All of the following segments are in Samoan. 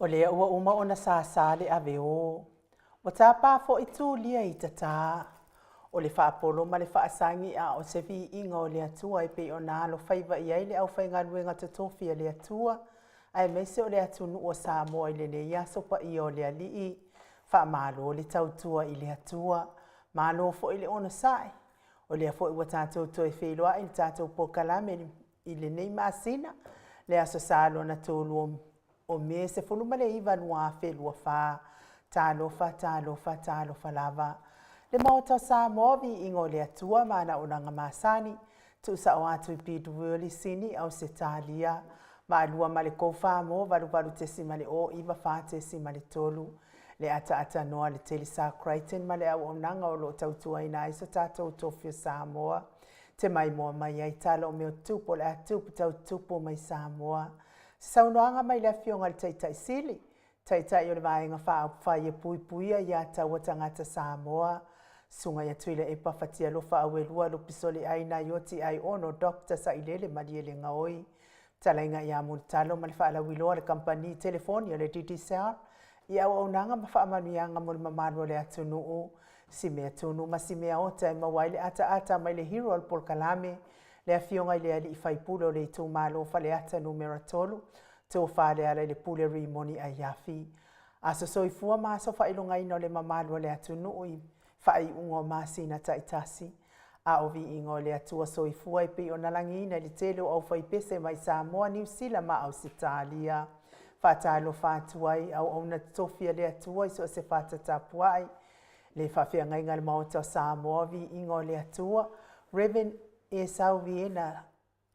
O lea ua uma ona sāsā le ave ō. Ua tapa foi Tulia i tatā. O le faapolo ma le faasagi a o se viiga o le Atua e pei ona alofaiva i ai le aufaigaluega totofi a le Atua, aemaise o le atunuu o Samoa i lenei aso paia o le Alii. Faamalo le tautua i le Atua. Malo foi le onosai. O lea foi ua tatou toe feiloai i le tatou polokalame i lenei masina, le Aso Sa lona 3 o Me 19 2024. Talofa, talofa, talofa lava. Le Maota o Samoa, viiga o le Atua ma ana auaunaga masani, tuusao atu i PWL i Sini, Ausetalia, Vaalua ma le Koufa mo 88.094.3, le ataatānoa le Telesa Crichton ma le auaunaga o lo o tautuaina ai so tatou tofi o Samoa, te maimoa mai ai tala o mea o tupu o le a tupu tau tupu mai Samoa. Se saunoaga mai le Afioga i le Taitai Sili, Taitai o le Vaega Faaupufai e Puipuia ia Taua Tagata Samoa, Susuga ia Tuilaepa Fatialofa Auelua Lupisoleai Naioti Aiono Dr. Sailele Malielegaoi, Fetalaiga ia Mulitalo ma le faalauiloa a le Kamupani Telefoni a le Digicel i auaunaga ma faamanuiaga mo le mamalu o le atunuu, si mea tunu ma si mea ota e maua ai le ataata mai le hero o le polokalame, le Afioga i le Alii Faipule o le itumalo o Faleata Numera 3, Tofa Lealailepule Rimoni Aiafi. Aso soifua ma aso faailogaina o le mamalu o le atunuu i faaiuga o masina taitasi. A o viiga o le Atua soifua e pei ona lagiina i le tele o aufaipese mai Samoa, Niu Sila ma Ausetalia. Faatalofa atu ai, auauna totofi a le Atua i so o se fata tapuai. Le faafeagaiga a le Maota o Samoa, viiga o le Atua, Rev. Esau Viena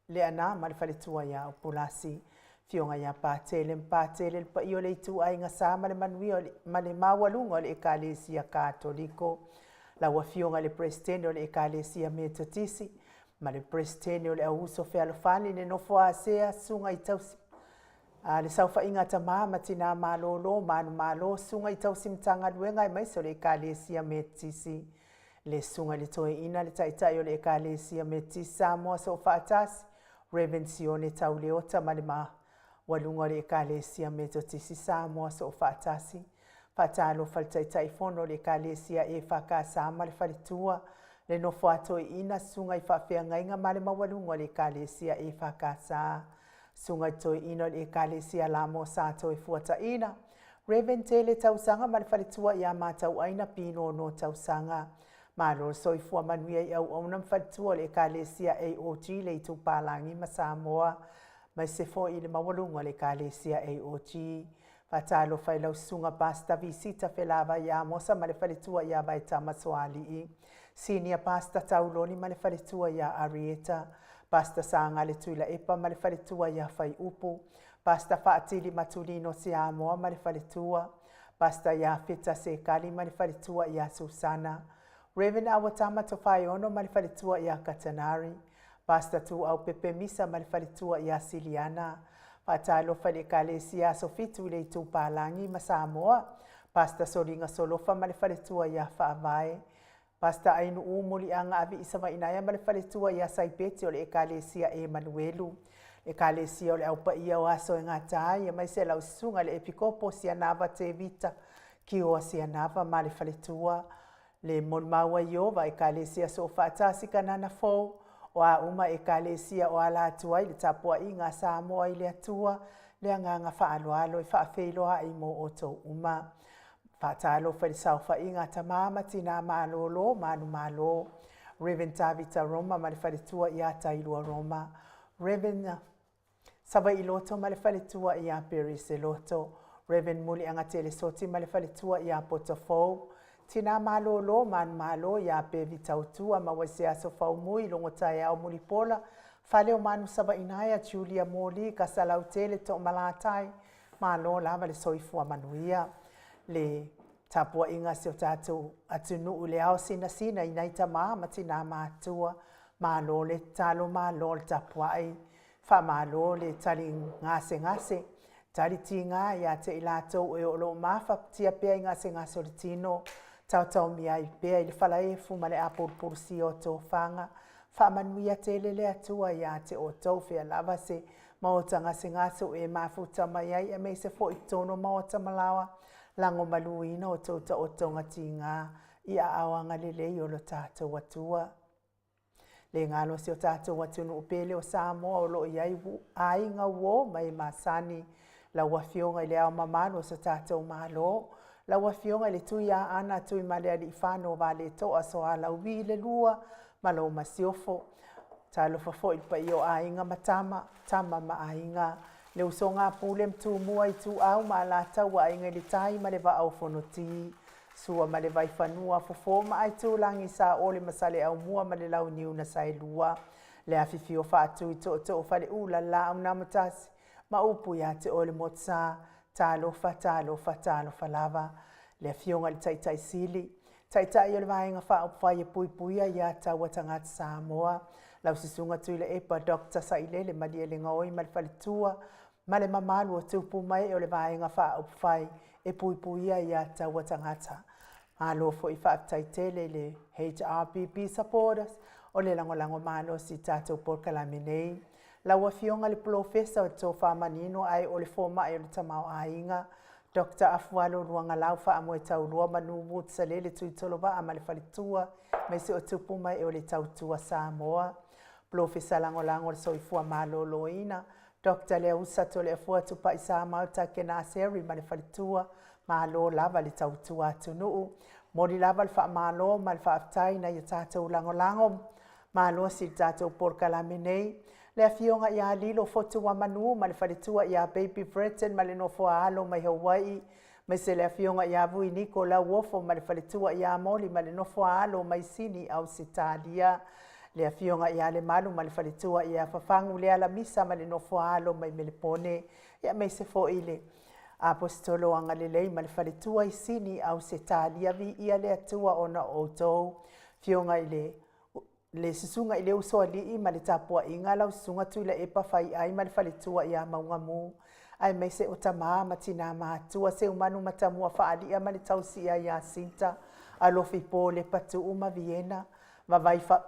Leaana ma le faletua ia Upulasi, Afioga ia Patele ma Patele, le paia o le ituaiga sa ma le manuia ma le maualuga o le Ekalesia Katoliko, lau Afioga i le Peresetene o le Ekalesia Metotisi ma le Peresetene o le Auuso Fealofani, le nofo a Sea, Susuga i Tausi a le Saofaiga a Tama ma Tina Malolo, Manumalo, Susuga i Tausi Matagaluega aemaise o le Ekalesia Metotisi. Le Susuga i le Toeaina, le Taitai o le Ekalesia Metotisi Samoa Soofaatasi, Rev. Sione Tauleota ma le maualuga o le Ekalesia Metotisi Samoa Soofaatasi. Faatalofa i le Taitaifono o le Ekalesia EFKS ma le Faletua, le nofo a Toeaina, Susuga i Faafeagaiga ma le maualuga o le Ekalesia EFKS, Susuga i Toeaina o le Ekalesia Lamo Sa Toefuataina, Rev. Tele Tausaga ma le faletua ia Matauaina Pinono Tausaga. Malo le soifua manuia i auauna ma faletua o le Ekalesia AOG le Itupalagi ma Samoa, maise foi i le maualuga o le Ekalesia AOG. Faatalofa i lau susuga Pastor Visita Felavai Amosa ma le faletua ia Vaetama Soalii, Senior Pastor Tauloni ma le faletua ia Arieta, Pastor Sagale Tuilaepa ma le faletua ia Faiupu, Pastor Faatili Matulino Siamoa ma le faletua, Pastor Iafeta Sekali ma le faletua ia Susana, Rev. Awatama Tofaeono ma le faletua ia Katanari, Pastor Tuau Pepe Misa ma le faletua ia Siliana, Faatalofa i le Ekalesia Aso Fitu i le Itupalagi ma Samoa, Pastor Soliga Solofa ma le faletua ia Faavae, Pastor Ainuu Muliaga Aviisavainaea ma le faletua ia Saipeti o le Ekalesia Emanuelu, Ekalesia o le Au Paia o Aso e Gata ai, aemaise lau susuga i le Epikopo Sianava Tevita Kioa Sianava ma le faletua, le molimau a Ieova, Ekalesia Soofaatasi Kanana Fou, o a uma Ekalesia o ala atu ai le tapuaiga a Samoa i le Atua, le agaga faaaloalo e faafeiloai mo outou uma. Faatalofa i le saofaiga a tama ma tina malolo manumalo, Rev. Tavita Roma ma le faletua ia Tailua Roma, Rev. Savaii Loto ma le faletua ia Perise Loto, Rev. Muliagatele Soti ma le faletua ia Potofou, Tina malolo manumalo ia Pevi Tautua ma Waiseaso Faumui Logotaeao Mulipola, Fale o Manu Savainaea Julia Moli Kasalautele Toomalatai, Malo lava le soifua manuia. Le tapuaiga a si o tatou atunuu i le ao sinasina i nai tama ma tina matua, malo le tatalo, malo le tapuai, faamalo le tali gasegase, tali tiga ia te i latou e o lo o mafatia pea i gasegase o le tino, taotaomia ai pea i le falaefu ma le apulupulusia o tofaga, faamanuia tele le Atua ia te outou fea lava se. Maota gasegase o e mafuta mai ai aemaise foi i totonu o maota ma laoa, lagomaluina outou taotoga tiga i aao agalelei o lo tatou Atua. Le galo o si o tatou atunuu pele o Samoa o lo o i ai aiga uo ma e masani, lau Afioga i Le Ao Mamalu o so tatou Malo, lau Afioga i le Tuiaana Tuimalealiifano Vaaletoa Sualauvi le II ma lau Masiofo. Talofa foi i le paia o Aiga ma Tama, Tama ma Aiga, le usoga a Pule ma Tumua, Ituau ma Alataua, Aiga i le Tai ma le Vaa o Fonoti. Sua ma le Vaifanua, Fofo ma Aitulagi, Saole ma Saleaaumua ma le Launiu na Saelua, le afifio o Faatui Tootoo o Faleula, le Laau na Amotasi ma upu ia te oe le Motusa. Talofa, talofa, talofa lava. Le Afioga i le Taitai Sili, Taitai o le Vaega Faaupufai e Puipuia Aia Tatau a Tagata Samoa, lau Susuga Tuilaepa Dr. Sailele Malielegaoi ma le faletua ma le mamalu o tupu ma ee o le Vaega Faaupufai e Puipuia Aia Tatau a Tagata. Malo foi faafetai tele i le HRPP supporters o le lagolago malosi i tatou polokalame nei. Lau Afioga i le Polofesa o le Tofa Manino ae o le Fomai o le Tamaoaiga, Doctor Afualo Luagalau Faamoetaulua Manu Woods Salele Tuitolovaa ma le faletua aemaise o tupu ma ee o le Tautua Samoa. Polofesa Lagolago o le Soifua Maloloina, Doctor Leausa Toleafoa Tupai Samau Kenaseri ma le faletua, malo lava le tautua atunuu. Momoli lava le faamalo ma le faafetai nai a tatou lagolago malosi i le tatou polokalame nei. Le Afioga ia Lilo Fotuamanu ma le faletua ia Baby Breton ma le nofo a alo mai Hawaii, aemaise le Afioga ia Vui Niko Lauofo ma le faletua ia Moli ma le nofo a alo mai Sini, Ausetalia. Le Afioga ia Lemalu ma le faletua ia Fafagu Lealamisa ma le nofo a alo mai Melepone, aemaise foi le Aposetolo Agalelei ma le faletua i Sini, Ausetalia. Viia le Atua ona o outou. Afioga i le le Susuga i le Usoalii ma le tapuaiga, lau Susuga Tuilaepa Faiai ma le faletua ia Maugamu, aemaise o tama ma tina matua, Seumanu Matamua Faalia ma le tausia ia Sinta, Alofi Po Lepatuu ma Viena, Vavai fa,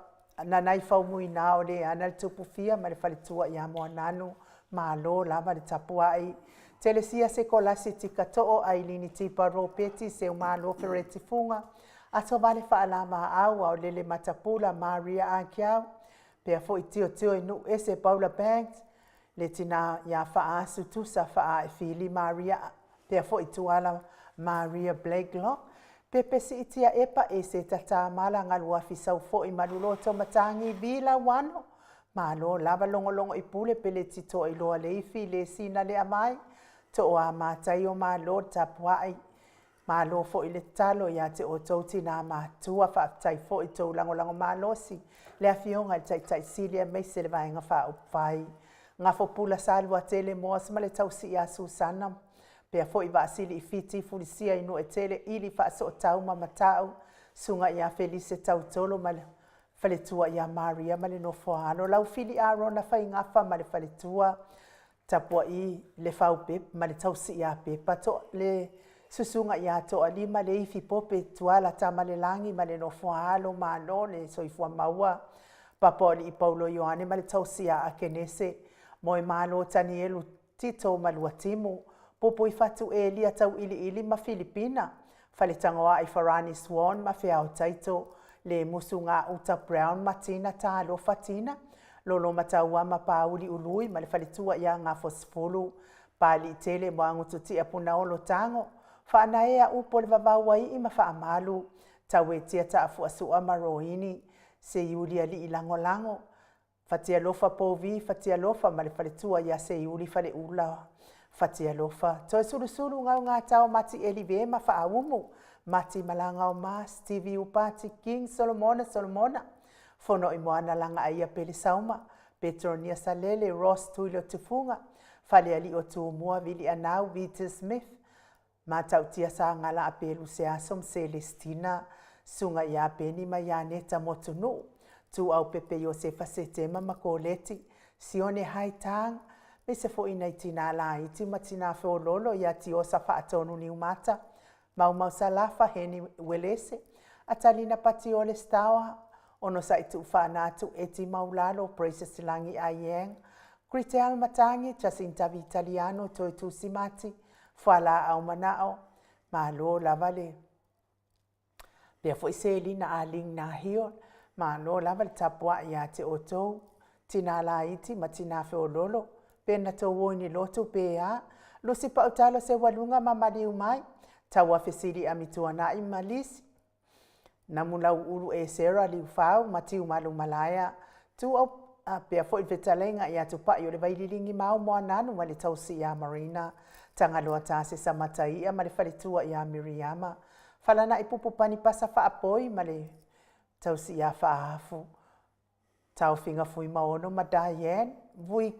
Nanai Faumuina o Leana le Tupufia ma le faletua ia Moananu, malo lava le tapuai. Telesia Sekolasi Tikatoo, Ailini Tipa Ropeti, Seumalo Fereti Fuga, Asovale Faalavaau, Aolele Matapula, Maria Akiau, pea foi Tiotio i Nuu Ese Paula Banks, le tina ia Faasu Tusa Faaefili Maria, pea foi Tuala Maria Blakelock, Pepe Siitia Epa Ese Tata Mala Galuafi Sau foi Maluloto Matagi Vila Wano, malo lava logologo i pule pele tito iloa leifi le sina le amai, toa matai o malo tapuai. Malo foi le tatalo ia te outou tina matua, faafetai foi tou lagolago malosi, le Afioga i le Taitai Sili aemaise le Vaega Faaupufai. Gafopula Saluatele Moas ma le tausi ia Susana, pea foi Vaasili i Fiti Fulisia i Nuuetele Ili Faasootau ma Matau, Susuga ia Felise Tautolo ma le faletua ia Maria ma le nofo a alo, Laufili Arona Faigafa ma le faletua, Tapuai le Faupepe ma le tausi ia Pepa, to, le susuga ia Toalima le Ifi Pope Tuala Tamalelagi ma le nofo a alo, malo le soifua maua. Papaolii Paulo Ioane ma le tausi ia Akenese, Moemalo Tanielu Tito ma Luatimu, Pupuifatu Elia Tauiliili ma Filipina, Faletagoai Farani Swan ma Feao Taito, le Musu Gauta Brown ma Tina Talofa Tina, Lolo Mataua ma Pauli Ului ma le faletua ia Gafosefulu, Paliitele Moagututia Punaolo Tago, Faanaea Upu o le Vavau Aii ma Faamalu, Tauetia Taafuasua ma Roini, Seiuli Alii Lagolago, Fatialofa Povi Fatialofa ma le faletua ia Seiuli Faleula Fatialofa, Toe Sulusulu Gaugatao Mati Elive ma Faaumu, Mati Malagaoma Stevie Upati King Solomona Solomona, Fonoimoana Lagaaia Pele Sauma, Petronia Salele Ross Tuilo Tufuga, Falealii o Tumua Vilianau Vita Smith, Matautia Sagala Apelu Seaso ma Celestina, Susuga ia Peni ma Ianeta Motunuu, Tuaupepe Iosefa Setema ma Koleti, Sione Haitang, aemaise foi nai tina laiti ma tina feoloolo ia Tiosa Faatonu Niumata, Maumau Salafa Heni Uelese, Atalina Patiole Staoa, Onosai Tuufaanatu Eti Maulalo, Precious Lagi Aieng, Griteal Matangi, Jacinta Vitaliano, Toe Tusimati, Fualaau Manao, malo lava le pea foi Selina Aling Nahio, malo lava le tapuai ia te outou, tina laiti ma tina feololo, pe na tou o i ni lotu pe a, Lusi Pautalo Seualuga ma maliu mai, Tauafesili Amituanai ma Lisi, Namulauulu Esera Liufau ma Tiumalu Malaea, Tuau pea foi le fetalaiga ia Tupai o le Vaililigi ma Moananu ma le tausi ia Marina, Tagaloa Tasesa Mataia ma le faletua ia Miriama, Falanai Pupu Panipasa Faapoi ma le tausi ia Faafu, Taofiga Fuimaono ma Diane, Vui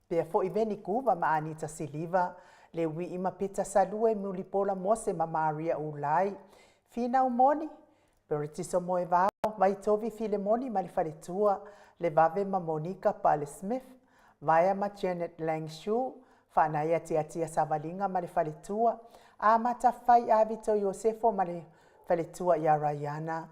pea foi Veni Kuva ma Anita Siliva, le Wii ma Pita Salue, Mulipola Mose ma Maria Ulai, Finau Moni, Peretiso Moevao, Vaitovi Filemoni ma le faletua, le Vave ma Monica Pale Smith, Vaea ma Janet Langshu, Faanaia Tiatia Savaliga ma le faletua, Amata Fai Avito Iosefo ma le faletua ia Raiana,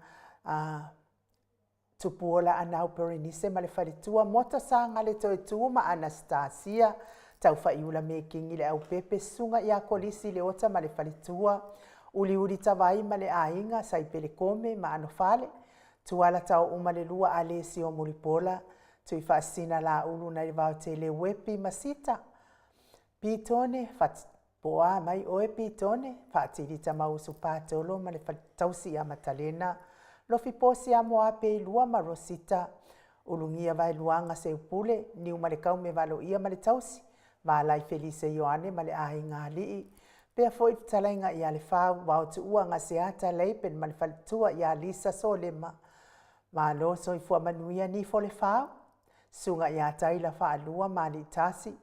Tupuola Anau Perenise ma le faletua, Mota Sagale Toetu ma Anastasia, Taufaiula Mekingi le Aupepe, Susuga ia Kolisi Leota ma le faletua, Uliuli Tavai ma le aiga, Saipele Kome ma Anofale, Tuala Taouma le lua Alesio Mulipola, Tuifaasisina Laulu nai le Vaotele Uepi ma Sita, Pitone, Po a mai oe Pitone, Faatilita Mausu Patolo ma le tausi ia Matalena, Lofi Posi a Moape i lua ma Rosita, Ulugia Vaeluaga Seupule, Niumalekaume Valoia ma le tausi, Valai Felise Ioane ma le aiga alii, pea foi fetalaiga ia Lefau, Vaotuua Gaseata Laban ma le faletua ia Lisa Solema. Malo soifua manuia Nifo Lefau, Susuga ia Taila Faalua ma Aliitasi,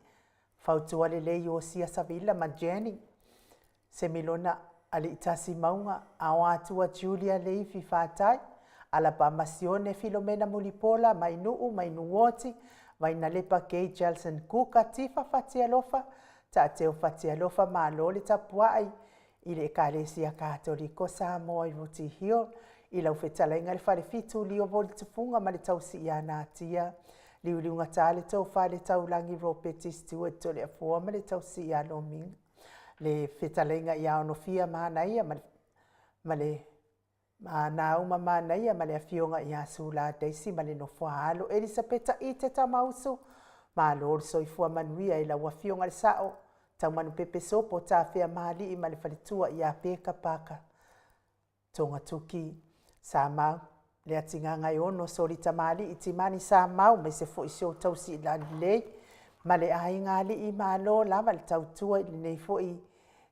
Fautua lelei Iosia Savila ma Jenny, Semilona Aliitasi Mauga, Aoatua Julia Leifi Fatai, Alabama Sione Filomena Mulipola, Mainuu Mainuoti, Vainalepa Gay Jelson Kuka, Tifa Fatialofa, Taateo Fatialofa, malo le tapuai i le Ekalesia Katoliko Samoa i Rooty Hill, i lau fetalaiga le Falefitu Liovo Tufuga ma le tausi ia Natia, Liuliugata le Tofa le Taulagi Ropeti Stewart Toleafoa ma le tausi ia Lomiga, le fetalaiga ia Onofia Manaia ma le Nauma Manaia ma le afioga ia Sula Daisy ma le nofo a alo Elisapeta Ite Tamausu, malo le soifua manuia i lau afioga le sao, Taumanupepe Sopo Tafea Maali'i ma le faletua ia Peka Paka Togatuki, Samau, Leatigaga-e-ono, Soli Tamalii, Timani Samau, aemaise foi si ou tausi lalelei ma le aiga alii, malo lava le tautua i lenei foi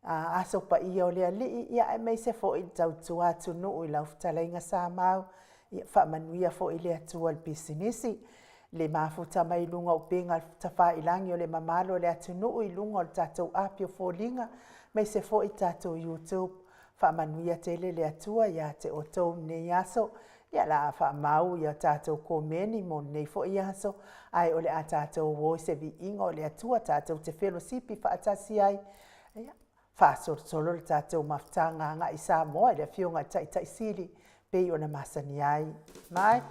aso paia o le Alii, ia aemaise foi le tautua atunuu i lau fetalaiga Samau, ia faamanuia foi le Atua i le pisinisi, le mafuta mai luga o upega tafailagi o le mamalu o le atunuu i luga o le tatou api o foliga, aemaise foi tatou YouTube. Faamanuia tele le Atua ia te outou i lenei aso. Ia la a faamau ia tatou komeni mo lenei foi aso, ae o le a tatou o i se viiga o le Atua tatou te felosipi faatasi ai. Ia, faasolosolo le tatou mafutaga agai i Samoa i le Afioga i le Taitai Sili pei ona masani ai. Mai.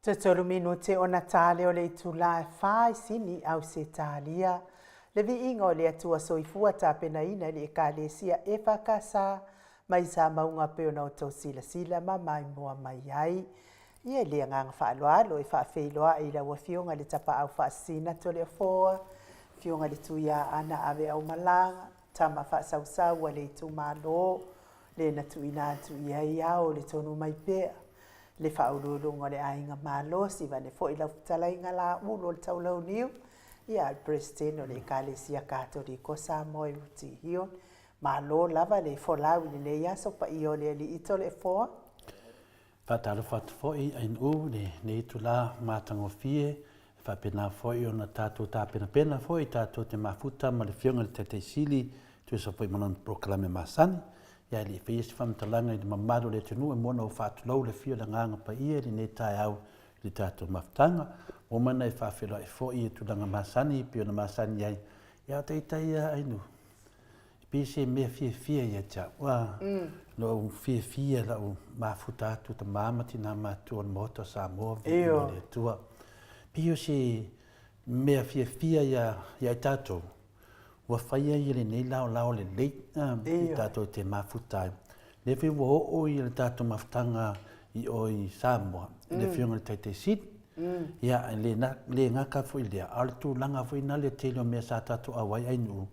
Totolu minute ona tale o le itula e fa i Sini, Ausetalia. Le viiga o le Atua Soifua tapenaina i le Ekalesia EFKS mai Samauga pei ona outou silasila ma maimoa mai ai. Ia i le agaga faaaloalo e faafeiloai i lau Afioga i le Tapaau Faasisina Toleafoa, Afioga i le Tuiaana Aveaumalaga, tama faasausau a le itumalo, le na tuuina atu i ai ao le tonu mai pea, le faauluuluga o le aiga malosi, vaeane foi lau fetalaiga Laulu o le Taulauniu, ia a o le Peresetene o le Ekalesia Katoliko o Samoa i Rutihio. Malo lava le folau i lenei aso paia o le Alii Toleafoa. Faatalofa atu foi Ainuu i lenei itula matagofie, e faapena foi ona tatou tapenapena foi tatou te mafuta ma le Afioga i le Taitai Sili e tusa foi ma lana polokalame masani. Ia e le i faia se faamatalaga i le mamalu o le atunuu e mua ona ou faatulou le afio o le Agaga Paia i lenei taeao i le tatou mafutaga. Ua uma ona e faafeiloai foi i tulaga masani e pei ona masani ai, ia o taitai lava Ainuu. E pei se mea fiafia ia te au. Ua lou fiafia lau mafuta atu tamā ma tinā matua o le Maota o Samoa, viiga o le Atua. Pei o se mea fiafia ia ia i tatou, ua faia ia lenei laolao lelei i tatou te mafuta ai. Lea foi ua oo ia le tatou mafutaga i o i Samoa, i le Afioga i le Taitai Sili. Ia, e le, le gata foi i lea, a o le tulaga foi na le tele o mea sa tatou auai ai nuu,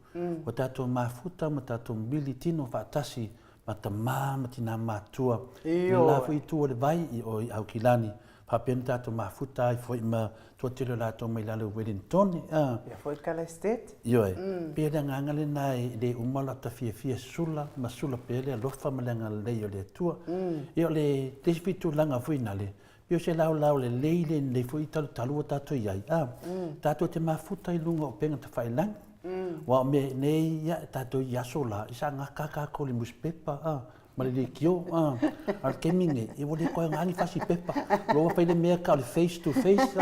ua tatou mafuta ma tatou mili tino faatasi ma tamā ma tinā matua i le la foi itu o le vai i o i Aukilani, faapea ona tatou mafuta ai foi ma toatele o latou mai lalo i Wellingtone. Ia foi Kalestet. Ioe, pei o le agaga lena e le uma lata fiafia sula ma sula pea le alofa ma le agalelei o le Atua. Ia o le isi foi tulaga foi nale, pei o se laolao lelei lenei foi talutalu ua tatou i ai, a, tatou te mafuta i luga o upega tafailagi. Aua o mea nei, ia, tatou i aso la, i sa gata tatou i le nusipepa, a, ma le leitio, a. A o le taimi lenei, ia ua le toe aoga ni fasi pepa. Ua ua fai le mea tau o le face to face.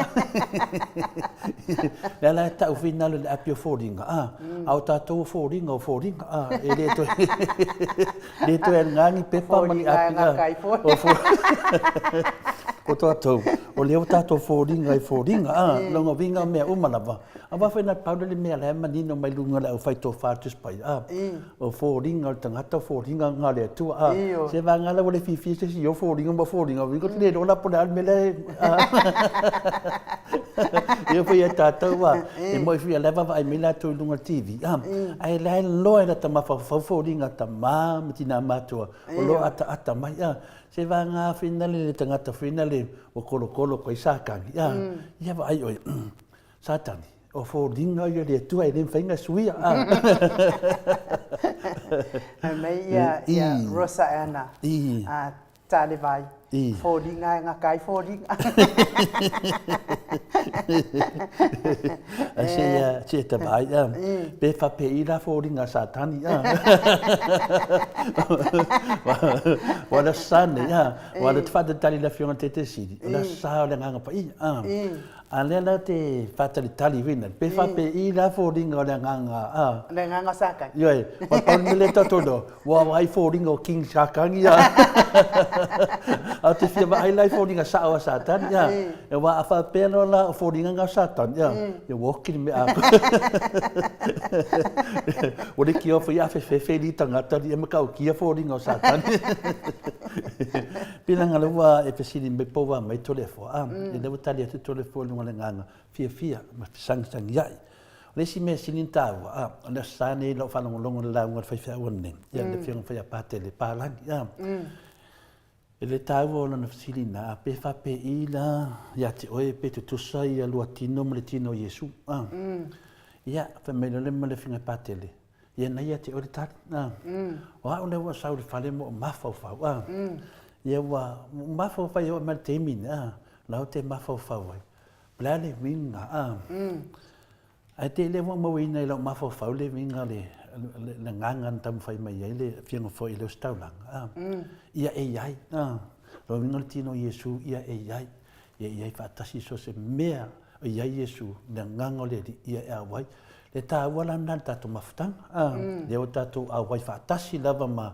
Lea la e tau foi nalo i le api o foliga, a, a o tatou o foliga o foliga, a, e le toe, le toe aoga ni pepa ma ni api, a. O o tatou, o lea ua tatou foliga i foliga, a, lona uiga o mea uma lava. Aua foi na pau le mea la e manino mai luga o le aufai tofa a le Tusi Paia, a, o foliga o le tagata o foliga na o le Atua, a, se vagana la ua le fiafia se isi i ou foliga ma foliga, uiga ou te le iloa la po o le a le mea la e, a, ia foi ia tatou, a, e moni foi o la e vaavaai mai latou i luga o le TV, a, ae la e iloa e lata mafaufau foliga a tama ma tina matutua o lo o ataata mai, a, se vagana foi na le tagata foi na le ua kolokolo atu ai Satani, a, ia vaai oe. Satani, o foliga ia o le Atua e le mafai ona suia. Fai mai ia, ia Rosa Anna, a Talevai, foliga e gata ai foliga. Ai se ia, se ta vai, a. Pe faapei la foliga a Satani, a. Ua le sa nei, a. Ua le te faatalitali i le Afioga i le Taitaisili, o le sa o le Agaga Paia, a. A lea la te faatalitali foi lea, pe faapei la foliga o le agaga a. Le agaga o Satani. Ioe, ua pau le mea lea tatou iloa, ua vaai foliga o King Satani a. A ou te fia vaai la i foliga sao a Satani a. Aua a faapea loa la o foliga na o Satani a, ia ua oti le mea atoa. Ua leitioa foi a fefefe alii tagata alii e matautia foliga o Satani. Pei leaga lea ua e fesili mai po o ua mai Toleafoa, a, lea ua tali atu Toleafoa i luga o le agaga fiafia ma fesagisagiai. O le isi mea e sili ona taua, a, o le Aso Sa nei i lau faalogologo i le lauga a le faifeau ananei, ia le Afioga foi ia Patele Palagi, a, i le taua o lana fesili lena, a, pe faapei la ia te oe pe tutusa ia lua tino ma le tino o Iesu, a. Ia, fai mai loa le ma le Afioga ia Patele, Ia na ia te oe le tali. A. O au lea ua sau i le fale ma ou mafaufau. A. Ia ua mafaufau e oo mai le taimi nei. A. La ou te mafaufau ai. O le a le uiga? A. Ae te i lea ua mauaina i lau mafaufau le uiga le le agaga na taumafai mai ai le Afioga foi i le Ositaulaga. A. Ia e i ai. A. O le uiga o le tino o Iesu, ia e i ai. Ia i ai faatasi so o se mea o i ai Iesu, le agaga o le Alii, ia e auai. Le taua la lena i le tatou mafutaga, a, lea ua tatou auai faatasi lava ma,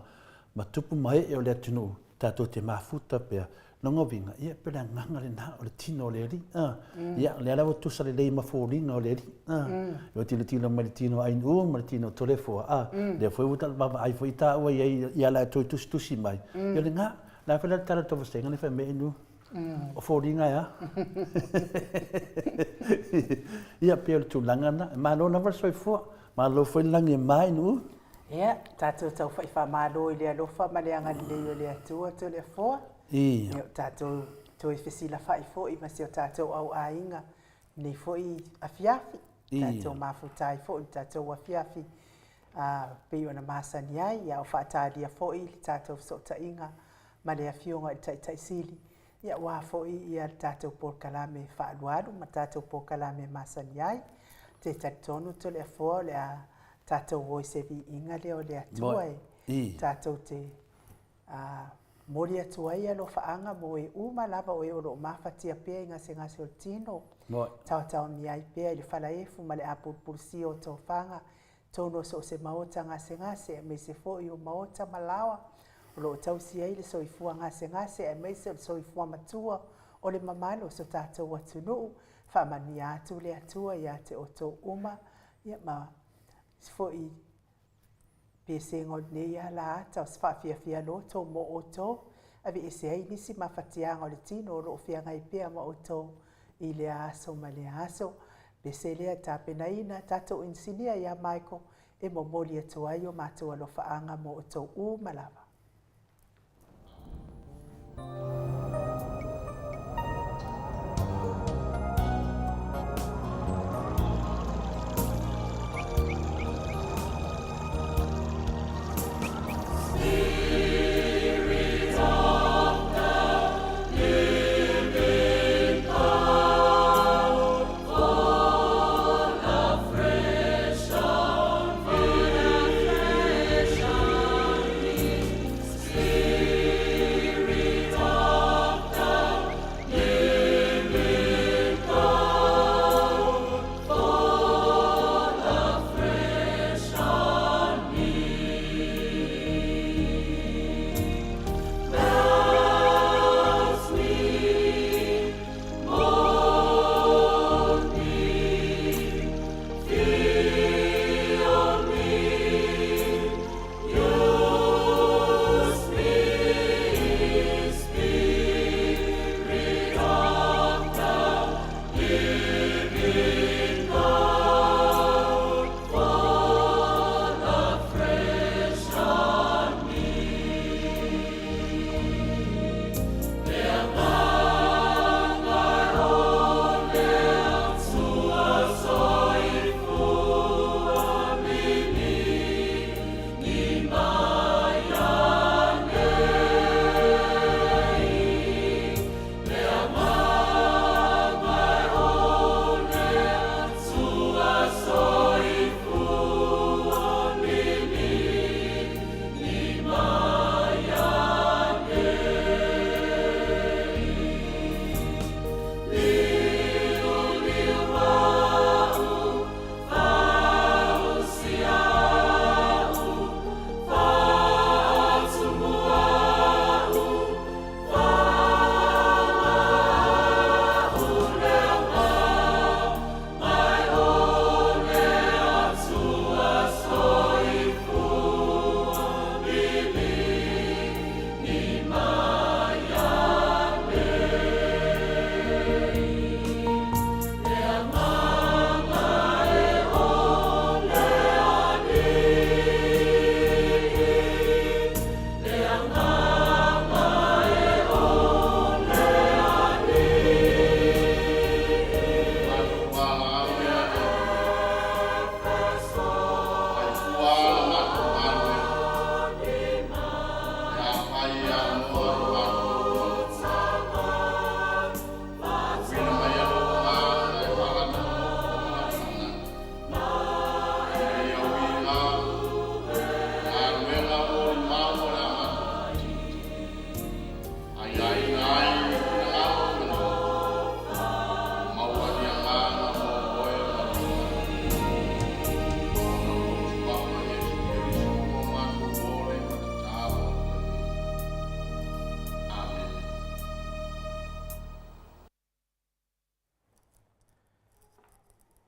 ma tupu ma ee o le atunuu, tatou te mafuta pea Lona uiga, ia, pei o le agaga lena o le tino o le Alii. A, ia, o lea la ua tusa lelei ma foliga o le Alii. A, ua tilotilo mai i le tino o Ainuu ma le tino o Toleafoa, a, lea foi ua vaavaai foi taua i ai ia latou i tusitusi mai. Ia o lena, o le a foi la le tala o le tou vasega lea fai mai Ainuu? O foliga e a? Ia, pei o le tulaga lena. Malo lava le soifua. Malo foi le lagi e mama Ainuu. Ia, tatou taufa'i faamalo i le alofa ma le agalelei o le Atua Toleafoa. Ia, o tatou toe fesilafa'i foi ma si o tatou au aiga i lenei foi afiafi. Tatou mafuta ai foi i le tatou afiafi a pei ona masani ai, ia o faatalia foi le tatou fesootaiga ma le Afioga i le Taitai Sili, ia aua foi ia le tatou polokalame faaalualu ma tatou polokalame masani ai. Ou te talitonu Toleafoa o le a tatou o i se viiga lea o le Atua e tatou te momoli atu ai alofaaga mo e uma lava o e o lo o mafatia pea i gasegase o le tino, taotaomia ai pea i le falaefu ma le apulupulusia o tofaga totonu o so o se maota gasegase aemaise foi o maota ma laoa o lo o tausi ai le soifua gasegase aemaise o le soifua matua o le mamalu o so tatou atunuu. Faamanuia atu le Atua ia te outou uma ia ma se foi pesega o lenei ala ata o se faafiafia loto mo outou, aveese ai nisi mafatiaga o le tino o lo o feagai pea ma outou i lea aso ma lea aso. Pese lea e tapenaina tatou inisinia ia Michael e momoli atu ai o matou alofaaga mo outou uma lava.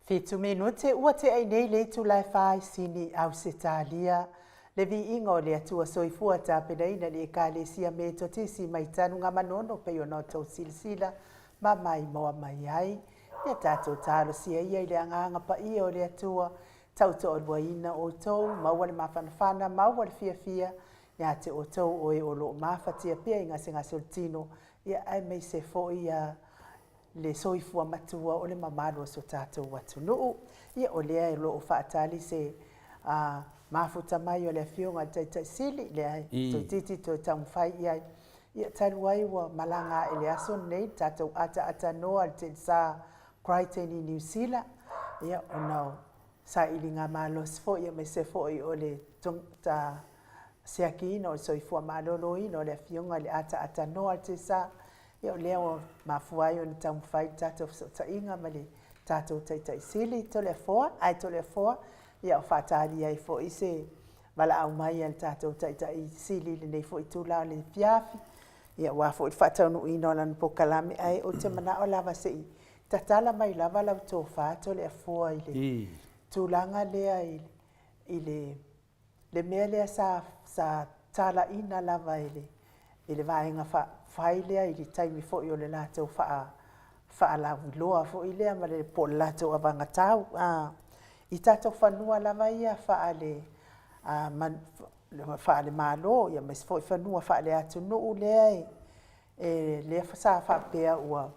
Fitu minute ua tea i nei le itula e fa i Sini, Ausetalia. Le viiga o le Atua Soifua tapenaina le Ekalesia Metotisi mai Tanugamanono pei ona outou silasila ma maimoa mai ai. Ia tatou talosia ia i le Agaga Paia o le Atua, tautoaluaina outou, maua le mafanafana, maua le fiafia ia te outou o e o lo o mafatia pea i gasegase o le tino, ia aemaise foi ia le soifua matua o le mamalu o so tatou atunuu. Ia o lea o lo o faatali se mafuta mai o le Afioga i le Taitai Sili, lea toeitiiti toe taumafai i ai. Ia talu ai ua malaga ae le aso lenei le tatou ataatanoa i le Telesa Crichton i Niu Sila, ia ona o sailiga malosi foi aemaise foi o le siakiina o le soifua maloloina o le Afioga i le ataatanoa i le Telesa. Ia o lea ua mafua ai ona taumafai le tatou fesootaiga ma le tatou Taitai Sili Toleafoa, ae Toleafoa, ia o faatalia ai foi se valaau mai a le tatou Taitai Sili i lenei foi itula o le afiafi, ia aua foi le faataunuuina o lana polokalame, ae ou te manao lava se i tatala mai lava lau tofa Toleafoa i le tulaga lea i le le mea lea sa sa talaiina lava e le e le Vaega Faaupufai lea i le taimi foi o le latou faa faalauiloa foi lea ma le po o le latou avagatau a i tatou fanua lava ia faale a faale-Malo aemaise foi fanua faale-atunuu lea e e lea sa faapea ua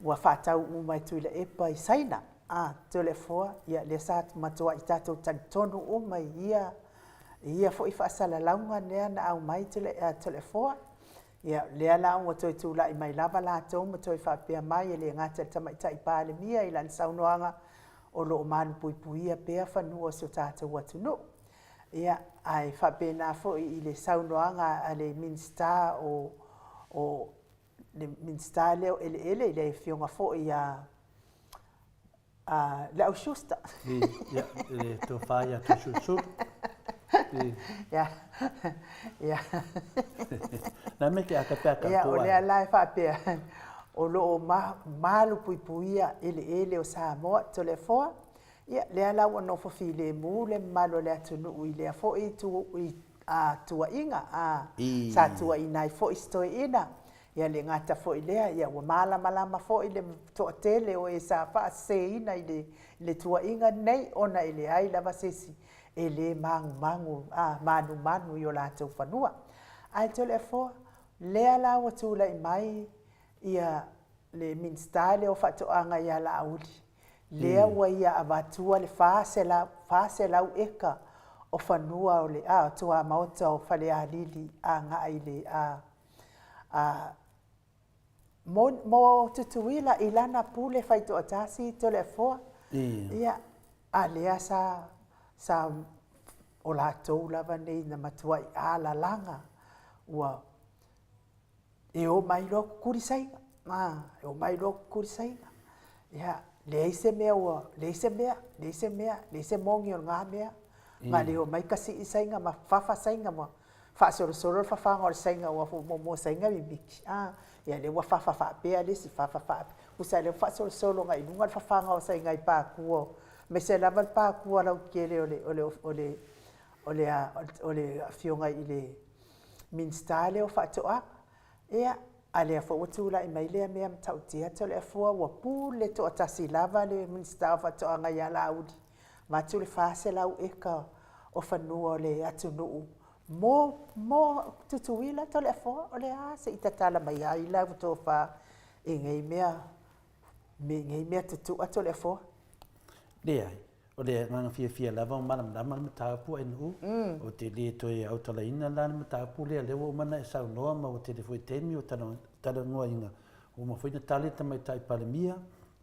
ua faatau uma e Tuilaepa i Saina, a, Toleafoa, ia lea sa matuai tatou talitonu uma i ia i ia foi faasalalauga lea na aumai Toleafoa. Ia lea la ua toe tulai mai lava latou ma toe faapea mai, e le gata i le Tamaitai Palemia i lana saunoaga, o lo o malupuipuia pea fanua o si o tatou atunuu. Ia, ae faapena foi i le saunoaga a le Minisita o o le Minisita lea o Eleele, le Afioga foi ia Leau Schuster. Ia, le tofa ia Toesulusulu. Ia, ia. Na me ke aka pe aka Ia, o lea la e faapea, o lo o malupuipuia eleele o Samoa, Toleafoa. Ia, lea la ua nofo filemu le mamalu o le atunuu i lea foi tuuaiga sa tuuaiina ai foi si toeaina. Ia le gata foi i lea, ia ua malamalama foi le toatele o e sa faaseseina i le tuuaiga lenei ona e leai lava se isi e le magumagu, manumanu i o latou fanua. Ae Toleafoa, lea la ua tulai mai ia le Minisita lea o Faatoaga ia Laauli, lea ua ia avatua le 400 eka o fanua o le tuamaota o Falealili agai i le a mo mo Tutuila i lana pule faitoatasi Toleafoa. Ia, a lea sa sa o latou lava nei na matuai alalaga ua e o mai loa kukuli Saina, a, e o mai loa kukuli Saina. Ia, leai se mea ua, leai se mea, leai se mea, leai se moni o lena mea. Ma le omai kasii Saina ma fafa Saina ma faasolosolo le fafaga o le Saina ua muamua Saina mimiti. A, ia lea ua fafa faapea le isi, fafa faapea. Tusa lea ua faasolosolo agai i luga le fafaga o Saina i Patua, aemaise lava le Patua lautele o le, o le, o le, o le, o le afioga i le Minisita lea o Faatoaga. Ia, a lea foi ua tulai mai lea mea matautia Toleafoa, ua pule toatasi lava le Minisita o Faatoaga ia Laauli, avatu le 400 eka o fanua o le atunuu mo, mo Tutuila Toleafoa. O le a se i tatala mai ai lau tofa i nei mea, nei mea tutua Toleafoa? Leai, O le agaga fiafia lava o malamalama le mataupu a NU. Ou te le toe autalaina la le mataupu lea, lea ua uma ona e saunoa ma ua tele foi taimi o talanoaina. Ua uma foi ona tali le Tamaitai Palemia,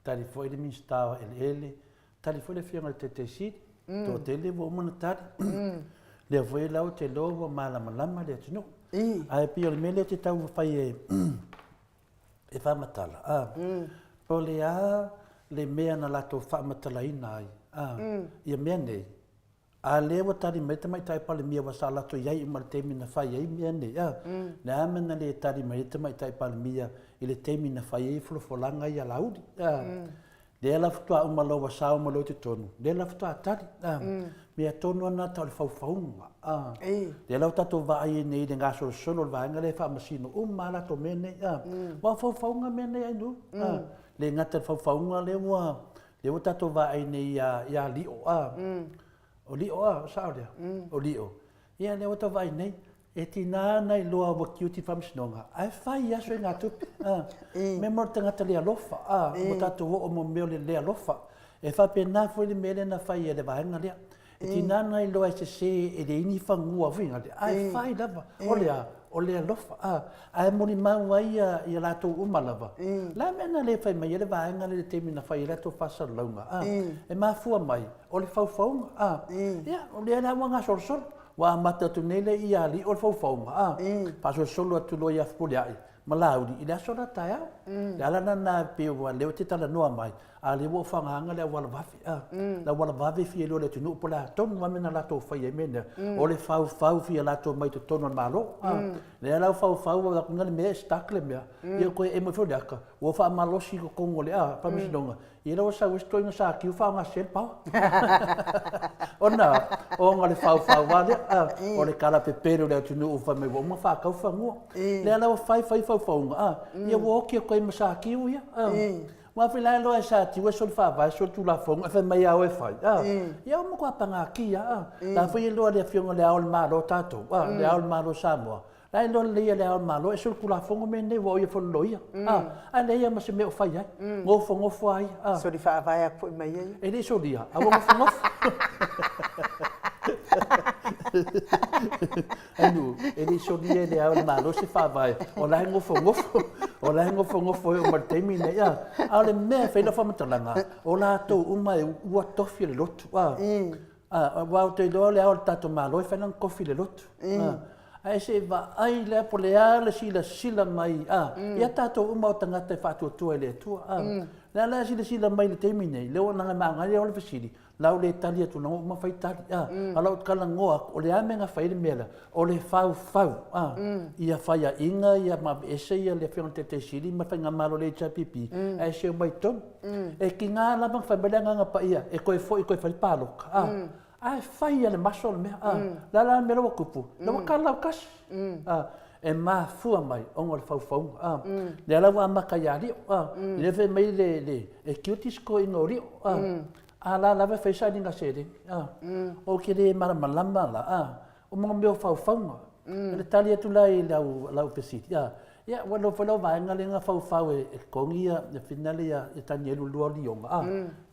tali foi le Minisita o Eleele, tali foi le Afioga i le Taitai Sili, toatele ua uma ona tali. Lea foi la ou te iloa ua malamalama le atunuu. Ae pei o le mea lea ou te taumafai e e faamatala, a, o le a le mea na latou faamatalaina ai, a, ia mea nei? A lea ua tali mai le Tamaitai Palemia aua sa latou i ai uma i le taimi na fai ai mea nei, a, le a mea na le tali mai ai le Tamaitai Palemia i le taimi na fai ai folafolaga ia a Laauli, a? Lea la faatoa uma loa ua sao ma loa i totonu, lea la faatoa tali. A, mea tonu lava lena tau o le faufauga. A, lea la ua tatou vaai ai nei i le gasolosolo o le vaega lea e faamasino uma lava latou mea nei. A, aua o faufauga mea nei Ainuu. A, le gata i le faufauga lea ua, lea ua tatou vaai nei ia, ia Lio. A, o Lio a, o sao lea? O Lio. Ia lea ua tatou vaai nei, E tina ana iloa ua tiuti faamasinoga, ae fai aso i ngā tupe. A, mea mo le tagata le alofa, a, ua tatou oo mo mea o le le alofa. E faapena foi le mea lea na fai e le vaega lea. E tina ana iloa e sese e leai ni fanua foi ngale, ae fai lava. O le a? O le alofa, a, ae molimau ai ia, ia latou uma lava. O le a mea na le fai mai ai le vaega lea i le taimi na fai ai latou faasalalauga, a, e mafua mai, o le faufauga, a, ia, o lea la ua gasolosolo. Ua amata atu nei le ia alii o le faufauga, a, faasolosolo atu loa ia Fepuleai ma Laauli i le aso la taeao. Le ala lena e pei ua lea ou te talanoa mai, a o lea ua ou faagaga le auala vave, a, le auala vave e fia iloa e le atunuu po o le a tonu lava mea na latou faia ai mea nei, o le faufau fia latou mai totonu o le Malo, a. Lea la ua faufau atu le mea e stuck le mea, ia toe emo ifo le ata, ua faamalosi i totonu o le, a, faamasinoga, Ia ua sau ai se toeaina sa tiu faaaoga sese le paoa. Ona, ona le faufau lava lea, o le tala pepelo i le atunuu fai mai ua uma faatau fanua. Lea la ua fai fai faufauga, a, ia ua oti atu ai ma Satiu ia. Aua foi la e iloa e Satiu e soli faavae soli tulafono e fai mai lava oe e fai, a, ia ua matua pagatia, a. La foi e iloa e le Afioga i Le Ao o le Malo tatou, a, Le Ao o le Malo o Samoa, La e iloa lelei e le Ao o le Malo e solitulafono mea nei ua o ia foi le loia, a, ae leai lava ma se mea o fai ai. Nofonofo lava ia, a. Soli faavae atu foi ma ia ia. E le i solia, a ua nofonofo. Ainu, e le i solia e le Ao o le Malo se faavae, o la e nofonofo, o la e nofonofo e oo mai le taimi lenei, a. A o le mea e fai ai lau faamatalaga, o latou uma e ua tofi e le lotu, a. A, aua ou te iloa o le ao o le tatou Malo e fai lana tofi i le lotu. A, ae se i vaai lea po o le a le silasila mai, a, ia tatou uma o tagata e faatuatua i le Atua. A, o le a la e silasila mai i le taimi nei, lea ua naga maoga ai le fesili, la ua le tali atu leaga ua uma fai tali. A, a o lau talanoa atu, o le a le mea na fai ai le mea lea? O le faufau, a, ia faiaina, ia ma aveese ia le Afioga i le Taitai Sili ma le Faigamalo a le HRPP, ae se omai i totonu. E tiga lava ona fai mai le Agaga Paia e toe foi e toe fai le palota, a, ae fai lava i le maso le mea, a. O le a la le mea la ua tupu? La ua talau tasi, a, e mafua mai ona o le faufauga, a. Lea la ua amata ia Lio, a, lea fai mai le, le, e tiuti si toeaina o Lio, a, a la lava e fai sailiga seleni, a. Ou te le malamalama la, a, o mea o faufauga. O le tali atu la i lau, lau fesili, a, ia, ua iloa foi lau vaega lea na faufau e, e totogi ia, le fina lea ia Tanielu lua o Lioga, a,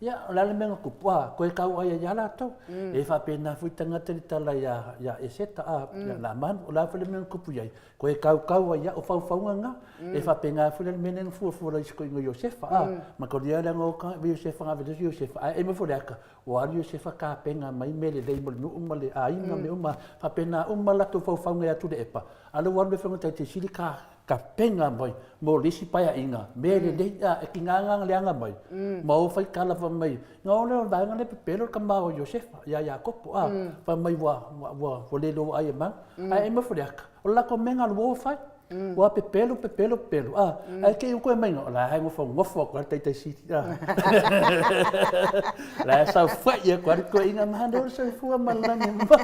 ia, o le a le mea na tupu, a, toe tauai ai lava latou. E faapena foi tagata i le tala ia, ia Eseta, a, ia Lamanu, o le a foi le mea na tupu i ai, toe tautau ai lava, o faufauga na. E faapena foi la le mea lea na fuafua i si toeaina o Iosefa, a, mataulia leaga o Iosefa na ave Iosefa, ae ema foi le ata, Ua alu Iosefa tapena mai mea lelei mo le nuu ma le aiga mea uma, faapena uma latou faufauga ia Tuilaepa, a o lea ua alu le Afioga i le Taitai Sili ka tapena mai mo le isi paeaiga mea lelei, a e tiga lava leaga mai ma o fai tala fai mai, na o lea o le vaega lea pepelo le tama o Iosefa ia Iakopo, a fai mai ua ua ua le iloa ai e mau. Ae aima foi le ata, o le latou mea na ua fai. Ua pepelo, pepelo, pepelo, a, ae te i ua toe mai o la e nofonofo atu lava le Taitai Sili, a. La e saofai atu lava le toeaina, malo le soifua ma le lagi e mama.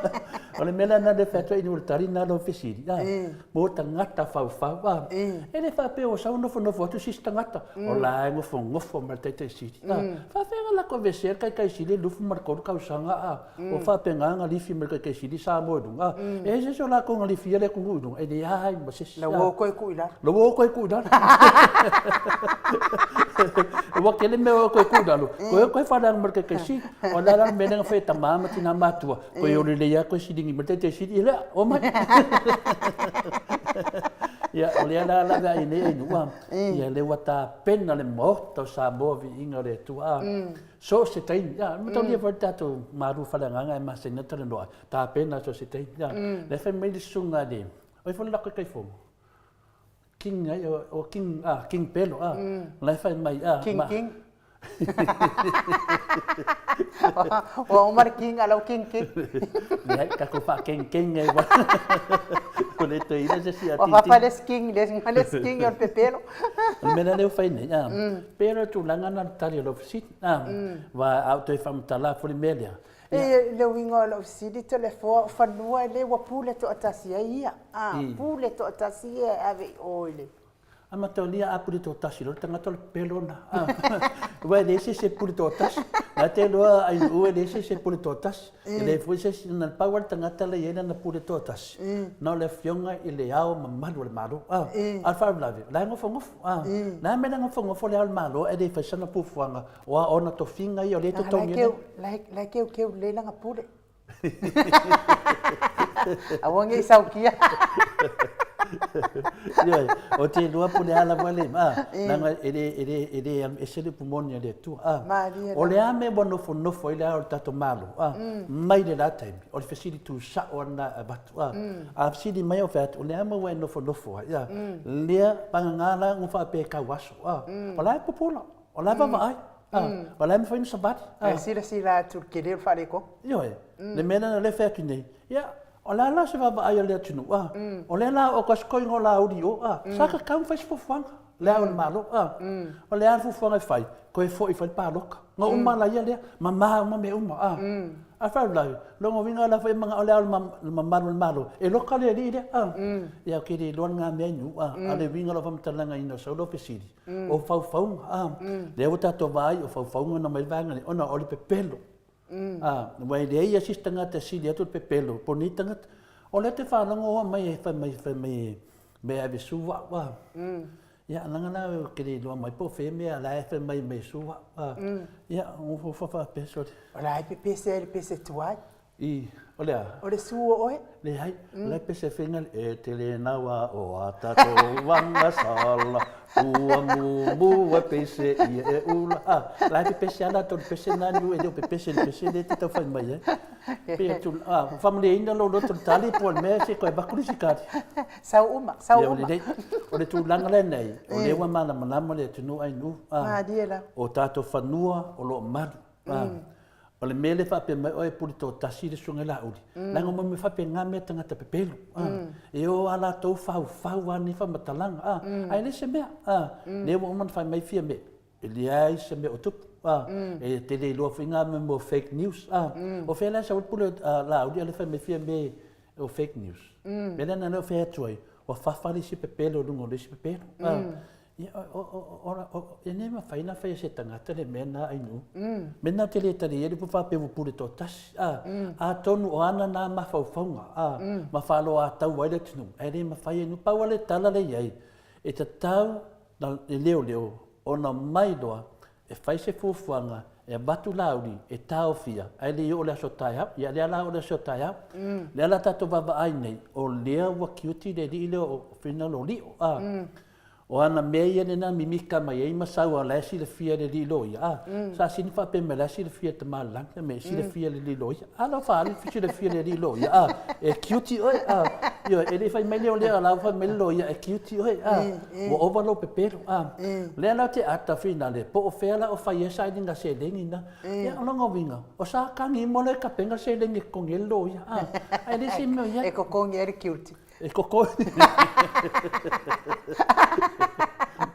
O le mea la lena lea e fai atu ai ina ua tali lena lau fesili, a, mo tagata faufau, a. E le faapea ua sau nofonofo atu se isi tagata, o la e nofonofo ma le Taitai Sili, a. Faafefea ona latou aveesea le Taitai Sili e 23 tausaga, a. O faapena na lifi mai le Taitai Sili Samoa i luga. E ai se isi o latou na lifia le atunuu i luga? E leai ma se isi. La ua o koe tuu i lalo. La ua o koe tuu i lalo. Ua tele mea o koe tuu i lalo. Koe o koe faaleaga ma le Taitai Sili. O le a la le mea lea na fai e tama ma tina matua, koe o lelei lava koe siligi mai le Taitai Sili, ia lea, omai. Ia, o lea la la vea i nei ainu, ia lea ua tapena le Maota o Samoa viiga o le Atua. So o se taimi, ia, mataulia foi le tatou malu faleagaga e masani ona talanoa ai, tapena so o se taimi, ia. Lea fai mai le susuga a le, o ai foi le lako Taitaifono? King ai, o King, ah, King Pelo, ah. La e fai mai, ah. King, King. Ua uma le king a lau king king. Leai, tatou faakengekenge ai ua ua le toe i ai se isi a Ua fafa le isi king le isi le isi king o le pepelo. O le mea la lea ua fai nei, a, pei o le tulaga lena o le tali o lau fesili, a, aua a ou toe faamatala foi le mea lea, ia. E, le uiga o lau fesili Toleafoa, o fanua e le ua pule toatasi ai ia, a, pule toatasi ia e ave i o i le A mataulia a pule toatasi loa le tagata o le pepelo lena. Aua e leai se isi e pule toatasi. La te iloa Ainuu e leai se isi e pule toatasi. E leai foi se isi, na o le pau lava le tagata la e i ai lana pule toatasi, na o le Afioga i le Ao Mamalu o le Malo. A o le faalavelave, o la e nofonofo. O le a le mea la e nofonofo le Ao o le Malo ae le fai sana fuafuaga o a ona tofiga ia o lea e totogi ai. La e keukeu lelei lana pule. Aua ne i saukia. Ioe, o te iloa po o le a lava le, a, leaga e le, e le, e le alu ese le upu moni a le Atua. A, Malie o le a mea ua nofonofo ai le ao o le tatou Malo, a, mai le la taimi, o le fesili tusao lava lena e avatu, a, a fesili mai au fai atu, o le a mea ua e nofonofo ai, a, lea, vagana la ua faapea e tauaso, a, o la e pupula, o la e vaavaai. O la e mafai ona savali. Ae silasila atu i le tele o le faaletonu. Ioe, le mea lena o lea e fai atu nei, ia, o le a la se vaavaai a le atunuu, a? O lea la o atu totoina o Laauli i o, a? Sa tatau ona fai se fuafuaga, le Ao o le Malo, a? O le a le fuafuaga e fai? Toe foi e fai le palota. Na uma la ia lea, mama uma mea uma, a? A faalavelave, lona uiga o la foi e manao le Ao Mamalu o le Malo, e loka le alii lea, a? Ia, ou te le iloa lena mea i nuu, a? A o le uiga o lau faamatalaga ina ua sau lau fesili, O faufauga, a, lea ua tatou vaai o faufauga na mai le vaega nei, ona o le pepelo. A, aua e leai lava se isi tagata e sili atu le pepelo po o nei tagata. O lea e te faalogo mai e fai mai, fai mai me ave su au, a. Ia, leaga la ou te le iloa mai po o fea mea la e fai mai me su au, a. Ia, ua faapea sole. O la e pepese ai le pese tuai. I, o le a? O le su o oe? Leai, o la e pese faiga le, e te le naua o a tatou agasala, ua mumu e pese ia e ula. A, la e pepese lava latou i le pese lena niu e le o pepese i le pese lea e te tau fai mai ai. Pei o tulaga, a, ua faamalieina lou loto i le tali po o le mea se i toe avatu le isi tali. Sau uma, sau uma. Ia, o le tulaga lenei, o lea ua malamalama le atunuu Ainuu, a, Malie lava. o tatou fanua o lo o malu. A, O le mea lea faapea mai oe e pule toatasi le susuga i Laauli, leaga mo mea faapena mea tagata pepelo. E o a latou faufau a nei faamatalaga, a, ae le se mea, a, lea ua uma ona fai mai Fiame, e leai se mea o tupu, a, e te le iloa foi nga mea mo fake news, a, o fea la e sau ai le pule a Laauli a lea fai mai Fiame o fake news. Mea lea na o fai atu ai, ua fafa le isi pepelo i luga o le isi pepelo, a, Ia, e le mafai ona faia e se tagata le mea lena Ainuu. Mea lena ou te le tali ai le upu faapea ua pule toatasi. A, atonu o ana na mafaufauga, a, ma faaaloataua ai le atunuu, ae le mafai Ainuu. Pau lava le tala lea e i ai, e tatau i leoleo ona omai loa e fai se fuafuaga e avatu Laauli e taofia ae le i oo i le aso taeao. Ia lea la oo i le aso taeao. Lea la tatou vaavaai nei, o lea ua kiuti le alii lea o Finalo Lio, a. O ana mea ia lena mimika mai ai ma sau a o la e silafia e le alii loia, a. Sa sini faapea mai o la e silafia e Tamalelagi, me e silafia e le alii loia. A la ua faaali silafia e le alii loia, a. E kiuti oe, a. Ioe, e le i fai mai lea o lea o la ua fai mai le loia e kiuti oe, a. Ua ova lou pepelo, a. Lea la ou te ata finale, po o fea la o fai ai sailiga seleni na. Ia, o lona uiga, o sa kagi mo le kapena seleni e totogi ai le loia, a. Ae leai se mea o i ai. E totogi ai le kiuti. E totogi.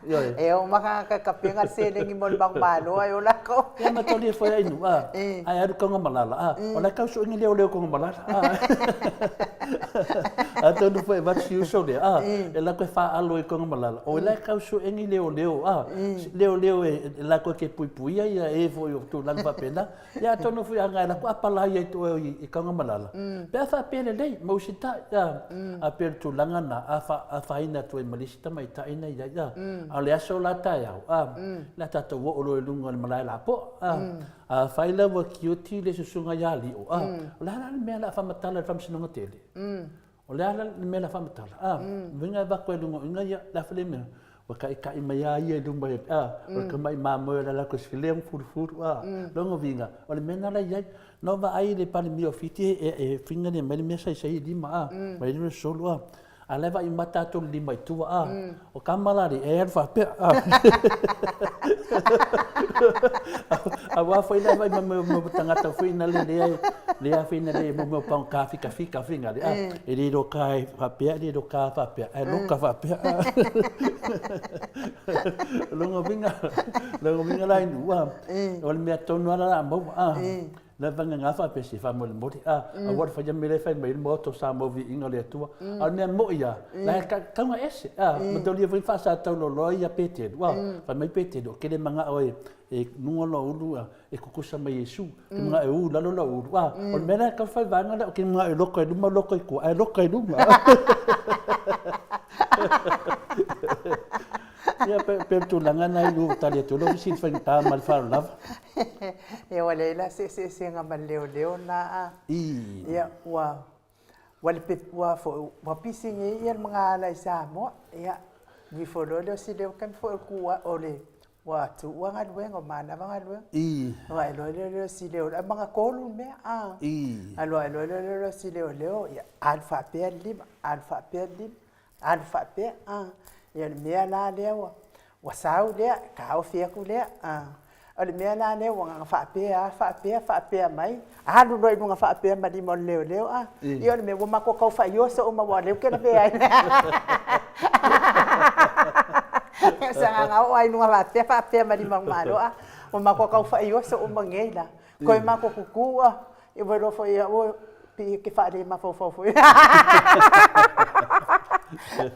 Ioe. E oo mai ka kapena le seleni mo le manumalo ae ola ko. Ia ma toli e foi ai nu, a. Ae alu Tagamalala, a. O la e tau sue ni leoleo Tagamalala, a. Atonu foi e avatu si uso lea, a, e latou e faalo i Tagamalala, o la e tau sue ni leoleo, a, leoleo e latou te puipuia ia e foi o tulaga faapena. Ia atonu foi a na e latou apala ia i oe i Tagamalala, pe a faapea lelei, ma usitai, a, a pei o le tulaga na, a afaina atu ai ma le isi tamaitai na i ai, a, a o le aso la taeao, a, le a tatou oo loa i luga o le malae lapoa, a, Afai la ua kiuti le susuga ia Lio, a, o le a la le mea o le a faamatala i le Faamasinoga Tele? O le a la le mea o le a faamatala? A, uiga e avatu ai i luga o uiga ia, le a foi le mea, ua taitai mai lava ia i luma, a, o le tamai mamoe o le ala atu e sele ma fulufulu, a, lona uiga, o le mea lena la e i ai. Na ou vaai i le Palemia o Fiti e finger mai le mea sa i ai lima, a, mai le solo, a, a o la e vaai uma tatou i le lima i tua, a, o tama la e alu faapea, a. Aua foi la vai ma mo tagata foi na le lea lea foi na le mo mo pa ka fika fika finga le a e le ro ka e faapea le ro ka faapea e loka faapea. Longa vinga longa vinga la inu a o le mea tonu ala la mau a la vanga ngā faapea se faamolemole a aua le faia mea le fai mai le maota o Samoa viiga o le Atua. A o le mea mo'i a la e tauga ese a matalia foi faasatauloloa ia Petelu a fai mai Petelu o kele mana'o e e luga lou ulu a e kukusa mai Iesu ke mana'o e u lalo lou ulu a o le mea la e tau fai vaega lea o ke mana'o e loka i luma loka i tua ae loka i luma. Ia pe pe tulaga na i ua tali atu lou fesili faigata ma le faaaloalo lava. Ia ua leai la se eseesega ma le leoleo na a. Ia ua ua le ua foi ua pisi nei ia le magaala i Samoa. Ia nifo loa lea o si leo taimi foi o le ku o le ua tuua galuega, ua manava galuega. Alu ae loa lea o si leoleo, ae magatolu le mea a. Alu ae loa lea o si leoleo, ia alu faapea le lima, alu faapea le lima, alu faapea a. Ia o le mea la lea ua ua sau lea, taofi atu lea a. O le mea la lea ua na faapea a faapea faapea mai, alu loa i luga faapea ma lima o le leoleo a. Ia o le mea ua matou tau faaioso uma aua o lea ou te lavea ai. Sa oo lava i luga faapea faapea ma lima o le Malo a. Ua matou tau faaioso uma nei la. Toe matou tutu a, ia ua iloa foi ia ua pei e te faalemafaufau foi.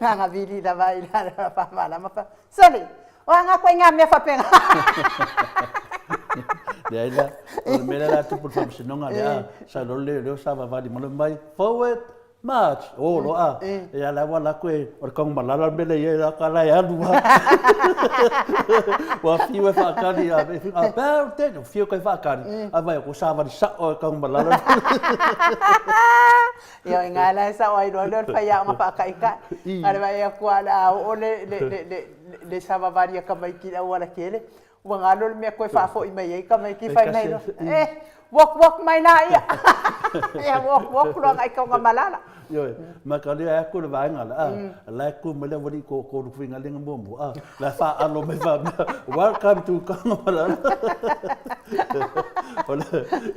Na ona vili lava i lalo faamalama fa, sole, O a ngā koe ngā mea faapena? Leai la, o le mea lea la tupu i le faamasinoga lea, sa iloa le leoleo sa vavali mai mai, forward, march, o loa a. Ia la ua alu atu e, o le Tanumalala le mea lea e i ai, la la e alu lava. Ua fiu e faatali, a about it, fiu e faatali, ae vaai atu ua savali sao lava e Tanumalala. Ia o i ina la e sao ai loa lea o le faiaoga faataitai. A o le vaai atu lava o le a oo le, le, le, le, le savavali a tamaiti i le aualatele, ua galo le mea toe faafoi mai ai tamaiti fai mai loa, eh, walk, walk mai laia. Ia walk, walk loa agai i Tanumalala. Ioe, ma ka lea atu le vaega la, a la e tu mai le aualii toatolu faigaluega muamua, a la e faalo mai faapea, welcome to Tanumalala. O le,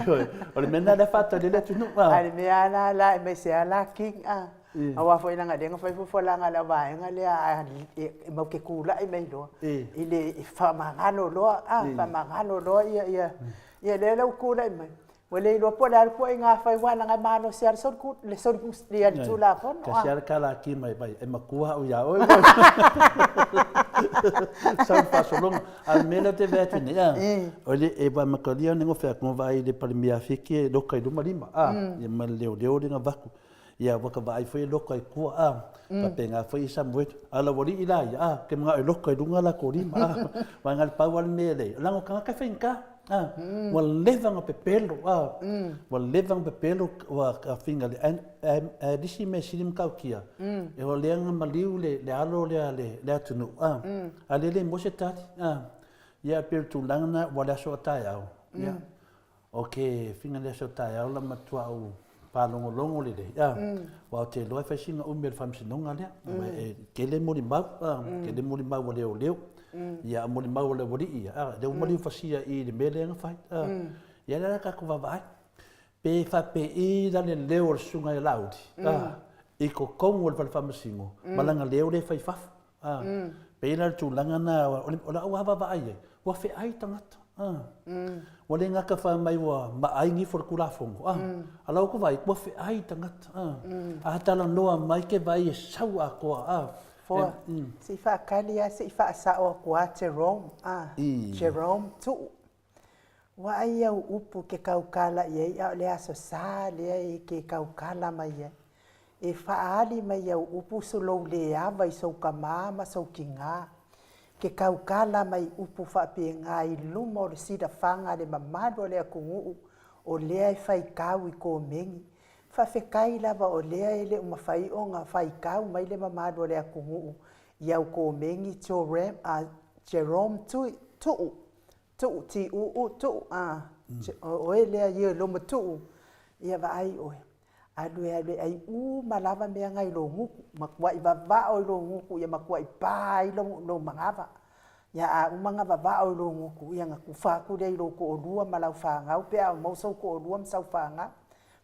ioe, o le mea lena lea e faatali ai le atunuu, a. A o le mea lava la, la aemaise lava la King, a. Aua foi leaga o lea na fai folafolaga a le vaega lea e matou te tulai mai loa i le faamagalo loa, a, faamagalo loa ia, ia, ia lea la ua tulai mai, ua le iloa po o le a le ituaiga fai aua leaga e malosi lava le soli, le Tulafono. Tasi lava le kalaki mai vai, e matua au ia oe. Sau le faasologa. A o le mea lea ou te vaai atu nei, a, o le, e amatalia ona gofe atu, na vaai i le Palemia Fiti e loka i luma lima, a, ia ma le leoleo lea na avatu. Ia ua ka vaai foi e loka i tua, a, faapena foi i Samueli. A o le aualii la ia, a, ke manao e loka i luga latou lima, a, aua na o le pau lava le mea e leai, leaga o tagata e faigata, a, ua leva ona pepelo, a, ua leva ona pepelo, ua finga, ae o le isi mea sili ona matautia, o lea na maliu le alo lea a le atunuu, a, a o lea e le maua se tali, a. Ia e pei o le tulaga lena ua le aso a taeao, ia, O ke finga le aso taeao la matua au faalogologo lelei, a, aua ou te iloa e fai sina umi o le faamasinoga lea, aua e tele molimau, a, tele molimau a leoleo, ia a molimau a le aualii ia, a, lea ua maliu fasia i le mea lea na fai, a, ia lea la tatou vaavaai, pe faapei la le leo o le susuga ia Laauli, a, i totonu o le fale faamasino, ma lana leo lea e fai i fafo. A, pei la le tulaga na, o lau lava vaavaai i ai, ua feai tagata. A, ua le gata fai mai ua maai gifo le Tulafono, a, a lau atu vaai, ua feai tagata. A, a talanoa mai ke vaai e sau atoa. A, Foa, se i faatali lava se i faasao atu lava Jerome, a, Jerome Tuu. Ua ai au upu ke kaukala i ai a o le aso sa lea e ke kaukala mai ai. E faaali mai au upu so lou le ava i sou kamā ma sou kigā. Ke kaukala mai upu faapegā i luma o le silafaga a le mamalu o le atunuu o lea e faitau i komeni. Faafetai lava o lea e le o mafai ona faitau mai le mamalu o le atunuu i au komeni Jerome Tui, Tuu. Tuu, T-U-U, tuu, a, o oe lea ia loma tuu, ia vaai oe, alu e alu e ai uma lava mea na i lou gutu, matuai vavao i lou gutu, ia matuai pa ai lou, lou manava. Ia, a uma ona vavao i lou gutu, ia ona tufa atu lea i lou toalua ma lau fanau pe a o maua sou toalua ma sau fanau.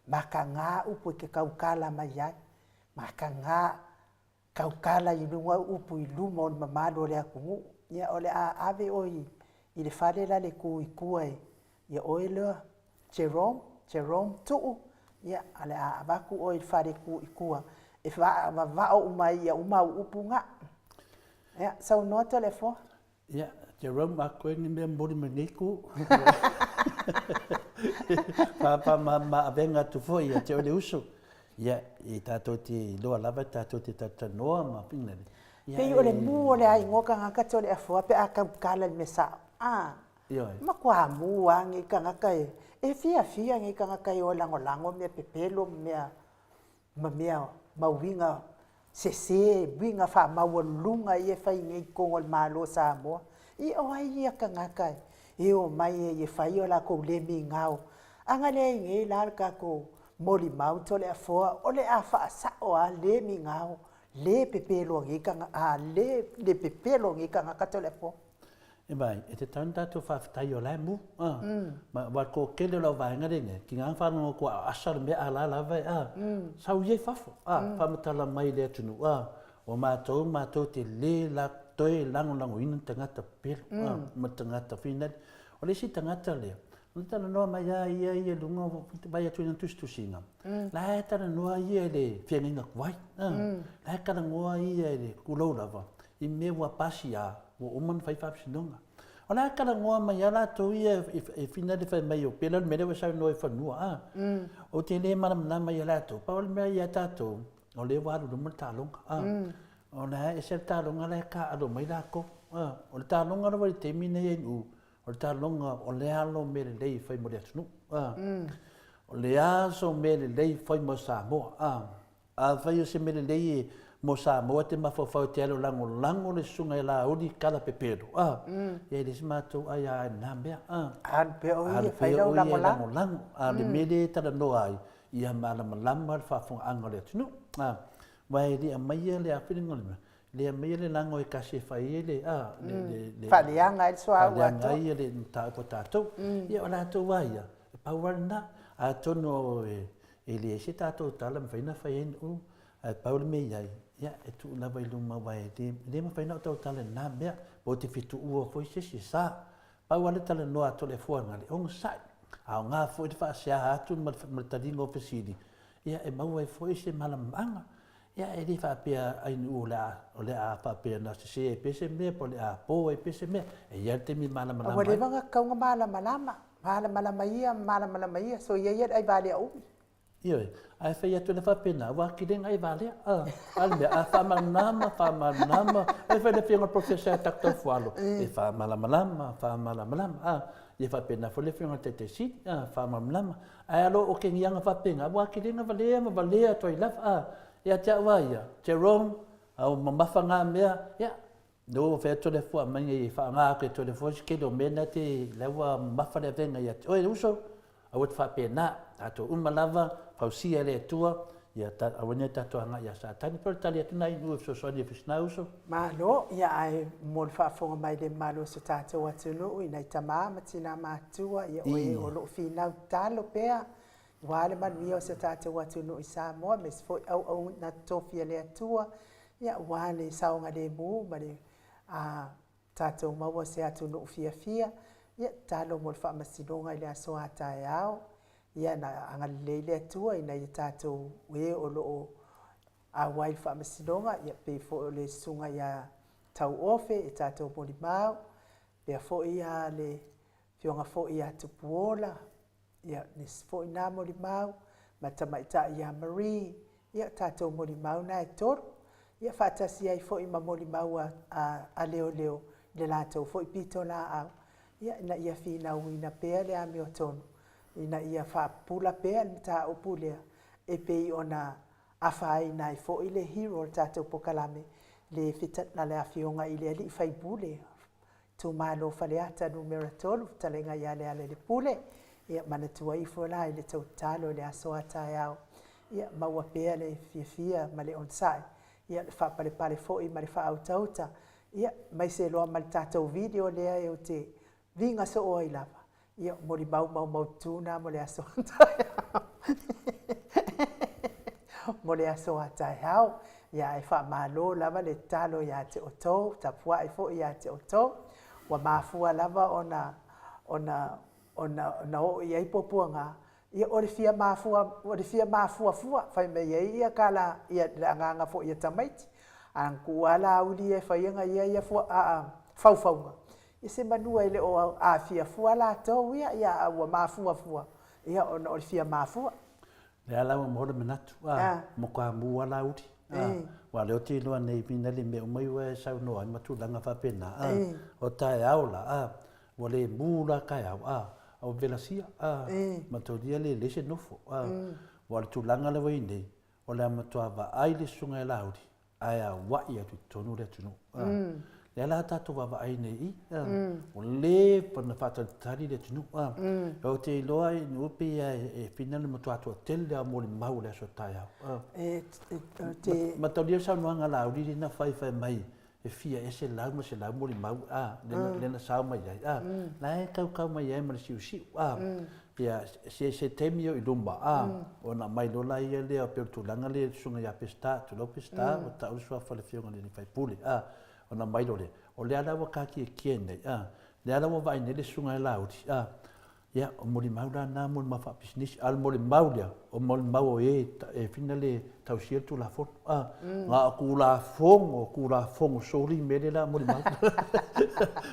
Mataga upu e te tautala mai ai, mataga tautala i luga upu i luma o le mamalu o le atunuu. Ia o le a ave oe i le fale la le tu i tua ia oe lea Jerome, Jerome Tuu, ia o le a avatu oe i le fale tu i tua e vavao uma ai ia uma au upu na. Ia, saunoa Toleafoa. Ia, Jerome, a koe ni mea momoli mai lenei itu. Faamama avega atu foi ia te oe le uso. Ia, e tatou te iloa lava tatou te talatalanoa ma fina le. Pei o le mu o le aigoa tagata Toleafoa pe a tautala i le mea sao. A, Ioe. Matua mu lava nei tagata e, e fiafia nei tagata e o e lagolago mea pepelo ma mea ma mea ma uiga sese, uiga faamaualuluga ia e fai nei i totonu o le Malo o Samoa. Ia o ai ia tagata e omai ai e fai o latou le migao? A na leai nei la le tatou molimau Toleafoa, o le a faasao lava le migao, le pepelo a nei tagata, le le pepelo a nei tagata Toleafoa. E vaai, e tatau ona tatou faafetai o la e mu. Ma aua le toatele o lau vaega lenei, tiga ona faalogo atu a asa le mea a la lava e a, sau ia i fafo, a, faamatala mai i le atunuu, a, o matou, matou te le la, toe lagolagoina ni tagata pepelo, a, ma tagata finali. O le isi tagata lea, na talanoa mai lava ia ia i luga o, vaai atu i lana tusitusiga, la e talanoa ia i le feagaiga tuai, a, la e talanoa ia i le tulou lava, i mea ua pasi a, ua uma ona fai faamasinoga. O le a talanoa mai lava latou ia e finali fai mai o pela le mea lea ua saunoa i fanua a. Ou te le malamalama ia latou, pau o le mea ia tatou, o lea ua alu i luma le taaloga a. O la e ese le taaloga la e taaalo mai latou a. O le taaloga lava i le taimi lenei i Nu'u, o le taaloga o le alo mea lelei e fai mo le atunuu a. O le aso mea lelei e fai mo Samoa a. Afai o se mea lelei e mo Samoa e te mafaufau e te alu e lagolago le susuga ia Laauli Kala Pepelo, a, ia e leai se matou ai a i lena mea, a. Alu pea o ia e fai lau lagolago. Lagolago. A o le mea lea e talanoa ai, ia malamalama le faafofogaaga a le atunuu, a. Aua e le aumaia le a le mea, le aumaia le lago e tasi e fai ai le, a, le, le. Faaleaga ai le suauu atoa. Faaleaga ai le mataupu a tatou. Ia o latou lava ia, e pau lava lena. Atonu e E leai se tatou tala e mafai ona fai ai Nu'u, ae pau le mea i ai, ia, e tuu lava i luma aua e le, e le mafai ona ou tautala i lena mea, po o te fetuua foi se isi e sa. Pau lava le talanoa a Toleafoa na le onosai, aoga foi le faasea atu ma le, ma le taliga o fesili, ia, e maua ai foi se malamalamaaga. Ia, e le faapea ai Nu'u o le a, o le a faapea na sese ai pea se mea, po o le a po ai pea se mea. E i ai le taimi e malamalama ai. Ua leva ona tatau ona malamalama. Malamalama ia, malamalama ia, soia ia le ai valea umi. Ioe, ae fai atu le faapena, ua atili ai valea. A, a le mea, a faamalamalama, faamalamalama, e fai le afioga i le Professor ia Doctor Fualo, e faamalamalama, faamalamalama, a, ia faapena foi le afioga i le Taitai Sili, a, faamalamalama. Ae alo o kegiaga faapena, ua atili ona valea ma valea atu ai lava, a, ia te au lava ia, Jerome, a ua mamafa na mea, ia, No, fai atu le fua mai nei whaanga ake to le fua se kele o mea na te la ua mamafa le avega ia te oe le uso, aua te faapena, tatou uma lava, fausia e le Atua, ia ta, aua nei tatou agai ia Satani. Pei o le tali atu na inu e fesoasoani e Fisna uso. Malo, ia ae mo le faafofoga mai le mamalu o so tatou atunuu i nai tama ma tina matua, ia oe o loo finau tatalo pea aua le manuia o so tatou atunuu i Samoa, aemaise foi auauna totofi a le Atua, Ia, aua le saogalemu ma le tatou maua se atunuu fiafia, ia, tatalo mo le faamasinoga i le aso a taeao. Ia, na agalelei le Atua ina ia tatou e o lo o auai i le faamasinoga, ia, pei foi o le susuga ia Tauofe e tatou molimau, pea foi le afioga foi ia Tupuola, Ia, nisi foi na molimau, ma le tamaitai ia Marie, ia, tatou molimau na e tolu. Ia, faatasi ai foi ma molimau a, a, a leoleo i le latou foi pitolaau, ia, ina ia finauina pea le amiotonu, ina ia faapupula pea le mataupu lea, e pei ona afaina ai foi le hero o le tatou polokalame, le, le Afioga i le Alii Faipule, Itumalo Faleata Numera 3, fetalaiga ia Lealailepule. Ia manatua ifo la i le tou tatalo i le aso a taeao, ia maua pea le fiafia ma le onosai, ia le faapalepale foi ma le faautauta. Ia, mai se loa ma le tatou video lea e ou te viga soo ai lava. Ia, molimau maumaututu na mo le aso taeao. Mo le aso a taeao. Ia, ae faamalo lava le tatalo ia te outou, tapuai foi ia te outou. Ua mafua lava ona ona ona ona oo i ai puapuaga, ia o le fia mafua, o le fia mafuafua, fai mai ai ia kala, ia le agaga foi ia tamaiti. A na tuu lava Laauli ia e fai ana ia ia fua, a, faufauga, ia semeamanu e le o aafia fua latou ia, ia a ua mafuafua, ia ona o le fia mafua. Lea la ua maua le manatu, a, matua mu lava Laauli, a, aua o lea ou te iloa nei finali mea uma ia ua e saunoa ai ma tulaga faapena, a, o taeao la, a, ua le mu la taeao, a, a ua velasia, a, mataulia le leai se nofo, a, aua o le tulaga lea ua i ai nei, o le a matua vaai le susuga ia Laauli ae auai atu i totonu le atunuu. Lea la tatou vaavaai nei i, ua leva ona faatalitali le atunuu. Ou te iloa i nuu pei lava e fina le matua toatele lava o molimau o le aso taeao. Mataulia le saunoaga a Laauli lea na fai fai mai e fia ea 100 ma 100 molimau a, lea na sao mai ai a, la e tautau mai ai ma le siusiu a, ia se se taimi o i luma a, ona aumai loa laia lea pei o le tulaga lea i le susuga ia Peseta, tulou Peseta, ua tau le suafa o le afioga i le sui usufono a, ona aumai loa lea, o lea la ua taatiatia nei a, lea la ua vaai nei le susuga ia Laauli a, Ia, o molimau la na, molimau faapisinisi, a o le molimau lea, o molimau o e e fina le tausia le Tulafono. A, na o Tulafono, Tulafono soli mea lea la molimau.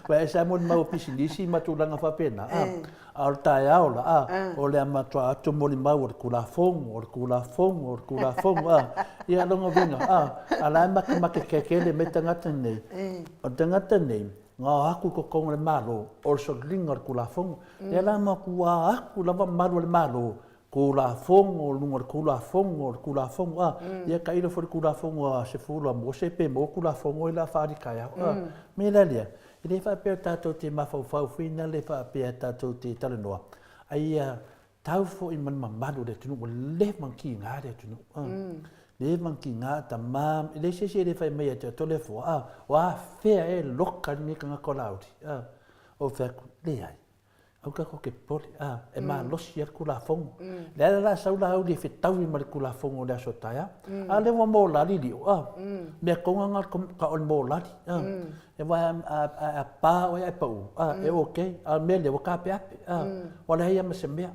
Aua e ese lava molimau o pisinisi ma tulaga faapena, a, a o le taeao la, a, o le a matua atu molimau o le Tulafono, o le Tulafono, o le Tulafono, a. Ia, lona uiga, a, a o la e makemake kekele mai tagata nei. O le tagata nei, Na o atu i totonu o le Malo, o le soliga o le Tulafono. Lea la matua atu lava malu a le Malo, Tulafono, luga o le Tulafono, o le Tulafono, a. Ia tailo foi i le Tulafono a 10 a Mose pe maua Tulafono ia o le a faaali taeao, a. O le mea la lea, e le faapea tatou te mafaufau foi lea faapea tatou te talanoa, a ia tau foi ma le mamalu o le atunuu, ua leva ona tiga le atunuu. Leva ona tiga tama, e leai se isi e le fai mai ia te outou le Atua, a, o afea ea e loka ai lenei tagata o Laauli? A, ou fai atu, leai, aua tatou te popole, a, e malosi lava le Tulafono. Lea la o le a sau Laauli e fetaui ma le Tulafono i le aso taeao. A lea ua molali lio, a, mea tonu lava na o le molali, a. Aua a pa oe ae pau, a, e ok, a o le mea lea ua taapeape, a, ua leai lava ma se mea.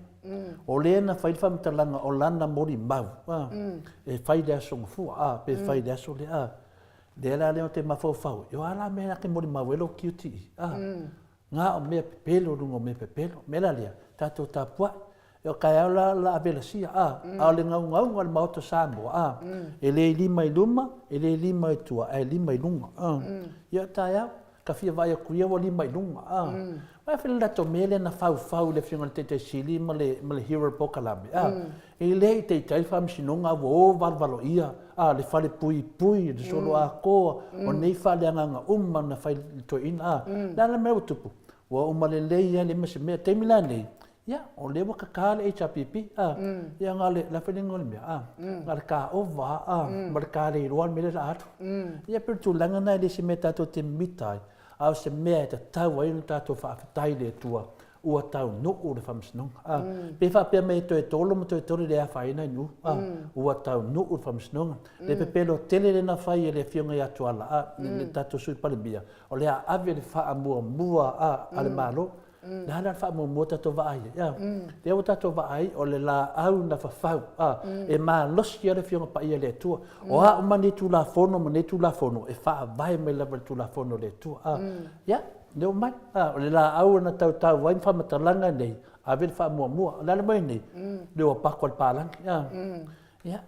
O lea na fai le faamatalaga o lana molimau, a, e fai i le Aso Gafua, a, pe fai i le aso lea, a. Lea la lea ou te mafaufau ai, o a la mea la te molimau ai lou QTE, a, na o mea pepelo i luga o mea pepelo. O le mea la lea, tatou tapuai, O taeao la o le a velasia, a, a o le naunauga o le Maota o Samoa, a, e le lima i luma, e le lima i tua, ae lima i luga, a. Ia o taeao, ka fia vaai atu ia ua lima i luga, a. Aua e fai le latou mea lea na faufau i le Afioga i le Taitai Sili ma le, ma le Hero Pokalame, a. E le i taitai le Faamasinoga a ua o valevaloia, a, le falepuipui, le soloatoa, o nei faaleagaga uma na fai i le toeaina, a. O le a la le mea ua tupu? Ua uma lelei lava, leai ma se mea. O le taimi la lenei, Ia, o lea ua kaka le HRPP, a, ia na o le, la foi le igoa o le mea, a, na o le kaova a, ma le kaleiloa le mea lea o le a alu. Ia pei o le tulaga lena e le o se mea tatou te mimita ai, a o se mea e tatau ai ona tatou faafetai i le Atua ua taunuu le faamasinoga, a. Pe faapea mai e toe tolo ma toe tolo e le afaina i nuu, a, ua taunuu le faamasinoga. Le pepelo tele lea na fai e le Afioga ia Tuala, a, le tatou Sui Palemia, o le a ave le faamuamua a, a le Malo. Le a la le faamuamua tatou vaai ai? A, lea ua tatou vaai o le laau na fafau, a, e malosi lava le Afioga Paia a le Atua. O a uma nei Tulafono ma nei Tulafono, e faavae mai lava i le Tulafono a le Atua. A, ia, lea ua mai, a, o le laau na tautau ai ma faamatalaga nei, ave le faamuamua. O le a le mea nei? Le ua pako le palagi, a, ia,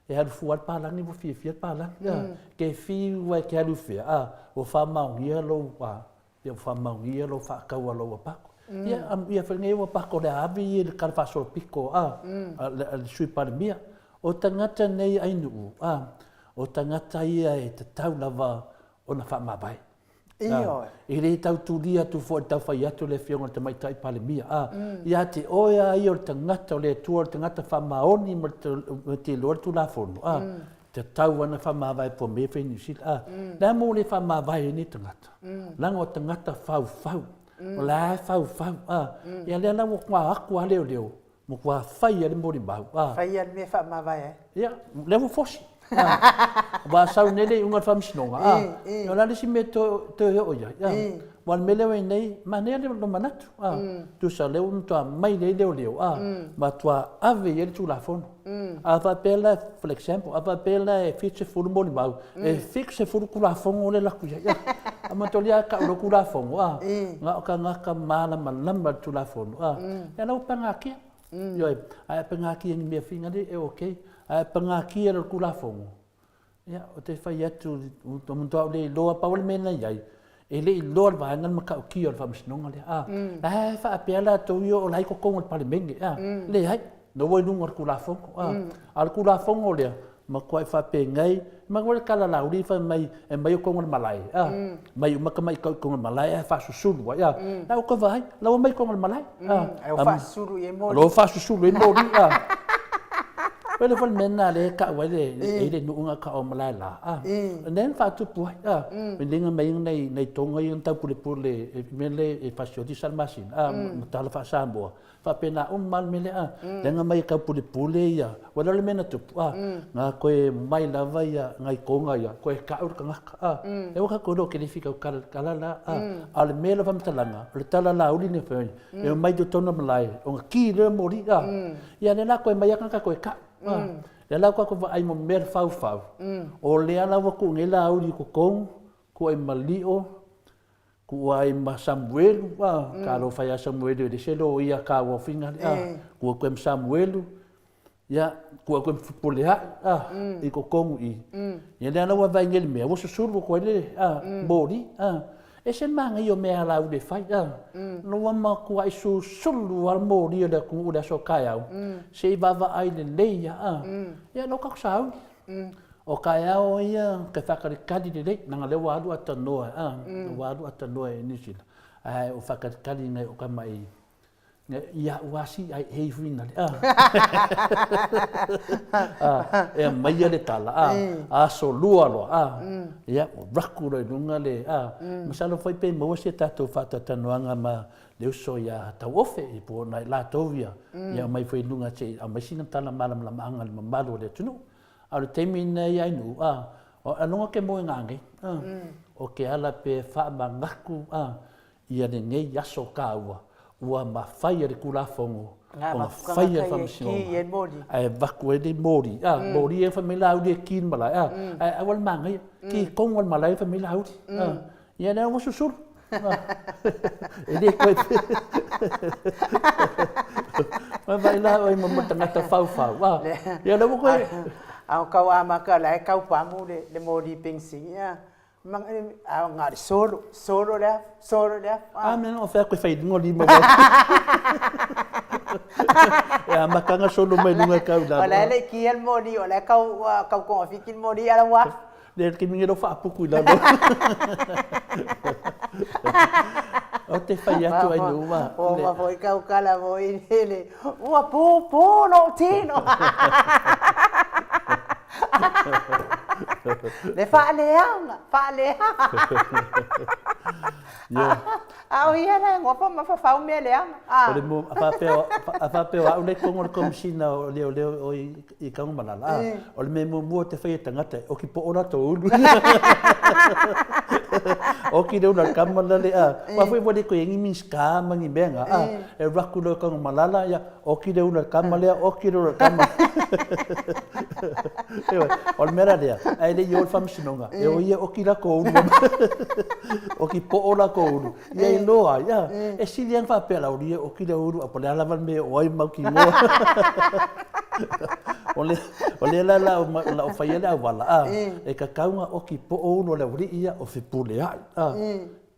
e alu fua le palagi ua fiafia le palagi, a, ke fiu ai ke alu fea, a, ua faamaonia lou, a, Ia ua faamaonia lou faatau a lou apako. Ia, amuia foi lenei ua pako le ave ia i le tala faasolopito a, a le Sui Palemia. O tagata nei ainuu, a, o tagata ia e tatau lava ona faamavae. Ioe. E le tau tulia atu foi i le tau fai atu le Afioga i le Tamaitai Palemia, a, ia te oe lava ia o le tagata o le Atua, o le tagata faamaoni ma te iloa le Tulafono, a, Tatau ana faamavae po mea fai Niu Sila. A, le a mo le faamavae ai nei tagata? Leaga o tagata faufau. O la e faufau. A, ia lea la ua kua aku a leoleo, matua fai a le molimau. A. Fai a le mea e faamavae ai. Ia, lea ua fosi. Ua sau nei le iuga o le faamasinoga, a, o le a le isi mea e toe oo i ai? A, aua o le mea lea ua i ai nei, manaia lou manatu, a, tusa o lea ua matua mai nei leoleo, a, matua ave i ai le Tulafono. A faapea la, for example, a faapea la e 70 molimau, e 70 Tulafono lea e alu atu i ai, a. A manatua a tau loa Tulafono, a, na o tagata malamalama i le Tulafono, a, ia la ua pagatia. Ioe, ae a pagatia i ni mea finagalo e okay, ae a pagatia loa i le Tulafono, ia, ou te fai atu, ua matua ou le iloa, pau le mea na i ai, e le i iloa le vaega le matautia o le faamasinoga lea, a, la e faapea latou ia o la e i totonu o le Palemene, a, leai, na ua i luga o le Tulafono, a, a o le Tulafono lea, matuai faapenei, manatua le tala a Laauli fai mai e aumai outou i le malae, a, aumai uma tamai tau i totonu o le malae ae faasusulu ai, a, la ua toe vaai, la ua aumai i totonu o le malae, a, Ae ua faasusulu i ai moli. La ua faasusulu i ai moli, a. Pei le foi le mea lena lea e tau ai le, e i ai le nuu na tau o Malaela, a, lea na faatupu ai, a, lea na aumai ai nai toga ia na taupulepule i le mea lea e fasioti Salamasina, a, ma tala faa-Samoa, faapena uma lava le mea lea, a. Lea na aumai e taupulepule ia, aua o le mea na tupu, a, na toe omai lava ia nai toga ia, toe tau le tagata, a. Lea ua tatou iloa ou te le fia tautala i le tala la, a. A o le mea lea o le faamatalaga, o le tala Laauli lea fai mai, e omai i totonu o le malae, ona ki lea o le moli, a. Ia lea la toe omai lava tagata toe tau, a. Lea la ua tatou vaai mo mea faufau, o lea la ua tuu nei Laauli i totonu, tuu ai ma Lio, Tuu ai ma Samuelu, a, talofa ia Samuelu e le se loia taua fingali, a, tuu atu ai ma Samuelu, ia, tuu atu ai ma Fepuleai, a, i totonu i i. Ia lea la ua vaai nei i le mea, ua susulu atu ai le, a, moli, a. Ese le manaia o mea a Laauli e fai, a. Na ua matuai susulu lava le moli o le atunuu i le aso a taeao, se i vaavaai lelei lava, a. Ia lea ua tatou sauni. O taeao ia ou te faatalitali lelei, leaga o lea ua alu atanoa, a, ua alu atanoa i Niu Sila, ae o faatalitali nai o tama i, ia au lava si ai hei huina le, a, a, e aumaia le tala, a, aso lua loa, a, ia, ua raku loa i luga le, a, masalo foi pe maua se tatou faatalatalanoaga ma le uso ia Tauofe, po o nai latou ia, ia aumai foi i luga se i aumai sina tala malamalamaaga i le mamalu o le atunuu. A o le taimi lenei ai nuu, a, o aloga ke moe ngā nei, a, o ke ala pe whaamangaku, a, ia lenei aso kāua, ua mawhai a le Tulafono, ona whai a le Whamasinoga, ae vaku ai le mori, a, mori e whai mai la uri e ki le malae, a, ae aua le māngaia, ki kongo le malae whai mai la uri, a, ia lea ua susulu. E le koe te. Mai vai la oi mo mo tangata whauwhau. Ah, ia le koe. A o kau amaka la e kau pamu le le mori pengsing ia. Mang a nga le solo, solo le solo le. A me no whea koe whai lunga lima wa. E amakanga solo mai lunga kau la. O la le ki el mori, o la kau kau konga fiki mori ala wa. Le ke mingi ro whaapuku i lalo. O te whai atu ai nua. O ma foi kau kala mo i lele. Ua pō pō no tino. Le whaaleanga, whaaleanga. A o ia la ngopa ma whawhau mea leanga. O le mo, a whapea, a whapea o au le kongo le komisina o leo leo o i, i kango malala. A, o le mea muamua te whai e tangata, o ki po ora tō ulu. O ki reo la kamala le, a, wa whai wale koe ngi min ska ma ngi mea nga, a, e raku leo kango malala, ia, o ki reo la kamala, o ki reo la kamala. Ewa, o le mea la lea, ae le i o le faamasinoga, e o ia oki la ko ulu, oki po'o la ko ulu, ia i loa ai, a, e sili ana faapea la ulu ia oki le ulu, a po o le a lava le mea e oo ai mau kinoa. O le, o lea la la o la o faia le auala, a, e kakau nga oki po'o ulu o le aualii ia, o Fepuleai, a,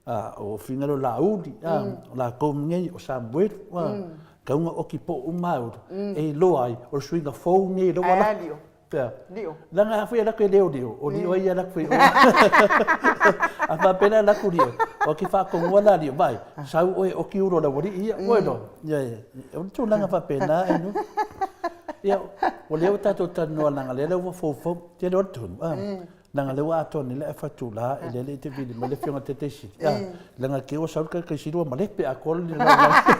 A, o Fingalo Laauli, a, o lakou nei o Samuelu, a, kauga oki po'o uma au, e iloa ai, o le suiga fou nei lea ua Ae a Lio? Pea. Lio. Leaga a fai e laku e leo lio, o lio ai ia laku e o. A faapea la laku lio, o ke faatonua la lio, vaai, sau oe oki ulo le aualii ia, ua iloa. Ia, ia, o le tulaga faapena e nu. Ia, o lea ua tatou talanoa leaga o lea ua foufou. Tele o le tonu, a. Leaga o lea ua atoa nei le afa itula e lea e le i te vili mai le Afioga i le Taitai Sili. A, leaga te i ua sau le Taitai Sili ua malepe atoa le lalolagi.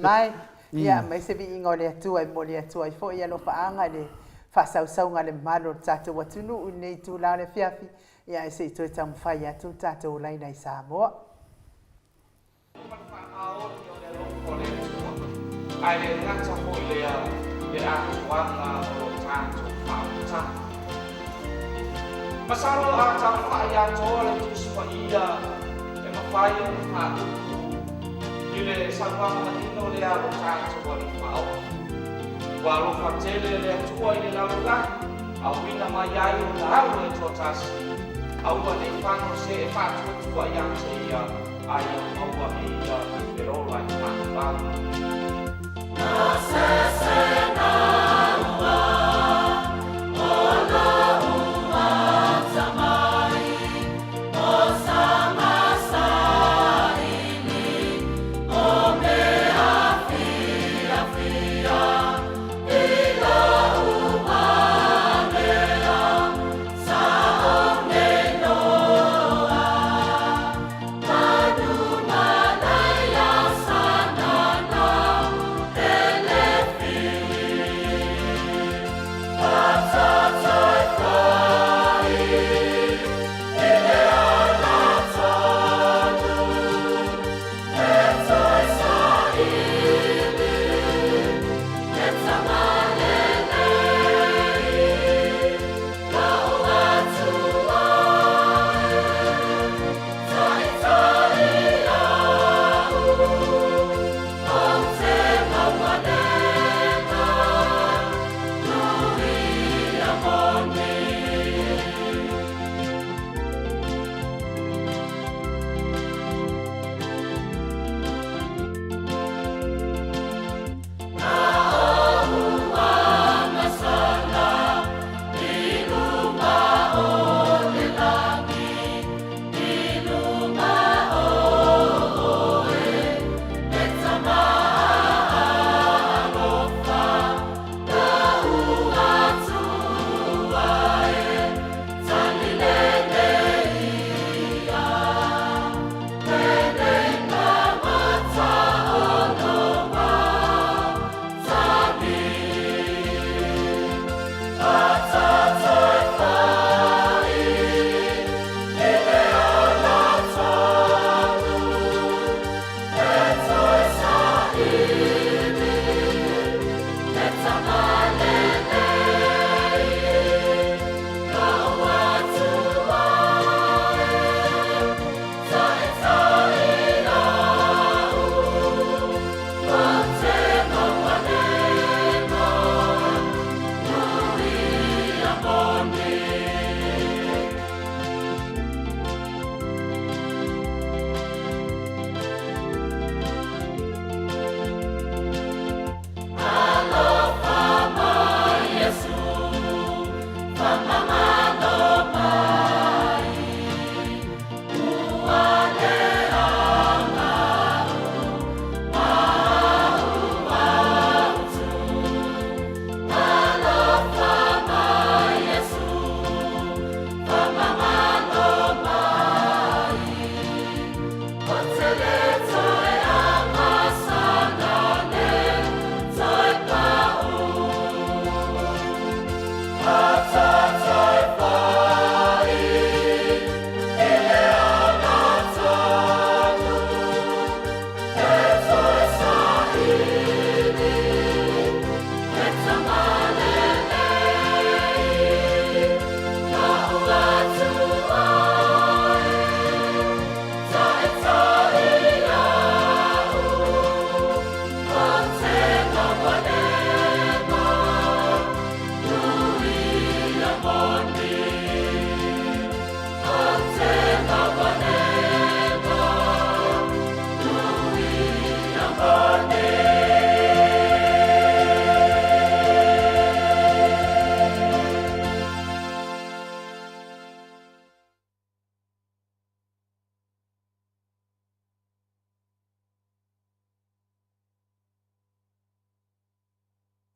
Mai, ia, aumai se viiga o le Atua e momoli atu ai foi alofaaga i le faasausauga a le mamalu o le tatou atunuu i lenei itula o le afiafi, ia ae se i toe taumafai atu le tatou laina i Samoa. Ma le faamaoni o le alofa o le Atua, ae le gata foi lea le atoaga o lo tatou faaolataga. Masalo a taumafai atoa le Tusi Paia e mafai ona faaupu i le saunoaga manino lea a lo tatou Alii Faaofi. Ua alofa tele le Atua i le lalolagi, auina mai ai Lona Alo e toatasi, aua ne i fano se e faatuatua ia te ia, a ia maua e ia le ola e faavavau.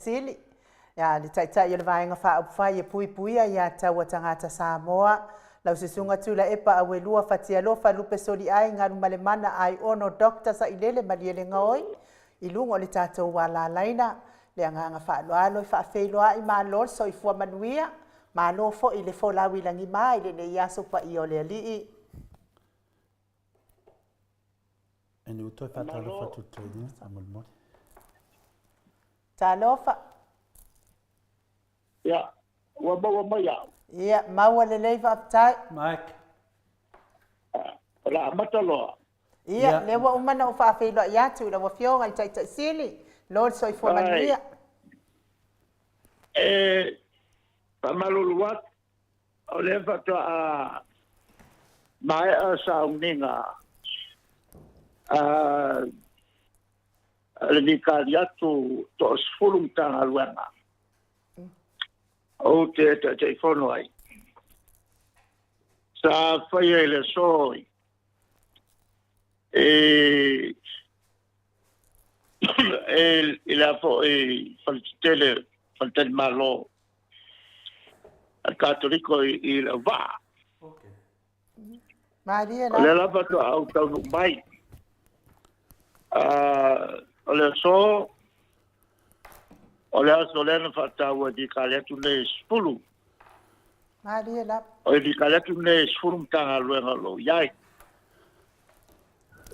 Sili, ia, le Taitai o le Vaega Faaupufai e puipuia ia taua tagata Samoa, lau Susuga Tuilaepa Auelua Fatialofa Lupe Soliai Galumalemana Aiono Doctor Sailele Malielegaoi, i luga o le tatou alalaina, le agaga faaaloalo e faafeiloai malo le soifua manuia, malo foi le folau i lagima i lenei aso paia o le Alii. E nu toe faatalofa atu i le toeaina faamolemole. Talofa. Ia, ua maua mai au. Ia, maua lelei faafetai. Mike. O le a amata loa. Ia, lea ua uma ona ou faafeiloai atu i lau Afioga i le Taitai Sili, lo le soifua manuia. E faamalulu atu, o lea faatoa maea sauniga a le vikali atu toa-10 Matagaluega ou te Taitaifono ai. Sa faia i le aso i i le a foi faletetele, faletalimalo a le Katoliko i Leauvaa. Malie O lea lava faatoa ou taunuu mai. O le aso, o le aso lea na faataua e vikali atu nei e 10. Malie lava. O e vikali atu nei e 10 Matagaluega o lo o i ai.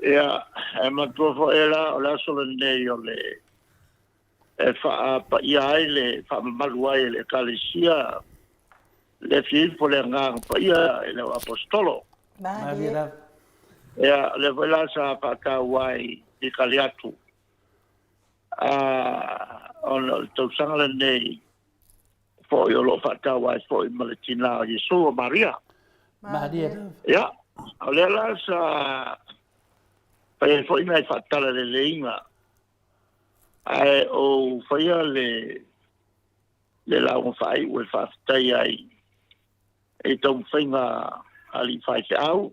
Ia, e manatua foi la, o le aso lenei o le e faapaia ai le faamamalu ai e le Ekalesia le afio ifo o le Agaga Paia i le Aposetolo. Malie lava. Ia, o lea foi la sa faataua ai i kali atu, ona o le tausaga lenei foi o lo o faataua ai foi ma le tina o Iesu o Maria. Malie lava. Ia, o lea la sa fai ai foi nai faatalaleleiga, ae ou faia le le lauga faaiu e faafetai ai i taumafaiga a alii faifeau,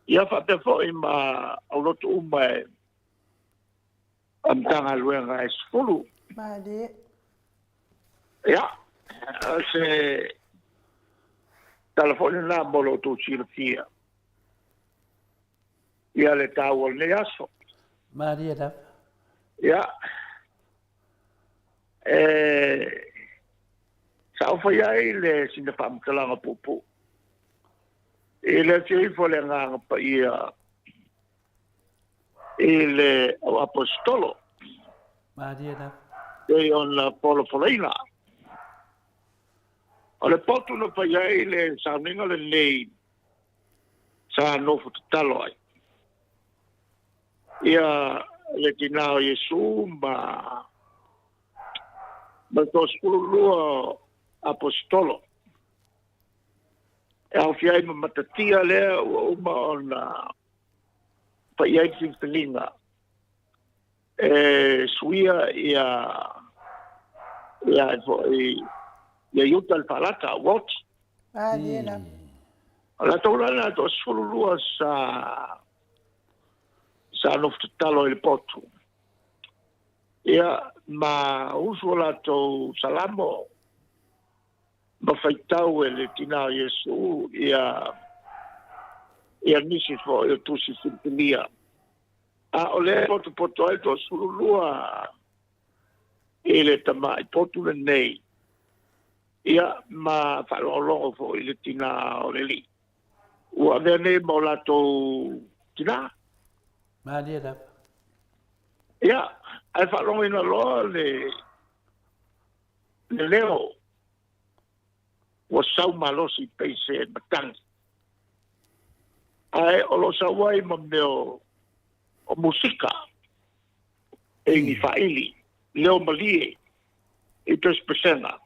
ia faapea foi ma aulotu uma e a Matagaluega e 10. Malie. Ia, o se tala foi lena mo lo outou silafia ia le taua o lenei aso. Malie lava. Ia, e sa ou faia ai le sina faamatalaga puupuu i le afio ifo o le Agaga Paia i le au aposetolo. Malie lava. Pei ona folafolaina. O le potu na fai ai le sauniga lenei sa nofo tatalo ai ia le tina o Iesu ma le 32 aposetolo. E aofia ai ma Matatia lea ua uma ona fai ai le filifiliga e suia ia ia foi ia Iuta le Faalata, Uoti. Malie lava. O latou la na 12 sa nofo tatalo i le potu. Ia, ma usu o latou salamo ma faitau e le tina o Iesu ia ia nisi foi o tusi filifilia. A o lea e potopoto ai le 12 i le tamai potu lenei, ia ma faalogologo foi i le tina o le Alii. Ua avea nei ma o latou tina. Malie lava. Ia, ae faalogoina loa le le leo ua sau malosi pei se matagi. Ae o lo o sau ai ma mea o musika e ni faaili, leo malie i pesepesega,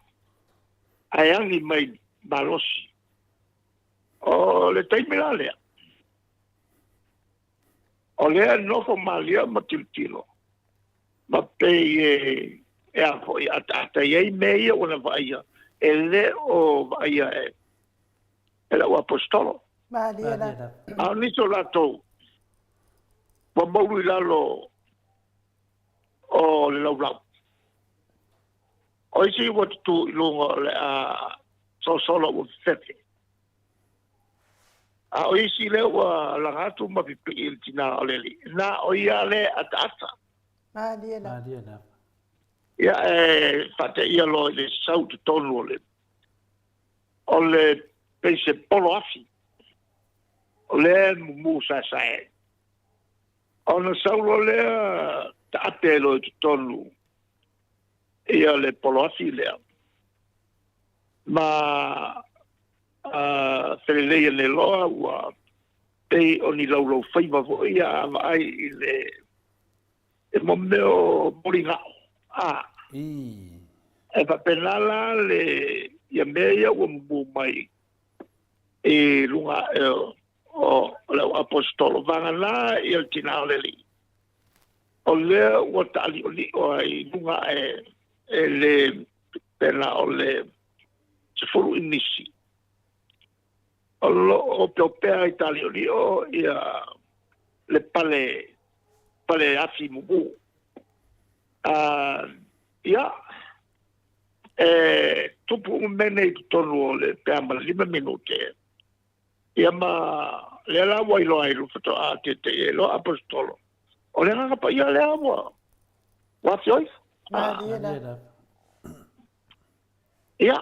ae agi mai malosi. O le taimi la lea, o lea e nofo malie ma tilotilo, ma pei e a foi ataata i ai mea ia ua na vaaia, e le o vaaia e lau aposetolo. Malie lava. A o nisi o latou ua maulu i lalo o le laulau. O isi ua tutū i luga o le a solosolo ua fefefe. A o isi lea ua laga atu ma pipii i le tinā o le alii, na o ia lea e ataata. Malie lava. Malie lava. Ia e faateia loa i le sau i totonu o le o le pei se polo afi o lea e mumu saesae ai. Ona sau loa lea taape ai loa i totonu ia le polo afi lea ma felelei ane loa ua pei o ni laulaufaiva foi ia a vaai i le e mo mea o moligao a. E faapena la le ia mea ia ua mumu mai i luga ae o o le au aposetolo, vagana ia le tinā o le Alii, o lea ua taaliʻoliʻo ai i luga ae e le pena o le 10 inisi o lo o opeopea ai taaliʻoliʻo ia le pale pale afi mumu. A ia e tupu uma mea nei i totonu o le pe a ma le 5 minute. Ia ma lea la ua iloa ai faatoa teteʻi ai loa aposetolo. O le Agaga Paia lea ua ua afio ifo. Malie lava. Ia,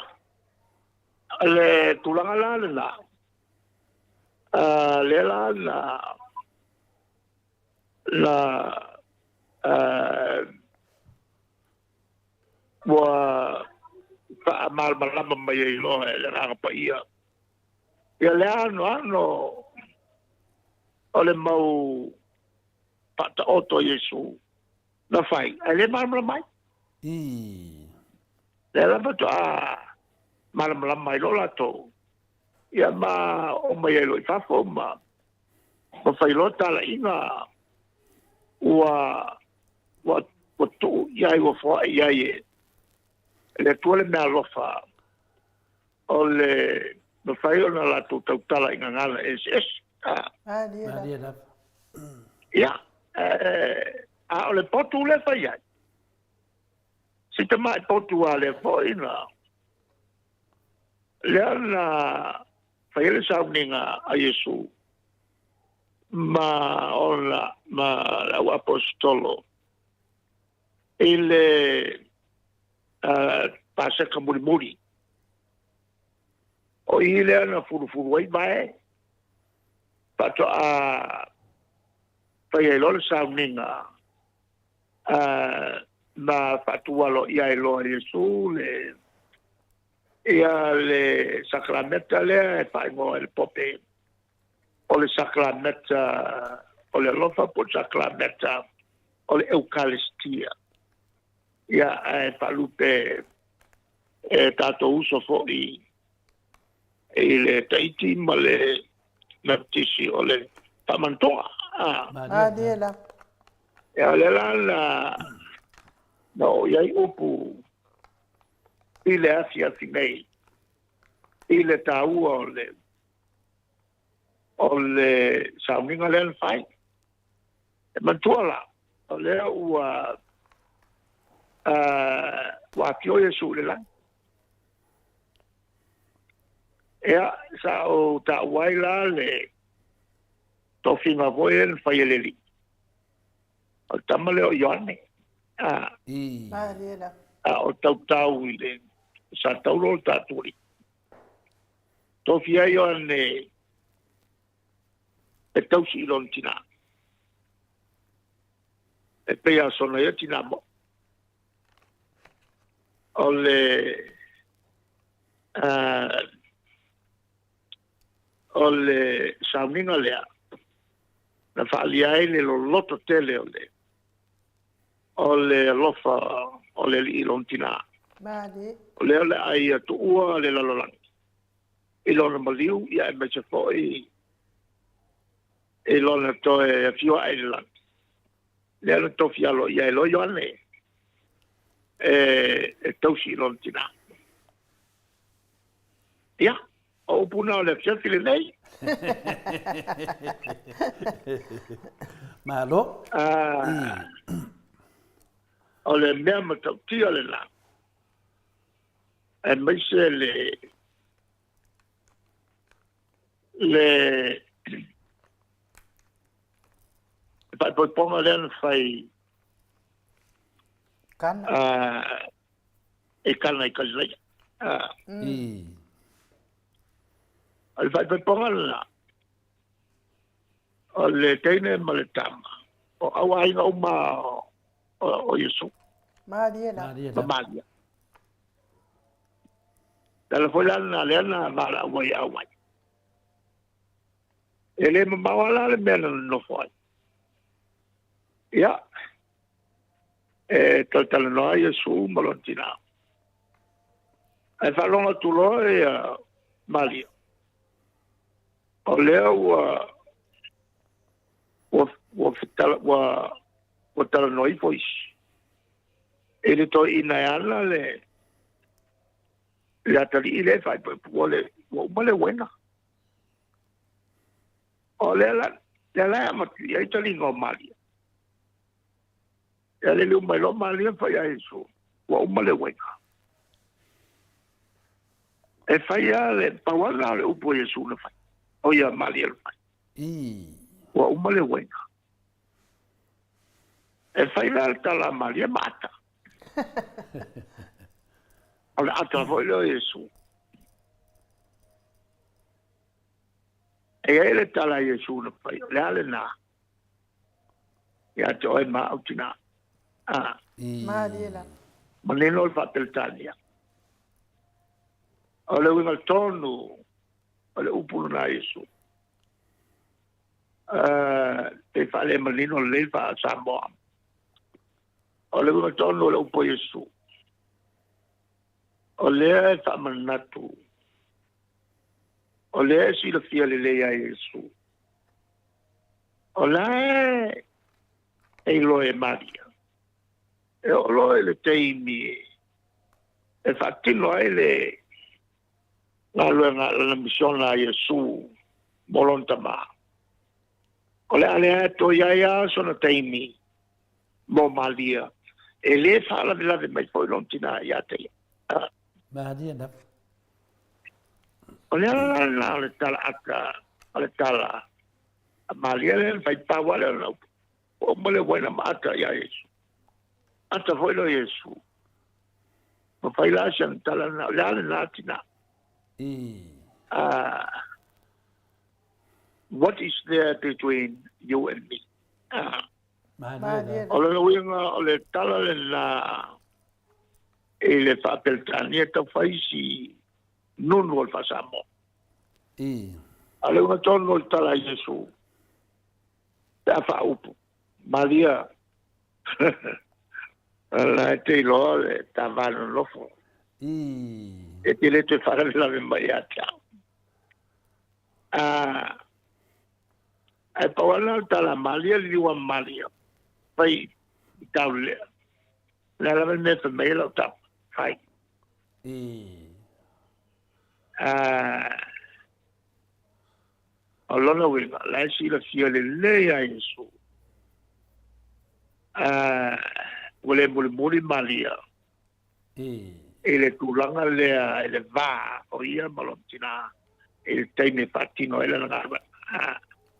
le tulaga la lena, lea la na na ua faamalamalama mai ai loa e le Agaga Paia ia le anoano o le mau faataoto a Iesu na fai, ae le malamalama ai. Lea la faatoa malamalama ai loa latou, ia ma oo mai ai loa i fafo ma ma fai loa talaiga ua ua ua tuu i ai, ua foai i ai e le Atua le meaalofa o le mafai ona latou tautala i gagana eseese. Malie lava. Ia, a o le potu lea fai ai, si tamai potu a lea foi na, lea na fai ai le sauniga a Iesu ma ona ma le au aposetolo i le Paseka mulimuli. O i lea na fulufulu ai vae, faatoa fai ai loa le sauniga ma faatualo ia ai loa Iesu le ia le sakalameta lea e faaigoa e le Pope o le sakalameta o le alofa po o le sakalameta o le Eukalestia. Ia, ae faalupe e tatou uso foi i le Tahiti ma le Metotisi o le Faamanatoga. Malie lava. Ia, o lea la na, na oo i ai upu i le afiafi nei i le taua o le o le sauniga lea na fai. E manatua la, o lea ua ua afio Iesu i le lagi. Ia, sa ou taua ai la le tofiga foi lea na fai e le Alii. O le tama lea o Ioane. A, a o tautau i le sa taulo le tatou Alii. Tofia ai Ioane e tausi i lona tinā. E pei a sona ia tinā moʻo. O le uh, o le sauniga lea na faaalia ai le loloto tele o le o le alofa o le alii i lona tinā. O lea o le a ia tuua le lalolagi i lona maliu, ia aemaise foi i lona toe afio ae i le lagi. Lea na tofi aloaia ai loa Ioane e, e tausi i lona tinā. Ia, o upu na o le afiafi lenei. Malo. O le mea matautia lena. Aemaise le le faaipoipoga lea na fai Kana. I Kana i Kalilaia. I. O le faaipoipoga lena, o le teine ma le tama, o au aiga uma o Iesu. Malie la. Malie Ma la. Malia. Le ala foi la lena lea na valaau ai auai. E le mamao lava la le mea na nonofo ai. Ia, e talatalanoa Iesu ma lona tinā. Ae faalogo atu loa ia Malia, o lea ua ua ua fetala ua ua talanoa ifo isi. I le toeaina e ana le le atalii lea e faaipoipo ua le ua uma le uena. O lea la lea la e avatu i ai taliga o Malia. E alele uma mai loa Malia fai ia Iesu, ua uma le uena. E fai lava le pau lava lena o le upu a Iesu na fai, o ia Malia na fai. I. Ua uma le uena. E fai la le tala a Malia ma ata. O le ata foi lea o Iesu. E i ai le tala a Iesu na fai, o le a lena? Ia te oe ma au tinā. A. I. Malie la. Manino le Faa-Peretania. O le uiga tonu o le upu lena a Iesu. Pei faalemanino lelei le faa-Samoa. O le uiga tonu o le upu a Iesu, o lea e faamanatu, o lea e silafia lelei a Iesu, o la e e iloa e Maria, e oo loa i le taimi e faatino ai le galuega lana misiona a Iesu mo lona tama. O le a lea e toe ai lava sona taimi mo Maria, e le faalavelave mai foi lona tinā ia te ia. Maria lava. O le ala la lena o le tala ata, o le tala a Maria lea na fai pau lava lea o lana upu, ua uma le uaina ma ata ia Iesu. Ata foi lea o Iesu. Ma fai la si ana tala lena, o le a lena tinā? I. What is there between you and me? Malie O lona uiga o le tala lena i le Faa-Peretania tau fai si nunu o le Faa-Samoa. I. A o le uiga tonu o le tala a Iesu pe a faaupu, Malia, la e te iloa le ta va nonofo. I. E te le toe faalavelave mai ia te au. Ae pau lava lena o le tala a Malia, liliu a Malia, fai i tau lea. O le a lava le mea e fai mai ai lau tama, fai. I. O lona uiga, la e silafia lelei a Iesu. Ua le mulimuli Malia I. i le tulaga lea i le va o ia ma lona tinā i le taimi e faatino ai lana galuega.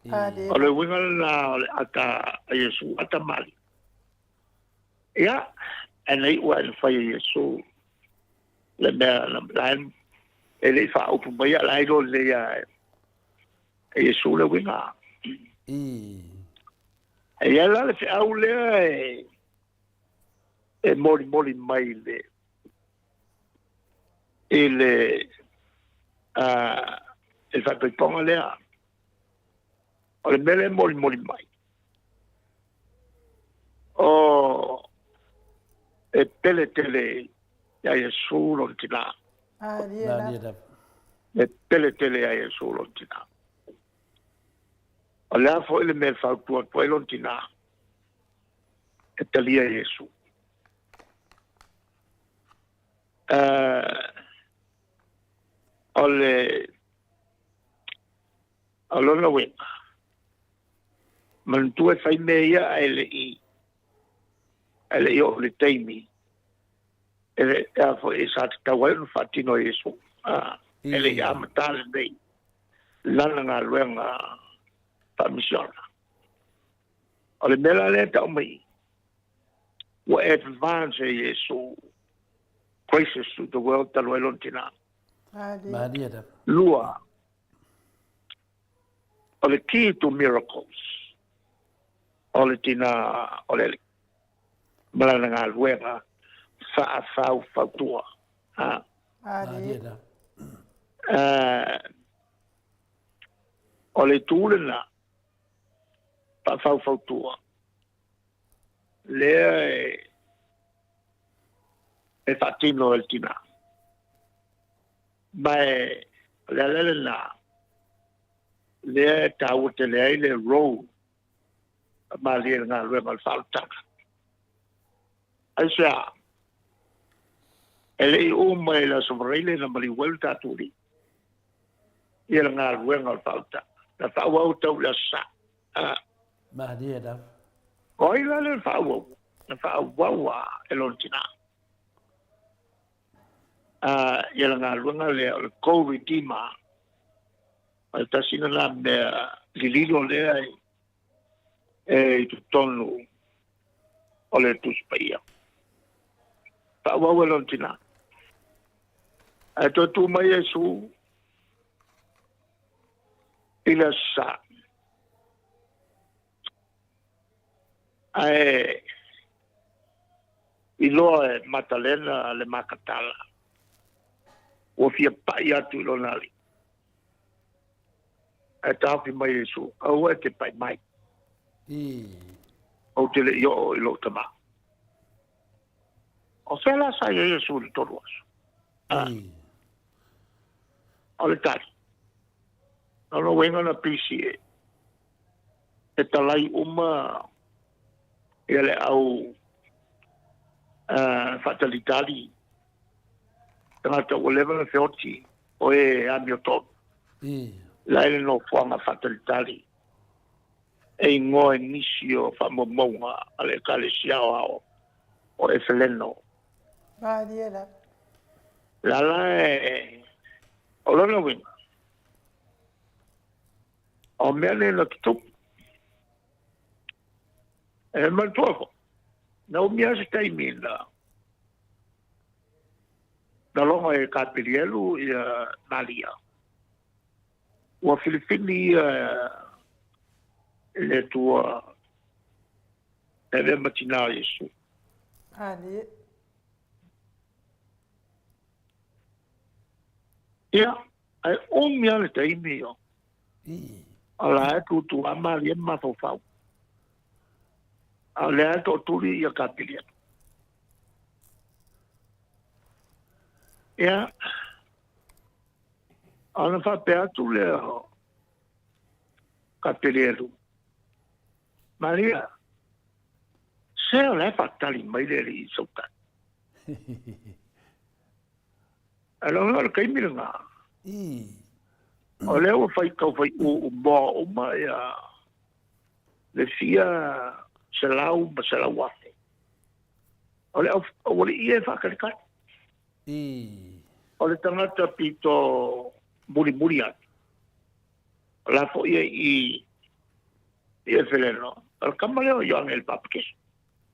I. O le uiga lena o le ata a Iesu, ata Malia. Ia, ae na iu lava ina fai e Iesu le mea la e le i faaupu mai, a la e iloa lelei lava e Iesu le uiga. I. E i ai la le feau lea e molimoli mai le i le i le faaipoipoga lea. O le mea lea e molimoli mai, o e pele tele ia Iesu lona tinā. Malie lava. E pele tele ia Iesu lona tinā. O le a foi le mea e fautua atu ai lona tinā, e talia Iesu. O le o lona uiga, manatua e fai mea ia ae le i ae le i oo i le taimi E le a foi sa tatau ai ona faatino e Iesu. A, e le i amata lenei lana galuega faamisiona. O le mea la lea e tau mai ua advance e Iesu graces to the world talu ai lona tina. Malie lava. Lua, o le key to miracles, o le tina o le Alii ma lana galuega faafaufautua. Ha. Malie lava. O le itu lena faafaufautua lea e faatino e le tina. Ma e, o le ala lena lea e taua tele ai le role a Malie i le galuega o le faaolataga. Aisea? E le i uma i le Aso Faraile na maliu ai lo tatou Alii ia le galuega o le faaolataga. Na faaauau tau i le Aso Sa. A. Malie lava. O ai la lea na faaauau? Na faaauau a e lona tina. A, ia le galuega lea o le co-redeemer. O le tasi lena mea lililo lea e i totonu o le Tusi Paia. Faaauau e lona tina. Ae toe tu mai Iesu i le Aso Sa. Ae iloa e Matalena le Makatala ua fia pai atu i lona alii. Ae taofi mai Iesu, Aua e te pai mai. Ou te le i oo i lou Tama. O fea la sa i ai Iesu i le tolu aso? O le tali, o lona uiga na pisi e talai uma ia le au faatalitali tagata ua leva ona feoti o e amiotonu. La e le nofoaga faatalitali e igoa i nisi o faamaumauga a le Ekalesia Aoao o Efeleno. Malie lava. La la e, o lona uiga, o mea nei na tutupu. E manatua foi, na umi lava se taimi na na logo e Kapilielu ia Malia. Ua filifili ia e le Atua e avea ma tinā o Iesu. Malie. Ia, ae umi lava le taimi o o la e tutu lava Malia ma mafaufau. A o lea e tootuli ia Kapilielu. Ia, ona faapea atu lea o Kapilielu, Malia, se o la e faatali mai le alii i sau tali. Ae lona o le taimi lena, o lea ua fai tau fai uu moa uma ia le fia selau ma selau afe. O le aualii ia e faatalitali. O le tagata pito mulimuli atu, o la foi e i i Efeleno, o le tama lea o Ioane le Papatiso.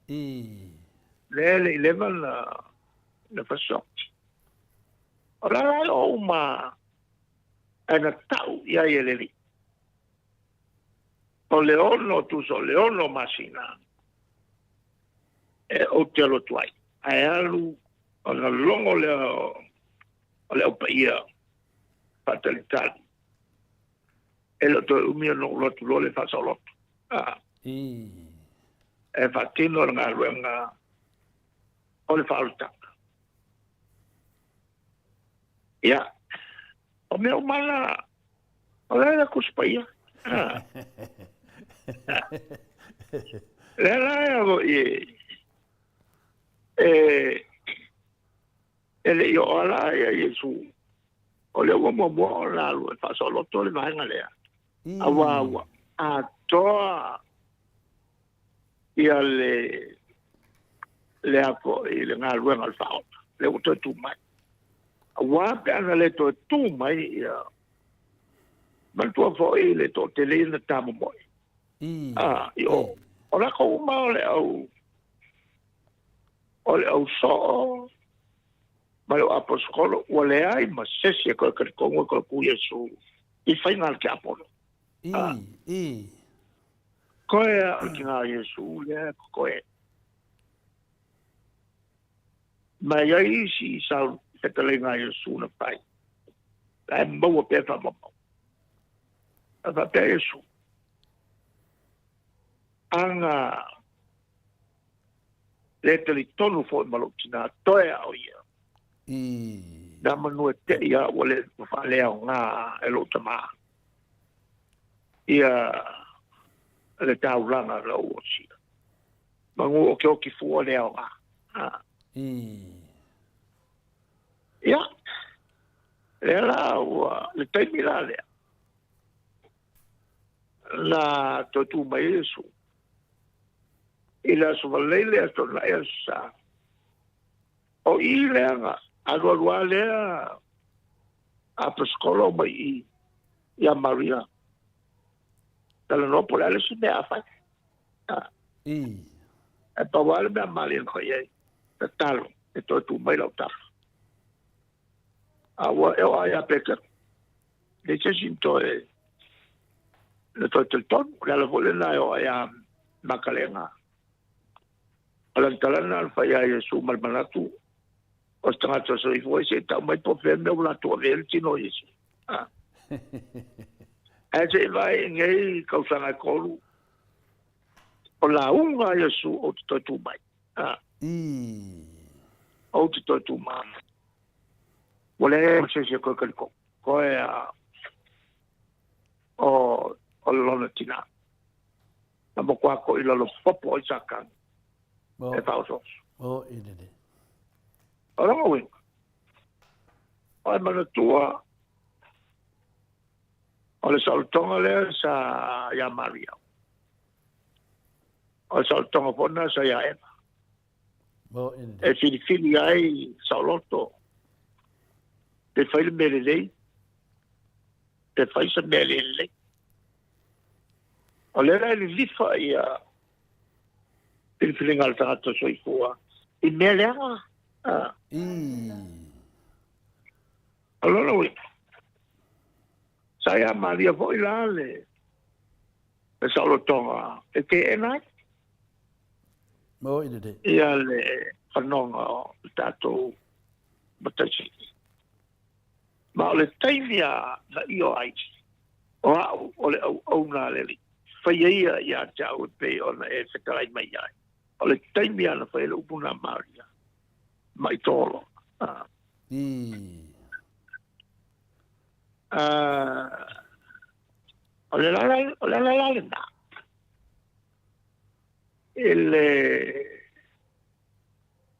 Lea e le i leva na fasioti. O la la e oo uma ae na tau i ai e le Alii. O le ono, tusa o le ono masina e ou te alu atu ai. Ae alu ona logo lea o le au paia faatalitali. E le o toe umi ona ou alu atu loa lea faasaoloto. E faatino le galuega o le faaolataga. Ia, o mea uma la, o le a Tusi Paia. Lea la e alo i e, e le i oo ala ia Iesu. O lea ua muamua ona alu e faasaoloto le vaega lea. Aua ua atoa ia le le a foi le galuega o le faaola. lea ua toe tu mai. Aua pe ana le toe tu mai ia, manatua foi le toatele ia na tamomoe. A, i o. O lakou uma o le au, o le au soo ma le au aposikolo, ua leai ma sesi e toe talitonu e toe tu Iesu i faiga a le tiapolo. A. Koe a o le tina o Iesu lea e koe. Ma e i ai isi i sau fetalaiga a Iesu na fai, la e maua pea faamaumau. A faapea Iesu, Ana le talitonu foi ma lou tina, toe a o ia. Na manu e tei a ua le faaleaoga e lou tamā ia le taulaga na ou osia. Manu o ke oki fua le aoga. Ia, lea la ua, le taimi la lea, na toe tu mai ai Iesu. I le Aso Valei le Aso Toonai Aso Sa. O i lea na alualu a lea aposikolo mai i ia Maria. Talanoa po o le a le isi mea a fai. E pau lava le mea malie na fai ai, tatalo e toe tu mai lau tafa. A ua e oo lava ia Petero, leai se isi na toe na toe talitonu. O le ala foi lena e oo ai ia Makalega. O lana tala lena na fai ia Iesu ma le manatu, o se tagata soifua se i tau mai po o fea mea ua latou avea ai le tino o Iesu. Ae se i vaai i nei tausaga e tolu, o lauga a Iesu ou te toe tu mai. Ou te toe tu mai. Ua leai ma se isi e toe talitonu. Koe a o, o lona tinā. Na matua toʻilalo popo ai Satani e faaosooso. O i lele. O lona uiga, o e manatua o le saolotoga lea sa iā Maria. O le saolotoga foi lena sa iā Eva. E filifili ai saoloto pe fai le mea lelei, pe fai se mea le lelei. O lea la e lilifa ia filifiliga a le tagata soifua i mea leaga. O lona uiga, sa ia Maria foi la le saolotoga e teena ai. Mo i lelei. Ia le fanoga o le tatou Matai Sili. Ma o le taimi a na io ai, o a'u o le auauna a le Alii, faia ia ia te au e pei ona e fetalai mai ai. O le taimi a na fai ai le upu na Maria, ma i tolo. O le ala la lena, i le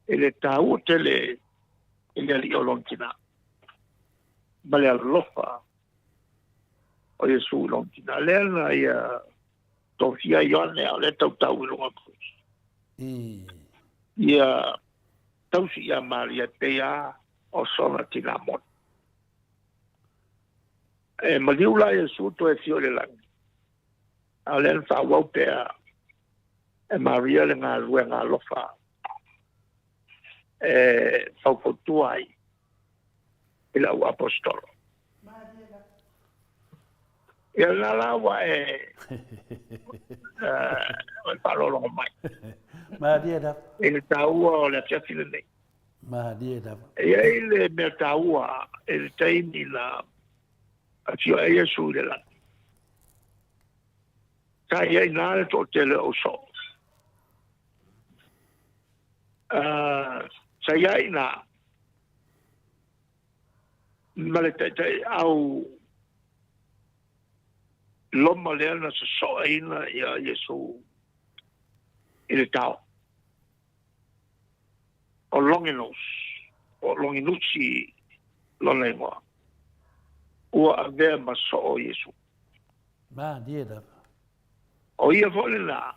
i le taua tele i le Alii o lona tina ma le alofa o Iesu i lona tina. Lea na ia tofia ai Ioane a o lea tautau i luga o le kolosi. Ia tausi ia Maria e pei a o sona tina moni. E maliu la Iesu toe afio i le lagi. A o lea na faaauau pea e Maria le galuega alofa e faufautua ai i le au aposetolo. Ia lena la ua e o e faalogologo mai. Malie lava. I le taua o le afiafi lenei. Malie lava. E i ai le mea taua i le taimi na afio ai Iesu i le lagi. Sa i ai na le toatele o soo. Sa i ai na ma le taitaiau loma lea na sosoeina ia Iesu i le tao. O Longinus, po o Longinusi lona igoa, ua avea ma soo Iesu. Malie lava. O ia foi lena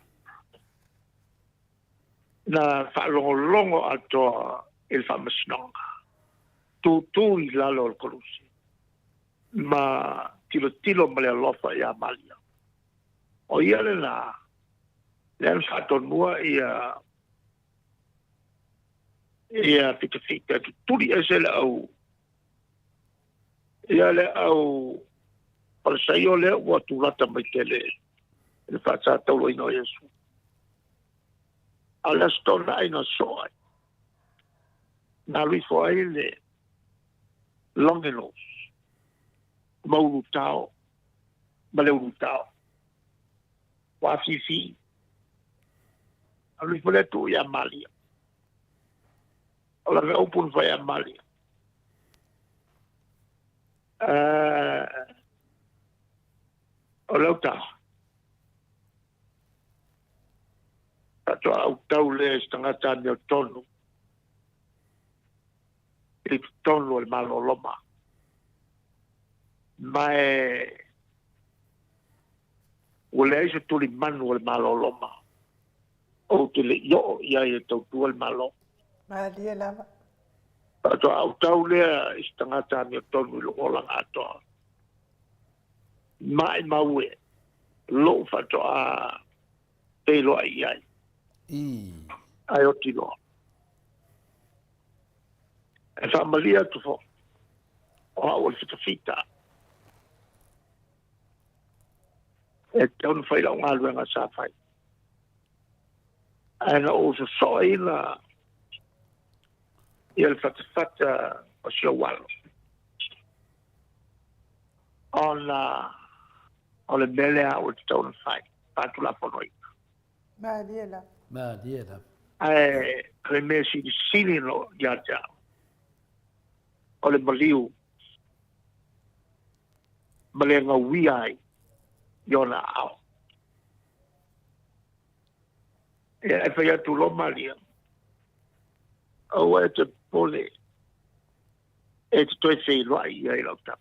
na faalogologo atoa i le faamasinoga, tutu i lalo o le koluse, ma tilotilo ma le alofa ia Malia. O ia lena, lea na faatonua ia ia fitafita e tutuli ese le au ia le au Farisaio lea ua tulata mai tele i le faasatauloina o Iesu. A o le Aso Toonai na soo ai, na alu ifo ai le Longinos ma ulutao ma le ulutao ua afifi. Alu ifo lea tuu ia Malia. O lana upu na fai ia Malia. O lau tala, faatoa autau lea i se tagata amiotonu i totonu o le Malo o Roma. Ma e ua leai se tulimanu o le Malo o Roma ou te le i oo i ai e tautua le Malo. Malie lava. Faatoa autau lea i se tagata amiotonu i lou olaga atoa. Maimau e lou faatoa feiloai i ai. Ae oti loa. E faamalie atu foi, o au o le fitafita. E tatau ona fai lau galuega sa fai. Ae na ou sosoaina ia le fatafata o si ou alo. Ona o le mea lea ua tatau ona fai, faatulafonoina. Malie lava. Malie lava. Ae o le mea silisili no ia te au, o le maliu ma le gauia ai i ona aao. Ia, e fai atu loa Malia, aua e te popole e te toe feiloai ia i lau tama.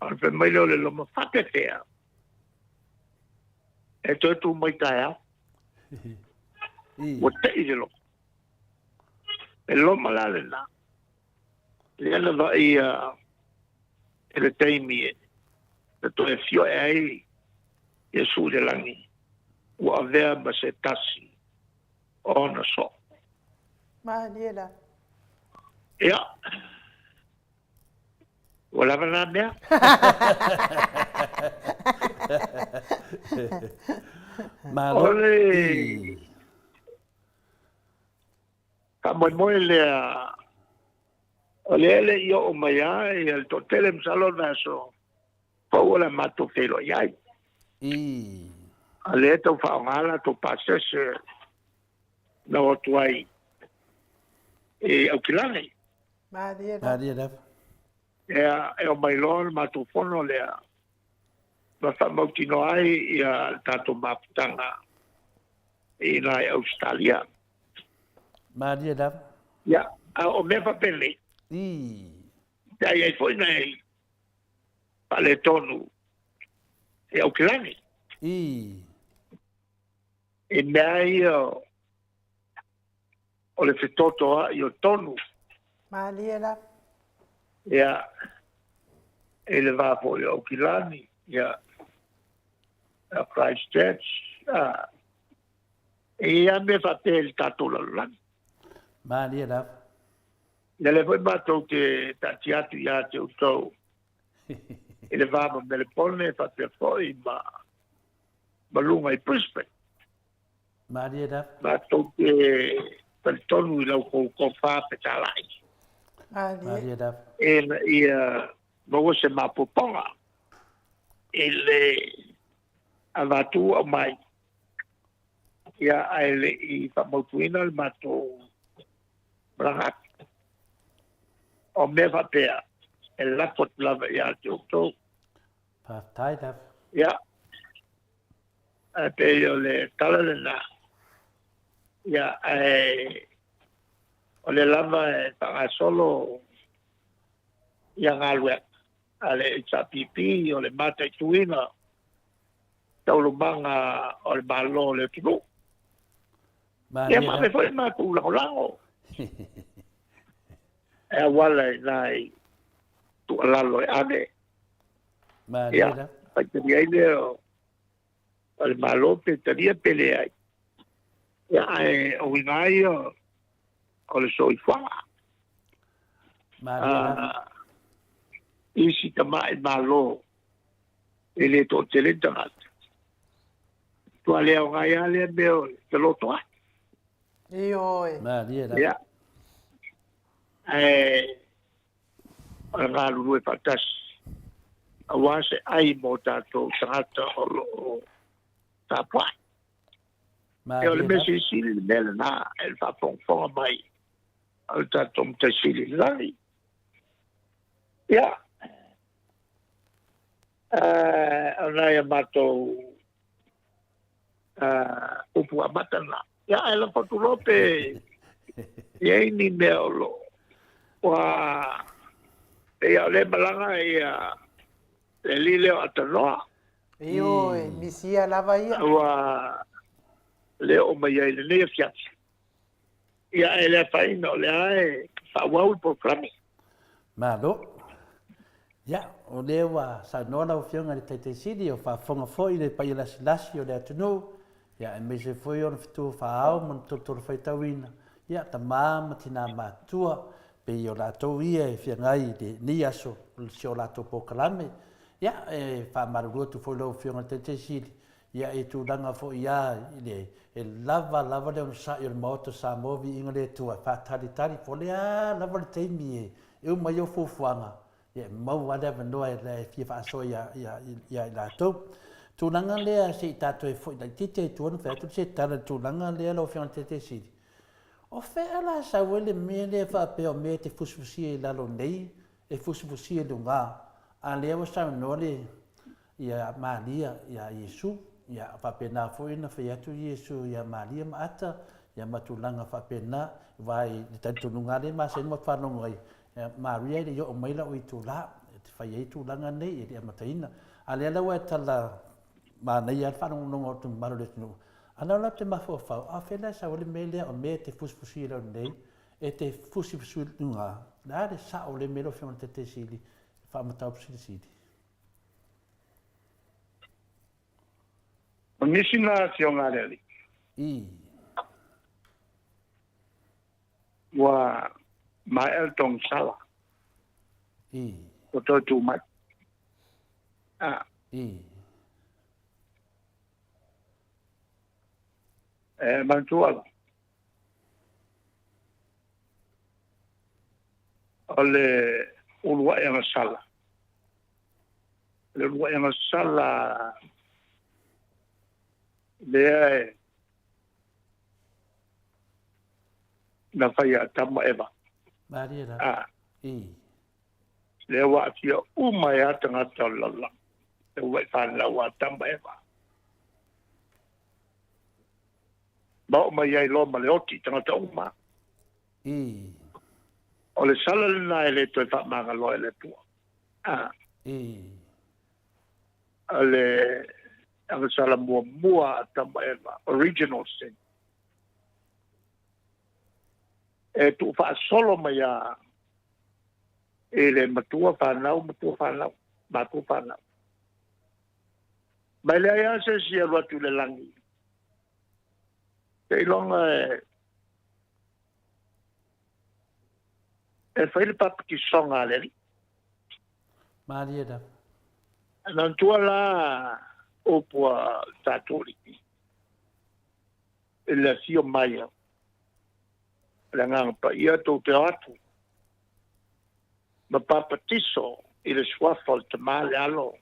Ona fai mai lea o le loma, faapefea e toe tu mai taeao. Ua tei le loma. E loma la lena. Lea na vaaia i le taimi e na toe afio ae ai Iesu i le lagi, ua avea ma se tasi o ona soo. Malie la. Ia, ua lava na mea. Malo. O le faamoemoe lea, o lea e le i oo mai lava le toatele, masalo o le vaiaso fou o le a matou feiloai ai. A o lea e tau faaaoga latou pasese na o atu ai i Aukilani. Malie lava. Malie lava. Ia, e omai loa le matou fono lea ma faamautinoa ai ia le tatou mafutaga i ina i Ausetalia. Malie lava. Ia, a o mea faapenei, pe a i ai foi nai faaletonu i Aukilani. I mea ia o le fetotoai o tonu. Malie lava. Ia, i le va foi o Aukilani, ia, a Christchurch, a, e i ai mea faapea i le tatou lalolagi. Malie lava. Ia lea foi matou te taatia atu ia te outou i le va ma Melepone faapea foi ma ma luga i Brisbane. Malie lava. Matou te talitonu i la outou tofa fetalai. Malie lava. Ina ia maua se maopoopoga i le avatu aumai, ia, ae le i faamautuina le matou malaga atu. O mea faapea, e lafo atu lava ia te outou. Faafetai lava. Ia, ae pei o le tala lena, ia, ae o lea lava e faagasolo ia galuega a le HRPP o le mataituina taualumaga o le Malo o le atunuu. Ia, ma ave foi le matou lagolago. E auala i nai tuualalo e ave. Malie Ia, lava. faitalia ai lea o o le Malo pe talia pe leai. Ia, ae o uiga lava ia o le soifuaga. Malie lava. Isi tamai Malo e le toatele ni tagata. Tua le aoga ai lava lea mea o le felotoai. Ioe. Malie lava. Ia, ae o le galulue faatasi aua se ai mo tatou tagata o lo o tapuai. Ia, o le Malie mea lava. silisili le mea lena e le faafogafoga mai a le tatou Matai Sili i le lagi. Ia, o nai a matou upu amata lena. Ia, ae lafo atu loa pe i ai ni mea o lo o ua pei lava o lea e malaga ia le alii lea o Atanoa. Ioe, misia lava ia. Ua le oo mai ai i lenei afiafi. Ia, ae le afaina o lea e faaauau le polokalame. Malo. Ia, o lea ua saunoa lau Afioga i le Taitai Sili, o faafofoga foi le paia lasilasi o le atunuu, ia, aemaise foi ona fetu faa-ao ma ona tolotolo faitauina, ia, tama ma tina matutua, pei o latou ia e feagai i lenei aso o si o latou polokalame. Ia, e faamalulu atu foi lau Afioga i le Taitai Sili, Ia, i tulaga foi ia i le, e lava lava le onosai o le Maota o Samoa viiga le Atua e faatalitali po o le a lava le taimi e e uma ai au fuafuaga, ia e maua lava le avanoa e fia faasoa ia, ia, ia i latou. Tulaga lea se i tatou e foi laitiiti ai i tua ona fai atu se tala i le tulaga lea lau Afioga i le Taitai Sili. O fea la sau ai le mea lea faapea o mea e te fusifusia i lalo nei e fusifusia i luga, a lea ua saunoa le ia Maria ia Iesu, ia faapena foi ona fai atu Iesu ia Maria ma Ata, ia ma tulaga faapena, aua i le talitonuga lava lea e masani ma faalogo ai, Maria e le i oo mai lau itula e te fai ai tulaga nei e le i amataina. A lea la ua e tala manaia lava le faalogologo atu i le mamalu o le atunuu, a o la ou te mafaufau, a o fea la e sau ai le mea lea o mea e te fusifusia i lalo nei, e te fusifusia i luga, o le a le sao o lea mea lau Afioga i le Taitaifono Sili, faamataupu silisili? O nisi na afioga a le Alii. I. Ua maea le togisala. I. Ua toe tu mai. A. I. E manatua la. O le uluai agasala. Le uluai agasala lea e na fai ia Atamu ma Eva. Malie lava. A. I. Lea ua aafia uma ai lava tagata o le lalolagi, le uluai fanau a Atamu ma Eva. Ma oo mai ai loa ma le oti i tagata uma. I. O le sala lena e le toe faamagaloa e le Atua. A. I. O le agasala muamua a Atamu ma Eva, original sin. E tuufaasolo mai a i le matua fanau, matua fanau, matua fanau. Ma e leai lava se isi e alu atu i le lagi, seiloga e e fai le papatisoga a le Alii. Malie lava. E manatua la upu a le tatou Alii i le afio mai o le Agaga Paia tou te o atu ma papatiso i le suafa o le Tama, le Alo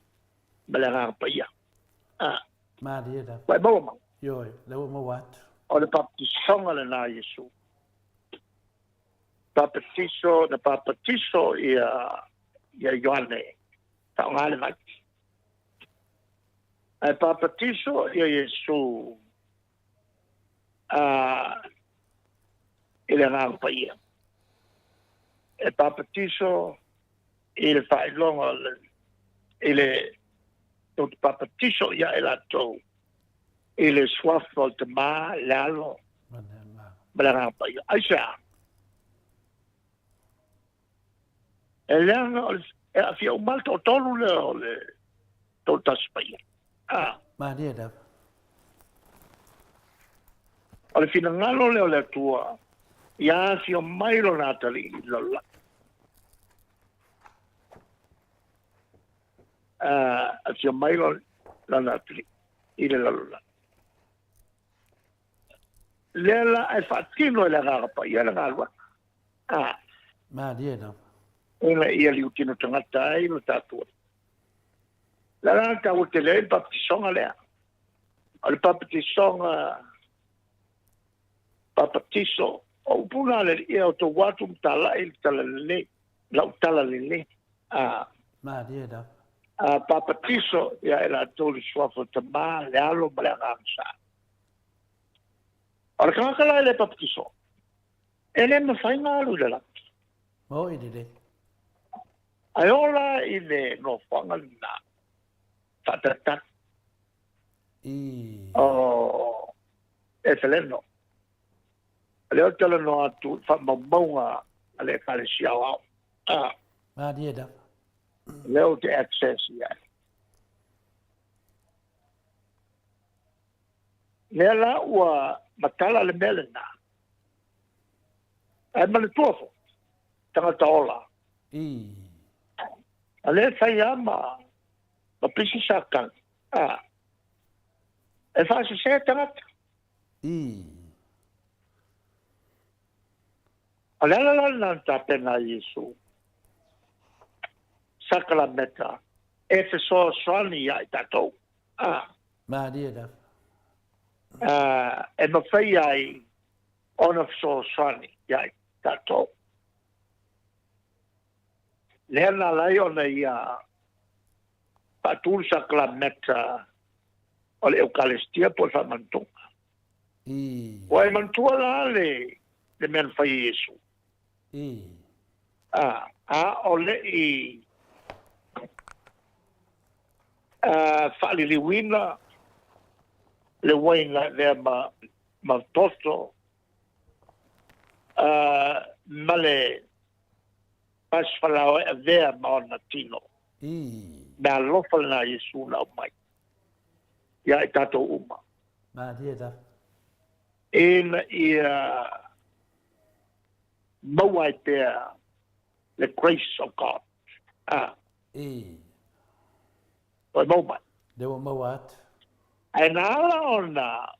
ma le Agaga Paia. A. Malie lava. Ua e maua mai? Ioe, lea ua maua atu. O le papatisoga lena a Iesu. Papatiso, na papatiso ia, ia Ioane, faaaoga le vai. Ae papatiso ia Iesu a, i le Agaga Paia. E papatiso i le faailoga o le, i le, tou te papatiso ia i latou i le suafa o le Tama, le Alo, ma le Agaga Paia. Aisea? E leaga o le, e aafia uma lava le toatolu lea o le Toatasi Paia. A. Malie lava. O le finagalo lea o le Atua, ia afio mai Lona atalii i le lalolagi. A, afio mai Lona atalii i le lalolagi. Lea la e faatino e le Agaga Paia le galuega. A. Malie lava. Ina ia liutino tagata ai lo tatou Alii. Le ala na taua tele ai le papatisoga lea. O le papatisoga, papatiso, o upu na a le Alii, e outou atu ma talai le tala lelei, lau tala lelei. A. Malie lava. A papatiso ia e latou le suafa o le Tama, le Alo ma le Agaga Sa. O le tagata la e le papatiso, e le mafai ona alu i le lagi. Maoi lelei. Ae oo la i le nofoaga lena, faatalitali. I. O Efeleno. O lea ou te talanoa atu i faamaumauga a le Ekalesia Aoao. A. Malie lava. O lea ou te access i ai. Lea la ua matala le mea lena. Ae manatua foi, tagata ola. I. A lea e fai lava ma, ma pisi satani. A. E faasese tagata. I. O le ala la lena na tapena ai Iesu sakalameta e fesoasoani ia i tatou. A. Malie lava. A, e mafai ai ona fesoasoani ia i tatou. Lea na ala ai ona ia faatu le sakalameta o le Eukalestia po o le Faamanatuga. I. Ua e manatua la le, le mea na fai e Iesu? I. A, a o le i a, faaliliuina le uaina lea ma, ma toto a, ma le pasifalao e avea ma ona tino. I. Mea alofa lena a Iesu na aumai ia i tatou uma. Malie lava. Ina ia maua ai pea le grace of God. A. I. Ua maua mai. Lea ua maua atu. Ae na ala ona,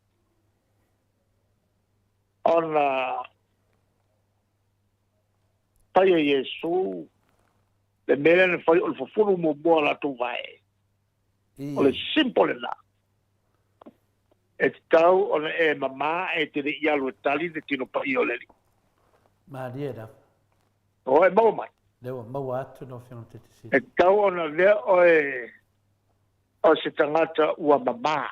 ona fai e Iesu le mea lea na fai o le fufulu muamua o latou vae. I. O le simple lena. E tatau ona e mama ae te le i alu e tali le tino paia o le Alii. Malie lava. O e maua mai. Lea ua maua atu lau Afioga i le Taitaisefe. E tatau ona avea oe o se tagata ua mama.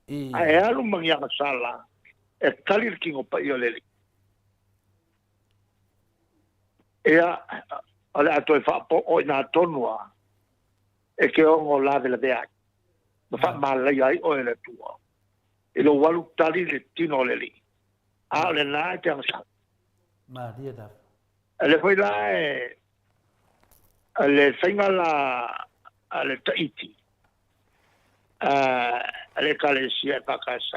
I. Ae alu ma ni agasala e tali le tino paia o le Alii. Ia, o le a toe faaopoo i nā tonu a e ke ono lavelavea ai, ma faamalaia ai oe e le Atua i lou alu tali i le tino o le Alii, a o lena e te agasala. Malie lava. O lea foi la e le faiga la a le Taiti a le Ekalesia EKKS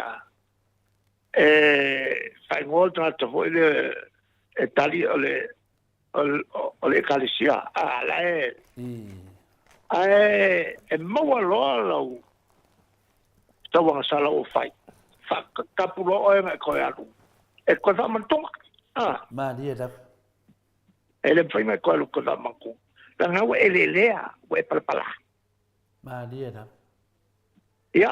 e faaigoa le tagata foi lea e tali o le o le Ekalesia a la e ae e maua loa lau tauagasala ua fai faakatapu loa oe ona e toe alu e toe faamanatunga a. Malie lava. E le mafai ona e toe alu e toe faamanatunga leaga ua e lelea ua e palapala. Malie lava. Ia,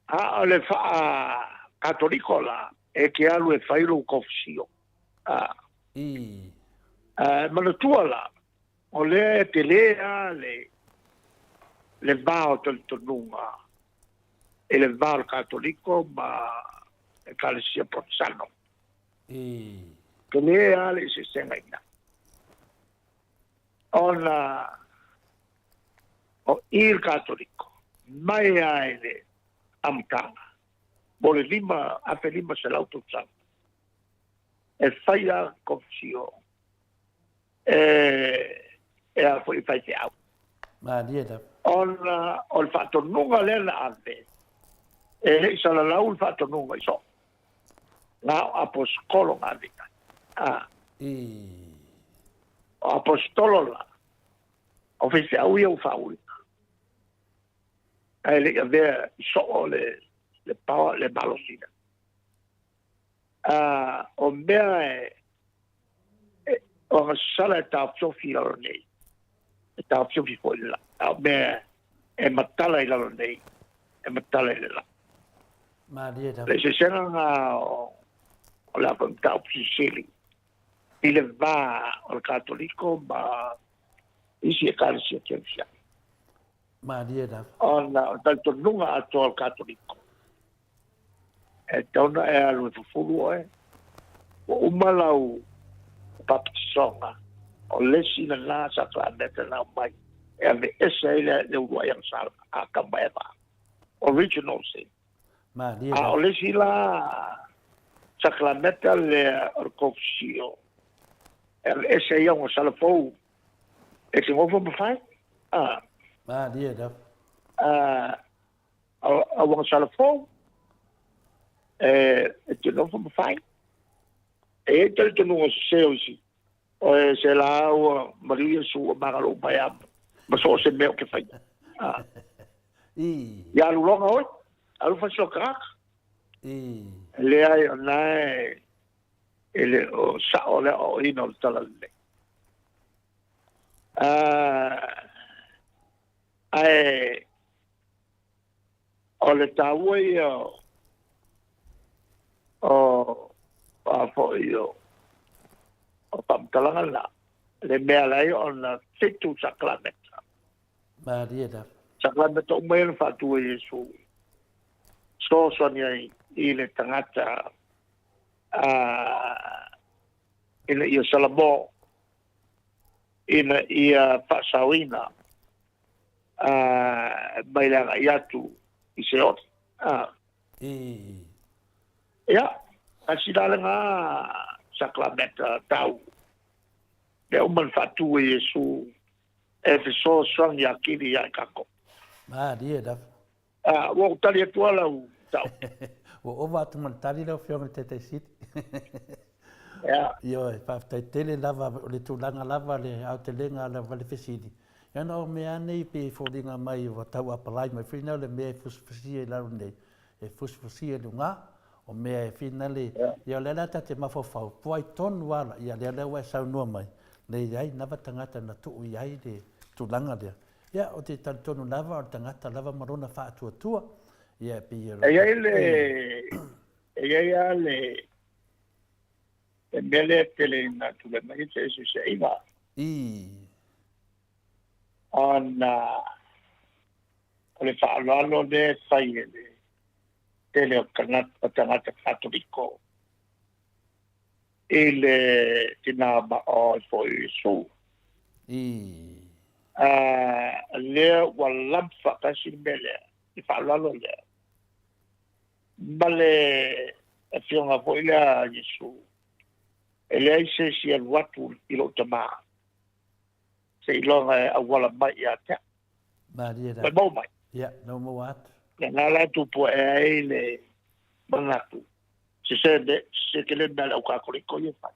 a o le faa-Katoliko la, e te alu e fai lou kofisio. A. I. A, manatua la, o lea e tele lava le, le va o talitonuga i le va o le Katoliko ma Ekalesia Porotesano. I. Tele lava le eseesega i ina. Ona o i le Katoliko, mai lava i le amataga, mo le 1500 tausaga, e fai lava kofisio e e a foi i faifeau. Malie lava. Ona o le faatonuga lea na ave, e le i salalau le faatonuga i soo. Na o aposetolo na ave i ai. A. I. O aposetolo la, o faifeau ia ua faauluina. Ae le i avea i soo le, le power, le malosi lea. A, o mea e, e, o agasala e taofiofi i lalo nei, e taofiofi foi i le la. A o mea e matala i lalo nei, e matala i le la. Malie lava. Le eseesega na o, o le a foi mataupu silisili i le va o le Katoliko ma isi Ekalesia Kerisiano. Malie lava. Ona o le talitonuga atoa o le Katoliko, e tatau ona e alu e fufulu oe, ua uma lau baptisoga, o le isi lena sakalameta na aumai e aveese ai le, le uluai agasala a Atamu ma Eva, original sin. Malie A o lava. le isi la sakalameta lea o le kofisio, e aveese ai au agasala fou e te nofo ma fai. A, Malie lava. a, au agasala fou e te nofo ma fai. E i ai talitonuga sese o isi, o e se la ua maliu Iesu ua magalo uma ai a ma so o se mea o ke faia. A. I. Ia alu loga oe, alu fai so tagata. I. Leai, o na e, e le o sao le aoaoina o le tala lelei. A, ae o le taua ia o a foi o o faamatalaga na, le mea ala ai ona 7 sakalameta. Malie lava. Sakalameta uma ia na faatu e Iesu, fesoasoani ai i le tagata a ina ia salamo, ina ia faasaoina a mai le agai atu i Seoli. A. I. Ia, tasi la lena sakalameta tau. Lea uma na faatu e Iesu e fesoasoani atili ia i tatou. Malie lava. A, ua ou tali atu lava lau tau. Ua ova atu ma le tali lau Afioga i le Taitai Sili. Ia. Ioe, faafetai tele lava o le tulaga lava le aotelega lava le fesili. Ia ona o mea lava nei pei e foliga mai ua tau apalai mai foi na o le mea e fusifusia i lalo nei, e fusifusia i luga, o mea e finale, ia o lea la ta te mafaufau, po ai tonu lava la, ia lea la ua e saunoa mai, leai lava tagata na tuu i ai le tulaga lea. Ia, ou te talitonu lava o le tagata lava ma lona faatuatua, ia e pei o E i ai le, e i ai lava le, le mea lea e tele ina tulai mai ai se eseeseiga. I. Ona o le faaaloalo lea e fai e le tele o tagata, tagata Katoliko i le tina ma o ai foi o Iesu. I. A, lea ua lump faatasi le mea lea, le faaaloalo lea, ma le afioga foi lea a Iesu, e leai se isi e alu atu i lou Tama, seiloga e auala mai ia te au. Malie Mai lava. maua mai. Ia, na ua maua atu. Lena la e tupu ae ai le manatu, sese me, sese tele mea a le au Katoliko ia e fai.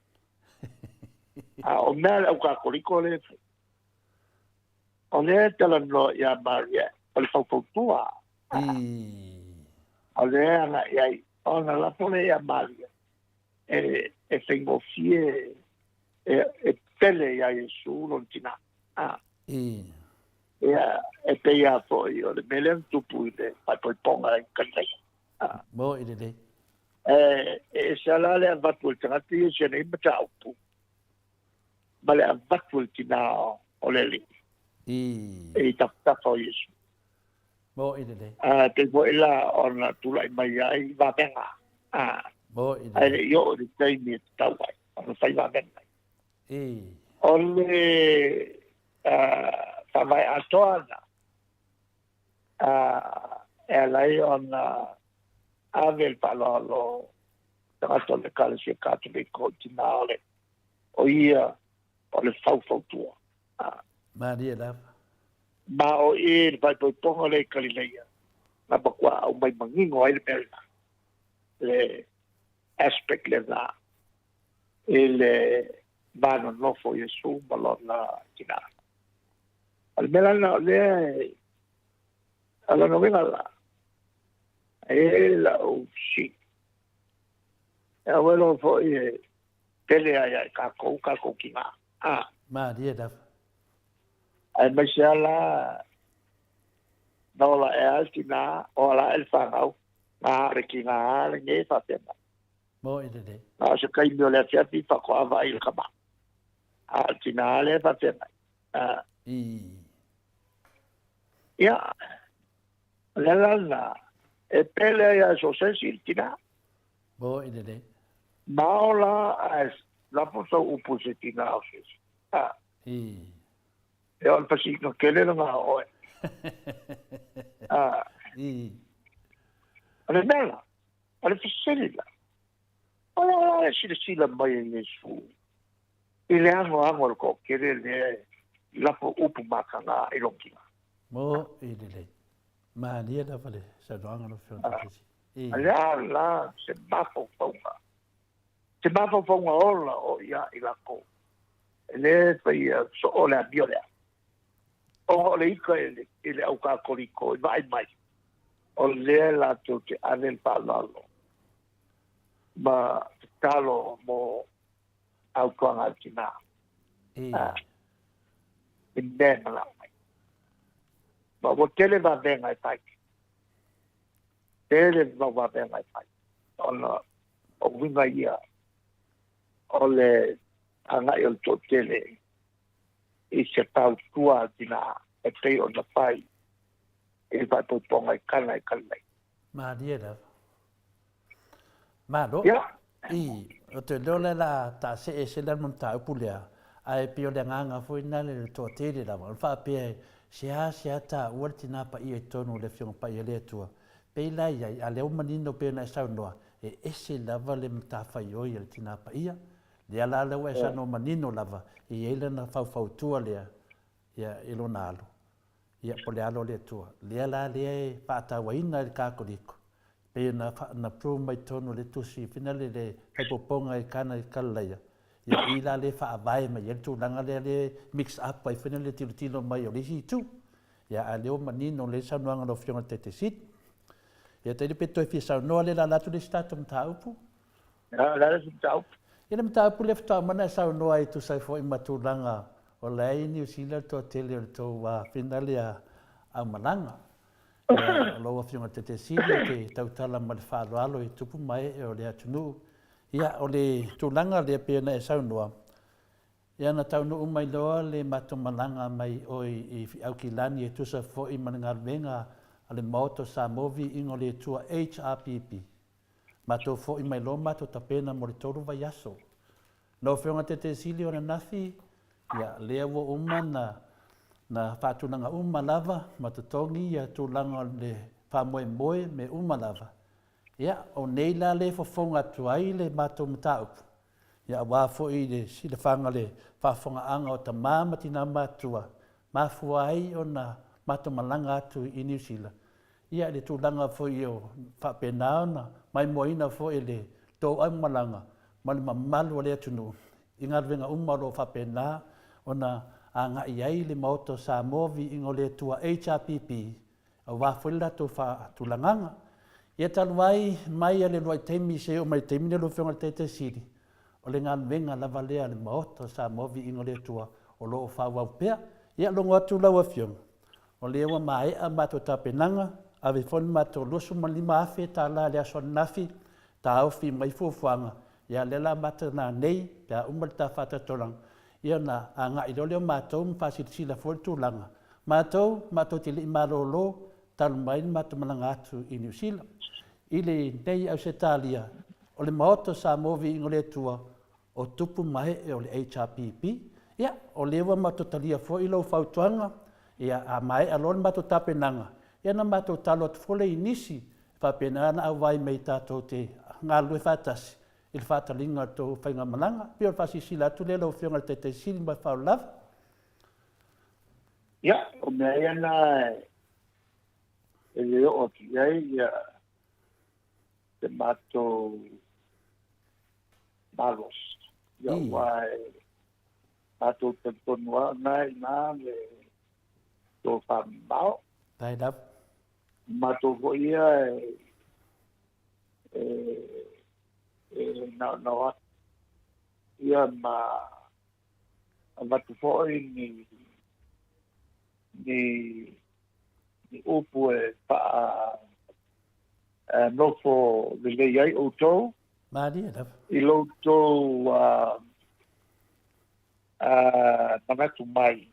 A o mea a le au Katoliko lea e fai, o lea e talanoa ia Maria, o le faufautua. I. O lea e agai ai, ona lafo lea ia Maria e, e faigofie e, e pele ia Iesu lona tina. A. I. Ia, e pei lava foi o le mea lea na tupu i le faaipoipoga i Kalilaia. A. Mo i lelei. E, e ese lava la le avatu e le tagata ia i si ana nei mataupu, ma le avatu e le tina o le Alii. I. I tafatafa o Iesu. Mo i lelei. A, pei foi la ona tulai mai ai vavega. A. Mo i Ae le lelei. i oo i le taimi e tatau ai ona fai vavega. I. O le faavae atoa na e ala ai ona ave le faaaloalo tagata o le Ekalesia Katoliko i tina o le o ia o le faufautua. Malie lava. Ma o i le faaipoipoga lea i Kalileia, na matua aumai manino ai le mea lena, le aspect lena i le va nonofo o Iesu ma lona tina. O le mea la lena o lea e, o lona uiga la, e lau fesili, e aua loa foi e pele ai ia i tatou, tatou tina. A. Malie lava. Aemaise lava la na ola ea le tina, ola ae le fanau, na le tina lenei faapea mai. Mo i lelei. Na o se taimi o le afiafi faatoa vaai i le tama. A o le tina lea e faapea mai. A. I. Ia, o le ala lena, e pele ai lava e so o se isi le tina. Mo i lelei. Ma ola ae lafo sau upu i se tina o se isi. A. I. E o le pasina tele lena o oe. A. I. O le mea la, o le fesili la, o le a le silasila mai e Iesu i le anoano o le toatele lea e lafo upu mataga i lona tina? Mo i lelei. Malie lava le saunoaga lau Afioga i le Taitaifono. I. O le a la se mafaufauga, se mafaufauga ola o ia i lakou, e lē faia soo le amio lea, ona o le ika i le au Katoliko i vaai mai, o lea latou te ave le faaaloalo ma tatalo mo fautuaga a le tina. I mea e manao ai. Ma ua tele vavega e fai. Tele mau vavega e fai. Ona o uiga ia o le agai o le toatele i se fautua a le tina e pei ona fai i le faaipoipoga i Kana i Kalilei. Malie lava. Malo. Ia. I, o te leo lea la taasee ese lea ma mataupu lea, ae pei o le agaga foi lena le le toatele lava, o le faapea e seasea taua le tina paia i totonu o le Afioga Paia a le Atua. Pei la i ai, a lea ua manino pei ona e saunoa, e ese lava le matafaioi a le tina paia, lea la lea ua e saunoa manino lava, e i ai lana faufautua lea, ia, i lona alo, ia, po o le alo o le Atua. Lea la lea e faatauaina e le Katoliko, pei ona na prove mai totonu o le tusi finale le faipopoga i Kana i Kalilaia, ia, i la lea e faavae mai ai le tulaga lea lea e mix up ai foi le tilotilo mai o le isi itu. Ia, a o lea ua manino lelei le saunoaga a lau Afioga i le Taitaifono. Ia, tailo pe toe fia saunoa lea o le a ala atu le isi tatou mataupu. A, o le a le isi mataupu? Ia, le mataupu lea faatoa uma ona e saunoa ai e tusa ai foi ma tulaga o la e i Niu Sila le toatele o le tou finale a aumalaga. Ia, o lau Afioga i le Taitaisili e te tautala ma le faaaloalo i tupu ma ee o le atunuu. Ia, o le tulaga lea pei ona e saunoa, Ia na taunuu mai loa le matou malaga mai oe i Aukilani e tusa foi ma le galuega a le Maota o Samoa Viiga o le Atua HRPP. Matou foi mai loa matou tapena mo le tolu vaiaso. Lau Afioga Taitaisili o ananafi, ia lea ua uma na na faatulaga uma lava ma totogi ia tulaga o le faamoemoe me uma lava. Ia o nei la le fofoga atu ai le matou mataupu Ia aua foi le silafaga le faafofogaaga o tama ma tina matutua, mafua ai ona matou malaga atu i Niu Sila, ia i le tulaga foi o faapena ona maimoaina foi e le tou aumalaga ma le mamalu o le atunuu i galuega uma o lo o faapena ona agai ai le Maota o Samoa Viiga o le Atua HRPP aua foi le latou faatulagaga. Ia talu ai mai a le uluai taimi seia oo mai le taimi lenei lau Afioga i le Taitai Sili, o le galuega lava lea a le Maota o Samoa Viiga o le Atua o lo o faaauau pea. Ia logo atu lau Afioga, o lea ua maea matou tapenaga, ave foi le matou $25,000 i le aso ananafi, taofi mai fuafuaga, ia lea la amata nanei pe a uma le ta faatatoraga, ia ona agai loa lea o matou ma faasilasila foi le tulaga Matou, matou te le i malolo talu mai le matou malaga atu i Niu Sila. I lenei Ausetalia, o le Maota o Samoa Viiga o le Atua, o tupu ma ee o le HRPP. Ia, o lea ua matou talia foi lou fautuaga, ia, a maea loa le matou tapenaga, ia ona matou talo atu foi lea i nisi, e faapena ona auai mai tatou te galulue faatasi i le faataliga o le tou faigamalaga. E pei o le faasilasila atu lea lau Afioga i le Taitaisili ma le faaaloalo lava. Ia, o mea ia na e le oo atu i ai ia te matou malosi. Ia, aua e matou talitonu lava o na e i ina le tofamamao. Faafetai lava. Matou foi ia e e naonao atu ia ma avatu foi ni ni ni upu e faa nofo lelei ai outou. Malie lava. I lo outou manatu mai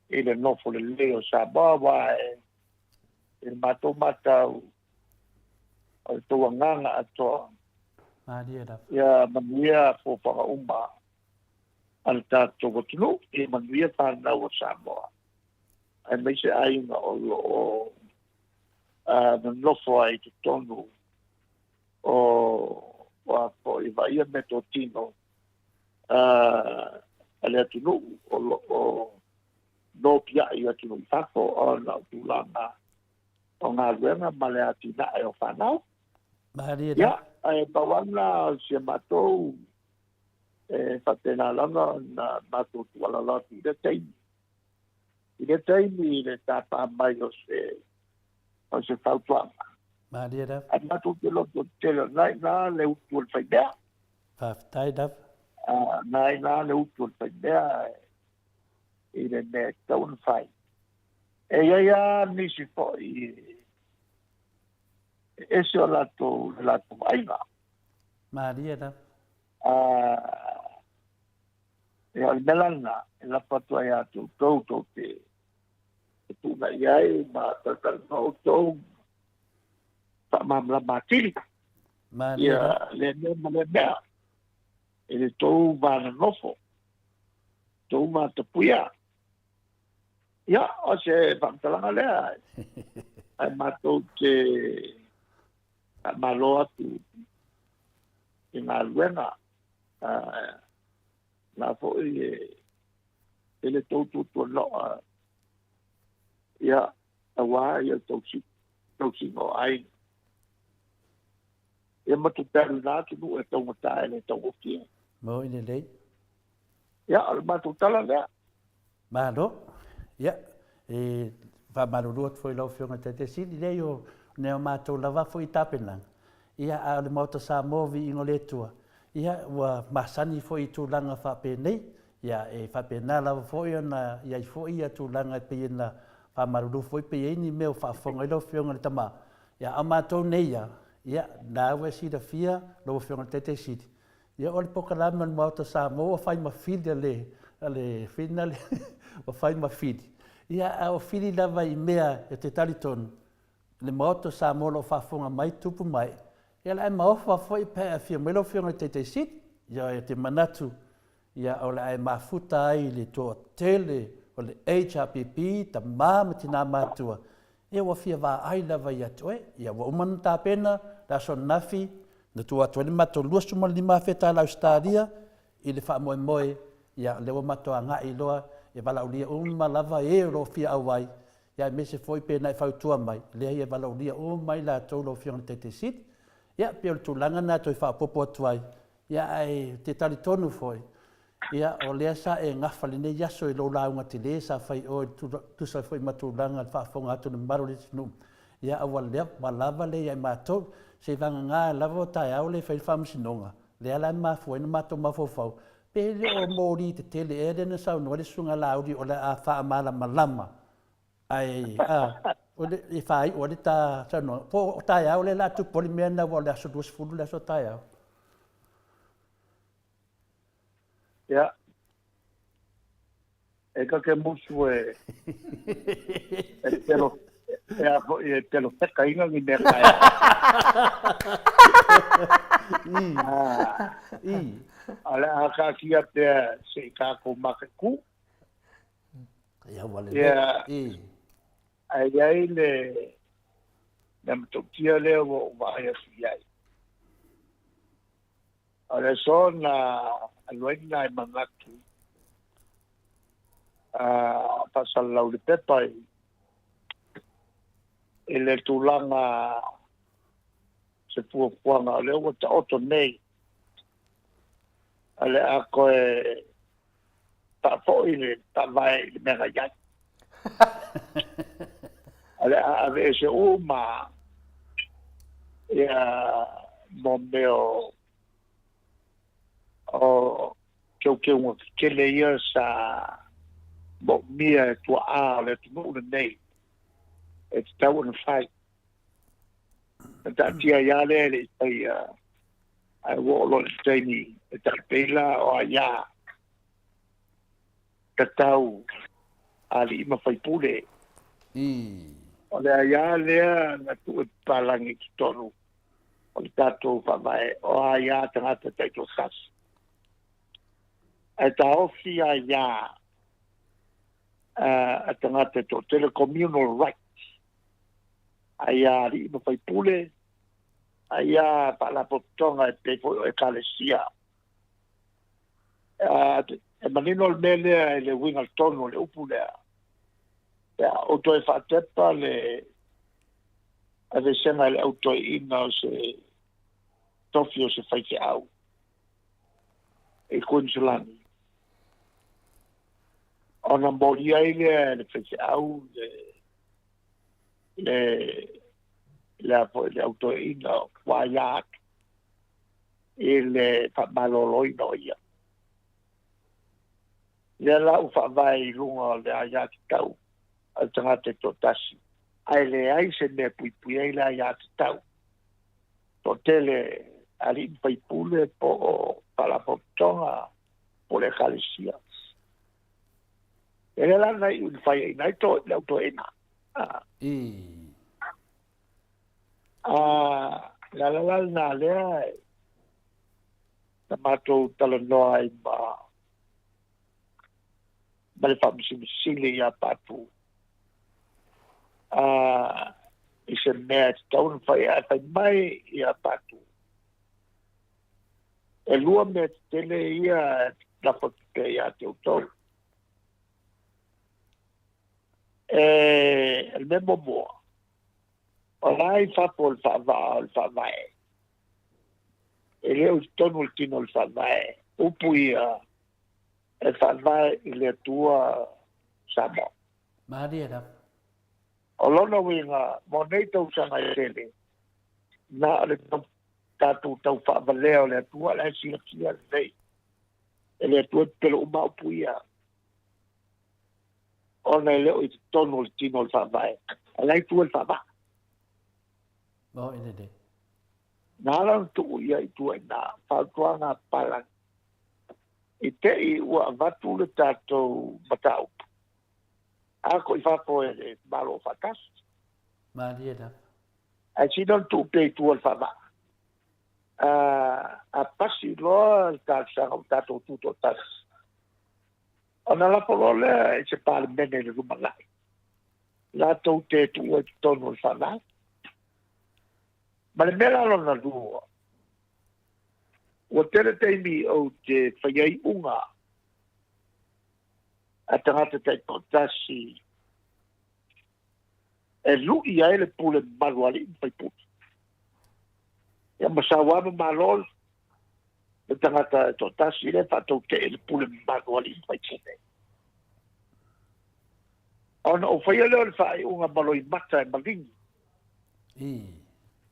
i le nofo lelei o Samoa, aua e i le matou matau o le tou agaga atoa. Malie lava. Ia manuia fofoga uma a le tatou atunuu, ia manuia fanau a Samoa, aemaise aiga o lo o nonofo ai i totonu o a foi vaaia meatotino a le atunuu o lo o nopiai i atunuu i fafo ona o tulaga o galuega ma le atinae o fanau. Malie Ia, ae pau lava lena o si a matou e faapena lava ona matou tuualalo atu i lea taimi. I lea taimi i le tapa mai o se o se fautuaga. Malie lava. Ae matou te loto tele o lena i ina le utu o le faimea. Faafetai lava. Na i ina le utu o le faimea i le mea e tatau ona fai. E i ai lava nisi foi e ese o latou, le latou vaaiga. Malie lava. Ia, o le mea la lena e lafo atu ai ia te outou tou te fetuunai ai ma talatalanoa outou faamalamalama atili. Malie lava. Ia lea mea ma lea mea i le tou va nonofo, tou va tapuia. Ia, o se faamatalaga lea, ae matou te faamalo atu i galuega na foi e tele tou tuatuanoa, ia, aua ia tausiga o aiga. Ia ma tupe alu i na atunuu e taugata e le taugofie. Moi lelei. Ia, o le matou tala lea. Malo. Ia, e faamalulu atu foi i lau Afioga i le Taitai Sili, leai o nai o matou lava foi tapenaga, ia, a o le Maota Samoa viiga o le Atua, ia, ua masani foi i tulaga faapenei, ia, e faapena lava foi ona i ai foi ia tulaga e pei ona faamalulu foi pe i ai ni mea o faafofoga ai lau Afioga i le Tama. Ia, a o matou nei ia, ia, na ua e silafia lau Afioga i le Taitai Sili, Ia o le polokalame o le Maota Samoa ua fai ma fili a le, a le fina le, ua fai ma fili. Ia a o fili lava i mea e te talitonu, le Maota o Samoa o lo o faafofoga mai tupu mai, ia o le a e maofa foi pe a e afio mai lau Afioga i le Taitai Sili. Ia e te manatu, ia o le a e mafuta ai i le toatele o le HRPP, tama ma tina matutua, Ia ua fia vaai lava ia te oe. Ia ua uma ona tapena le aso ananafi na tuu atu ai le matou $25,000 tala Ausetalia i le faamoemoe, ia lea ua matou agai loa e valaaulia uma lava e o lo o fia auai, ia aemaise foi pe na e fautua mai, leai e valaaulia uma ai latou lau Afioga i le Taitai Sili. Ia pei o le tulaga lena e toe faaopoopo atu ai, ia ae ou te talitonu foi, Ia, o lea sa e gafa lenei aso i lou lauga tele sa fai i o i tusa ai foi ma tulaga i le faafofoga atu i le mamalu o le atunuu. Ia, a ua ua lava lea ia i matou. Seivagana lava o taeao lea e fai ai le faamasinoga, lea la e mafua ai ona matou mafaufau, pe le o moli tetele ea lea na saunoa ai le Susuga Laauli o le a faamalamalama. Ae, a, o le, e faaiu ai le ta saunoaga, po o taeao lea o le a tupu ai le mea lena aua o le aso 20 le aso a taeao. Ia. E ka ke musu e e telo e a foi e telo peka inga ni mea kai. I. Ah. I. Ale a ka kia pea se i kākou makaku. Ia wale Ia. I. Ae i ai le mea matautia lea ua ou vaai atu i ai. O le aso na alu ai nai manatu Faasalalau i le pepa i le tulaga se fuafuaga o lea ua taoto nei a le a toe faafoi le faavae i le mea na i ai. A le a aveese uma ia mo mea o teuteuga tetele ia sa moomia e tuaa o le atunuu lenei e tatau ona fai. Na taatia ai lava lea e le i faia, ae ua oo loa i le taimi e taipei la o aiā tatau a alii ma faipule. O le aiā lea na tuu e papalagi i totonu o le tatou faavae o aiā tagata taitoatasi. Ae taofi aiā a tagata e toatele, communal right, aiā alii ma faipule, aiā faalapotopotoga e pei foi o ekalesia. E manino le mea lea i le uiga tonu o le upu lea. Ia, ou toe faatepa le aveesega e le au toeaina o se tofi o se faifeau i Kuiniselani, ona molia ai lea e le faifeau le le le a foi le au toeaina ua aia atu i le faamaloloina o ia. Lea la ua faavae i luga o le aiatatau a le tagata e toatasi, ae leai se mea e puipui ai le aiatatau. Toatele alii ma faipule po o faalapotopotoga po o le ekalesia. E lea la na iu ina faiaina ai to, le au toeaina. Le ala la lena lea na matou talanoa ai ma ma le Faamasino Sili ia Patu i se mea e tatau ona fai, ae fai mai ia Patu, e lua mea tetele ia e lafo atu pea ia te outou. E le mea muamua, o la i fafo o le faavaa o le faavae, e le o i totonu o le tino o le faavae, upu ia e faavae i le Atua Samoa. Malie lava. O lona uiga, mo nei tausaga e tele, na o le tatou tau faavalea o le Atua la e silafia lelei e le Atua e pepelo uma upu ia, ona e le o i totonu o le tino o le faavae, ae la e i tua i le faavaa. Mo i lelei. Na ala ona tuu ia i tua i nā fautuaga a papalagi, i te i ua avatu le tatou mataupu a ko i fafo e le Malo Faatasi. Malie lava. Ae sina ona tuu pea i tua le faavaa. A pasi loa le talosaga ua tatou tutoatasi, ona lafo loa lea i se Palemene i le lumanai, latou te tuua i totonu o le faavae. Ma le mea la lona lua, ua tele taimi ou te faia ai iuga a tagata taitoatasi e lui ai le pule mamalu a alii ma faipule. Ia ma sauā ma malo le tagata e toatasi lea e faatautee i le pule mamalu a alii ma faipule. Ona ou faia lea o le faaiuga ma loimata e maligi.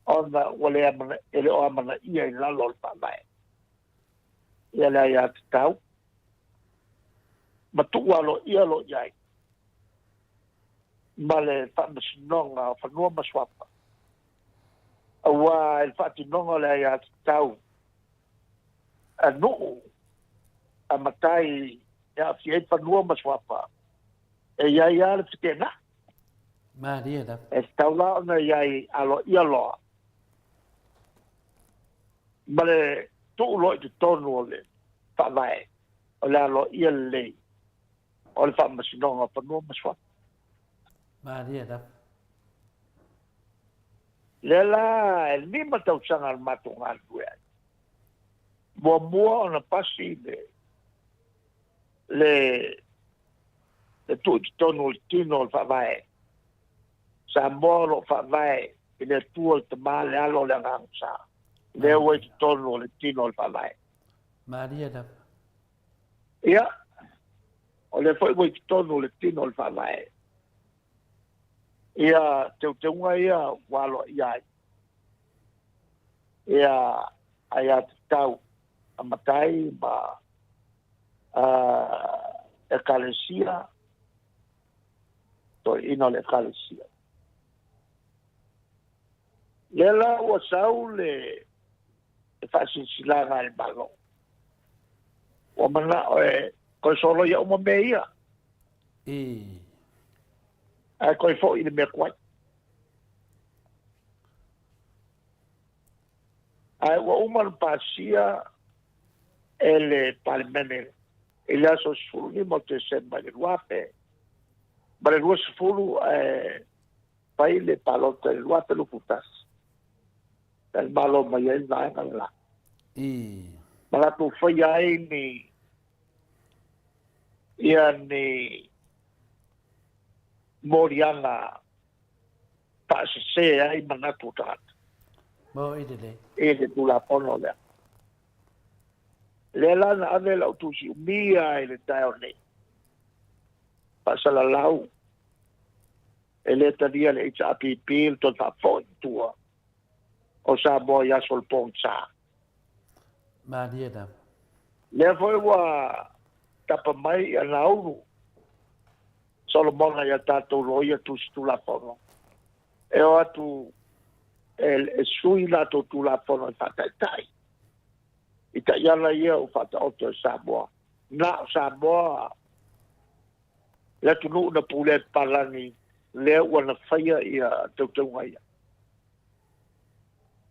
Ona ua le amana, e le o amanaia i lalo o le faavae ia le aiatatau ma tuu aloaia loa i ai ma le Faamasinoga o Fanua ma Suafa, auā i le faatinoga o le aiatatau a nuu a matai e aafia ai fanua ma suafa, e i ai lava le feteenai. Malie lava. E tatau la ona i ai aloaia loa ma le tuu loa i totonu o le faavae o le aloaia lelei o le Faamasinoga o Fanua ma Suafa. Malie lava. Lea la e 5 tausaga na matou galulue ai. Muamua ona pasi le le Le tuu i totonu o le tino o le Faavae. Samoa o lo o faavae i le Atua le Tama, le Alo, le Agaga Sa. Lea ua i totonu o le tino o le Faavae. Malie lava. Ia, o lea foi ua i totonu o le tino o le Faavae. Ia, teuteuga ia ua aloaia ai. Ia, aiatatau a matai ma ekalesia, toeaina o le ekalesia. Lea la ua sau le faasilasilaga a le Malo. Ua manao e toe soloia uma mea ia. Ae toe foi i le mea tuai. Ae ua uma ona pasia e le Palemene i le aso 15 o Tesema i le 2020 ae fai le palota i le 2021. Na le Malo mai ai le vaega le la. Ma latou faia ai ni ia ni moliaga faasese ai manatu o tagata. Mo i lelei. I le Tulafono lea. Lea la na ave lau tusi umia i le taeao nei. Faasalalau e le talia le HRPP le toe faafoi i tua o Samoa i aso o le pogisa. Malie lava. Lea foi ua tapa mai ia Naulu Solomona ia tatou loia tusi Tulafono e o atu e sui latou Tulafono e faataitai i taiala ia ua faataoto e Samoa. Na o Samoa le atunuu na pulea e papalagi lea ua na faia ia teuteuga ia.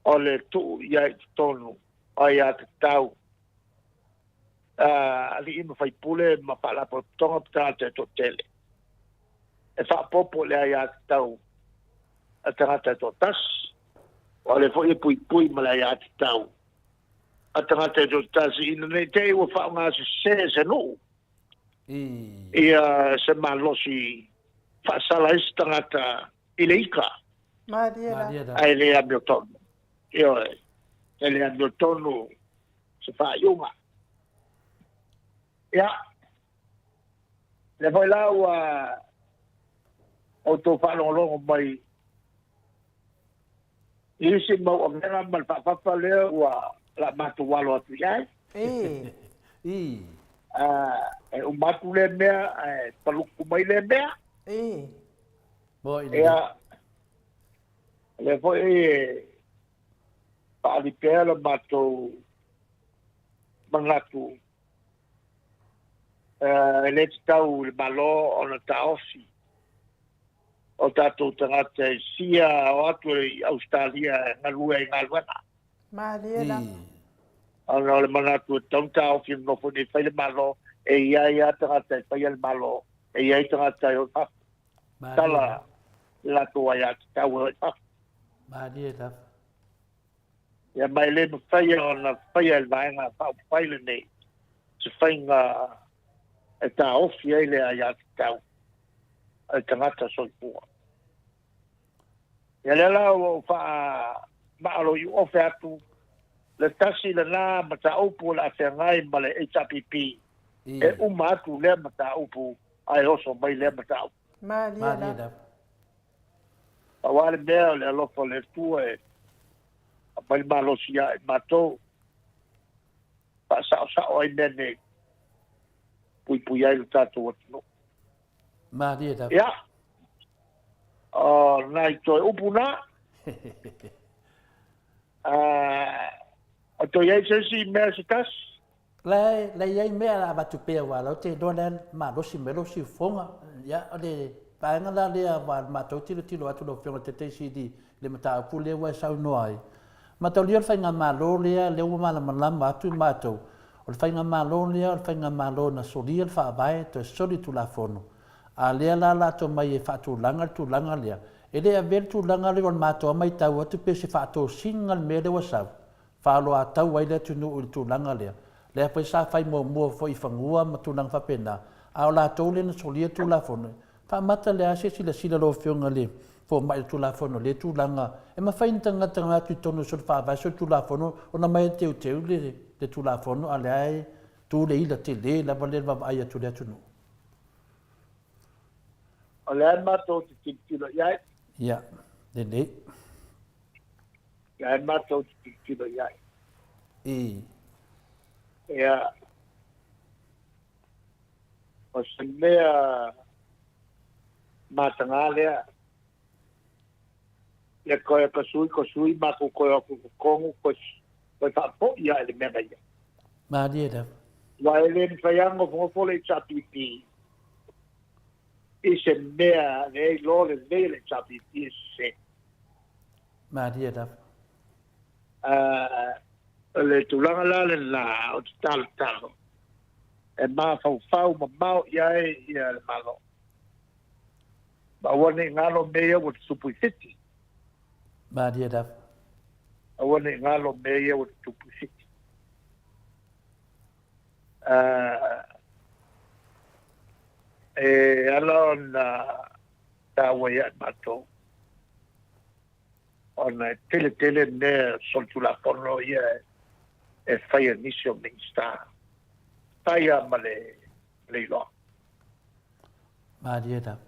O le tuu i ai i totonu o aiatatau alii ma faipule ma faalapotopotoga ma tagata e toatele. E faaopoopo i le aiatatau a tagata e toatasi, o lea foi e puipui ma le aiatatau a tagata e toatasi ina ne i te i ua faaaogasese se nuu ia se malosi faasala ai se tagata i le ika. Malie la. Ae le amiotonu. Ioe, e le amiotonu se faaiuga. Ia, lea foi la ua outou faalogologo mai i isi mau avega ma le faafafa lea ua la matou alo atu i ai. E uma atu lea mea ae paluku mai lea mea. Ia, lea foi e faaali pea le matou manatu e le tatau i le Malo ona taofi o tatou tagata e sia o atu i Ausetalia e galue ai i galuega. Malie lava. Ona o le manatu e tatau ona taofi e nonofo i inei fai le Malo, e i ai lava tagata e faia le Malo, e i ai tagata e o i fafo. Tala le latou aiatatau e o i fafo. Malie lava. Ia ma e le mafai ona faia e le Vaega Faaupufai lenei se faiga e taofi ai le aiatatau a le tagata soifua. Ia lea la ua ou faamaaloiuofe atu le tasi lena mataupu o le a feagai ma le HRPP, e uma atu lea mataupu ae oso mai lea mataupu. Malie lava. Pau lava le mea o le alofa o le Atua e aumai le malosi ia i matou, faasaosao ai mea nei, puipui ai lo tatou atunuu. Malie lava. Ia, o nai toe upu na, o toe i ai se isi mea se tasi? La la i ai mea la avatu pea aua la ou te iloa la e malosi mai lou siufofoga. Ia, o le vaega la lea aua o le matou tilotilo atu lau Afioga i le Taitaiseili i le mataupu lea ua e saunoa ai. Mataulia o le faigamalo lea, lea ua malamalama atu matou, o le faigamalo lea o le faigamalo na solia le Faavae toe soli le Tulafono. A lea la latou mai e faatulaga le tulaga lea, e le avea le tulaga lea o le matou lava matau atu pe o se faatosina le mea lea ua sau. Faaaloatau ai le atunuu i le tulaga lea. Lea foi sa fai muamua foi i fanua ma tulaga faapena. A o latou lea na solia le Tulafono, faamata le a se silasila lau Afioga i le Fomai i le Tulafono i lea tulaga, e mafai ona tagata atu i totonu o sona faavae soli Tulafono ona aumai e teuteu le Tulafono a o lea e tu le ila tele lava lea i le vaavaai atu i le atunuu. O lea matou te tilotilo i ai. Ia, lelei. Lea matou te tilotilo i ai. I. Ia, o se mea mataga lea. Ia koe ka sui, ko sui matou koe o atu i totonu, koe, koe faapoi ae le mea na ia. Malie lava. Aua e le mafai lava ona nofonofo le HRPP i se mea lea e iloa lelei e le HRPP e sese. Malie lava. O le tulaga la lena ou te talotalo e mafaufau mamao i ai ia le Malo. Ma aua ne i galo mea ia ua tutupu i Fiti. Malie lava. Aua ne i galo mea ia ua tutupu i Fiti. E ala ona taua ia i matou, ona e tele tele mea solitulafono ia e fai e nisi o Minisita, fai lava ma le iloa. Malie lava.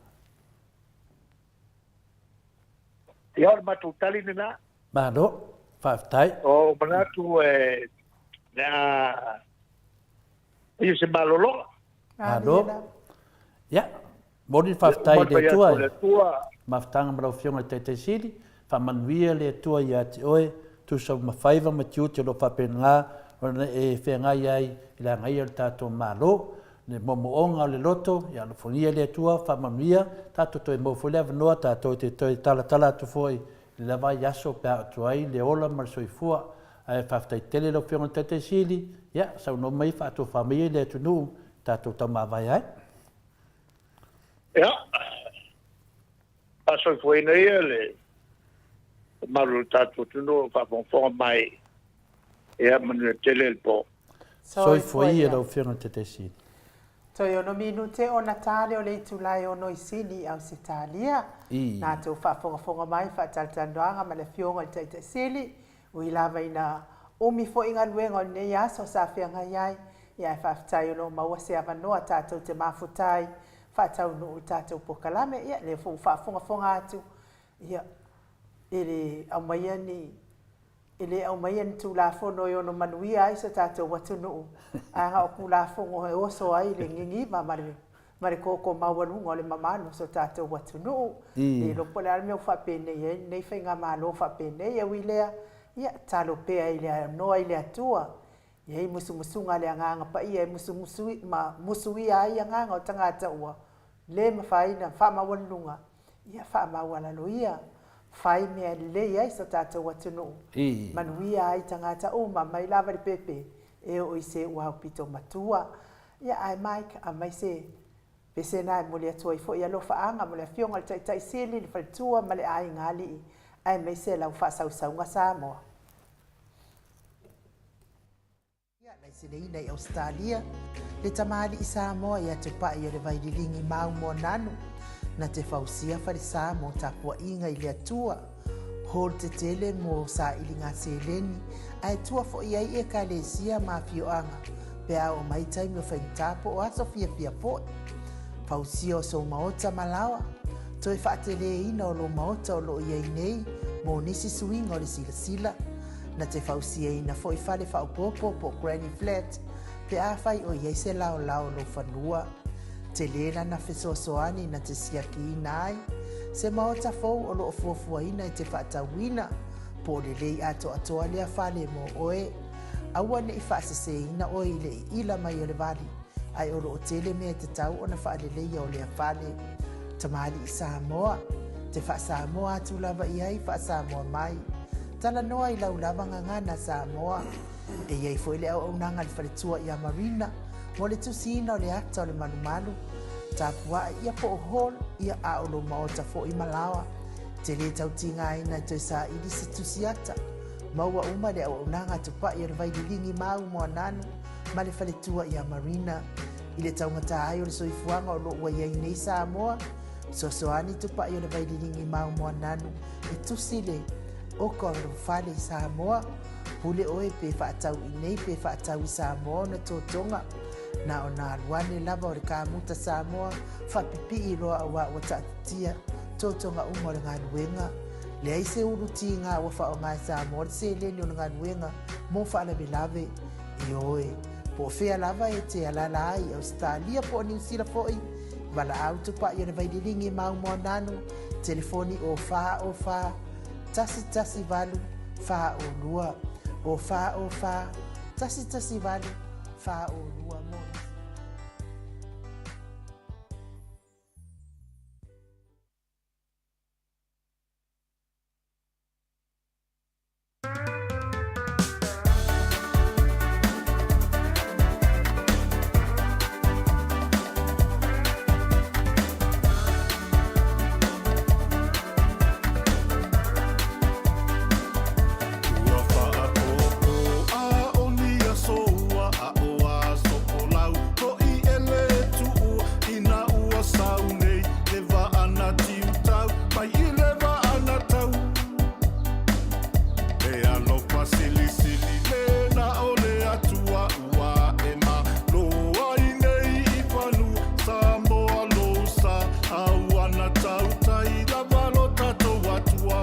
Ia, o le matou tali lena. Malo, faafetai. O manatu e le a ia se malologa. Malo. Ia, momoli le faafetai i le Atua i mafutaga ma lau Afioga i le Taitai Sili, faamanuia le Atua ia te oe, tusa ma faiva ma tiute o lo o faapena ona e feagai ai i le agaia o le tatou Malo. Le moomooga o le loto, ia alofagia le Atua, faamanuia, tatou toe maua foi le avanoa tatou te toe talatala atu foi i le lava ai aso pe a oo atu ai le ola ma le soifua. Ae faafetai tele lau Afioga i le Taitai Sili, ia saunoa mai faatofa mai ai le atunuu tatou taumavae ai. Ia, faasoifuaina ia le mamalu o le tatou atunuu o faafogafoga mai, ia manuia tele le po. Soifua ia lau Afioga i le Taitai Sili. Toe ono minute ona tale o le itula e ono i Sini i Ausetalia. Na tou faafogafoga mai faatalatalanoaga ma le Afioga i le Taitai Sili, ui lava ina umi foi galuega o lenei aso sa feagai ai, ia ae faafetai o lo o maua se avanoa tatou te mafuta ai faataunuu i tatou polokalame. Ia lea foi ua faafogafoga atu, ia e le aumaia ni E le aumaia ni Tulafono e ono manuia ai so tatou atunuu, ae na o Tulafono e oso ai le niniva ma le ma le koko maualuga o le mamalu o so tatou atunuu. Le iloa po o le a le mea ua faapenei ai lenei faigamalo faapenei. E ui i lea, ia, talo pea i le anoa i le Atua, e i ai musumusuga a le Agaga Paia e musumusu ma musuia ai agaga o tagata ua le mafai ona faamaualuluga, ia faamaualalo ia, fai mea e lelei ai so tatou atunuu, manuia ai tagata uma mai lava i le pepe e oo i se ua aupito matua. Ia ae Mike, aumai se pese na e momoli atu ai foi alofaaga mo le Afioga i le Taitai Sili, le faletua ma le aiga alii, aemaise lau faasausauga Samoa. Laiseneina i Ausetalia, le tamalii Samoa ia Tupai o le Vaililigi Mau Moananu, na te fausia falesa mo tapuaiga i le Atua, hall tetele mo sailiga seleni, ae tua foi ai Ekalesia ma afioaga pe a oo mai taimi o faigata po o aso fiafia foi. Fausia o sou maota ma laoa, toe faateleina o lou maota o lo o i ai nei mo nisi suiga o le silasila, Na te fausiaina foi fale faaopoopo po o granny flat pe afai o i ai se laolao o lou fanua. Tele lana fesoasoani na te siakiina ai se maota fou o lo o fuafuaina e te faatauina po o lelei atoatoa lea fale mo oe. Aua ne i faaseseina oe i le iila mai o le vali, ae o lo o tele mea e tatau ona faaleleia o lea fale. Tamalii Samoa, te faa-Samoa atu lava i ai faa-Samoa mai. Talanoa i lau lava gagana Samoa. E i ai foi le auaunaga a le faletua ia Marina mo le tusiina o le ata o le malumalu, tapuae ia po o hall ia a o lou maota foi ma laoa. Te le tau tigaina e toe saili se tusi ata. Maua uma le auaunaga a Tupai o le Vaililigi Mau Moananu ma le faletua ia Marina. I le taugata ai o le soifuaga o lo o ua i ai nei Samoa, fesoasoani tupai o le vaililiga i Maomoananu e tusi le oka o lou fale i Samoa. Pule oe pe faatau i nei pe faatau i Samoa ona totoga. Na ona alu ane lava o le kamuta Samoa faapipii loa aua ua taatitia totoga uma o le galuega. Leai se ulu tiga ua faaaoga e Samoa le seleni o le galuega mo faalavelave. Ioe, po o fea lava e te alaala ai i Ausetalia po o Niu Sila foi, valaau tupai o le vaililiga i Maumoananu, telefoni o 4 o 4 1 1 8 4 o 2, o 4 o 4 1 1 8 4 o 2 mo nisi. Ua faapopo a o ni aso ua aʻo aso folau hoʻi e le tuʻu ina ua sau nei le vaa na tiutau mai i le vaa na tau. E alofa silisili le na o le Atua ua e malo ai nei i fanua Samoa lou sa a ua na tautai lava lo tatou Atua.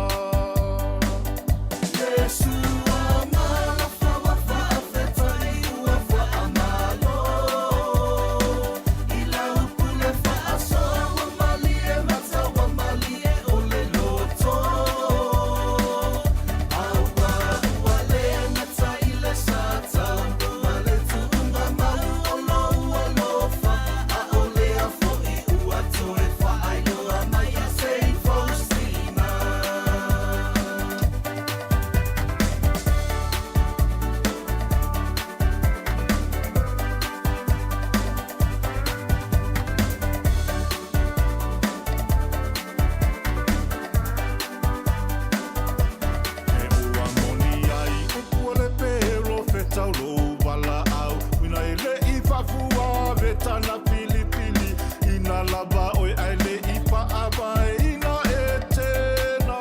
E ua moni ai upu o le perofeta o lou valaau uina e le i faafuave tana filifili ina lava oe ae le i faavaeina e tena.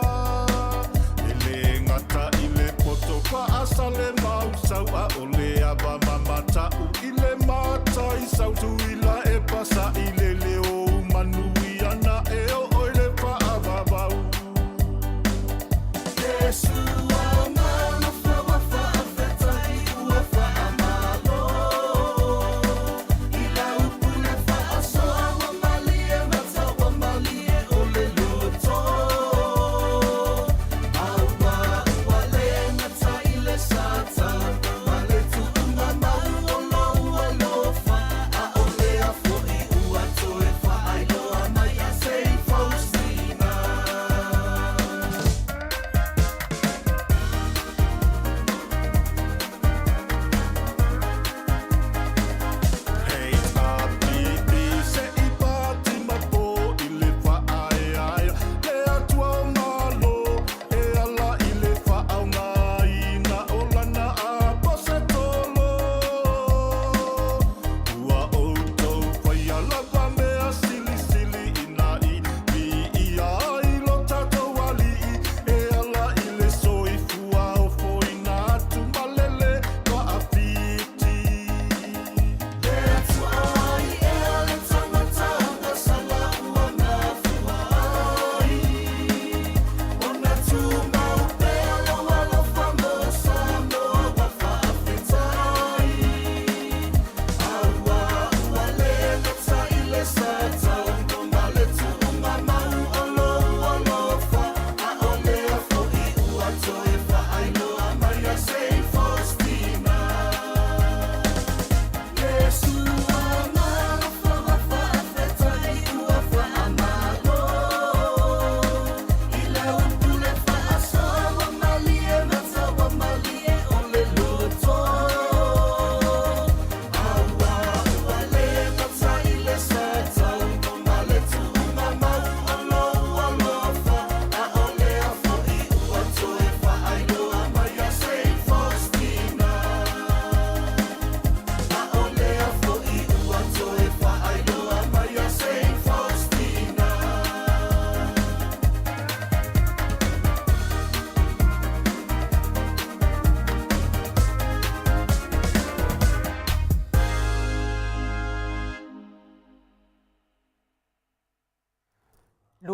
E le gata i le poto faasale mausau a o le ava mamatau i le mataisau tuila e pasaʻi le leo manuia na e oo i le faavavau.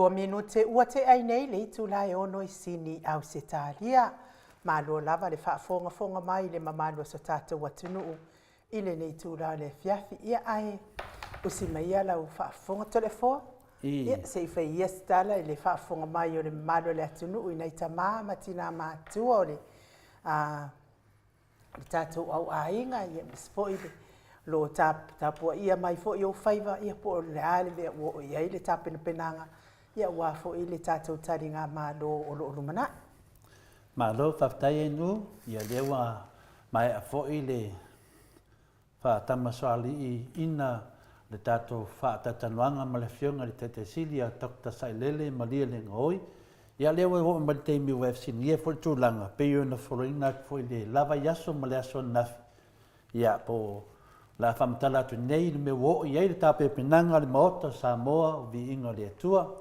Lua minute ua tea ai nei le itula e ono i Sini, Ausetalia. Malo lava le faafogafoga mai i le mamalu o so tatou atunuu i lenei itula o le afiafi. Ia ae usi mai ia lau faafofoga Toleafoa. Ia se i fai ia se tala i le faafofoga mai o le mamalu o le atunuu i nai tama ma tina matutua o le a le tatou au aiga, ia aemaise foi le o lo o tapuaia mai foi ou faiva, ia po o le a le mea ua oo i ai le tapenapenaga, ia aua foi le tatou taligamalo o lo o lumanai. Malo faafetai Ainu, ia lea ua maea foi le faatamasoalii ina le tatou faatalatalanoaga ma le Afioga i le Taitai Sili a Doctor Sailele Malielegaoi. Ia lea ua oo mai le taimi ua e fesiligia foi le tulaga pei ona foloina atu foi le la vaiaso ma le aso ananafi, ia po o le a faamatala atu nei le mea ua oo i ai le tapenapenaga a le Maota o Samoa o Viiga o le Atua.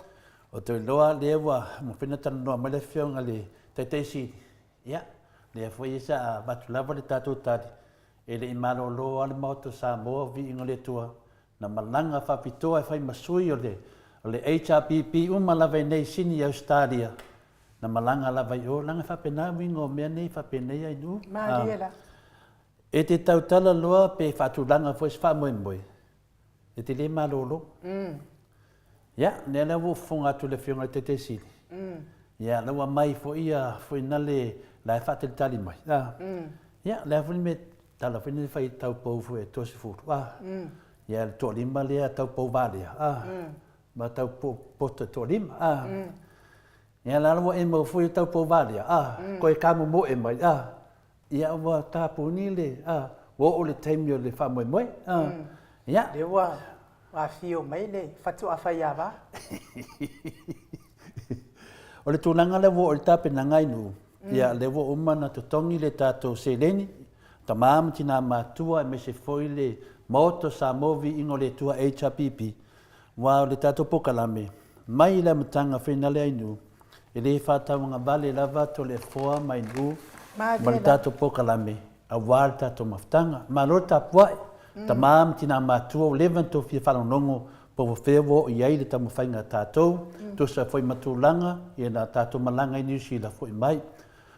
Ou te iloa lea ua mafai ona talanoa mai le Afioga i le Taitai Sili, ia lea foi sa avatu lava le tatou tali, e le i malolo lava le Maota o Samoa o Viiga o le Atua Na malaga faapitoa e fai ma sui o le o le HRPP uma lava i nei Sini i Ausetalia, na malaga lava i o, leaga e faapena uiga o mea nei faapenei ai nuu. Malie la. E te tautala loa pe faatulaga foi se faamoemoe, e te le malolo. Ia, lea la ua ou fofoga atu i le Afioga i le Taitai Sili, ia la ua aumai foi ia foi na le la e faatalitali mai, a. Ia, le a foi le mea tala foi lea fai taupou foi e toasefulu, a. Ia le toalima lea taupou valea, a. Ma taupou poto e toalima, a. Ia la ua e maua foi le taupou valea, a, toe tamomoe mai, a. Ia ua tapuni le, a, ua oo i le taimi o le faamoemoe, a. Ia. Lea ua afio mai le fatuaa faiava. O le tulaga lea ua oo i le tapenaga i nuu, ia lea ua uma ona totogi le tatou seleni, tama ma tina matutua aemaise foi le Maota o Samoa Viiga o le Atua HRPP, aua o le tatou polokalame mai le amataga fainale ai nuu, e le faatauagavale lava Toleafoa ma Ainuu ma le tatou polokalame aua le tatou mafutaga. Malo le tapuai, tama ma tina matutua ua leva ona tou fia faalogologo po o fea ua oo i ai le taumafaiga a tatou, tusa foi ma tulaga ia na tatou malaga i Niu Sila foi mai.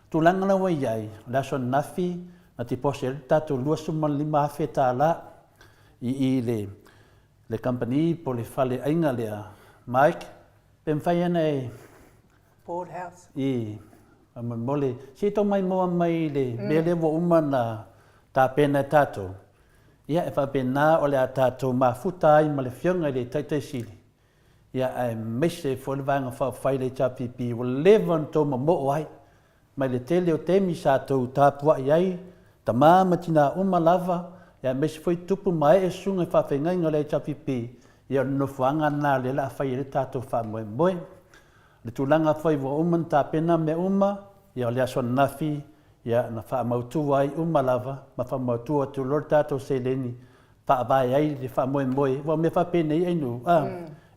Tulaga la ua i ai, o le aso ananafi na deposit ai le tatou $25,000 i i le le kamupani po o le fale aiga lea, Mike, pe mafai ana e Board House. I, faamolemole, se i tau maimoa mai i le mea lea ua uma ona tapena e tatou, ia e faapena o le a tatou mafuta ai ma le Afioga i le Taitai Sili, ia aemaise foi le Vaega Faaupufai le HRPP ua leva ona tou mamoo ai mai le tele o taimi sa tou tapuai ai, tama ma tina uma lava, ia aemaise foi tupu ma ee susuga i faafeagaiga o le HRPP, ia o le nofoaga lena lea o le a fai ai le tatou faamoemoe. O le tulaga foi ua uma ona tapena mea uma, ia o le aso ananafi, ia na faamautu ai uma lava ma faamautu atu loa le tatou seleni faavae ai le faamoemoe, aua o mea faapenei ai nuu, a,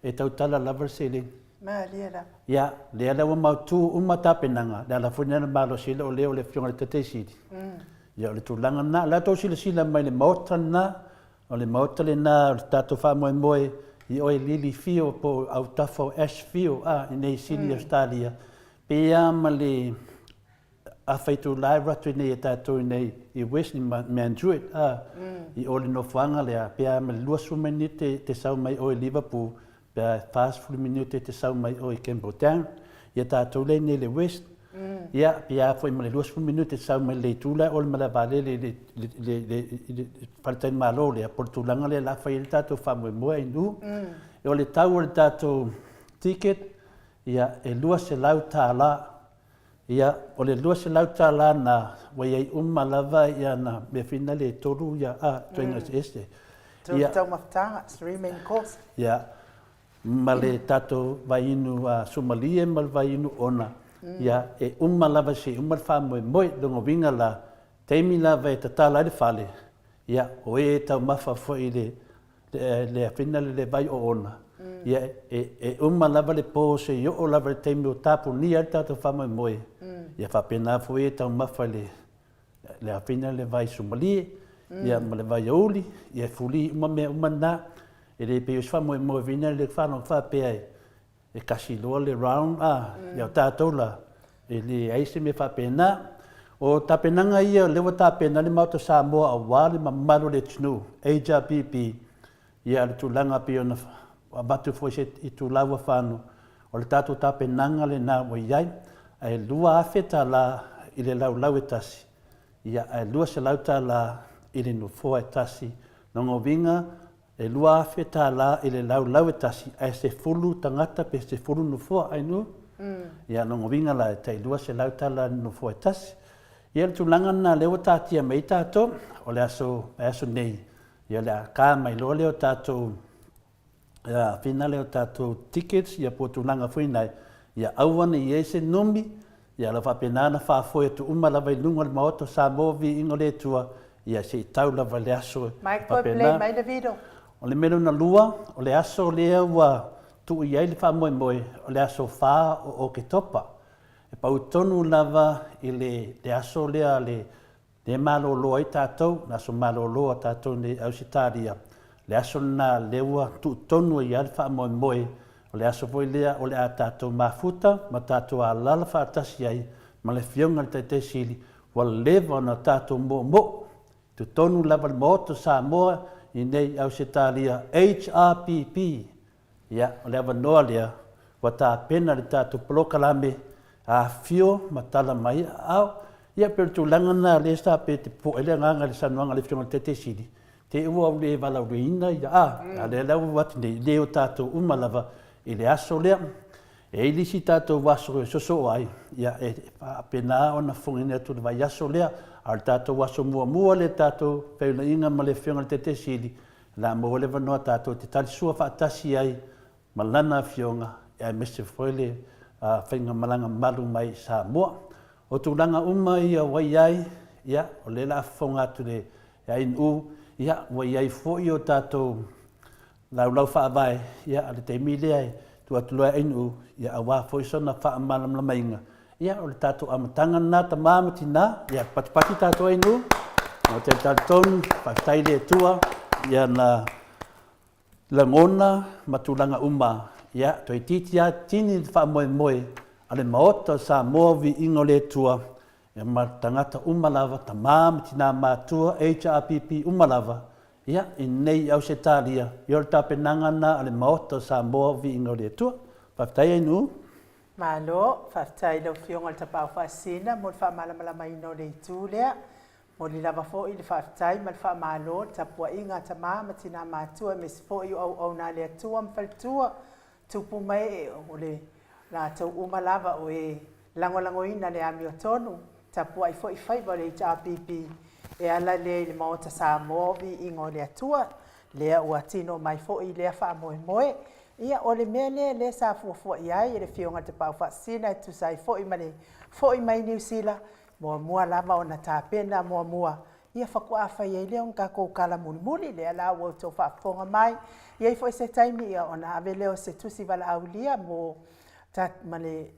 e tautala lava le seleni. Malie lava. Ia, lea la ua mautu uma tapenaga, le ala foi lea na malosi ai lou leo i le Afioga i le Taitai Sili. Ia, o le tulaga lena. O le a tou silasila mai i le Maota lena, o le Maota lena o le tatou faamoemoe i oe Lily Fio po o autafa o Ash Fio, a, i nei Sini Ausetalia, pei lava ma le afa itula e alu atu nei e tatou i nei i Wesley ma Manduit, a, i o i le nofoaga lea, pe a ma le 20 minute te sau mai o i Liverpool, pe a 40 minute te sau mai o i Campbelltown, ia tatou lea i nei i le West, ia, pe a foi ma le 20 minute te sau mai le itu lea o le malaevaalele i le, le, le, le, le faletalimalo lea, po o le tulaga lea o le a fai ai le tatou faamoemoe i nu. O le tau o le tatou ticket, ia, e $200. Ia, o le $200 lena, ua i ai uma lava ana mea foi na le e tolu ia, a, ituaiga eseese. Tolu taumafataga, three main course. Ia, ma le tatou vaiinu sumalie ma le vaiinu ona, ia, e uma lava se i uma le faamoemoe. Lona uiga la, taimi lava e tatala ai le fale, ia, o e taumafa foi i le le afina le le vai oona, ia e uma lava le po seia oo lava i le taimi ua tapunia ai le tatou faamoemoe, ia faapena foi e taumafa i le le afina le vai sumalie, ia ma le vai aouli, ia e fuli uma mea uma na. E le pei o se faamoemoe foi lea le faalogo faapea e e kasi loa le round a, ia o tatou la, e leai se mea faapena. O tapenaga ia lea ua tapena le Maota Samoa aua le mamalu o le atunuu, HRPP, ia o le tulaga pei ona avatu foi se itula ua fano, o le tatou tapenaga lena ua i ai, ae $2,000 i le laulau e tasi, ia ae $200 i le nofoa e tasi. Lona uiga, e $2,000 i le laulau e tasi, ae 10 tagata pe 10 nofoa, Ainuu? Ia, lona uiga la, e tai $200 i le nofoa e tasi. Ia, o le tulaga lena lea ua taatia mai ai tatou, o le aso, vaiaso nei, ia o le a ka mai loa lea o tatou aafiina lea o tatou tickets ia po o tulaga foi na, ia aua ne i i ai se numi, ia o lo o faapena ona faafoe atu uma lava i luga o le Maota o Samoa viiga o le Atua, ia se i tau lava i le aso e Mike, toe play faapena. mai le video. O le mea lona lua, o le aso lea ua tuu i ai le faamoemoe, o le aso 4 o Oketopa. E pau tonu lava i le, le aso lea le Lea e malolo ai tatou, le aso malolo a tatou nei i Ausetalia, le aso lena lea ua tuu tonu ai lava le faamoemoe, o le aso foi lea o le a tatou mafuta ma tatou alaala faatasi ai ma le Afioga i le Taitai Sili, ua leva ona tatou moomoo i totonu lava o le Maota o Samoa i nei i Ausetalia, HRPP, Ia, o le avanoa lea ua tapena le tatou polokalame, afifio ma tala mai aao. Ia, pei o le tulaga lena lea sa pei e te popoe ai le agaga i le saunoaga a le Afioga i le Taitai Sili, te i ua ou le valaauina ia, a, a o lea la ua ou atu nei, le o tatou uma lava i le aso lea. E i ai le isi tatou aso e sosoo ai, ia, e faapena ona fofogaina atu i le vaiaso lea, a o le tatou aso muamua lea i le tatou feulaiga ma le Afioga i le Taitai Sili, O le a maua le avanoa tatou te talisua faatasi ai ma Lana Afioga aemaise foi le faigamalaga malu mai i Samoa. O tulaga uma ia ua i ai, ia, o lea o le a fofoga atu le ANU, ia, ua i ai foi o tatou laulau faavae, ia, a le taimi lea e tuu atu loa e ANU, ia, aua foi sona faamalamalamaina, Ia, o le tatou amataga lena tama ma tina, ia patipati tatou ai nuu. Ou te talitonu, faafetai i le Atua ia na lagona ma tulaga uma, ia toeitiiti lava tini le faamoemoe a le Maota o Samoa viiga o le Atua, ia ma tagata uma lava, tama ma tina matua, HRPP uma lava, ia, i nei i Ausetalia, ia o le tapenaga lena a le Maota o Samoa viiga o le Atua. Faafetai Ainuu. Malo, faafetai i lau Afioga i le Tapaau Faasisina mo le faamalamalamaina o le itu lea. Momoli lava foi le faafetai ma le faamalo i le tapuaiga a tama ma tina matua aemaise foi o auauna a le Atua ma faletua, tupu ma ee o le latou uma lava o e lagolagoina le amiotonu, tapuai foi faiva o le HRPP e ala lea i le Maota Samoa o Viiga o le Atua, lea ua tino mai foi lea faamoemoe. Ia, o le mea lea lea sa fuafua i ai e le Afioga i le Tapaau Faasisina e tusa ai foi ma le foi mai Niu Sila, muamua lava ona tapena muamua, ia faatoa fai ai lea o ni tatou tala mulimuli. Lea la ua outou faafofoga mai, e i ai foi se taimi ia ona ave lea o se tusi valaaulia mo ma le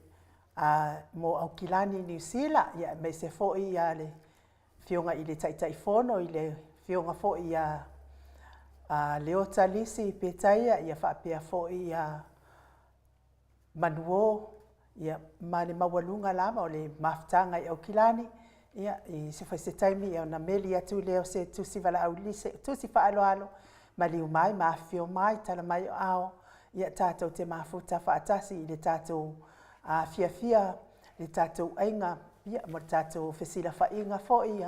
mo Aukilani Niu Sila, ia aemaise foi ia le Afioga i le Taitaifono, i le Afioga foi ia Leota Lisi Petaia, ia faapea foi ia Manuo, ia ma le maualuga lava o le mafutaga i Aukilani, ia i se fai se taimi ia ona meli atu lea o se tusi valaaulia, se tusi faaaloalo, maliu mai ma afifio mai, tala mai o ao, ia tatou te mafuta faatasi i le tatou fiafia le tatou aiga ia ma le tatou fesilafaiga foi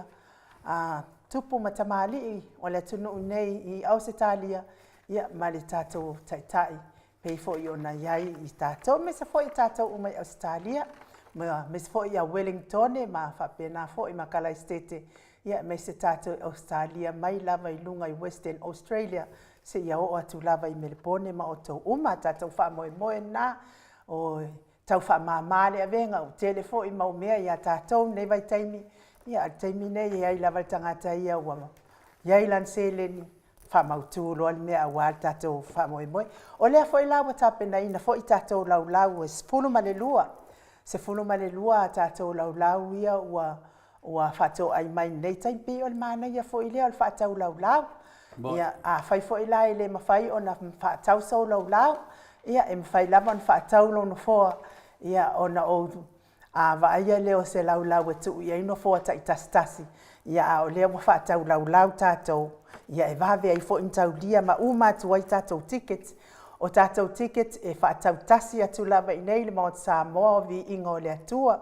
a tupu ma tamalii o le atunuu nei i Ausetalia ia ma le tatou Taitai pei foi ona i ai i tatou, aemaise foi i tatou uma i Ausetalia, aemaise foi ia Welingtone ma faapena foi ma Kalaisitete, ia aemaise tatou i Ausetalia mai lava i luga i Western Australia seia oo atu lava i Melepone ma outou uma. Tatou faamoemoe lena o tau faamama le avega, ua tele foi mau mea ia tatou i lenei vaitaimi, ia a o le taimi lenei e i ai lava le tagata ia ua i ai lana seleni, faamautu loa le mea aua le tatou faamoemoe. O lea foi la ua tapenaina foi tatou laulau e 12, 12 a tatou laulau ia ua ua faatoai mai i lenei taimi. Pei o le manaia foi lea o le faatau laulau. Ia, afai foi la e le mafai ona faatau sou laulau, Ia, e mafai lava ona faatau lou nofoa, ia, ona ou a vaaia lea o se laulau e tuu i ai nofoa taitasitasi, ia, a o lea ua faatau laulau tatou, ia, e vave ai foi ona taulia ma uma atu ai tatou tickets. O tatou tickets e faatau tasi atu lava i inei i le Maota Samoa o Viiga o le Atua.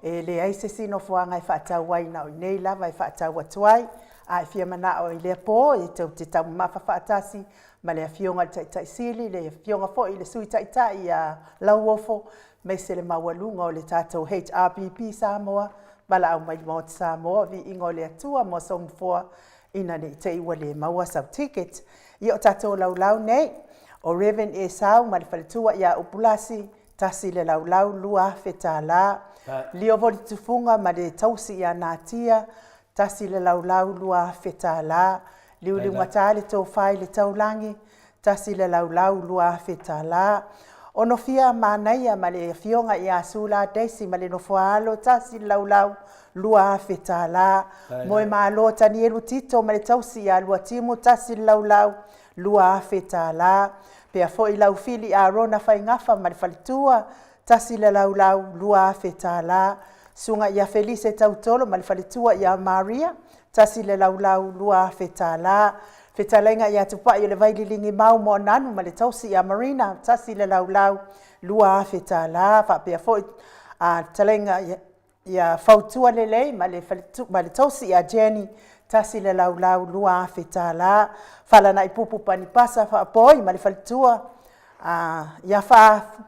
E leai se isi nofoaga e faatau ai, na o i inei lava e faatau atu ai. A e fia manao i lea po e tou te taumamafa faatasi ma le Afioga i le Taitai Sili, le Afioga foi i le Sui Taitai ia Lauofo, aemaise le maualuga o le tatou HRPP Samoa, valaau mai i le Maota Samoa, Viiga o le Atua mo sou nofoa ina ne i te i ua le maua sau ticket. Ia o tatou laulau nei, o Rev. Esau ma le faletua ia Upulasi, tasi le laulau $2,000. Liovo Tufuga ma le tausi ia Natia, tasi le laulau $2,000. Liuliugata le tofa i le taulagi, tasi le laulau $2,000. Onofia Manaia ma le afioga ia Sula Daisy ma le nofoaalo, tasi le laulau $2,000. Moemalo Tanielu Tito ma le tausi ia Luatimu, tasi le laulau $2,000. Pea foi Laufili Arona Faigafa ma le faletua, tasi le laulau $2,000. Susuga ia Felise Tautolo ma le faletua ia Maria, tasi le laulau $2,000. Fetalaiga ia Tupai o le Vaililigi Mau Moananu ma le tausi ia Marina, tasi le laulau $2,000. Faapea foi a fetalaiga ia Fautua Lelei ma le tausi ia Jenny, tasi le laulau $2,000. Falanaipupu Panipasa Faapoi ma le faletua ia Faafu,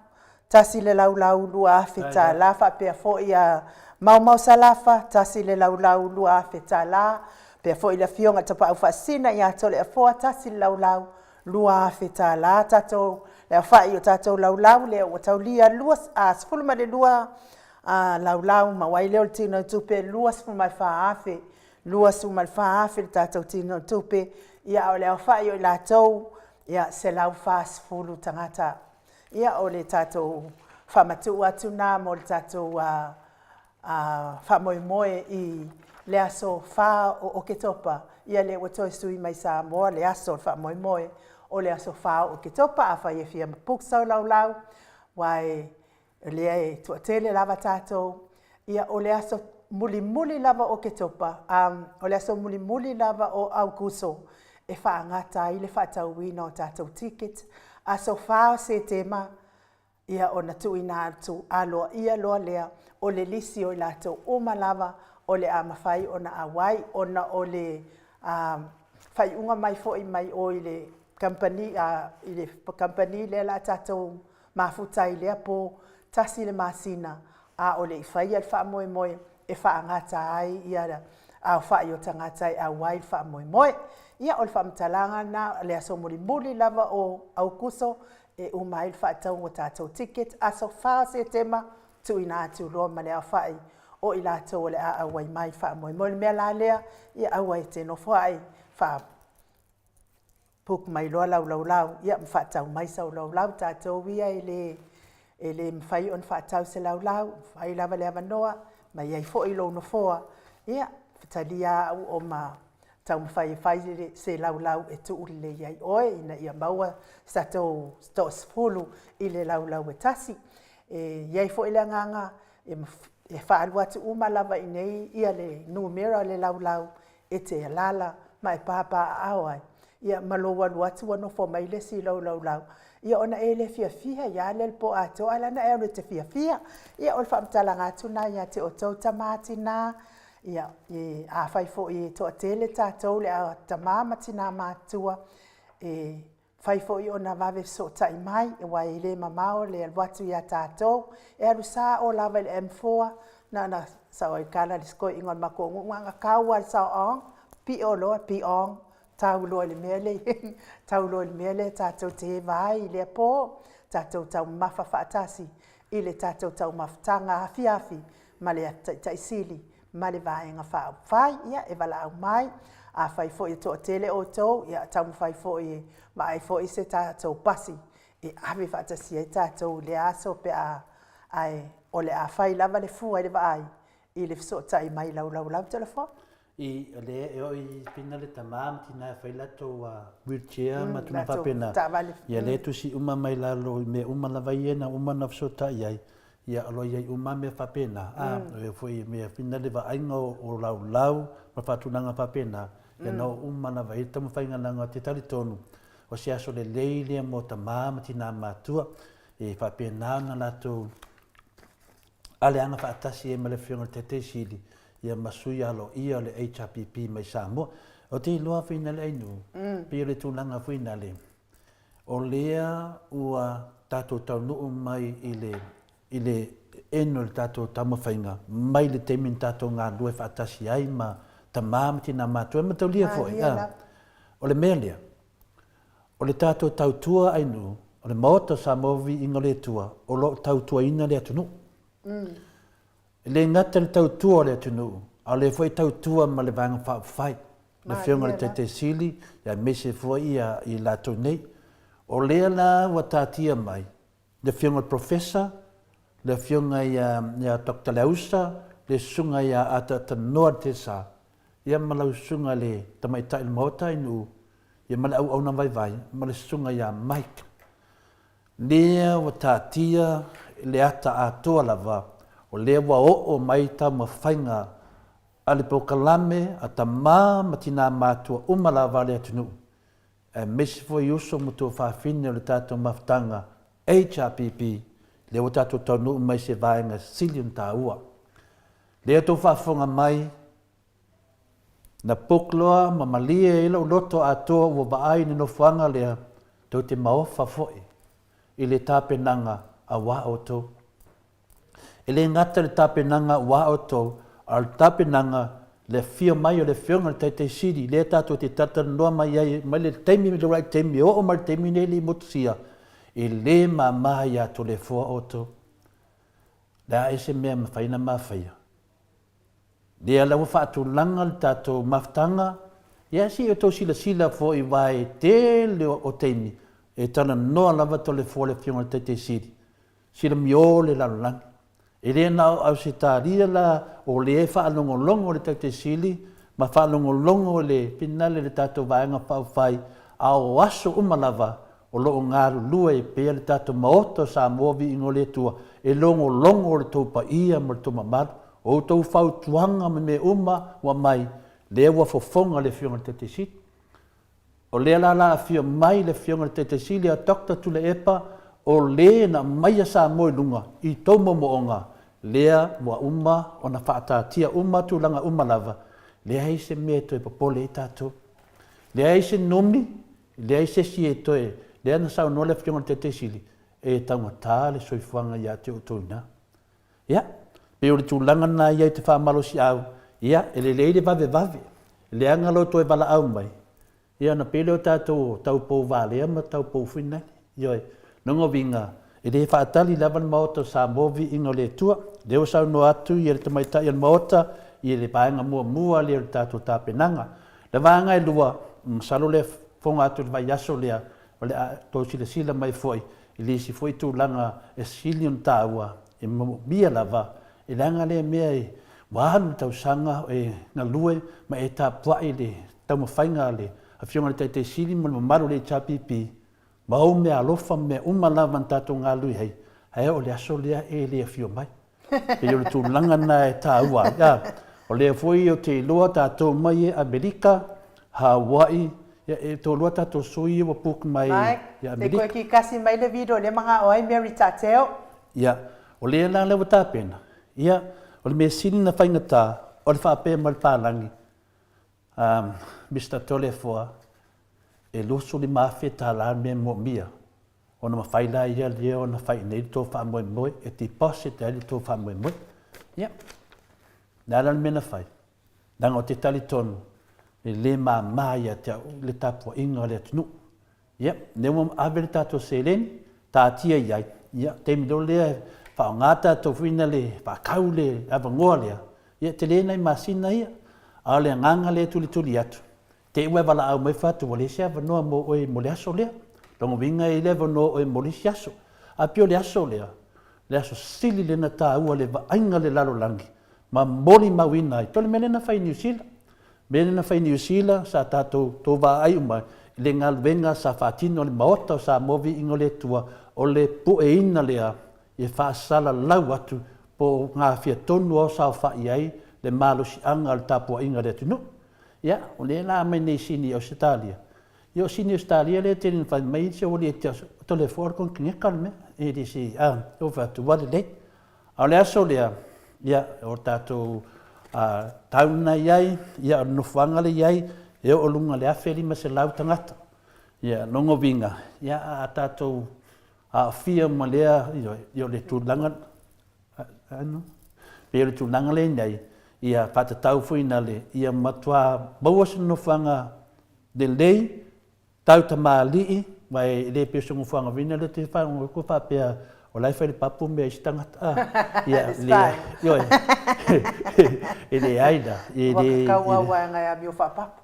tasi le laulau $2,000. Faapea foi ia Maumau Salafa, tasi le laulau $2,000. Faapea foi le afioga i le Tapaau Faasisina ia Toleafoa, tasi le laulau $2,000. Tatou le aofai o tatou laulau lea ua taulia 12 laulau, maua ai lea o le tino i tupe $24,000, $24,000 le tatou tino i tupe. Ia, a o le aofai o i latou, ia, 140 tagata. Ia, o le tatou faamatuu atu lena mo le tatou faamoemoe i le aso 4 o Oketopa. Ia, lea ua toe sui mai Samoa le aso o le faamoemoe o le aso 4 o Oketopa. Afai e fia book sau laulau, aua o lea e toatele lava tatou. Ia, o le aso mulimuli lava o Oketopa, o le aso mulimuli lava o Aukuso e faagata ai le faatauina o tatou ticket. Aso 4 o Setema, ia, ona tuuina atu aloaia loa lea o le lisi o i latou uma lava o le a mafai ona auai, ona o le faaiuga mai foi mai o i le kamupani, i le kamupani lea o le a tatou mafuta ai i lea po, tasi le masina a o le i faia le faamoemoe e faagata ai ia aofai o tagata e auai le faamoemoe. Ia, o le faamatalaga lena, o le aso mulimuli lava o Aukuso e uma ai le faatauga o tatou ticket. Aso 4 o Setema, tuuina atu loa ma le aofai o i latou o le a auai mai le faamoemoe. O le mea la lea, ia aua e te nofo ae faa book mai loa lau laulau, ia ma faatau mai sau laulau. Tatou ia e le e le mafai ona faatau se laulau, fai lava le avanoa ma i ai foi lou nofoa, ia talia au o ma taumafai e fai se laulau e tuu lelei ai oe ina ia maua se tatou 10 i le laulau e tasi. E i ai foi le agaga e faaalu atu uma lava i inei ia le numera o le laulau e te alaala ma e papaaao ai, ia ma lou alu atu ua nofo mai le isi i lou laulau, ia ona e le fiafia ai lava lea i le po atoa, ae leaga e alu e te fiafia. Ia o le faamatalaga atu lena ia te outou tama, tina. Ia, afai foi e toatele tatou le au tama ma tina matutua, e mafai foi ona vave fesootai mai, aua e le mamao le alu atu ia tatou. E alu sao lava i le M4, na ona sao ai tala le isi toeaina o le matou nuu, na ona tau lava i le saoaoga, pio loa, piong, tau loa i le mea lea, tau loa i le mea lea tatou te eva ai i lea po, tatou taumamafa faatasi i le tatou taumafataga afiafi ma le Taitai Sili ma le Vaega Faaupufai. Ia, e valaau mai, afai foi e toatele outou, ia taumafai foi e vaai foi se tatou pasi e ave faatasi ai tatou i lea aso pe a, ae o le a fai lava le fua i le vaai i le fesootai mai i lau laulau Toleafoa. I lea e oo i pina le tama ma tina e fai latou wheelchair ma tulaga faapena, ia lea e tusi uma mai lalo i mea uma lava ia na uma ona fesootai ai, ia o lo o i ai uma lava mea faapena. A, o ea foi mea pina le vaaiga o laulau ma faatulaga faapena, ia na oo uma lava i ai le taumafaiga leaga ou te talitonu, o se aso lelei lea mo tama ma tina matutua e faapena ona latou aleaga faatasi ai ma le Afioga i le Taitai Sili ia ma sui aloaia o le HRPP mai Samoa. Ou te iloa foi na le Ainuu, pei o le tulaga foi na le, o lea ua tatou taunuu mai i le, i le end o le tatou taumafaiga mai le taimi na tatou galulue faatasi ai ma tama ma tina matutua e mataulia foi, a, o le mea lea, O le tatou tautua Ainuu, o le Maota o Samoa Viiga o le Atua, o lo o tautuaina le atunuu. E le gata i le tautua o le atunuu, a o lea foi e tautua ma le Vaega Faaupufai, le Afioga i le Taitai Sili, aemaise foi i latou nei. O lea la ua taatia mai le Afioga i le Professor, le Afioga ia Doctor Leausa, le Susuga ia Ataatanoa Tesa, ia ma lau Susuga i le Tamaitai o le Maota Ainuu, ia ma le auauna vaivai ma le susuga ia Mike. Lea ua taatia le ata atoa lava, o lea ua oo mai taumafaiga a le polokalame a tama ma tina matua uma lava a le atunuu, aemaise foi uso ma tuafafine o le tatou mafutaga HRPP, lea ua tatou taunuu mai i se vaega sili ona taua. Lea tou faafofoga mai, Na book loa ma malie ai lou loto atoa ua vaai i le nofoaga lea, tou te maofa foi i le tapenaga aua outou. E le gata i le tapenaga aua outou, a o le tapenaga le afio mai o le Afioga i le Taitai Sili, lea tatou te talatalanoa mai ai mai le taimi le uluai taimi e oo mai i le taimi lenei e le i motusia, e le mama ia Toleafoa outou. Le a ese mea e mafai ona ma faia. Lea la ua faatulaga le tatou mafutaga, ia se i outou silasila foi aua e tele o taimi e talanoa lava Toleafoa le Afioga i le Taitai Sili, silamio le lalolagi. E le na o Ausetalia la o lea e faalogologo le Taitai Sili ma faalogologo le finale le tatou Vaega Faaupufai, a o aso uma lava o lo o galulue pea le tatou Maota o Samoa Viiga o le Atua e logologo le tou paia ma le tou mamalu, o outou fautuaga ma mea uma ua aumai, lea ua fofoga le Afioga i le Taitai Sili. O lea la la afio mai le Afioga i le Taitai Sili a Doctor Tuilaepa, o le na aumaia Samoa i luga i tou moomooga, lea ua uma ona faataatia uma tulaga uma lava, leai se mea e toe popole ai tatou. Leai se numi, leai se isi e toe, lea na saunoa le Afioga i le Taitai Sili, e taugata le soifuaga ia te outou i ina. Ia, pei o le tulaga lena ia i te faamalosiau, ia, e lelei le vavevave, leaga lou toe valaau mai, ia ona pei lea o tatou o taupou valea ma taupou foi nale. Ioe. Lona uiga, e le faatali lava le Maota o Samoa viiga o le Atua. Lea ua saunoa atu ia le Tamaitai o le Maota i le vaega muamua lea o le tatou tapenaga. Le vaega e lua, masalo le fofoga atu i le vaiaso lea, o le a tou silasila mai foi i le isi foi tulaga e sili ona taua, e moomia lava, e leaga lea mea e ua alu le tausaga o e galue ma e tapuai i le taumafaiga a le Afioga i le Taitai Sili ma le mamalu o le HRPP, ma ou meaalofa ma mea uma lava na tatou galulue ai, ae oo i le aso lea e le afio mai. Pei o le tulaga lena e taua ai. A, o lea foi ou te iloa tatou mai e Amerika, Hawaii, ia e toalua tatou sui ia ua book mai Mike, i Amerika. Te koe kikasi mai le video lea manao ai Mary Tateo. Ia, o lea la lea ua tapena, ia, o le mea sili na faigata, o le faapea mai le palagi, um, Mister Toleafoa, e 25 afe tala le mea moomia, ona mafai la ia lea ona fai i inei le tou faamoemoe, e deposit ai le tou faamoemoe. Ia, le a la le mea na fai? Leaga ou te talitonu, e le mama ia te au le tapuaiga a le atunuu. Ia, lea ua ave le tatou seleni, taatia i ai, ia, taimi loa lea e faaaoga tatou foi na le faatau le avanoa lea, ia, tele nai masina ia. A o le agaga lea e tulituli atu, te i ua e valaau mai fai atu ua leai se avanoa mo oe mo le aso lea. Lona uiga e i ai le avanoa o oe mo le isi aso. A pei o le aso lea, le aso sili lea ona taua i le vaaiga a le lalolagi ma molimauina ai. Pei o le mea lea na fai i Niu Sila. Mea lea na fai i Niu Sila, sa tatou tou vaai uma i le galuega sa faatino e le Maota o Samoa Viiga o le Atua, o le pueina lea e faasalalau atu po o gafia tonu ao saofai ai le malosiaga o le tapuaiga a le atunuu. Ia, o lea la aumai nei i Sini i Ausetalia, ia o Sini i Ausetalia lea e tele ina fai mai se ua le Toleafoa o le konekeneka le mea, e le se, a, ou fai atu, ua lelei. A o le aso lea, ia, o le tatou town na i ai, ia, o le nofoaga lea i ai, e oo i luga i le 1,500 tagata. Ia, lona uiga, ia, a tatou aafia ma lea, ia, o le tulaga, pei o le tulaga lea i ai, ia faatatau foi ina le, ia matua maua se nofoaga lelei, Tau tamalii, ma e le pei o se nofoaga foi lea te faalogo atu faapea o la e fai le papu mea isi tagata. Ah, ia, le, ioe. E leai la. E le... Ua kakau au ae ngai amio faapapu.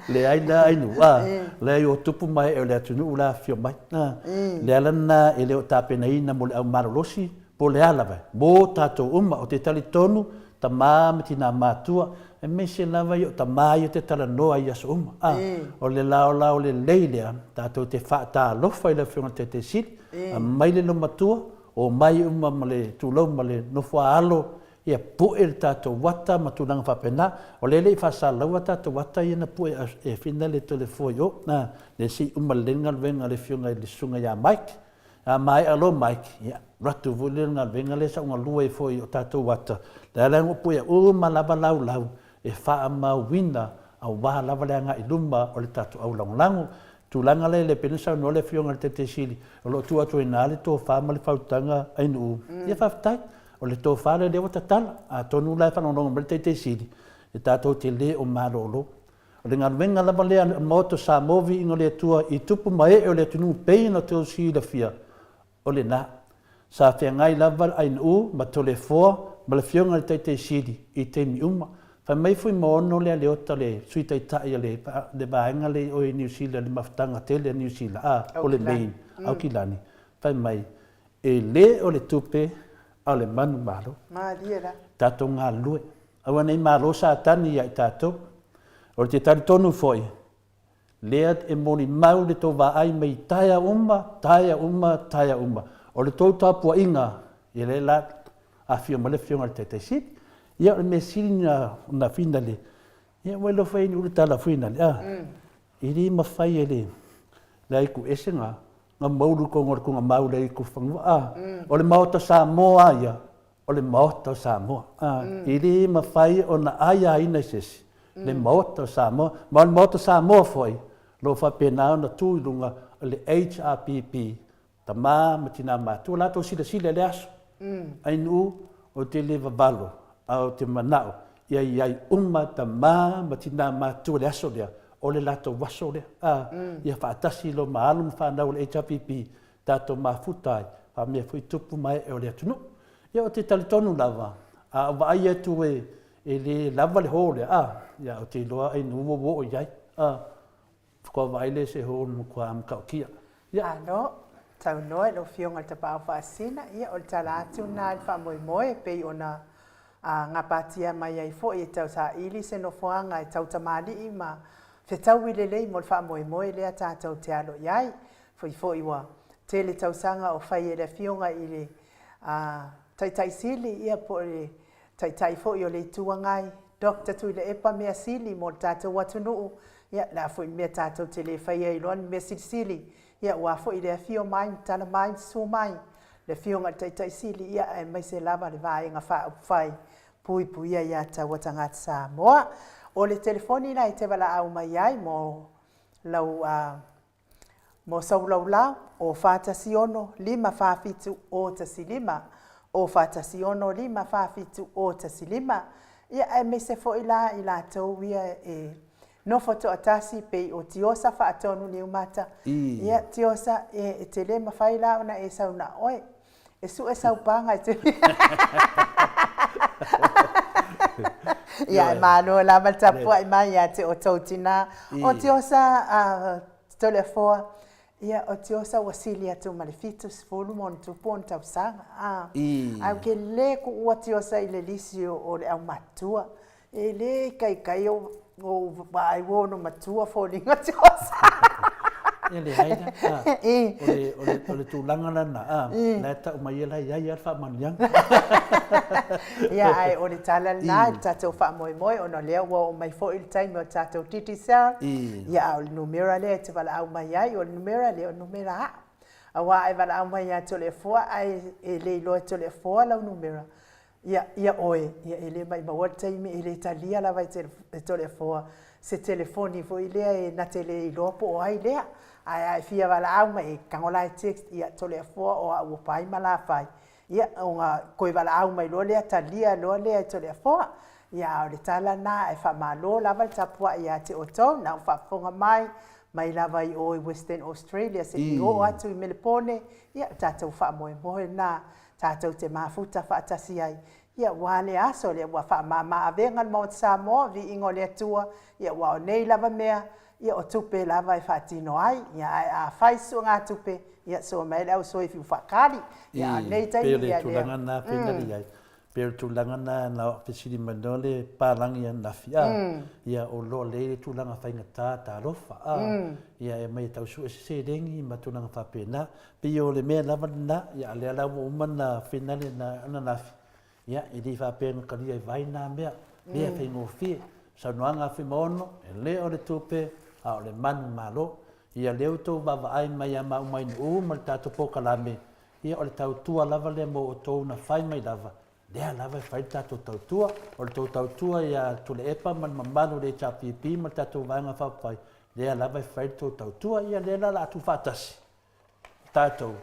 Leai la ainu, ah, leai o tupu ma ee o le atunuu la afifio mai. Ah, le ala lena e le o tapenaina mo le au malolosi, po o le a lava, mo tatou uma. Ou te talitonu, tama ma tinā matua, aemaise lava i o tama ia te talanoa i aso uma. A, o le laolao lelei lea, tatou te faatalofa i le Afioga i le Taitai Sili, aumai le loomatua, omai uma ma le tulou ma le nofoaalo, ia pue le tatou ata ma tulaga faapena. O lea e le i faasalalaua tatou ata ia na pue e Fina le Toleafoa i o, a, lea se i uma lelei le galuega a le Afioga i le Susuga ia Mike. A maea loa Mike, ia, alu atu foi lea i le galuega lea sa ou galue ai foi i o tatou ata, lea la na ou puea uma lava laulau e faamauina aua lava le agai i luma o le tatou aulagolago. Tulaga lea le pei ona saunoa le Afioga i le Taitai Sili, o lo o tuu atu ai i ina le tofa ma le faautaga ainuu. Ia faafetai. O le tofa lea lea ua tatala. Atonu la e faalogologo mai le Taitai Sili, e tatou te le o malolo. O le galuega lava lea a le Maota o Samoa Viiga o le Atua i tupu ma ee o le atunuu pei ona outou silafia, o lena. Sa feagai lava le Ainuu ma Toleafoa ma le Afioga i le Taitai Sili i taimi uma. Fai mai Fuimaono lea Leota le Sui Taitai o le le vaega lea i o i Niu Sila le mafutaga tele a Niu Sila, a, o le Main, Aukilani, fai mai, e le o le tupe a o le manumalo. Malie la. Tatou galulue. Aua nei malo Satani ia i tatou. O te talitonu foi, lea e molimau le tou vaai mai taea uma, taea uma, taea uma. O le tou tapuaiga, ia lea la afio mai le Afioga i le Taitai Sili. Ia o le mea sili na finale, ia ua iloa foi e le tala finale, a, e le mafai e le le aiku ese nga nga maulu kongo le kunga mau le aiku fanua, a, o le Maota Samoa a ia, O le Maota o Samoa. E le mafai ona aiaina e se isi le Maota o Samoa. Ma o le Maota o Samoa foi o lo o faapena ona tu i luga o le HRPP, tama ma tina matua, latou silasila i le aso. Ainuu, ou te le vavalo, a ou te manao ia i ai uma tama ma tina matua i le aso lea, o le latou aso lea. Ia faatasi loa ma alo ma fanau o le HRPP tatou mafuta ai, faamea foi tupu ma ee o le atunuu. Ia ou te talitonu lava, a ou vaai atu e, e le lava le hall lea, a, ia ou te iloa ai nuu ua oo i ai, a, faatoa vaai lea i se hall matua matautia. Ia. Malo, saunoa i lau Afioga i le Tapaau Faasisina, ia o le tala atu lena i le faamoemoe e pei ona gapatia mai ai foi e tausaili se nofoaga e tautamalii ma fetaui lelei mo le faamoemoe lea tatou te alo i ai. Foi foi ua tele tausaga o fai e le Afioga i le Taitai Sili ia po o le Taitai foi o le Itu Agai, Doctor Tuilaepa Measili mo le tatou atunuu, ia le a foi le mea tatou te le faia ai loa ni mea silisili, ia aua foi le afio mai ma tala mai ma susu mai le Afioga i le Taitai Sili, ia aemaise lava le Vaega Faaupufai Puipuia ia Taua Tagata Samoa. O le telefoni la e te valaau mai ai mo lau Mo Saulaulau, o 416 547 015, o 416 547 015, ia aemaise foi la i latou ia e nofo toatasi pei o Tiosa Faatonu Niumata, ia Tiosa, e te le mafai la ona e sau na oe. E sue sau paga e te Ia, e malo lava le tapuai mai ia te outou tinā. O Tiosa, Toleafoa, Ia, o Tiosa ua sili atu ma le 70 ma ona tupu ona tausaga, a. Ae ou te le tuua Tiosa i le lisi o le aumatutua. E le ikaika ou vaai ua ono matua foliga Tiosa. Ia leai la, a, o le, o le, o le tulaga lana, a, la e tau mai ia la e i ai lava le faamanuiaga. Ia, ae o le tala lena i le tatou faamoemoe, ona o lea ua oo mai foi le taimi o le tatou Digicel, ia, a o le numera lea e te valaau mai ai, o le numera lea o le numera a'u. Aua a e valaau mai ia Toleafoa ae e le iloa e Toleafoa lau numera, ia, ia oe, ia e le maimauina le taimi, e le talia lava e Toleafoa se telefoni foi lea e na te le iloa po o ai lea. Ae a e fia valaau mai, e tago la e text, ia Toleafoa o au ua pai ma la fai, ia ona toe valaau mai loa lea, talia loa lea e Toleafoa. Ia a o le tala lena, ae faamalo lava le tapuai ia te outou na o faafofoga mai, mai lava i o i Western Australia seia oo atu i Melepone, ia o tatou faamoemoe lena tatou te mafuta faatasi ai, ia aua lea aso lea ua faamama avega le Maota Samoa, viiga o le Atua, ia aua o nei lava mea, ia o tupe lava e faatino ai, ia ae a fai suegatupe, ia sua mai le au sui fiu faakali, ia a o lenei taimi, ia lea. Pei o le tulaga lena Feinali ai, pei o le tulaga lena na fesili mai loa le palagi ananafi, a, ia o lo o lea i le tulaga faigata talofa, a, ia e aumai e tau sue se seleni ma tulaga faapena. Pei o le mea lava lena, ia a o lea la ua uma ona finale ananafi, ia e le faapea na talia i vai na mea, mea faigofie. Saunoaga a Fuimaono, e le o le tupe, a o le manumalo. Ia lea ua outou vaavaai mai ia maua mai Nu'u ma le tatou polokalame, ia o le tautua lava lea mo outou na fai mai lava, lea lava e fai le tatou tautua. O le tou tautua ia Tuilaepa ma le mamalu o le HRPP ma le tatou Vaega Faaupufai, lea lava e fai le tou tautua. Ia lea la o le a tuufaatasi tatou,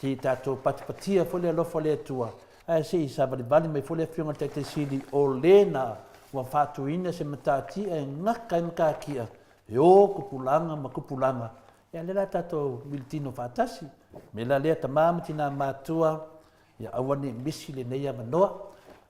se i tatou patipatia foi le alofa o le Atua, ae se i savalivali mai foi le Afioga i le Taitai Sili o lena ua faatuina se matatia e gata ai matatia e o tupulaga ma tupulaga, ia lea la tatou militino faatasi. O le mea la lea tama ma tina matua, ia aua ne i misi lenei avanoa.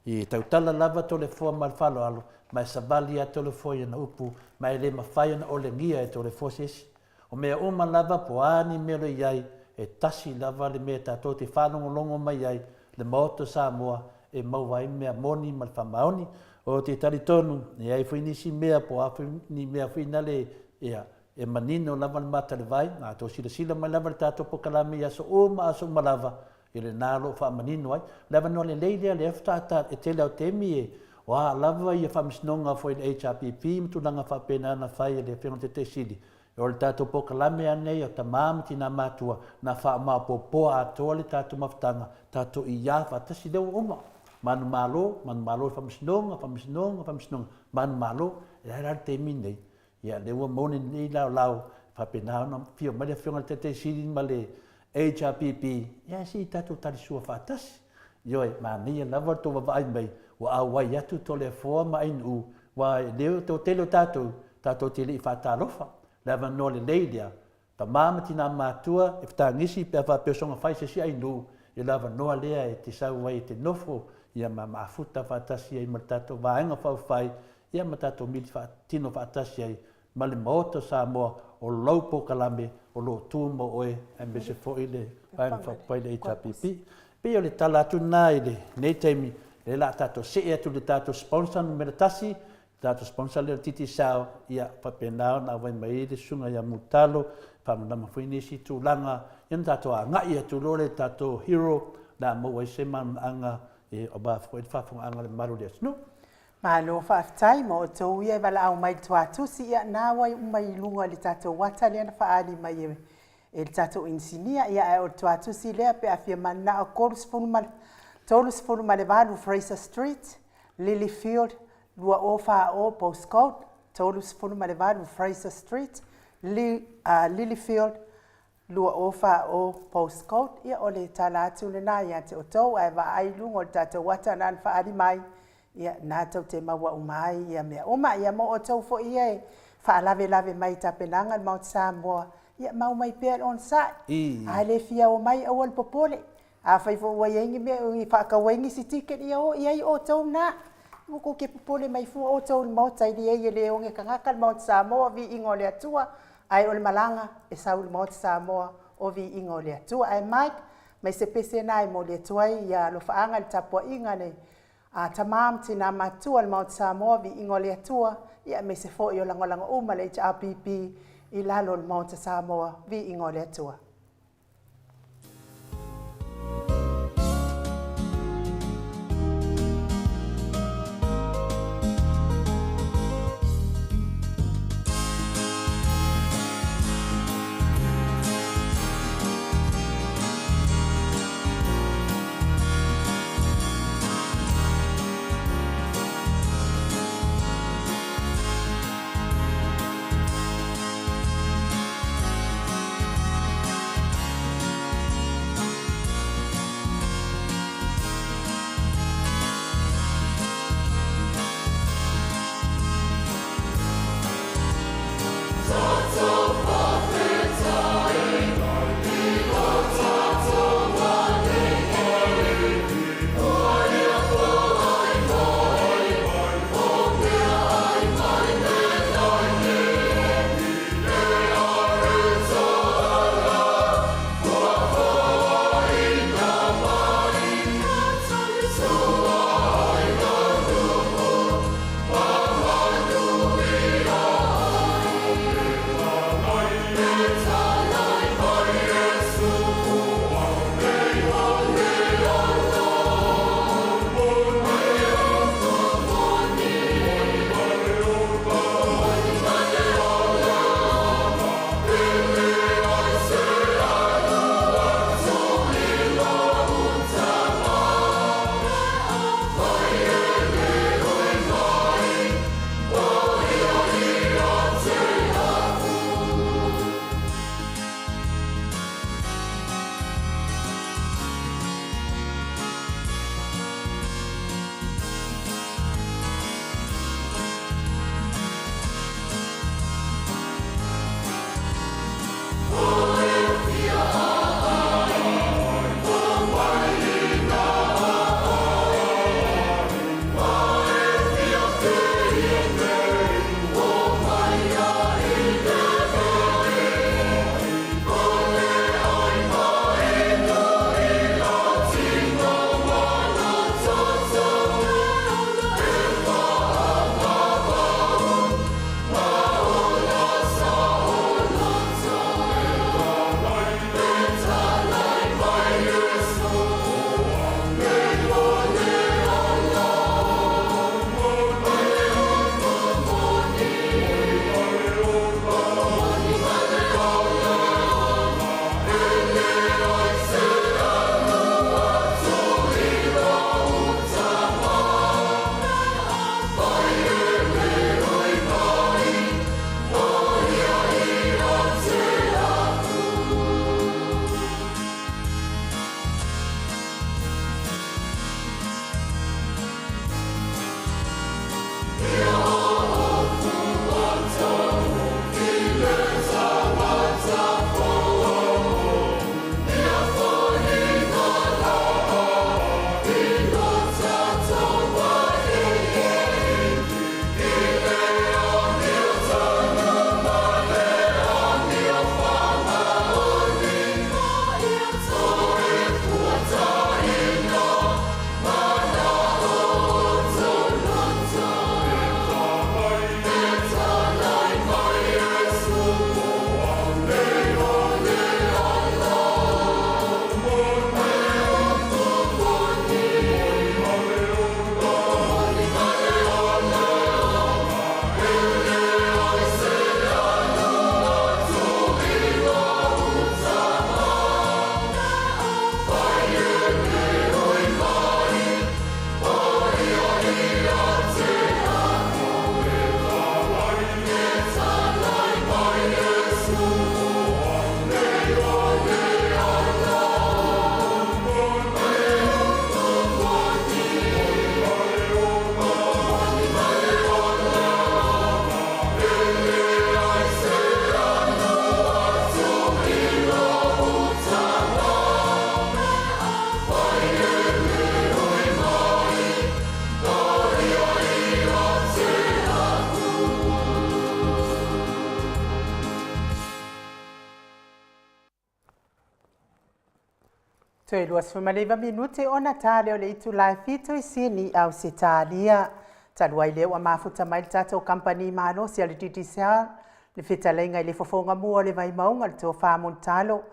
E tautala lava Toleafoa ma le faaaloalo, ma e savali lava Toleafoa i ana upu, ma e le mafai ona olegia e Toleafoa se isi. O mea uma lava po o a ni mea o lo o i ai, e tasi lava le mea tatou te faalogologo mai ai, le Maota o Samoa, e maua ai mea moni ma le faamaoni. Ou te talitonu, e i ai foi nisi mea po o a foi ni mea foi nale, ia, e manino lava le mata i le vai, a outou silasila mai lava i le tatou polokalame i aso uma aso uma lava, i lena o lo o faamanino ai. O le avanoa lelei lea, lea faatoa e tele au taimi e, o a lava ia faamasinoga foi i le HRPP ma tulaga faapena na fai e le Afioga i le Taitai Sili, o le tatou polokalame lava lenei o tama ma tina matua na faamaopoopoa atoa le tatou mafutaga, tatou iā faatasi lea ua uma. Manumalo, manumalo i faamasinoga, faamasinoga, faamasinoga, manumalo, e leai la le taimi lenei. Ia, lea ua maua lenei laolao, e faapena ona afio mai le Afioga i le Taitai Sili ma le HRPP, ia se i tatou talisua faatasi. Ioe, manaia lava le tou vaavaai mai, ua auai atu Toleafoa ma Ainuu, aua e le o toatele o tatou, tatou te le i faatalofa. Le avanoa lelei lea, tama ma tina matua e fetagisi pe a faapea o soona fai se isi ainuu, i le avanoa lea e te sau ai e te nofo ia ma mafuta faatasi ai ma le tatou Vaega Faaupufai ia ma tatou mili tino faatasi ai ma le Maota o Samoa, o lau polokalame o lo o tu mo oe aemaise foi le Vaega Faaupufai le HRPP. E pei o le tala atu lena i lenei taimi, lea o le a tatou see atu i le tatou sponsor numera tasi, tatou sponsor lea o le Digicel, ia faapena ona auai mai ai le Susuga ia Mulitalo, faamalamalama foi nisi tulaga, ia ona tatou agai atu loa lea i le tatou hero, o le a maua ai se malamalamaaga aua foi le faafofogaaga a le mamalu o le atunuu. Malo faafetai ma outou ia e valaau mai i le tuatusi, ia na ua uma i luga i le tatou ata lea na faaali mai e e le tatou inisinia, ia ae o le tuatusi lea pe a fia mananao 38 Fraser Street, Lilyfield 2040 postcode, 38 Fraser Street, Lilyfield 2040 postcode. Ia o le tala atu lena ia te outou, ae vaai i luga o le tatou ata na na faaali mai, ia na tou te maua uma ai ia mea uma. Ia mo outou foi ia e faalavelave mai i tapenaga a le Maota Samoa, ia mau mai pea le onosai. A le fia o mai aua le popole. Afai foi ua i ai ni mea e faatau ai nisi ticket, ia o i ai outou na. Aua tou te popole mai fua outou i le Maota, e leai e le oge tagata le Maota Samoa, viiga o le Atua. Ae o le malaga e sau i le Maota Samoa o viiga o le Atua. Ae Mike, mai se pese na e momoli atu ai ia alofaaga i le tapuaiga a le a tama ma tina matutua o le Maota Samoa, viiga o le Atua, ia aemaise foi o lagolago uma le HRPP i lalo o le Maota Samoa, viiga o le Atua. Toe 29 minute ona ta lea o le itula e 7 i Sini, Ausetalia. Talu ai lea ua mafuta mai le tatou kamupani malosi a le Digicel, le fetalaiga i le fofoga mua o le Vaimauga, le Tofa Mulitalo,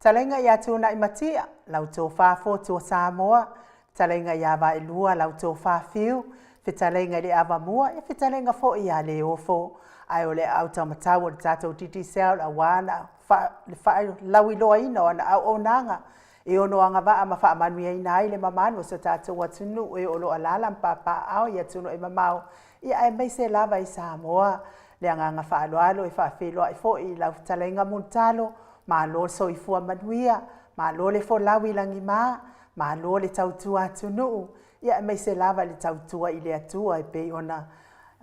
Talaiga ia Tuunai Matia, lau Tofa Fotu o Samoa, Talaiga ia Vaelua, lau Tofa Fiu, Fetalaiga i le Avamua, ia fetalaiga foi ia Leofo. Ae o le aau taumatau o le tatou Digicel aua le faalauiloaina o ana auaunaga e ono agavaa ma faamanuiaina ai le mamalu o so tatou atunuu e o lo o alaala ma papaaao i atunuu e mamao, ia aemaise lava i Samoa. Le agaga faaaloalo e faafeiloai foi i lau fetalaiga Mulitalo, malo le soifua manuia, malo le folau i lagima, malo le tautua atunuu, ia aemaise lava i le tautua i le Atua e pei ona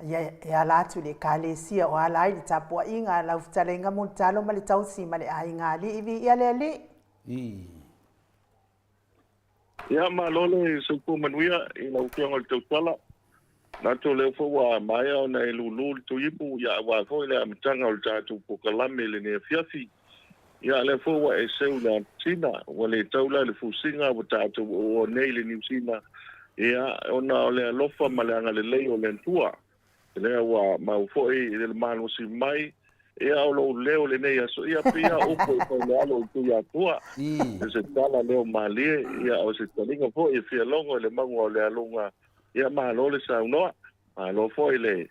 e ala atu i le Ekalesia o ala ai le tapuaiga a lau fetalaiga Mulitalo ma le tausi ma le aiga alii. Viia le Alii. I. Ia, malo le soifua manuia i lau Afioga i le Tautala. Manatu o lea foi ua maea ona e lulu le tuiimu, ia aua foi le amataga o le tatou polokalame i lenei afiafi. Ia, o lea foi ua e seu i le Anatina, ua le tau la i le fusiga ua tatou ooa nei i le Niu Sila, ia, ona o le alofa ma le agalelei o le Atua. Lea ua mau foi i le malosi mai, ia o lou leo lenei aso, ia pei a upu e fai le alo i Tuiatua. O se tala leo malie, ia o se taliga foi e fia logo i le mauga o le aluga, ia malo le saunoa, malo foi le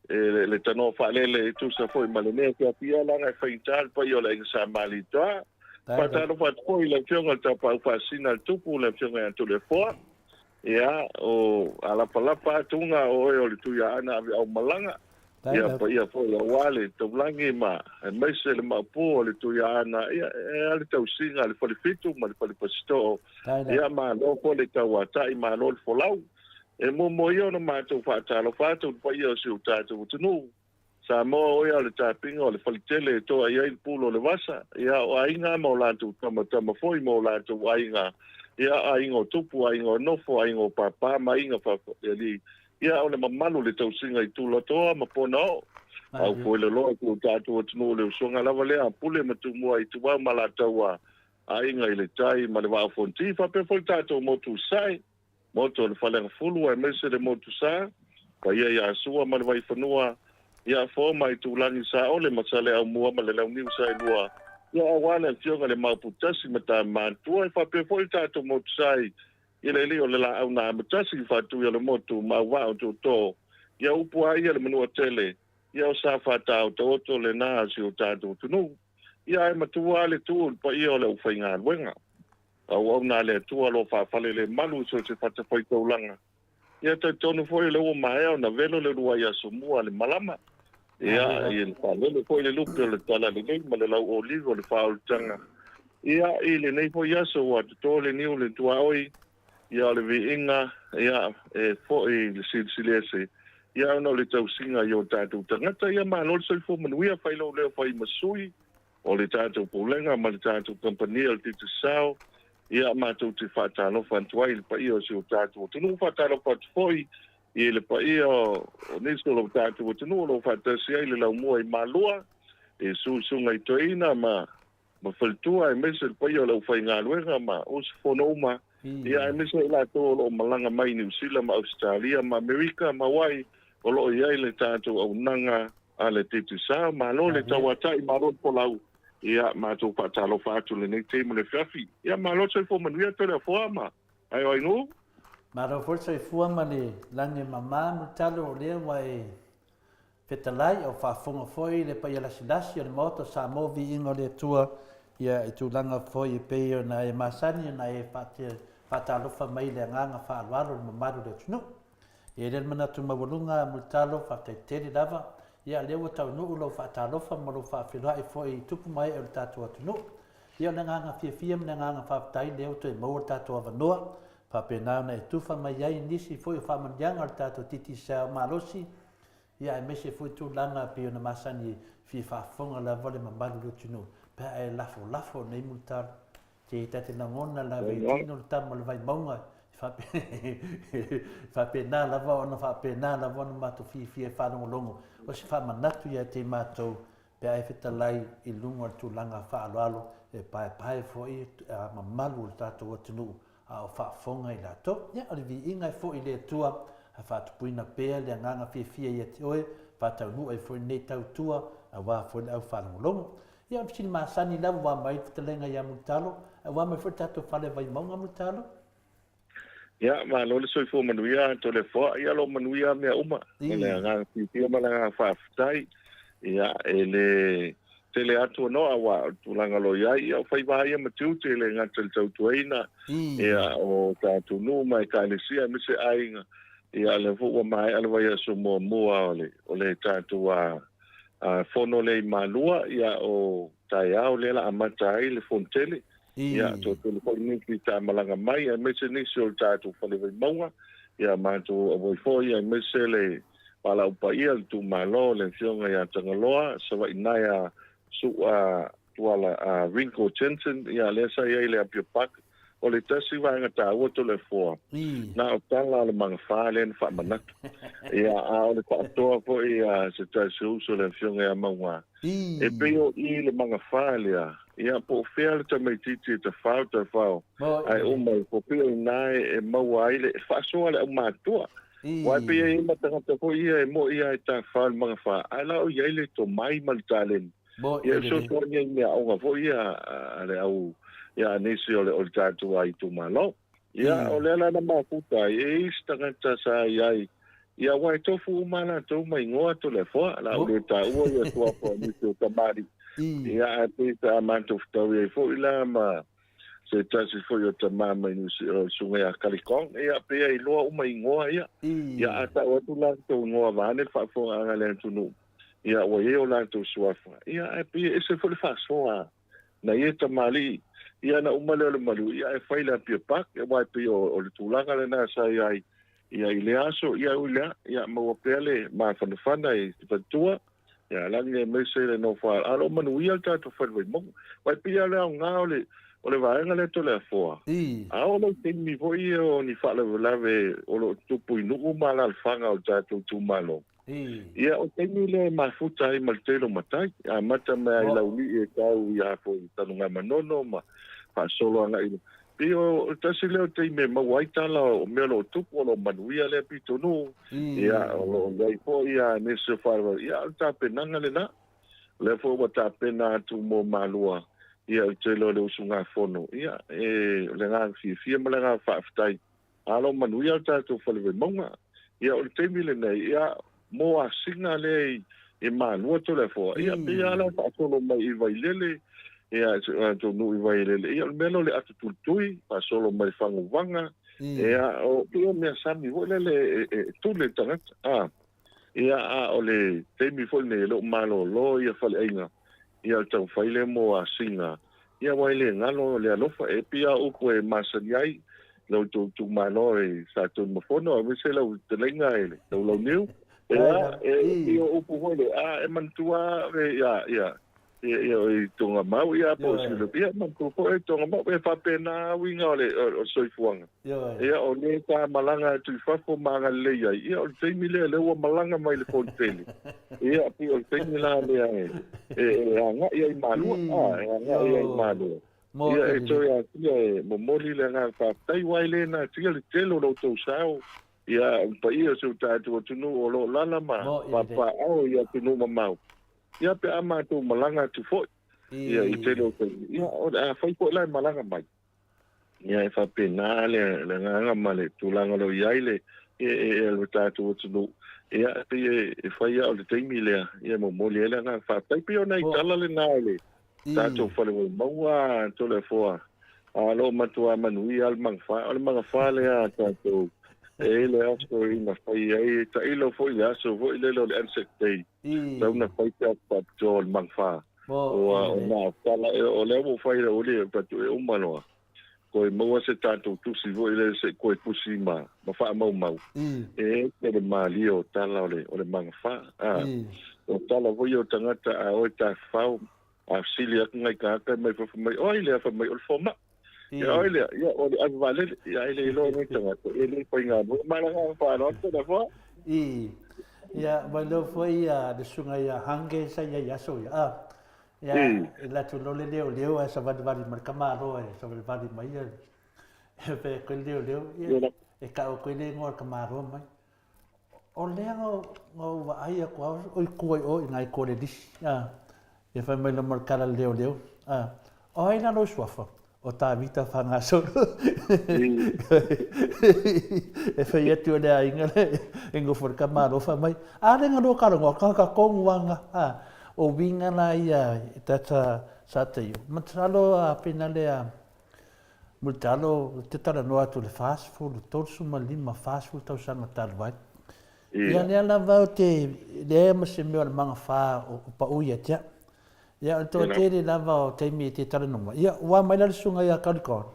le tanoa faalele e tusa foi ma lenei afiafi, ia leaga e faigata le paia o le Aiga Sa Malietoa. Faatalofa atu foi i le Afioga i le Tapaau Faasisina a le Tupu, le Afioga ia Toleafoa. Ia, o alapalapa atuga o oe o le Tuiaana Aveaumalaga, ia paia foi aua le taulagi ma aemaise le maopu o le Tuiaana, ia e a le tausiga a le Falefitu ma le Falepasitoo, ia malo foi le tauatai, malo le folau. E muamua ia ona matou faatalofa atu i le paia o si o tatou atunuu. Samoa o ia o le tapiga o le faletele e toa i ai le pulo o le vasa, ia o aiga ma o latou tamatama foi ma o latou aiga, ia aiga o tupu, aiga o nofo, aiga o pāpā ma aiga faafalelii, ia o le mamalu o le tausiga i Tulatoa ma Ponaoo. Au foi le loa i o tatou atunuu o le usoga lava lea a Pule ma Tumua i Tuau ma Alataua, aiga i le tai ma le Vaa o Fonoti, faapea foi le tatou motu i Sasae. Motu o le Faleagafulu aemaise le Motu Sa, paia ia Sua ma le Vaifanua, ia Fo ma Itulagi Saole ma Saleaaumua ma le Launiu Saelua, ia aua le Afioga i le Maoputasi ma Tamātua, e faapea foi le tatou Motu Sa i le alii o le Laau na Amotasi i Faatui o le Motu ma Auvaa o Tootoo, ia upu a ia le Manuatele, ia o sa faataotaoto lena a si o tatou atunuu. Ia ae matua lava le tu i le paia o le aufaigaluega. Auauna a le Atua o lo o faafalelemalu i so o se fatafaitaulaga. Ia talitonu foi o lea ua maea ona velo le uluai aso mua a le malama. Ia, i le faalele foi le lupe o le talalelei ma le lau olive o le faaolataga. Ia, i lenei foi aso ua toto le niu le tuaoi, ia o le viiga, ia, e foi i le Silisili Ese, ia ona o le tausiga i o tatou tagata. Ia malo le soifua manuia, fai lou leo fai ma sui. O le tatou Pulega ma le tatou Kamupani o le Digicel, ia matou te faatalofa atu ai i le paia o si o tatou atunuu, faatalofa atu foi i le paia o nisi o lo tatou atunuu o lo o faatasi ai le laumua i Malua, i Susuga i Toeaina ma ma Faletua, aemaise le paia o le aufaigaluega ma usufono uma, ia aemaise i latou o lo o malaga mai i Niu Sila ma Ausetalia ma Amerika ma Hawaii o lo o i ai le tatou auaunaga a le Digicel. Malo le tauatai, malo le folau. Ia, matou faatalofa atu i lenei taimi o le afiafi. Ia, malo le soifua manuia Toleafoa ma Aioainu. Malo foi le soifua ma le lagi e mama Mulitalo o lea ua e fetalai a o faafofoga foi le paia lasilasi o le Maota o Samoa Viiga o le Atua ia i tulaga foi e pei ona e masani ona e faatalofa mai i le agaga faaaloalo i le mamalu o le atunuu. E i ai le manatu maualuga Mulitalo, faafetai tele lava. Ia lea ua taunuu lau faatalofa ma lou faafeiloai foi i tupu ma ee o le tatou atunuu. Ia o le agaga fiafia ma le agaga faafetai lea ua toe maua le tatou avanoa, faapena ona e tufa mai ai nisi foi o faamanuiaga o le tatou Digicel malosi, ia aemaise foi tulaga e pei ona masani e fia faafofoga lava le mamalu o le atunuu pe a e lafolafo nei Mulitalo. Te ta te lagona lava i tino le tama o le Vaimauga e faapena lava ona faapena lava ona matou fiafia e faalogologo. O se faamanatu ia te matou pe a e fetalai i luga o le tulaga faaaloalo e paepae foi a mamalu o le tatou atunuu a o faafofoga i latou. Ia, o le viiga e foi i le Atua, ae faatupuina pea le agaga fiafia ia te oe, faataunuu ai foi lenei tautua aua foi le au faalogologo. Ia, o le fesili masani lava ua mai le fetalaiga ia Mulitalo, ae ua mai foi le tatou fale Vaimauga Mulitalo? Ia, malo le soifua manuia Toleafoa. Ia, lo manuia mea uma. O le agaga fiafia ma le agaga faafetai. Ia, e le tele atu ono aua o le tulaga o lo o i ai, ia o faiva ia ma tiute e le gata i le tautuaina, ia o tatou nuu ma ekalesia aemaise aiga. Ia, lea foi ua maea le vaiaso muamua o le o le tatou a a fono lea i Malua, ia o taeao lea la amata ai le fono tele. Ia, toatele foi nisi sa malaga mai, aemaise nisi o le tatou fale Vaimauga, ia matou auai foi, aemaise le valaau paia le itumalo, le afioga ia Tagaloa, Savaii Naea Su'a Tuala a Ringo Jensen, ia lea sa i ai le Apia Park. O le tasi vaega taua Toleafoa, na o tala a le magafa lea na faamanatu. Ia, a o le faatoa foi a se tasi o uso le afioga ia Mauga, E pei o i le magafa lea, ia po o fea le tamaitiiti e tafao tafao, ae uma ifo pei o ina e maua ai le faasoa a le aumātua. Aua e pei e i ai ma tagata foi ia e mo'i lava e tafao i le magafa, ae la o i ai le tomai ma le taleni. Ia e fesoasoani ai i meaaoga foi ia a le au, ia a nisi o le tatou itumalo. Ia, o lea la na mafuta ai, e i ai isi tagata sa i ai, ia aua e tofu uma lava latou ma igoa Toleafoa, la ua le taua ia suafa o nisi o tamalii. Ia, ae pei sa matou fetaui ai foi la ma se tasi foi o tama mai Niu o le susuga ia Kalikong, ia pei e iloa uma igoa ia. Ia, a tau atu la tou igoa vaeane le faafofogaaga a le atunuu, ia ua i ai o latou suafa, ia ae pei e ese foi le faasoa na ia tamalii, ia na uma lea o le maliu, ia ae fai le Apia Park, aua e pei o le tulaga lena sa i ai, ia i lea aso, ia ui lea, ia maua pea le mafanafana i te faletua, ia lagi aemaise le nofo a lo manuia le tatou fale Vaimauga. Aua e pei lava o le aoga o le, o le vaega lea Toleafoa, a oo mai taimi foi ia o ni faalavelave o lo o tutupu i nuu ma alaalafaga o le tatou itumalo, Ia, o le taimi lea e mafuta ai ma le tele o matai, e amata mai lava i Laulii e tau ia foi i Tanugamanono ma faasolo agai i Pei o le tasi lea o taimi e maua ai tala o mea o lo o tupu, o lo o manuia lea pitonuu, ia, o lo o i ai foi ia nisi o faalavelave. Ia, o le tapenaga lena. O lea foi ua tapena atu mo Malua, ia, i le tele o le usugafono. Ia, e, o le agaga fiafia ma le agaga faafetai Alo manuia le tatou fale Vaimauga. Ia o le taimi lenei, ia mo asiga lea i Malua Toleafoa, ia pei lava la faasolo mai i Vailele, ia si o tatou nuu i Vaialele, ia o le mea lea o le ata tulitui, faasolo mai Faguvaga, ia o pei o mea sami foi lele e tule le tagata. A. Ia, a o le taimi foi lenei e le o malolo ia faleaiga, ia o le taumafai lea mo asiga, ia aua e le galo le alofa, e pei lava o upu e masani ai lo outou itumalo e Satuimafono aemaise lau fetalaiga e Laulauniu, ia, e pei o upu foi lea, a e manatua lava ia, ia, Ia, ia, o i Togamau, ia, po o Ioe. Ia, manatua foi e Togamau, e faapena lava uiga o le, o le soifuaga. Ioe. Ia, o le sa malaga atu i fafo ma agalelei ai, ia, o le taimi lea, lea ua malaga mai le Fonotele. Ia, pei o le taimi la lea e, e, e agai ai Malua, a, e agai ai Malua. Mo Ia, e toe atia e momoli le agaga faafetai, aua e le natia le tele o lo outou sao, ia, o le paia o si o tatou atunuu o lo o lala ma papaaao i atunuu mamao. Ia pe a matou malaga atu foi, ia i tele o taimi, ia o le a fai foi la e malaga mai. Ia e faapena le le agaga ma le tulaga o lo o i ai le e e e le tatou atunuu. Ia e pei e e fai lava o le taimi lea, ia e momoli ai le agaga faafetai. Pei o nai tala lena i le tatou fale Vaimauga Toleafoa. A lo o matua manuia lava le magafa. O le magafa lea a tatou e i ai le aso ina fai ai, tailo foi i le aso foi lele o le Anzac Day. Tau na fai te atu faapitoa o le magafa. Ua o nā tala e o lea ua fai le uli e patu e uma loa. Koe maua se tātou tusi foi le se koe tusi ma, ma faamaumau. E te le mālie o tala o le, o le magafa. A, o tala foi o tagata a oe tafafao, a fesili atu ngai tagata mai fafo mai, o ai lea fai mai o le fomai. Ia oi lea, ia o le ave vaalele, ia ai le iloa nei tagata, e le faigaluega. Ma le agaga faaaloalo tele foa. I, ia, mai leo foi ia le susuga ia Hange sa i ai aso ia. A, Ia, e alu atu loa le leoleo ae savalivali mai le tamaloa e savalivali mai ia, e fai atu ai le leoleo, ia, e tau atu ai le igoa o le tamaloa mai. O lea na ou vaai atu lava o i tua i o i ina i tua i le lisi, a, ia fai mai loa ma le tala a le leoleo, a, o ai la lou suafa? O Tavita Fagasolo. E fai atu e le aiga lea e nofo i le tamaloa fai mai, a lea na lua talanoa, tagata tonu lava na, a, o uiga la ia e tata sa taio. Masalo a pena lea Mulitalo te talanoa atu i le 40, 35, 40 tausaga talu ai. Ia lea lava ou te leai ma se mea o le magafa o pau ia te au. Ia o le toatele lava o taimi e te talanoa mai, ia ua mai la le susuga ia Kalikon.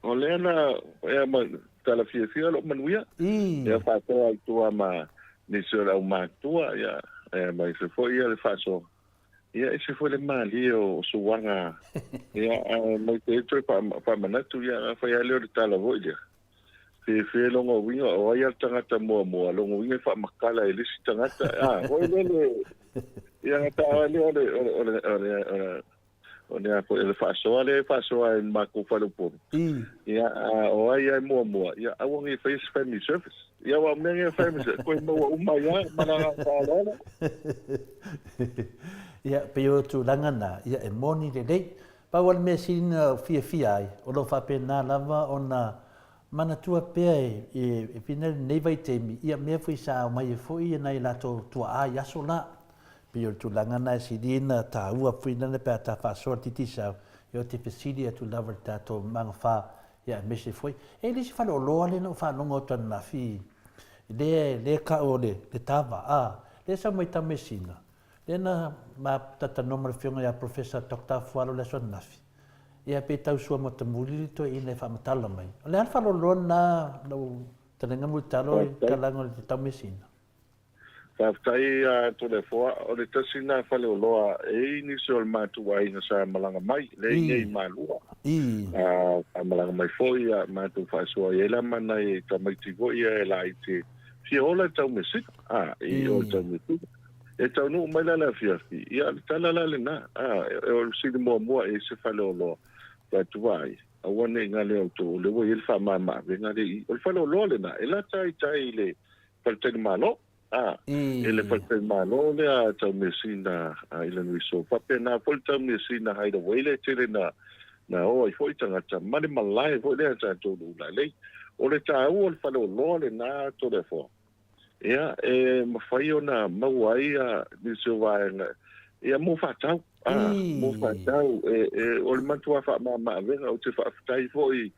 O lea na ea ma tala fiafia lou manuia. Ia faatoa i tua ma nisi o le aumatua, ia aemaise foi ia le faasoa. Ia ese foi le malie o suaga, ia ae mai te toe faamanatu, ia a fai lava lea o le tala foi lea. Fefe lona uiga o ai a le tagata muamua, lona uiga e faamatala e le isi tagata, a foi lele, ia na taua lea o le, o le, o le, o le, o le, o le, o le faasoa lea e faasoa ai i le matou faleupolu. Ia, a o ai lava e muamua, ia aua ne i faia se family service. Ia aua o mea nei o family service, toe maua uma ai lava ma le agaga faaaloalo. Ia, pei o tulaga na, ia e moni lelei. Pau lava le mea sili na fiafia ai, o lo o faapena lava ona manatua pea e Fina i lenei vaitaimi, ia mea foi sa omai ai foi nai latou tuaa i aso la. Pei o le tulaga lena e sili ona taua foi lana pe a ta faasoa i le Digicel, ia ou te fesili atu lava i le tatou magafa, ia aemaise foi. E le isi faleoloa lea na ou faalogo atu ananafi, lea e tau o le tava, a, lea e sau mai Tamasina, Lea na ma talanoa ma le afioga ia Professor Doctor Afualo i le aso ananafi, ia pe tau sua matamuli le toeaina e faamatala mai. O le a le faaloloa lena lau fetalaiga Mulitalo i le talaga o le Taumeasina? Faafetai ia Toleafoa, o le tasi lena faleoloa e i ai nisi o le matou aiga sa malaga mai, lea i inei i Malua. Sa malaga mai foi matou faasoa i ai la ma nai tamaiti foi ia e laiti fia ola i Taumeasina, i o i Taumeasina. E taunuu mai la le afiafi, ia o le tala la lena, a, o le sili muamua e i ai se faleoloa, fai atu vaai, aua ne i gale outou, o lea ua i ai le faamama-avega lea i i. O le faleoloa lena, e lata ai tai i le faletalimalo, a, i le faletalimalo lea tau measina i le Nuiso. Faapena foi le tau measina Hideaway lea e tele na, na o ai foi tagata, ma le malae foi lea a tatou i Ulalei. O le taua o le faleoloa lena Toleafoa, Ia, e mafai ona maua ai nisi o vaega, ia, mo faatau, a, mo faatau. E, e, o le matua faamama-avega, ou te faafetai foi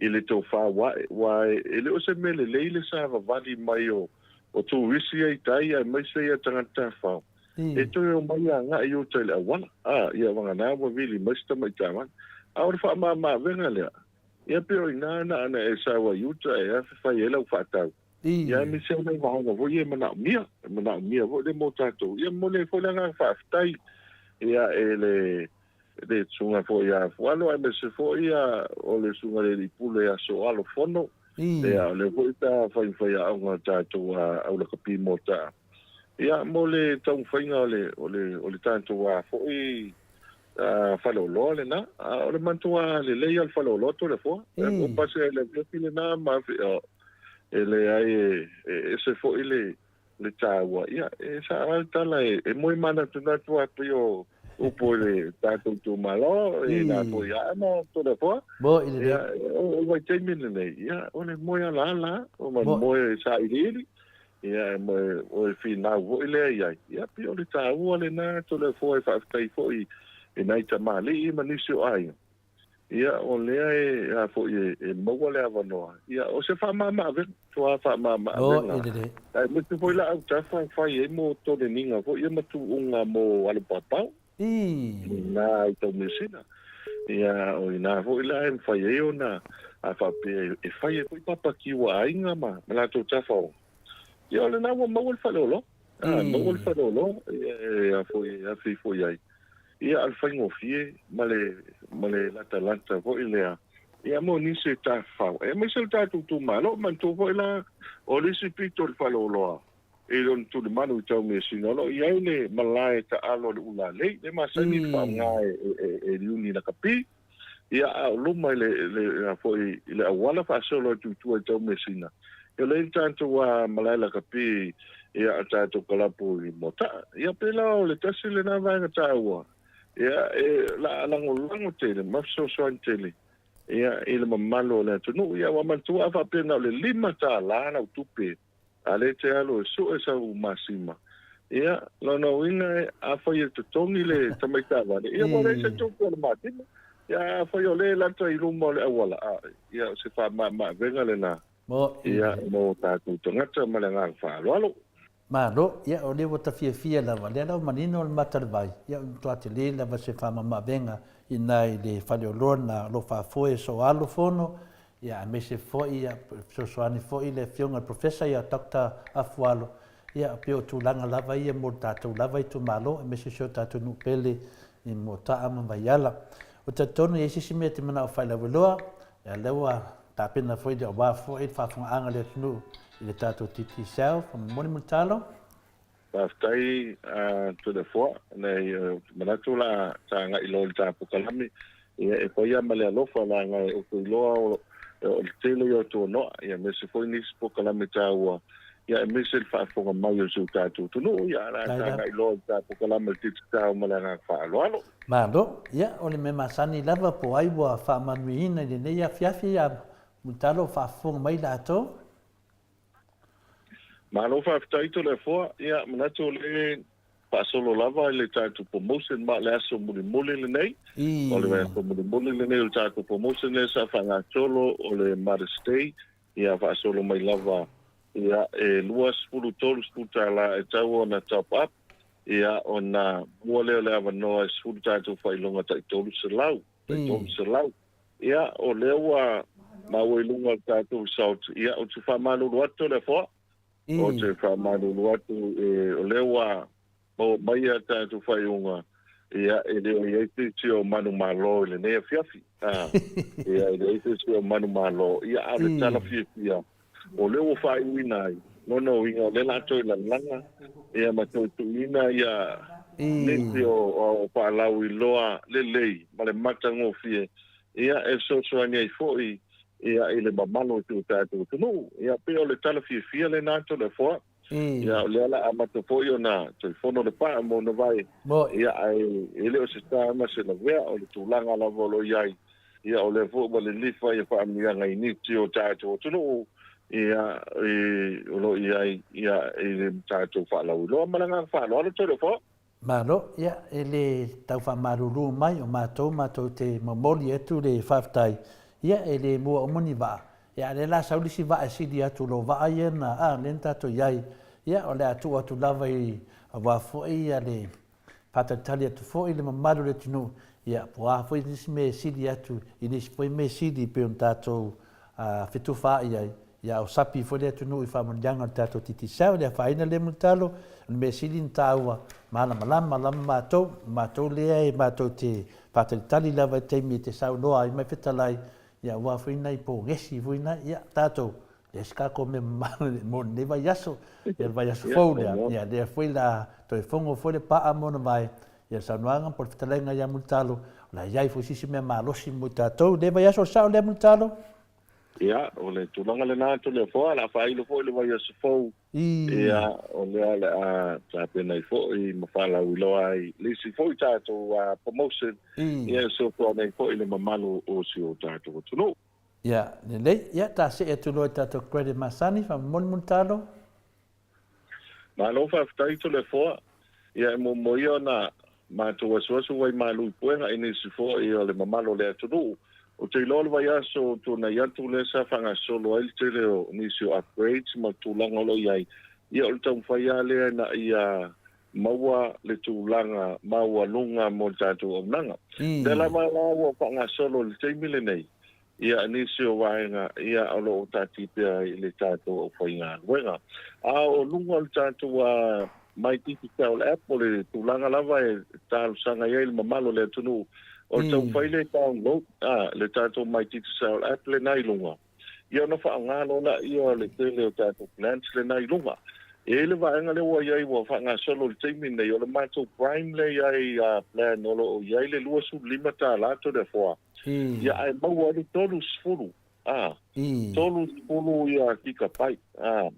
i le tofa ua ae, aua e, e le o se mea lelei le savavali mai o, o turisi ia i tai aemaise ia tagata tafao, e toe omai agai i uta i le auala, a, ia vagana ua vili mai se tamaitai. A o le faamama-avega lea, ia pei o i ina na ana e sau ai i uta e afe fai ai lau faatau. Ia aemaise ai nai vaega foi ia e manaomia, e manaomia foi lea mo tatou. Ia momoli ai foi le agaga faafetai ia e le le susuga foi ia Fualo aemaise foi ia o le susuga i le Alii Pule ia Soalo Fono. Ia o lea foi sa faifaiaoga o tatou a aulakapi mo taa. Ia mo le taumafaiga o le o le o le tatou a foi faleoloa lena. A o le matua lelei lava o le faleoloa Toleafoa. O pasi ai le afiafi lena ma e leai e ese foi le le taua. Ia e sao lava le tala e moe manatunatu lava pei o upu i le tatou itumalo i na foi Aana Toleafoa. Ia o le vaitaimi lenei, ia o le moe alaala lava, o le moe sailiili. Ia, o le finau foi lea i ai, ia, pei o le taua lena Toleafoa e faafetai foi i nai tamalii ma nisi o aiga, ia, o lea e, a foi e maua le avanoa, ia, o se faamama-avega, toa faamama-avega. Aemaise foi la autafa e fai ai mo toleniga foi ia ma tuuga mo alo paopao. Ina i Taumeasina. Ia, o ina foi la e mafai ai ona, a faapea e fai ai foi papa kiu a aiga ma latou tafaoga, ia o lena ua maua le faleoloa. A, maua le faleoloa, ia, e a foi, e afe ifo i ai. Ia, a o le faigofie ma le, ma le latalata foi lea, ia mo nisi e tafafao. Aemaise le tatou itumalo, manatua foi la, o le isi pito o le faleoloa. I lona tulimanu i Taumeasina, o lo o i ai le malae taalo a le Ulalei, lea e masani ona faaaoga e le Iuni Lakapi. Ia, a o luma i le, le, foi, i le auala faasolo atu i tua i Taumeasina, ia o lea e i le tatou malae lakapi, ia, a tatou kalapu i Moataa. Ia, pei la o le tasi lena vaega taua, ia, e lagolago tele ma fesoasoani tele, ia, i le mamalu o le atunuu. Ia, ua manatua a faapea na o le $5 lau tupe A lea e te alu e sue sau masima, ia, lona uiga, afai e totogi le tamai taavale, ia ua leai se tupe o le masima. Ia, afai o lea e lata i luma o le auala, a, ia, o se faamamaavega lena, ia, mo tatou tagata ma le agaga faaaloalo. Malo, ia, o lea ua ta fiafia lava, lea la ua manino le mata o le vai, ia, ua matua tele lava se faamamaavega i ina i le faleoloa lena o lo o faafoe e Soalo Fono, Ia, aemaise foi, ia, fesoasoani foi le Afioga i le Professor ia Doctor Afualo, ia, pei o tulaga lava ia mo le tatou lava itumalo, aemaise si o tatou nuu pele i Moataa ma Vaiala. Ou te talitonu e i ai se isi mea e te manao failauiloa, ia, lea ua tapena foi aua foi le faafofogaaga a le atunuu i le tatou Digicel. Faamolemole Mulitalo. Faafetai a Toleafoa, leai ou te manatu o le a ta agai loa i le ta polokalame. Ia e fai lava ma le alofa leaga ou te iloa o le tele ia o tuanoa, ia aemaise foi nisi polokalame taua, ia aemaise le faafofoga mai o si o tatou atunuu. Ia o le a ta agai loa i le ta polokalame o le Digicel ma le agaga faaaloalo. Malo. Ia, o le mea masani lava po o ai ua faamanuiina i lenei afiafi, a Mulitalo o faafofoga mai latou. Malo faafetai Toleafoa, ia manatu o lea e faasolo lava i le tatou promotion ma o le aso mulimuli lenei. O le aso mulimuli lenei o le tatou promotion lea sa faagasolo o le Mother's Day, ia faasolo mai lava ia e 20, $30 e tatau ona top up, ia ona mua lea o le avanoa e 10 tatou faailoga tai 300, tai 300. Ia, o lea ua maua i luga o le tatou result, ia, ou te faamalulu atu Toleafoa, ou te faamalulu atu, o lea ua maua mai a tatou faaiuga, ia, e le o i ai se isi o manumalo i lenei afiafi. Ia, e leai se isi o manumalo, ia, a o le tala fiafia, o lea ua faaiuina ai, lona uiga o lea o le a toe lalaga ia ma toe tuuina ia nisi o faalauiloa lelei ma le matagofie ia e fesoasoani ai foi ia i le mamalu o si o tatou atunuu. Ia pei o le tala fiafia lena Toleafoa. Ia o lea o le a amata foi ona toe fono le paa mo ona vae. Ia ae e le o se sa ma se lavea o le tulaga lava o lo o i ai. Ia o lea foi ua lilifa ia faamanuiaga i nisi o tatou atunuu ia o lo o i ai ia i le tatou faalauiloa. Ma le agaga faaaloalo Toleafoa. Malo, ia, e le tau faamalulu mai o matou matou te momoli atu le faafetai, ia, e le mua uma ni vaa, ia, a o lea la sau le isi vaa e sili atu lo vaa ia na, a, lea na tatou i ai, ia, o le a tuu atu lava i, aua foi ia le faatalitali atu foi le mamalu o le atunuu, ia, po o a foi nisi mea e sili atu i nisi foi mea sili pei ona tatou fetufaai ai, Ia o sapi foi le atunuu i faamanuiaga o le tatou Digicel, le afaina lea Mulitalo, o le mea sili ona taua, malamalama lava matou, o matou lea e matou te faatalitali lava i taimi e te saunoa ai mai fetalai, ia aua foi nai pogesi foi nai, ia tatou, leai se tatou mea mamao mo lenei vaiaso, ia le vaiaso fou lea, ia lea foi la toe fogo foi le paa ma ona vae, ia le saunoaga po o le fetalaiga ia Mulitalo, o le a i ai foi se isi mea malosi mo i tatou i lenei vaiaso, o le sao lea Mulitalo? Ia, o le tulaga lena Toleafoa, o le a faailo foi le vaiaso fou. Ia, o lea o le a tapena ai foi ma faalauiloa ai le isi foi tatou promotion, ia e fesoasoani ai foi i le mamalu o si o tatou atunuu. Ia, lelei. Ia, ta see atu loa i tatou credit masani, faamolemole Mulitalo. Malo faafetai Toleafoa. Ia e muamua ia ona matou asuasu waimalu i puega i nisi foi o le mamalu o le atunuu. Ou te iloa o le vaiaso o tuanai atu lea sa faagasolo ai le tele o nisi o upgrades ma tulaga o lo o i ai. Ia o le taumafai lava lea ina ia maua le tulaga maualuga mo le tatou auaunaga. O lea lava la ua faagasolo i le taimi lenei, Ia, nisi o vaega, ia, o lo o taatia pea i le tatou aufaigaluega. A o luga o le tatou My Digicel App, o le tulaga lava e talosaga i ai le mamalu o le atunuu, o le taumafai lea e download le tatou My Digicel App lena i luga, ia ona faaaoga loa lea o le tele o tatou plans lena i luga. E i ai le vaega lea ua i ai ua faagasolo i le taimi lenei, o le matou Prime lea i ai a plan o lo o i ai le $25 Toleafoa, ia ae maua ai le 30, a, 30 ia gigabyte, a,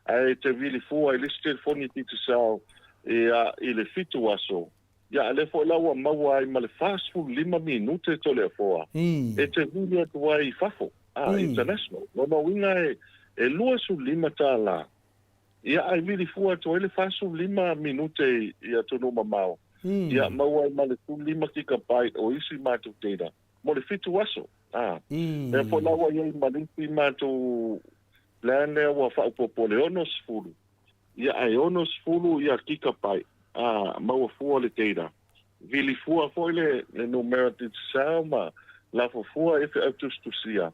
ae e te vili fua i le isi telefoni Digicel ia i le fitu aso, ia a lea foi la ua maua ai ma le 45 minute Toleafoa e te vili atu ai i fafo, a, international. Lona uiga e $25 Ia ae vili fua atu ai le 45 minute i atunuu mamao, ia maua ai ma le 15 gigabyte o isi matou data mo le fitu aso. A lea foi la ua i ai ma le isi matou plan lea ua faaopoopo le 60, ia ae 60 ia gigabyte a maua fua le data. Vili fua foi le numera Digicel ma lafo fua i feau tusitusia.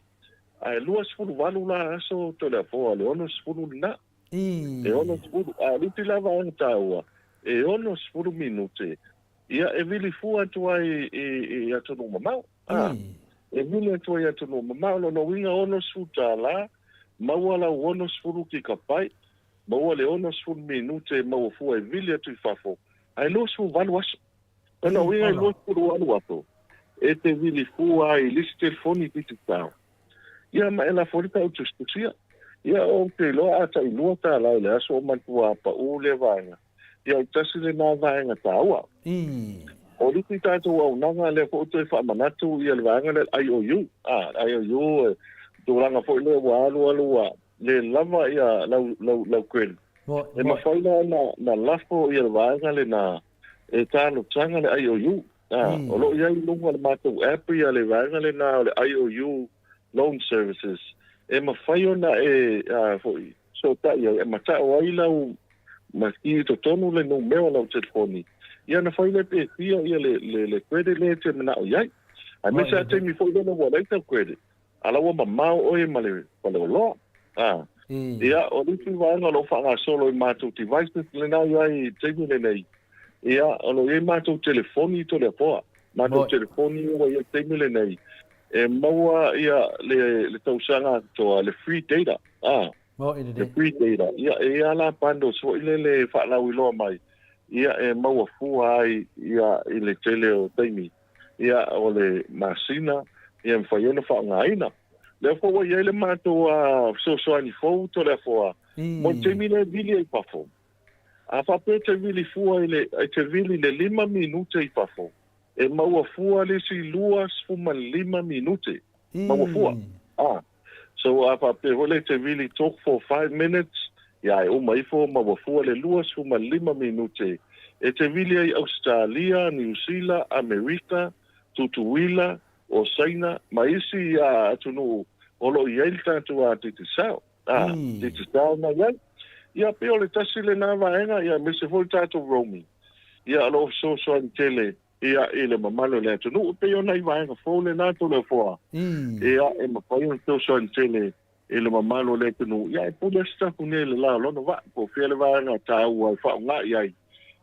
Ae 28 la aso Toleafoa, le 60 lena. E 60, a o le isi la vaega taua, e 60 minute, ia e vili fua atu ai i atunuu mamao. A, e vili atu ai i atunuu mamao, lona uiga $60, maua lau 60 kikapai, maua le 60 minute e maua fua e vili atu i fafo, ae 28 aso. Lona uiga e 28 aso e te vili fua ai i le isi telefoni digitao. Ia ma e lafo ai le tau tusitusia. Ia ou te iloa a tai $2 i le aso o matua paʻu lea vaega. Ia o le tasi lena vaega taua. O le isi tatou auaunaga lea foi ua toe faamanatu ia le vaega lea le IOU. A, le IOU e tulaga foi lea ua alu alu ua le lava ia lau, lau, lau credit. E mafai la ona lafo ia le vaega lena e talosaga le IOU. A, o lo o i ai i luga o le matou app ia le vaega lena o le IOU Loan Services, e mafai ona e a, foi, fesootai ai, e mata'o ai lau ma ki i totonu le numera o lau telefoni, ia ona fai lea pe fia ia le, le, le credit lea e te mana'o i ai. Aemaise lava taimi foi lele ua leai sau credit, A la ua mamao oe ma le faleoloa. A. Ia, o le isi vaega o lo o faagasolo i matou devices lena e i ai i le taimi lenei, ia, o lo o i ai matou telefoni i Toleafoa. Matou telefoni ua i ai i le taimi lenei, e maua ia le, le tausaga atoa, le free data. A. Le free data. Ia, e i ai lava la bundles foi lele e faalauiloa mai, ia, e maua fua ai ia i le tele o taimi. ia, o le masina, ia mafai ai ona faaaogaina. Lea foi ua i ai le matou fesoasoani fou Toleafoa, mo le taimi lea e vili ai i fafo. A faapea e te vili fua i le, e te vili i le lima minute i fafo, e maua fua le isi 25 minute. Maua fua. A. So a faapea foi lea e te vili talk for 5 minutes, ia e uma ifo maua fua le 25 minute e te vili ai Ausetalia, Niu Sila, Amerika, Tutuila, o Saina ma isi atunuu o lo o i ai le tatou Digicel. A, Digicel na i ai. Ia pei o le tasi lena vaega, ia aemaise foi le tatou roaming. Ia o lo o fesoasoani tele Ia, i le mamalu o le atunuu, e pei o nai vaega fou lena Toleafoa, ia, e mafai ona fesoasoani tele i le mamalu o le atunuu. Ia, e pule lava se tapu nei i le la o lona vaa, po o fea le vaega taua e faaaoga i ai,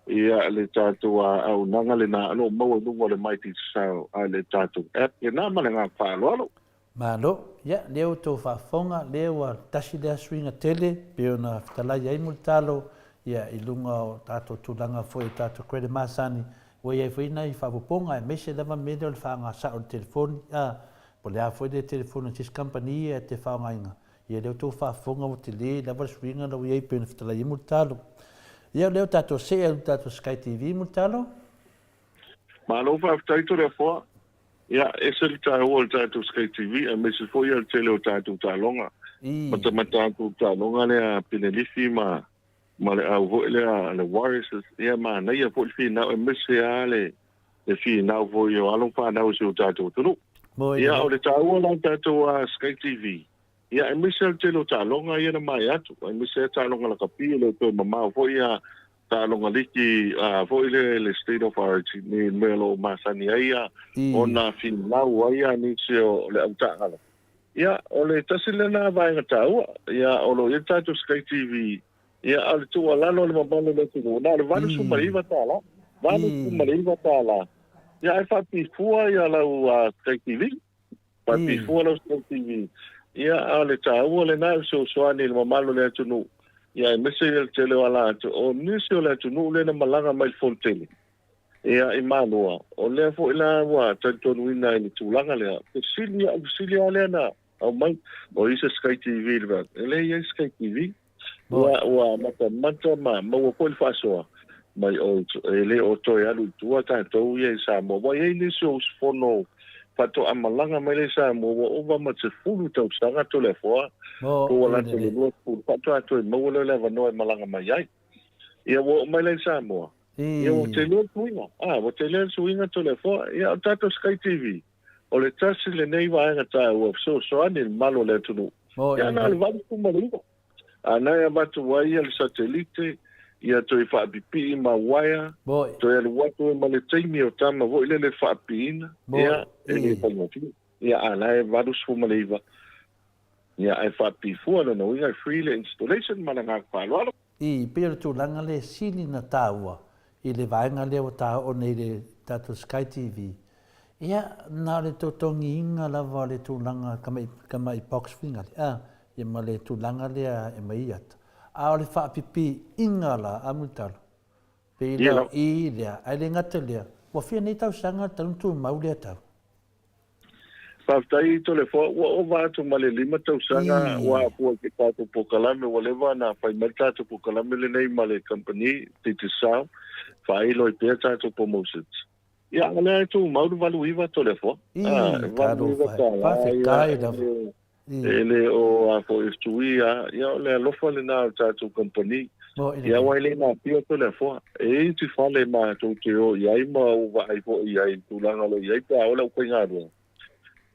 ia, le tatou auaunaga lena o lo o maua i luga o le My Digicel, le tatou app lena ma le agaga faaaloalo. Malo. Ia, lea ua tou faafofoga, lea ua tasi lea suiga tele, pei ona fetalai ai Mulitalo, ia, i luga o tatou tulaga foi o tatou credit masani, ua i ai foi nai faaopoopoga, aemaise lava mea lea o le faaaoga sao o le telefoni, a, po o le a foi le telefoni a se isi kamupani ia e te faaaogaina, ia, lea ua tou faafofoga ua tele lava le suiga la ua i ai pei ona fetalai ai Mulitalo. Ia, o lea ua tatou see atu i le tatou Sky TV Mulitalo. Malo faafetai Toleafoa. Ia, ese le taua o le tatou Sky TV aemaise foi o le tele o tatou taaloga. Matamata atu i le taaloga lea a Penelifi ma ma le au foi lea a le Warriors. Ia, manaia foi le finau aemaise lava le le finau foi o alo ma fanau o si o tatou atunuu. Ia, o le taua la o le tatou Sky TV, Ia, aemaise lava le tele o taaloga ia na maea atu, aemaise lava taaloga lakapi, e le o toe mamao foi ia taaloga liki foi lea i le State of Origin i le mea o lo o masani ai ona finau ai nisi o le au taagala. Ia, o le tasi lena vaega taua, ia, o lo o i ai le tatou Sky TV, ia, a o le tuualalo a le mamalu o le atunuu, na o le $89, $89, ia, ae faapifua ia lau Sky TV. Faapifua lau Sky TV. Ia, a o le taua lena e fesoasoani i le mamalu o le atunuu. Ia, aemaise le tele o ala atu, o nisi o le atunuu lea na malaga mai i le Fonotele, ia, i Malua, o lea foi la ua talitonuina i le tulaga lea, fesili, o fesili lava lea na aumai, o i se Sky TV i le vaega? E leai Sky TV. Ua, ua matamata ma maua foi le faasoa mai o, e le o toe alu i tua tatou ia i Samoa. Ua i ai nisi o usufono faatoa malaga mai lea i Samoa ua ova ma le 10 tausaga Toleafoa, po ua lata i le 20, faatoa toe maua lea o le avanoa e malaga mai ai. Ia ua oo mai la i Samoa, ia ua tele le suiga. A, ua tele le suiga Toleafoa. Ia o tatou Sky TV, o le tasi lenei vaega taua fesoasoani i le mamalu o le atunuu. Ia na o le 89. A na e avatu ai ia le satelite, ia toe faapipii ma uaea, toe alu atu ai ma le taimi o tama foi lele faapipiina, ia, e le faigofie. Ia, a la e 89, ia, ae faapipii fua, lona uiga e free le installation ma le agaga faaaloalo. Ii, Pei o le tulaga lea e sili ona taua i le vaega lea ua taoo nei i le tatou Sky TV, ia, na o le totogiina lava o le tulaga tamai, tamai box figale, a, ia ma le tulaga lea e aumai ai ata. A o le faapipiiga la, a Mulitalo, pei la o i lea, ae le gata i lea, ua fia nei tausaga talu ona tumau lea tau? Faafetai Toleafoa, ua ova atu ma le 5 tausaga ua afua i ke tatou pokalame, ua leva ona fai mai le tatou pokalame lenei ma le kamupani Digicel, faailo ai pea tatou promotions. Ia, o lea e tumau le 89 Toleafoa. E 89 tala. Faafetai lava. E le o a foi e fetuia, ia o le alofa lena o le tatou kamupani. Ia aua e le natia Toleafoa. E i ai isi fale matou te o i ai ma ou vaai foi i ai i le tulaga o lo o i ai pe a oo le aufaigaluega.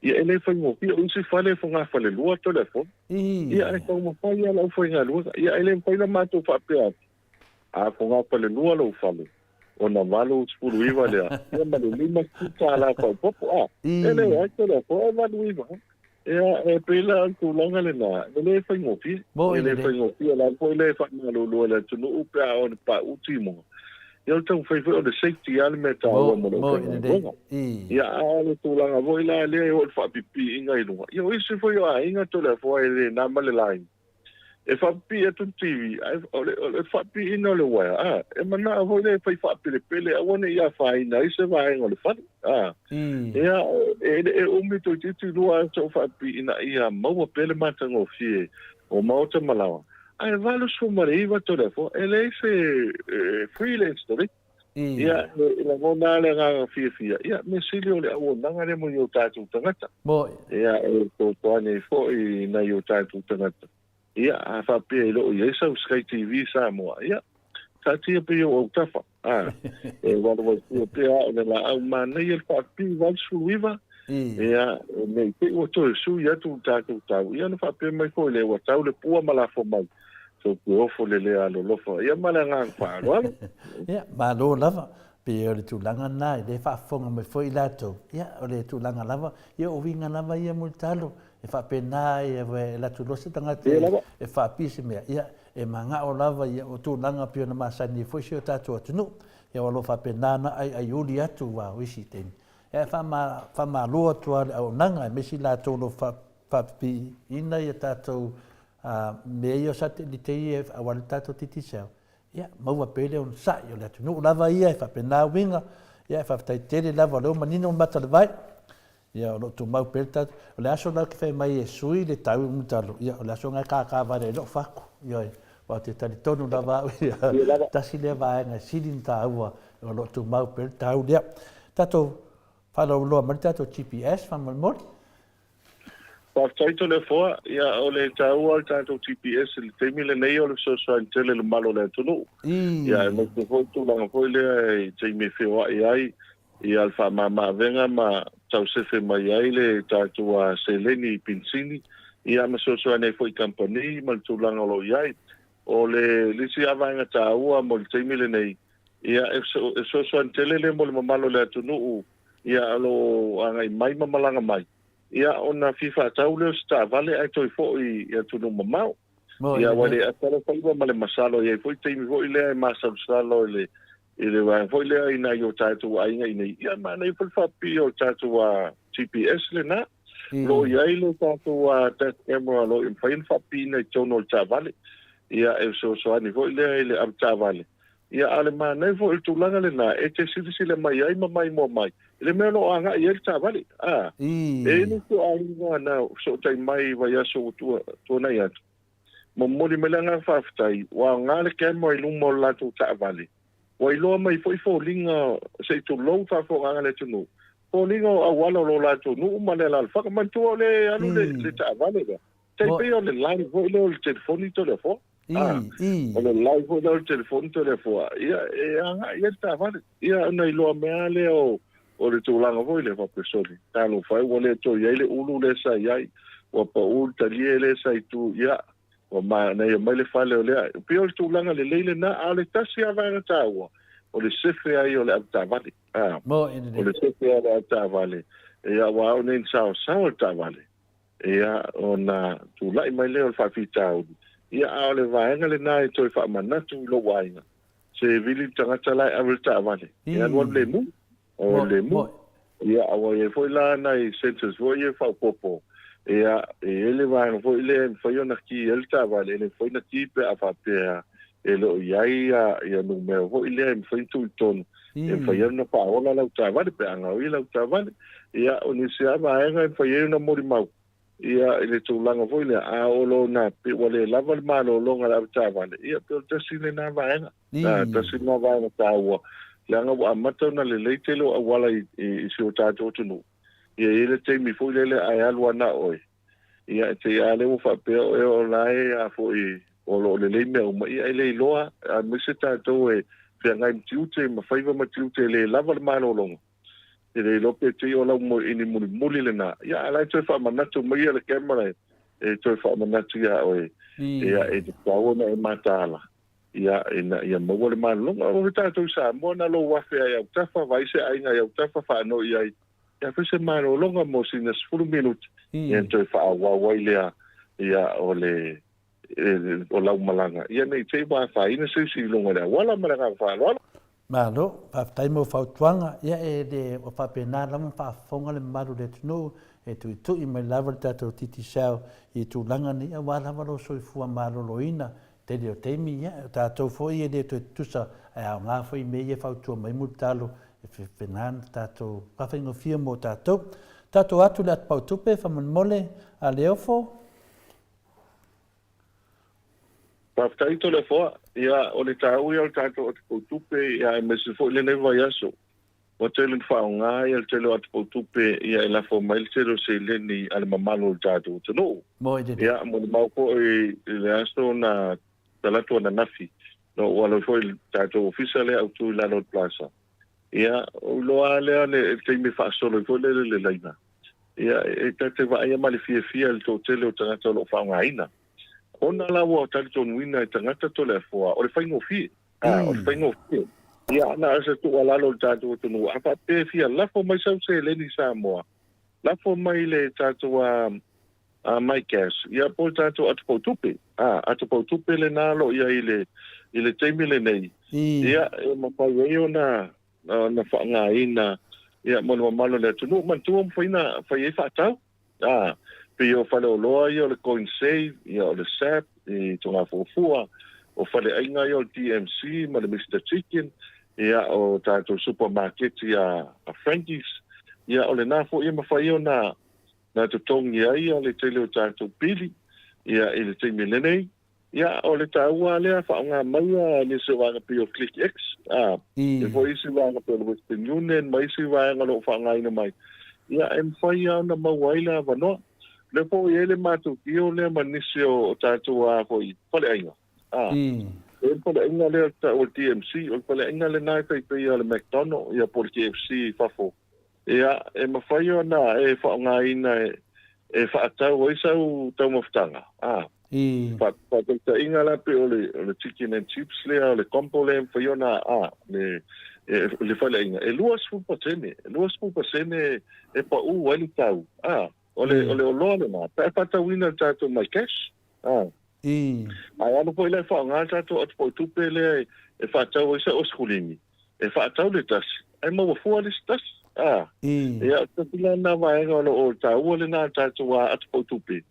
Ia e le faigofie, o isi fale e fogafalelua Toleafoa. Ia ae taumafai lava le aufaigaluega. Ia e le mafai ona matou faapea atu, a fogafalelua lou fale, ona 89 lea, ia ma le $50 faaopoopo. A, e leai Toleafoa, e 89. Ia, e pei la o le tulaga lena, e le faigofie. E le faigofie, o le a foi le faamalulu a le atunuu pe a oo ina pauu timoga. Ia o le taumafai foi o le safety lava le mea taua mo le aufaigaluega. Ia, a o le tulaga foi la lea e oo i le faapipiiga i luga, ia o isi foi o aiga Toleafoa e le na ma le laina. E faapipii atu le TV, ae o le, o le faapipiiina o le uaea, a, e manao foi lea e fai faapelepele, aua ne i afaina ai se vaega o le fale. A, ia, e le e umi toeitiiti lua aso o faapipii ina ia maua pea le matagofie o maota ma laoa. Ae 89 Toleafoa, e leai se free le installation. Ia, e lagona lava le agaga fiafia, ia, mea sili o le auaunaga lea mo i o tatou tagata. Ia, e fesoasoani ai foi i nai o tatou tagata. Ia, a faapea e le o i ai sau Sky TV Samoa, ia, taatia pea i ou autafa, a, e valuvalusia pea au le laau manaia le faapipii 89, ia, ne i te i ua toe sui atu le tatou tau, ia ona faapea mai foi lea, ua tau le pua ma lafo mai. Tou te ofo le le alolofa. Ia ma le agaga faaaloalo. Ia, malo lava. Pei o le tulaga lena, e le faafofoga mai foi i latou. Ia, o le tulaga lava, ia o uiga lava ia Mulitalo, e faapena ai e alu atu loa se tagata e faapii se mea, ia, e manao lava ia o tulaga pei ona masani ai foi si o tatou atunuu. Ia o lo o faapena ona aiaiuli atu aua o isi taimi. Ia, e faamalo atu lava i le auaunaga, aemaise i latou o lo o faapipiina ia tatou mea ia o satelite ia aua le tatou Digicel, ia maua pea le onosai o le atunuu lava ia e faapena uiga, ia e faafetai tele lava o lea ua manino le mata o le vai, ia o lo o tumau pea le tatou, o le aso la ou te fai mai e sui le tau i Mulitalo, ia o le aso lena e kākā vale ai lou fatu, ioe, aua ou te talitonu lava au ia, tasi lea vaega e sili ona taua o lo o tumau pea le tau lea. Tatou faalauiloa mai le tatou GPS faamolemole. Faafetai Toleafoa, ia o le taua o le tatou GPS i le taimi lenei o le fesoasoani tele i le mamalu o le atunuu. Ia aemaise foi tulaga foi lea i taimi e feoai ai ia le faamama-avega ma tausefe mai ai le tatou seleni i pinisini, ia ma fesoasoani ai foi i kamupani ma le tulaga o lo o i ai. O le isi lava vaega taua mo le taimi lenei, ia e fesoasoani tele lea mo le mamalu o le atunuu ia o lo o agai mai ma malaga mai, ia ona fia faatau lea o se taavale ae toe foi i atunuu mamao. Ia aua e le ata le faiva ma le masalo, e i ai foi taimi foi lea e masalosalo i le i le vaega foi lea i nai o tatou aiga i inei, ia manaia foi le faapipii o le tatou GPS lena. O lo o i ai le tatou dash camera o lo o mafai ona faapipiina i totonu o le taavale. Ia, e fesoasoani foi lea i le avetaavale. Ia, a o le manaia foi o le tulaga lena, e te silasila mai ai ma maimoa mai i le mea o lo o agai i ai le taavale. A, e i ai nisi o aiga na fesootai mai i vaiaso ua tuanai atu, momoli mai le agaga faafetai, ua aoga le camera i luma o le latou taavale, ua iloa mai foi foliga, se i tulou le faafofogaaga a le atunuu, foliga o auala o lo latou nuu ma le alaalafaga. Manatua o lea e alu le taavale lea, tai pei o le line foi lea o le telefoni Toleafoa. O le line foi lea o le telefoni Toleafoa, ia e agai i ai le taavale. Ia ona iloa mai lava lea o le tulaga foi lea faapea, sole, talofa e, ua le toe i ai le ulu lea sa i ai, ua pau le talie lea sa i tu, ia, ua manaia mai le fale o lea. E pei o le tulaga lelei lena, a o le tasi lava vaega taua, o le sefe ai o le avetaavale. O le sefe ai o le avetaavale, ia, aua o nei na saosaoa le taavale. Ia, ona tulai mai lea o le faafitauli, ia, a o le vaega lena e toe faamanatu i lou aiga, se vili le tagata la e ave le taavale, e alualu lemu, o le lemu. Ia, aua e i ai foi la nai sensors foi ia faaopoopo, ia, e i ai le vaega foi lea e mafai ona ki ai le taavale, e le mafai ona ki pe a faapea e le o i ai ia numera foi lea e mafai ona tuu i totonu, e mafai ai ona faaola lau taavale pe a gaoia lau taavale. Ia, o nisi lava vaega e mafai ai ona molimau, ia, i le tulaga foi lea, a oo loa ina pei ua le lava le malologa a le avetaavale, ia, pei o le tasi lena vaega, tasi lena vaega taua, leaga ua amata ona lelei tele o auala i si o tatou atunuu. Ia, e i ai le taimi foi lele ae alu lava na o oe, Ia, e te i a lea ua faapea oe o la e a foi o lo o lelei mea uma, ia e le iloa, aemaise tatou e feagai ma tiute ma faiva ma tiute e le lava le malologa. E le iloa pe te i o lau moeini mulimuli lena. Ia, a la e toe faamanatu mai ia le camera e toe faamanatu iā oe, ia e tatau ona e mataala, ia ina ia maua le malologa. O tatou i Samoa na lou afe ai autafa, vaai se aiga i autafa faanoi ai, Ia fai se malologa mo sina 10 minute, ia ona toe faaauau ai lea ia o le o lau malaga, ia ne i te i ua afaina se isi i luga o le auala. Ma le agaga faaaloalo. Malo, faafetai mo fautuaga. Ia e le o faapena lava ona faafofoga le mamalu o le atunuu e tuitui mai lava le tatou Digicel i tulaga nei aua lava lou soifua maloloina. Tele o taimi, ia, o tatou foi e le toe tutusa ae aoga foi mea ia e fautua mai Mulitalo e faapena ona tatou faafaigofie mo tatou. Tatou atu le atupau tupe faamolemole a Leofo. Faafetai Toleafoa. Ia, o le taua ia o le tatou atupau tupe, ia aemaise foi lenei vaiaso. Ua tele ina faaaoga ia le tele o atupau tupe ia e lafo mai le tele o seleni a le mamalu o le tatou atunuu. Ia, molimau foi i le aso na talaatu ananafi, na ou alo ai foi i le tatou ofisa lea autu i lalo o le plaza. Ia, ou iloa lava lea le taimi e faasolo ai foi lele le laina. Ia, e ta te vaaia ma le fiafia i le toatele o tagata o lo o faaaogaina. Ona la ua talitonuina e tagata Toleafoa, o le faigofie. A, o le faigofie. Ia, na o se tuualalo i le tatou atunuu, a faapea e fia lafo mai sau seleni i Samoa, lafo mai i le tatou a MyCash, ia po o le tatou atupautupe. A, atupautupe lena o lo o i ai i le, i le taimi lenei, ia, e mafai ai ona, ona faaaogaina, ia, mo le mamalu o le atunuu. Manatua mafai ona fai ai faatau. Ā, pei o faleoloa ia o le Coin Save, ia o le SAP i Togafuafua, o faleaiga ia o le DMC ma le Mister Chicken, ia o tatou supamaketi a Frankie's, ia o lena foi e mafai ona na totogi ai le tele o tatou pili ia i le taimi lenei. Ia, o le taua lava lea, faaaoga mai nisi o vaega pei o ClickX, ā, e foi isi vaega pei o le Western Union ma isi vaega o lo o faaaogaina mai, ia, e mafai lava ona maua ai le avanoa. O lea foi ua i ai le matou deal lea ma nisi o tatou a foi faleaiga, ā, e i ai le faleaiga lea e tau o le DMC, o le faleaiga lena e tai pei o le McDonald, ia po o le KFC i fafo. Ia, e mafai ona e faaaogaina e faatau ai sau taumafataga, ā. Faataitaiga la pei o le chicken and chips lea, o le combo lea e mafai ona, ā, le faleaiga, e 20%, e 20% e pau ai le tau, ā, o le oloa lena, pe a faatauina i le tatou MyCash, ā. Ae alu foi la e faaaoga le tatou atupautupe lea e faatau ai sau osikulimi, e faatau le tasi, ae maua fua le isi tasi. A, ia, o le tasi la lena vaega o lo o taua lena tatou atupautupe,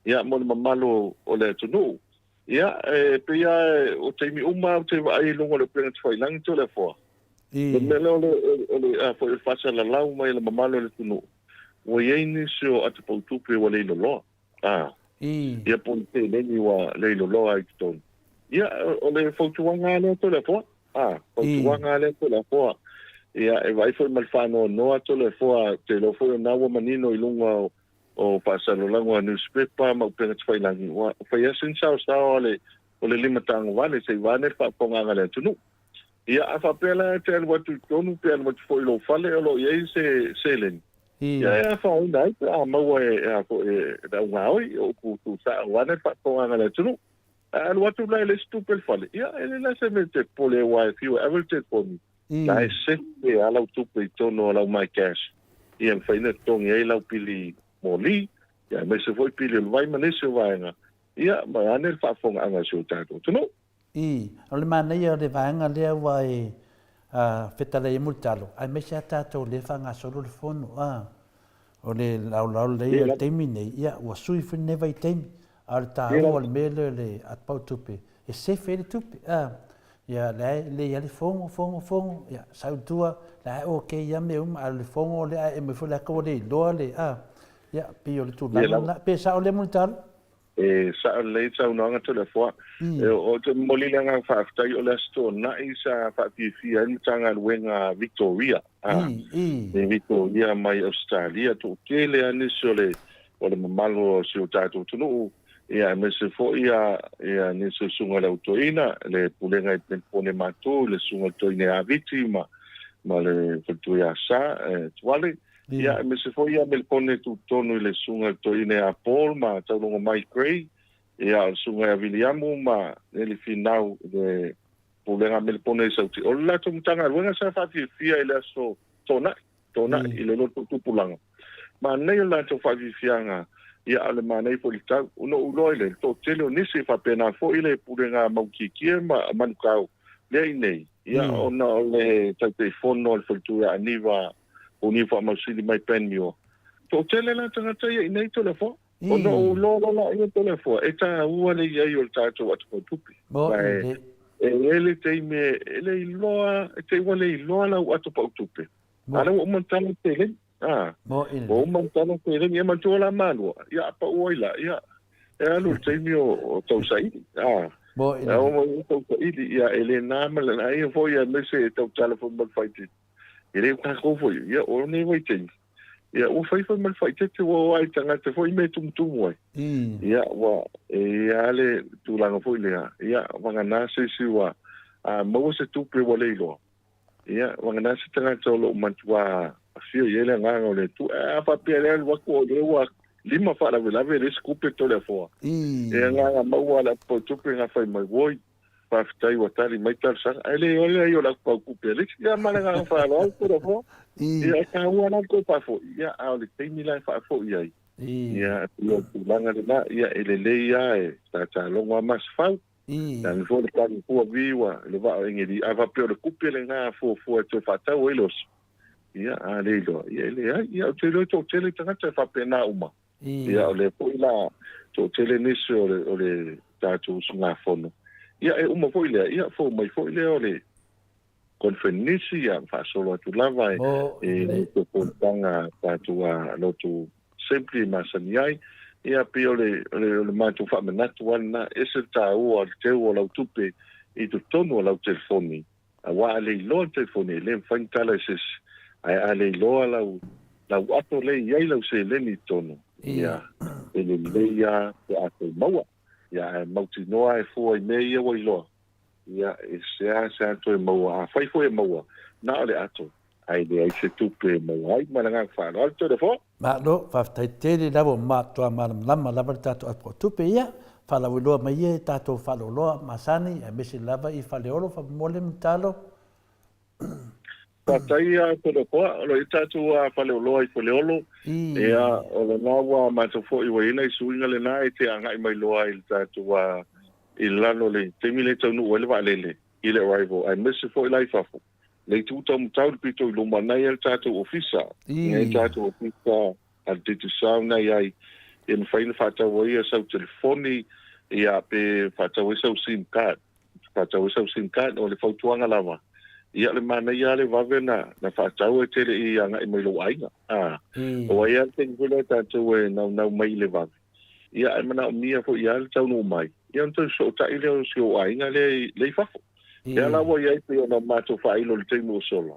ia, mo le mamalu o le atunuu. Ia, e pei lava o taimi uma lava ou te vaai i luga o le upega tafailagi Toleafoa. Le mea lea o le, o le, a foi, o le faasalalau mai e le mamalu o le atunuu, ua i ai nisi o ata pautupe ua leiloloa. A. Ia po o le seleni ua leiloloa ai i totonu. Ia, o le fautuaga lava lea Toleafoa. A, fautuaga lava lea Toleafoa. Ia, e vaai foi ma le faanoanoa Toleafoa, ou te iloa foi o lena ua manino i luga o o faasalalauga a nusipepa ma upega tafailagi, ua fai lava sina saosao a le o le limatagovale se i vaeane le faafofogaaga a le atunuu. Ia, a faapea la e te alu atu i totonu pe alu atu foi i lou fale o lo o i ai se seleni, ia e afaina ai pe a maua e, a foi, e le augaoi, o upu tuusao vaeane le faafofogaaga a le atunuu. A alu atu la e leai se tupe i le fale, ia e leai la se mea e te popole ai aua e fiu e ave le telefoni, la e sefe lava lau tupe i totonu o lau MyCash ia e mafai ona totogi ai lau pili moli, ia aemaise foi pili o le vai ma nisi o vaega, ia vaeane le faafofogaaga a si o tatou atunuu. Ii, O le manaia o le vaega lea ua e fetalai ai Mulitalo, aemaise a tatou lea e faagasolo le fono, a. O le laolao lelei o le taimi nei, ia, ua sui foi lenei vaitaimi, a o le taua o le mea lea o le atopau tupe, e sefe ai le tupe, a. Ia, la e lelei lava le fogo, fogo, fogo, ia, sau i tua, la e okay lava mea uma, a o le fogo lea ae aumai foi lea ua le iloa le, a. Ia, pei o le tulaga lena. Pe sao lea Mulitalo? E sao lelei le saunoaga Toleafoa. Ou te momoli le agaga faafetai o le Aso Toonai sa faafiafia ai le Matagaluega Victoria, i Victoria mai Ausetalia. Toatele lava nisi o le o le mamalu o si o tatou atunuu, ia aemaise foi ia nisi o susuga i le Au Toeaina, le Pulega i Penepone matou, le Susuga i le Toeaina ia Viti ma ma le Faletua ia Sa Tuale. Ia, aemaise foi ia Melepone tutotonu i le susuga i le toeaina ia Paul ma Taulogomai Gray, ia, o le susuga ia Viliamu ma Neli Finau i le Pulega a Melepone i Sauti. O le latou Matagaluega sa faafiafia i le aso Toonai, Toonai i le loto tupulaga. Manaia le latou faafiafiaga, ia, a o le manaia foi i le tau. Ona ou iloa ai lea, i le toatele o nisi, e faapena foi le Pulega a Maukiekie ma Manukau lea i inei, ia, ona o le Taitaifono a le Faletua ia Aniva o ni faamausili mai Panmure. Toatele la tagata ia inei Toleafoa. Ona ou iloa loa la ia Toleafoa, e taua le iai o le tatou atopautupe. Ma e, e i ai le taimi e le iloa, e te ua le iloa lau atopautupe. A lea ua uma ona tala le seleni. A, ua uma ona tala le seleni. Ia manatua la Malua, ia a pau ai la, ia, e alu i le taimi o tausaili. A, e oo mai i tausaili, ia e le na ma le laia foi, aemaise e tautala foi ma le faititi. E le o tatou foi, ia, o lenei vaitaimi, ia, ua fai foi ma le faaeteete, ua oo lava i tagata foi mea e tumutumu ai. Ia, ua, e i ai lava le tulaga foi lea, ia, vagana se isi ua, a maua se tupe ua le iloa, ia, vagana se tagata o lo o matua afio i ai le agaga o le Atua. Ae a faapea lea alu atu o lea ua lima faalavelave le isi kupe Toleafoa, e agaga maua le apu tupe na fai mai, oi, Faafetai ua tali mai talosaga. Ae le ole ai o le atu tupe a le isi. Ia ma le agaga faaaloalo Toleafoa. Ia e taua la le toe faafoi. Ia a o le taimi la e faafoi ai. Ia e pei o le tulaga lena. Ia e lelei lava e tatalogo lava Masefau. Leaga foi o le tali fua vi ua le vaa o Egeli. A faapea o le kupe lena a fuafua e toe faatau ai le oso. Ia a le iloa. Ia e leai. Ia ou te iloa e toatele tagata e faapena uma. Ia, o lea foi la toatele nisi o le, o le tatou usugafono. Ia, e uma foi lea, ia, fou mai foi lea o le konifenisi, ia, faasolo atu lava e, e te fonotaga tatou a lotu assembly e masani ai. Ia, pei o le, o le, o le matou faamanatu lava lena, ese le taua o le teu o lau tupe i totonu o lau telefoni. Aua a le iloa le telefoni e le mafai ona tala e se isi, ae a le iloa lau lau ato lea e i ai lau seleni i totonu, ia, e lelei lava pe a toe maua. Ia, ae mautinoa e fua i mea ia ua iloa, ia, e seasea toe maua. Afai foi e maua, na o le ato, ae leai se tupe e maua ai. Ma le agaga faaaloalo, Toleafoa. Malo, faafetai tele lava ua matua malamalama lava le tatou apu o tupe ia, faalauiloa mai ia i tatou faaloloa masani aemaise lava i Faleolo, Faamolemole Mutalo. Faafetai a Toleafoa, o lo o i ai tatou faleoloa i Faleolo, ia o lena ua matou foi ua i ai nai suiga lena e te agai mai loa i le tatou i lalo le taimi lea e taunuu ai le vaalele i le arrival aemaise foi la i fafo. Le itu taumatau le pito i luma na i ai le tatou ofisa. I ai le tatou ofisa a le Digicel na i ai e mafai ona faatau ai sau telefoni. Ia, pe faatau ai sau sim card, faatau ai sau sim card, o le fautuaga lava, ia o le manaia lava le vave na, na faatau e te le i agai mai i lou aiga. A, o ai lava le taimi foi lea tatou e naunau mai i le vave, ia ae manaomia foi lava le taunuu mai, ia ona toe fesootai lea o si ou aiga lea i, lea i fafo. Lea la ua i ai pei ona matou faailo i le taimi ua sola,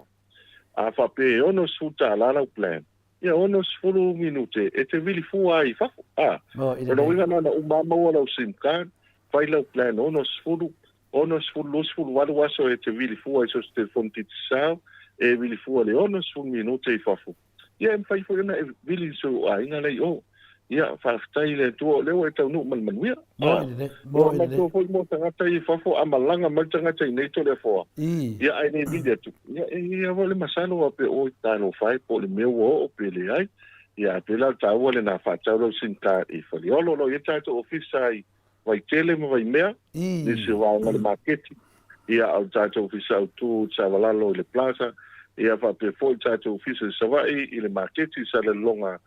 a faapea e $60 lau plan, Ia 60 minute e te vili fua ai i fafo. A, o lona uiga na ona uma lava maua lau sim card, fai lau plan 60, 60, 28 aso e te vili fua ai so o se telefoni Digicel, e vili fua i le 60 minute i fafo. Ia e mafai foi ona e vili i si ou aiga la i o. Ia, faafetai i le Atua o lea ua e taunuu ma le manuia. A, ua manatua foi mo tagata ia i fafo, a malaga mai le tagata i nei Toleafoa, ia ae le vili atu, ia e i ai lava le masalo a pe oi talofa e po o le mea ua oo pe leai. Ia ae pei la o le taua lena faatau lau sim card i Faleolo. O lo o i ai tatou ofisa i Vaitele ma Vaimea, nisi o vaega o le maketi, ia o le tatou ofisa autu i Savalalo i le Plaza, ia faapea foi le tatou ofisa i Savaii i le maketi i Salelologa,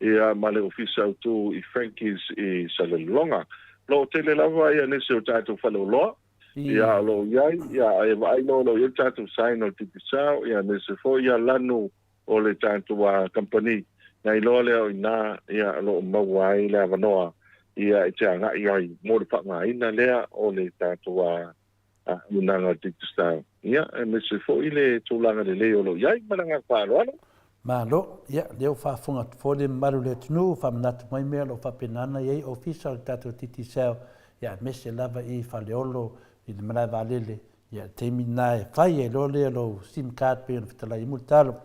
ia ma le ofisa autu i Frankies i Salelologa. O lo o tele lava ia nisi o tatou faleoloa, ia o lo o i ai, ia e vaai loa o lo o i ai le tatou sign o le Digicel, ia aemaise foi ia lanu o le tatou kamupani, na iloa lea o i ina ia o lo o maua ai le avanoa ia e te agai ai mo le faaaogaina lea o le tatou auaunaga o le Digicel. Ia, aemaise foi le tulaga lelei o lo o i ai ma le agaga faaaloalo. Malo, ia, lea ua faafofoga atu foi le mamalu o le atunuu, ua faamanatu mai mea o lo o faapena ona i ai Ofisa o le tatou Digicel, ia aemaise lava i Faleolo, i le malae vaalele, Ia, taimi lena e fai ai loa lea lou sim card pei ona fetalai ai Mulitalo.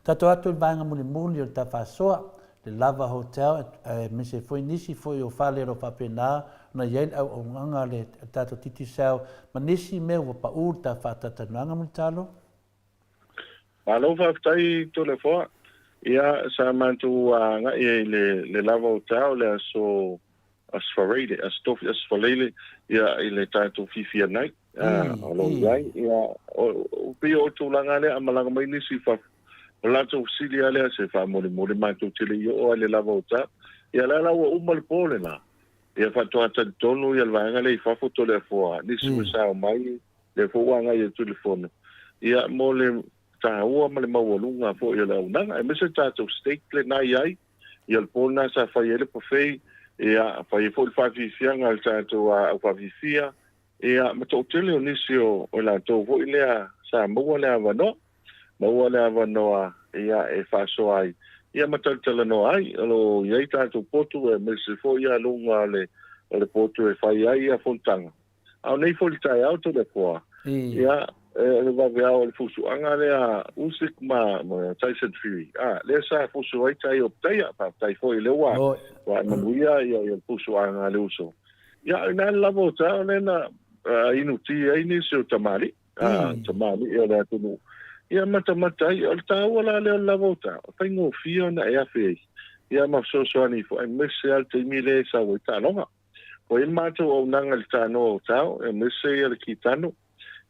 Tatou atu i le vaega mulimuli o le Tafasoa, le Lava Hotel, aemaise foi nisi foi o fale o lo o faapena ona i ai le auaunaga a le tatou Digicel ma nisi mea ua pau le ta faatatalanoaga Mulitalo. Malo faafetai Toleafoa. Ia, sa matou agai ai i le Lava Hotel i le aso Aso Faraile, Aso Tofi, Aso Faraile, ia, i le tatou fiafia nei, o lo o i ai. Ia, o, pei o tulaga lea, a malaga mai nisi i fafo, o latou fesili lava lea, se faamolemole matou te le i oo lava i le lava o tau. Ia, la la ua uma le po lena. Ia, faatoa talitonu ia le vaega lea i fafo Toleafoa, nisi ua sao mai, lea foi ua agai atu i le fono, ia, mo le taua ma le maualuga foi o le auaunaga, aemaise le tatou stake lena e i ai, Ia le po lena sa fai ai le buffet, ia fai ai foi le faafiafiaga a le tatou aufaafifia, ia ma toatele o nisi o i latou foi lea sa maua le avanoa, maua le avanoa ia e faasoa ai, ia ma talatalanoa ai. O lo o i ai tatou potu aemaise foi ia luga o le o le potu e fai ai ia fonotaga. A o nei foi le taeao Toleafoa, ia, o le vaveao o le fusuaga lea Usyk ma Tyson Fury, a, lea sa fusu ai tai o Petaia, faafetai foi lea ua ua manuia ia le fusuaga a le uso. Ia, o ina le lava o taeao lea na inuti ai nisi o tamalii, a, tamalii o le atunuu. Ia matamata ai, o le taua la lea o le lava o taeao, e faigofie ona e afe ai, ia ma fesoasoani ifo, aemaise lava le taimi lea e sau ai taaloga. Ua i ai le matou auaunaga i le tanoa o Tao, aemaise ia le kitano,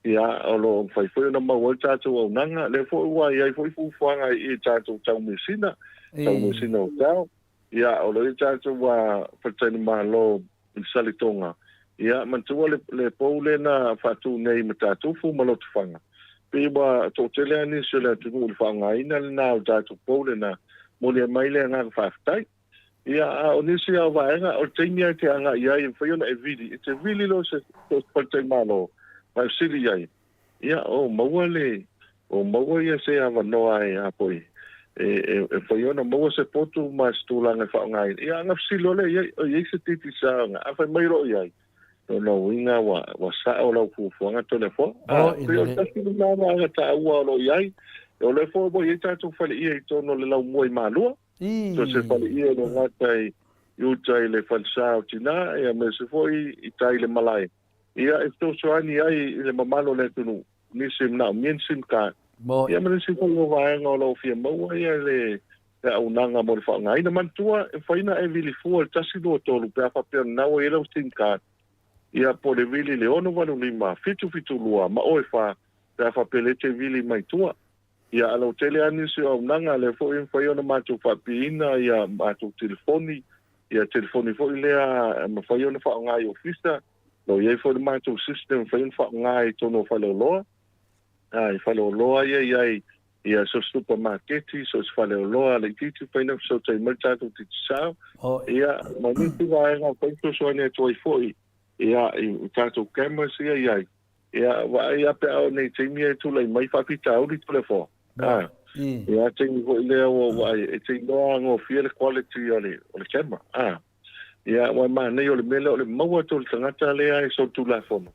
ia, o lo o mafai foi ona maua ai le tatou auaunaga. Lea foi ua i ai foi fuafuaga i i tatou taumeasina, taumeasina o Tao, ia, o lo o i ai tatou faletalimalo i le Saletoga. Ia, manatua le, le pou lea na faatu nei i Matatufu ma Lotofaga, pei ua toatele lava nisi o le atunuu i le faaaogaina lena o le tatou pou lena, molia mai le agaga faafetai. Ia, a o nisi lava o vaega, o le taimi lava e te agai i ai e mafai ona e vili, e te vili loa i se faletalimalo ma e fesili i ai, ia, o maua le, o maua ia se avanoa e, a foi, e, e, e mafai ona maua se potu ma se tulaga e faaaogaina. Ia, ona fesili loa lea i ai, o i ai se digicel, a fai mai loa i ai, lona uiga ua, ua sao lau fuafuaga Toleafoa. A, pei o le tasi lena vaega taua o lo o i ai, o lea foi ua i ai tatou faleia i totonu o le laumua i Malua, So se faleie le gata i uta i le falesa o Tina, ia aemaise foi i tai i le malae. Ia e fesoasoani ai i le mamalu o le atunuu, nisi e manaomia ni sim card. Ia ma nisi foi o vaega o lo o fia maua ia le auaunaga mo le faaaogaina. Manatua, e mafai ona e vili fua i le 1, 2, 3 pe a faapea o lena ua i ai lau sim card. Ia po o le vili i le 6, 8, 5, 7, 7, 2 ma 0 e 4 pe a faapea lea e te vili mai tua. Ia, a lautele lava nisi o auaunaga, lea foi e mafai ona matou faapiina ia matou telefoni, Ia telefoni foi lea e mafai ona faaaoga i ofisa, o lo o i ai foi le matou system e mafai ona faaaoga i totonu o faleoloa. A, i faleoloa ia e i ai, ia so o se supamaketi, so o se faleoloa laitiiti, mafai ona fesootai mai le tatou Digicel. Ia, ma nisi vaega e mafai ona fesoasoani atu ai foi, ia, i tatou cameras ia e i ai. Ia, vaai lava pe a oo nei i taimi ia e tulai mai faafitauli Toleafoa. A, ia taimi foi lea ua ou vaai e te iloa gofie le quality o le, o le camera. A, ia, aua e manaia o le mea lea o le maua atu o le tagata lea e solitulafono,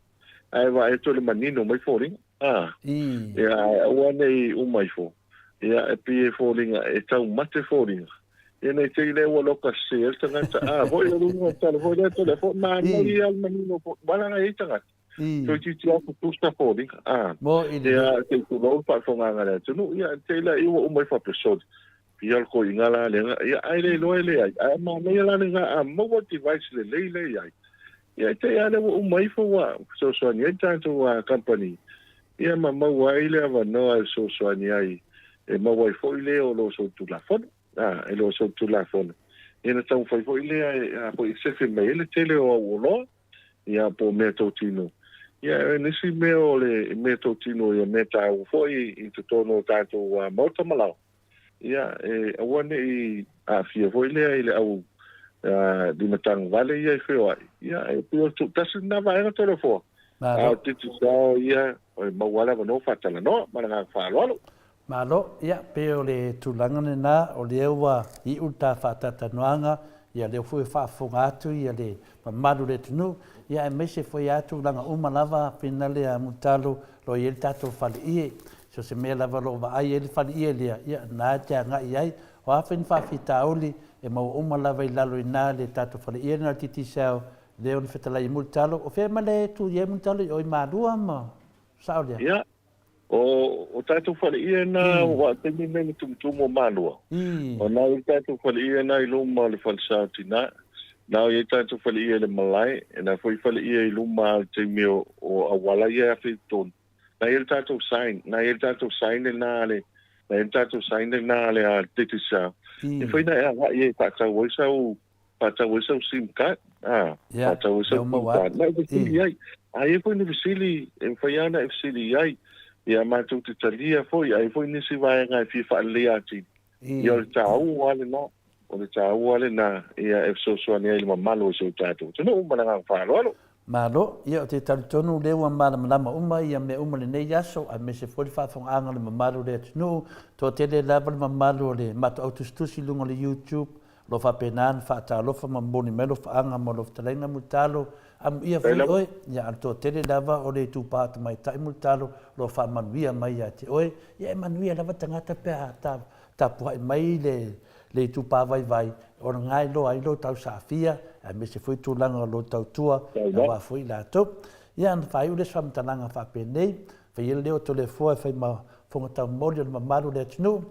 ae vaai atu o le manino mai foliga. A, ia, ae aua ne i uma ifo, ia, e pei e foliga, e taumate foliga. Ia nei te i lea ua loka sese ai le tagata. A, foi o luga o le tala foi lea Toleafoa, manaia lava le manino foi, malaga ai tagata. Toeitiiti atu tusa foliga. A. Mo i le. Ia, se i tulou le faafofogaaga a le atunuu. Ia, te ila i ua uma ifo a soli. Ia o le koiga la lea. Ia, ai le iloa e leai. Ae manaia la lena a maua device lelei lea i ai. Ia, te i a lea ua uma ifo ua fesoasoani ai le tatou company. Ia, ma maua ai le avanoa e fesoasoani ai e maua ai foi le o lo o solitulafono. A, e le o solitulafono. Ia, na taumafai foi lea e, a, foi e sefe mai ai le tele o au oloa. ia po o meatautino. Ia e nisi mea o le meatautino ia mea tāua foi i totonu o tātou maota ma laoa. Ia e aua ne i aafia foi lea i le au limatagavale ia e feoai. Ia e pei o le tuutasi lena vaega Toleafoa. A o Digicel ia e maua lava le avanoa faatalanoa ma le agaga faaaloalo. Malo, ia, pei o le tulaga lena, o lea ua iu le ta faataatanoaga, ia lea foi ua faafofoga atu ia le mamalu o le atunuu, ia aemaise foi lava tulaga uma lava pena lea Mulitalo o lo o i ai le tatou faleie. So o se mea lava o lo o vaai ai le faleie lea, ia na e te agai i ai. O a foi ni faafitauli, e maua uma lava i lalo i ina le tatou faleie lena o le Digicel, lea o le fetalai i Mulitalo. O fea ma le tu i ai Mulitalo i o i Malua ma sao lea? Ia, O tatou faleie na ua taimi nei le tumutumu o Malua. O na i tatou faleie na i luma o le falesa o Tina. Na o i tatou faleie i le malae, e na foi faleie i luma o le taimi o auala ia e afe i totonu. Na i le tatou sign, na i le tatou sign le na le, na i le tatou sign le na le a Digicel. E fai na e agai e faatau ai sau faatau ai sau sim card, a, faatau ai sau sim card, na e fesili i ai. A i ai foi ni fesili, e mafai lava ona e fesili i ai, ia matou te talia foi, a i ai foi nisi vaega e fia faaleleia atili, ia o le taua lava lena, o le taua lena, ia e fesoasoani ai i le mamalu o si o tatou atunuu. Ma le agaga faaaloalo. Malo, ia ou te talitonu lea ua malamalama uma ia mea uma lenei aso aemaise foi le faafogaaga o le mamalu o le atunuu. Toatele lava le mamalu o le matou au tusitusi i luga o le YouTube O lo o faapena ona faatalofa ma momoli mai alofaaga mo lau fetalaiga Mulitalo. Amuia foi oe, ia a o le toatele lava o le itupa tamaitai Mulitalo o lo o faamanuia mai ia te oe. Ia e manuia lava tagata pe a tapuai mai le le itupa vaivai ona na e iloa ai lou tausaafia aemaise foi tulaga o lou tautua aua foi i latou. Ia ona faaiu lea o se faamatalaga faapenei, fai ia le leo o Toleafoa e fai ma fofoga taumoli o le mamalu o le atunuu,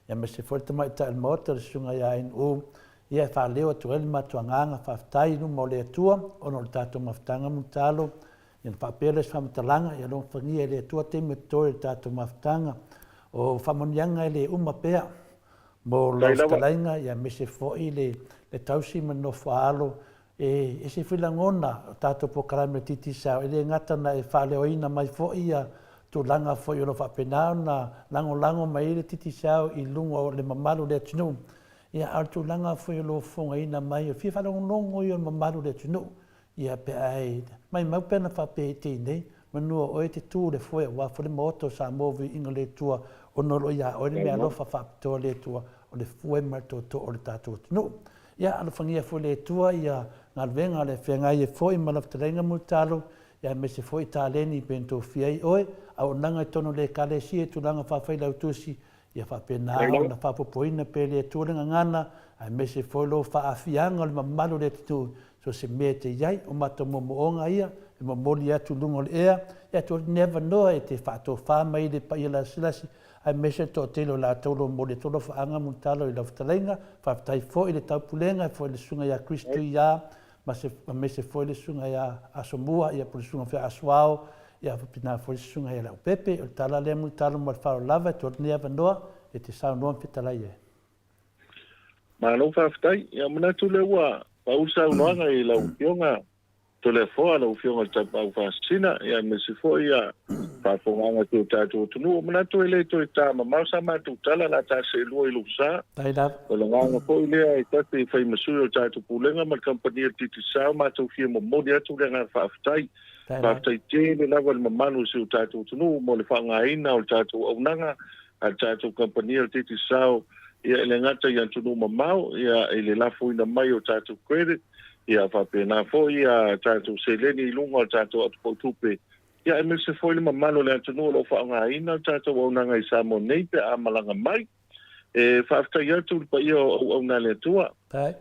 Aemaise foi le tamaitai o le Maota, le Susuga ia NU, ia e faaleo atu ai le matou agaga faafetai i luma o le Atua ona o le tatou mafutaga mulitalo. Ia ona faapea lea o se faamatalaga, ia alofagia e le Atua taimi o totoe o le tatou mafutaga. O faamanuiaga e le uma pea mo lau fetalaiga, ia aemaise foi le tausi ma le nofo a alo E ese foi lagona o tatou polokalame o Digicel, e le gata na e faaleoina mai foi ia tulaga foi o lo o faapena ona lagolago mai ai le Digicel i luga o le mamalu o le atunuu, ia a o le tulaga foi o lo o fofogaina mai, o le fia faalogologo ia o le mamalu o le atunuu, ia pe a e maimau pe ana faapea e te i nei, Manua o oe te tu le foe aua foi le Maota o Samoa Viiga le Atua ona o lo o ia oe le meaalofa faapitoa le Atua o le foe ma le tootoo o le tatou atunuu. Ia alofagia foi le Atua ia galuega o le feagai ai foi ma lau fetalaiga Mulitalo, ia aemaise foi taleni pe na tofia ai oe, auaunaga i totonu o le Ekalesia i tulaga faafailautusi, ia faapena ona faaopoopoina pea e le Atua le gagana, aemaise foi lou faaafiaga o le mamalu o le atunuu so o se mea e te i ai. O matou moomooga ia e momoli atu i luga o le ea, ia tuu atu lenei avanoa e te faatofa mai i le paia lasilasi aemaise le toatele o latou o lo o momoli atu alofaaga mulitalo i lau fetalaiga. Faafetai foi i le Taupulega, foi i le Susuga ia Chris Tuia, aemaise foi le Susuga ia Asomua, ia po o le Susuga foi ia Asuao, ia faapena foi le Susuga ia Leaupepe. O le tala lea mulitalo ma le faaaloalo lava e tuu atu lenei avanoa e te saunoa ma fetalai ai. Malo faafetai. Ia manatu lea ua. Pau saunoaga i lau Afioga Toleafoa, lau Afioga i le Tapaau Faasisina, ia aemaise foi ia faafofogaaga a si o tatou atunuu. Manatu e le toe ta mamao sa matou tala, o le a ta seelua i lou sa. O le agaga foi lea e tasi e fai ma sui o le tatou Pulega ma le Kamupani a le Digicel, matou fia momoli atu le agaga faafetai. Faafetai tele lava i le mamalu o si o tatou atunuu mo le faaaogaina o le tatou auaunaga a le tatou kamupani o le Digicel, ia e le gata i atunuu mamao, ia i le lafoina mai o tatou credit, ia faapena foi ia tatou seleni i luga o le tatou atupautupe, ia aemaise foi le mamalu o le atunuu o lo o faaaogaina le tatou auaunaga i Samoa nei pe a malaga mai. E faafetai atu i le paia o auauna a le Atua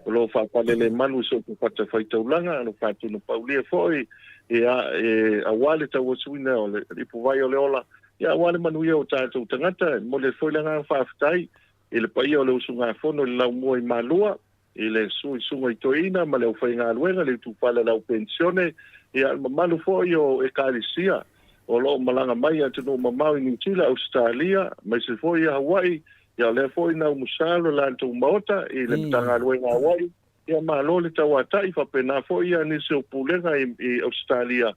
o lo o faapalelemalu i so o se fatafaitaulaga, o lo o faatunu-paulia foi, ia, e, aua le tauasuina o le ipuvai o le ola, ia, aua le manuia o tatou tagata. E momoli atu foi le agaga faafetai i le paia o le usugafono i le laumua i Malua, i le Suisuga i Toeaina ma le aufaigaluega, le itufale o le au penisione, ia, le mamalu foi o Ekalesia o lo o malaga mai i atunuu mamao i Niu Sila, Ausetalia, aemaise foi i Hawaii, ia, o lea foi na umusa lo latou maota i le Matagaluega a Hawaii, ia, malo le tauatai, faapena foi ia nisi o Pulega i Ausetalia,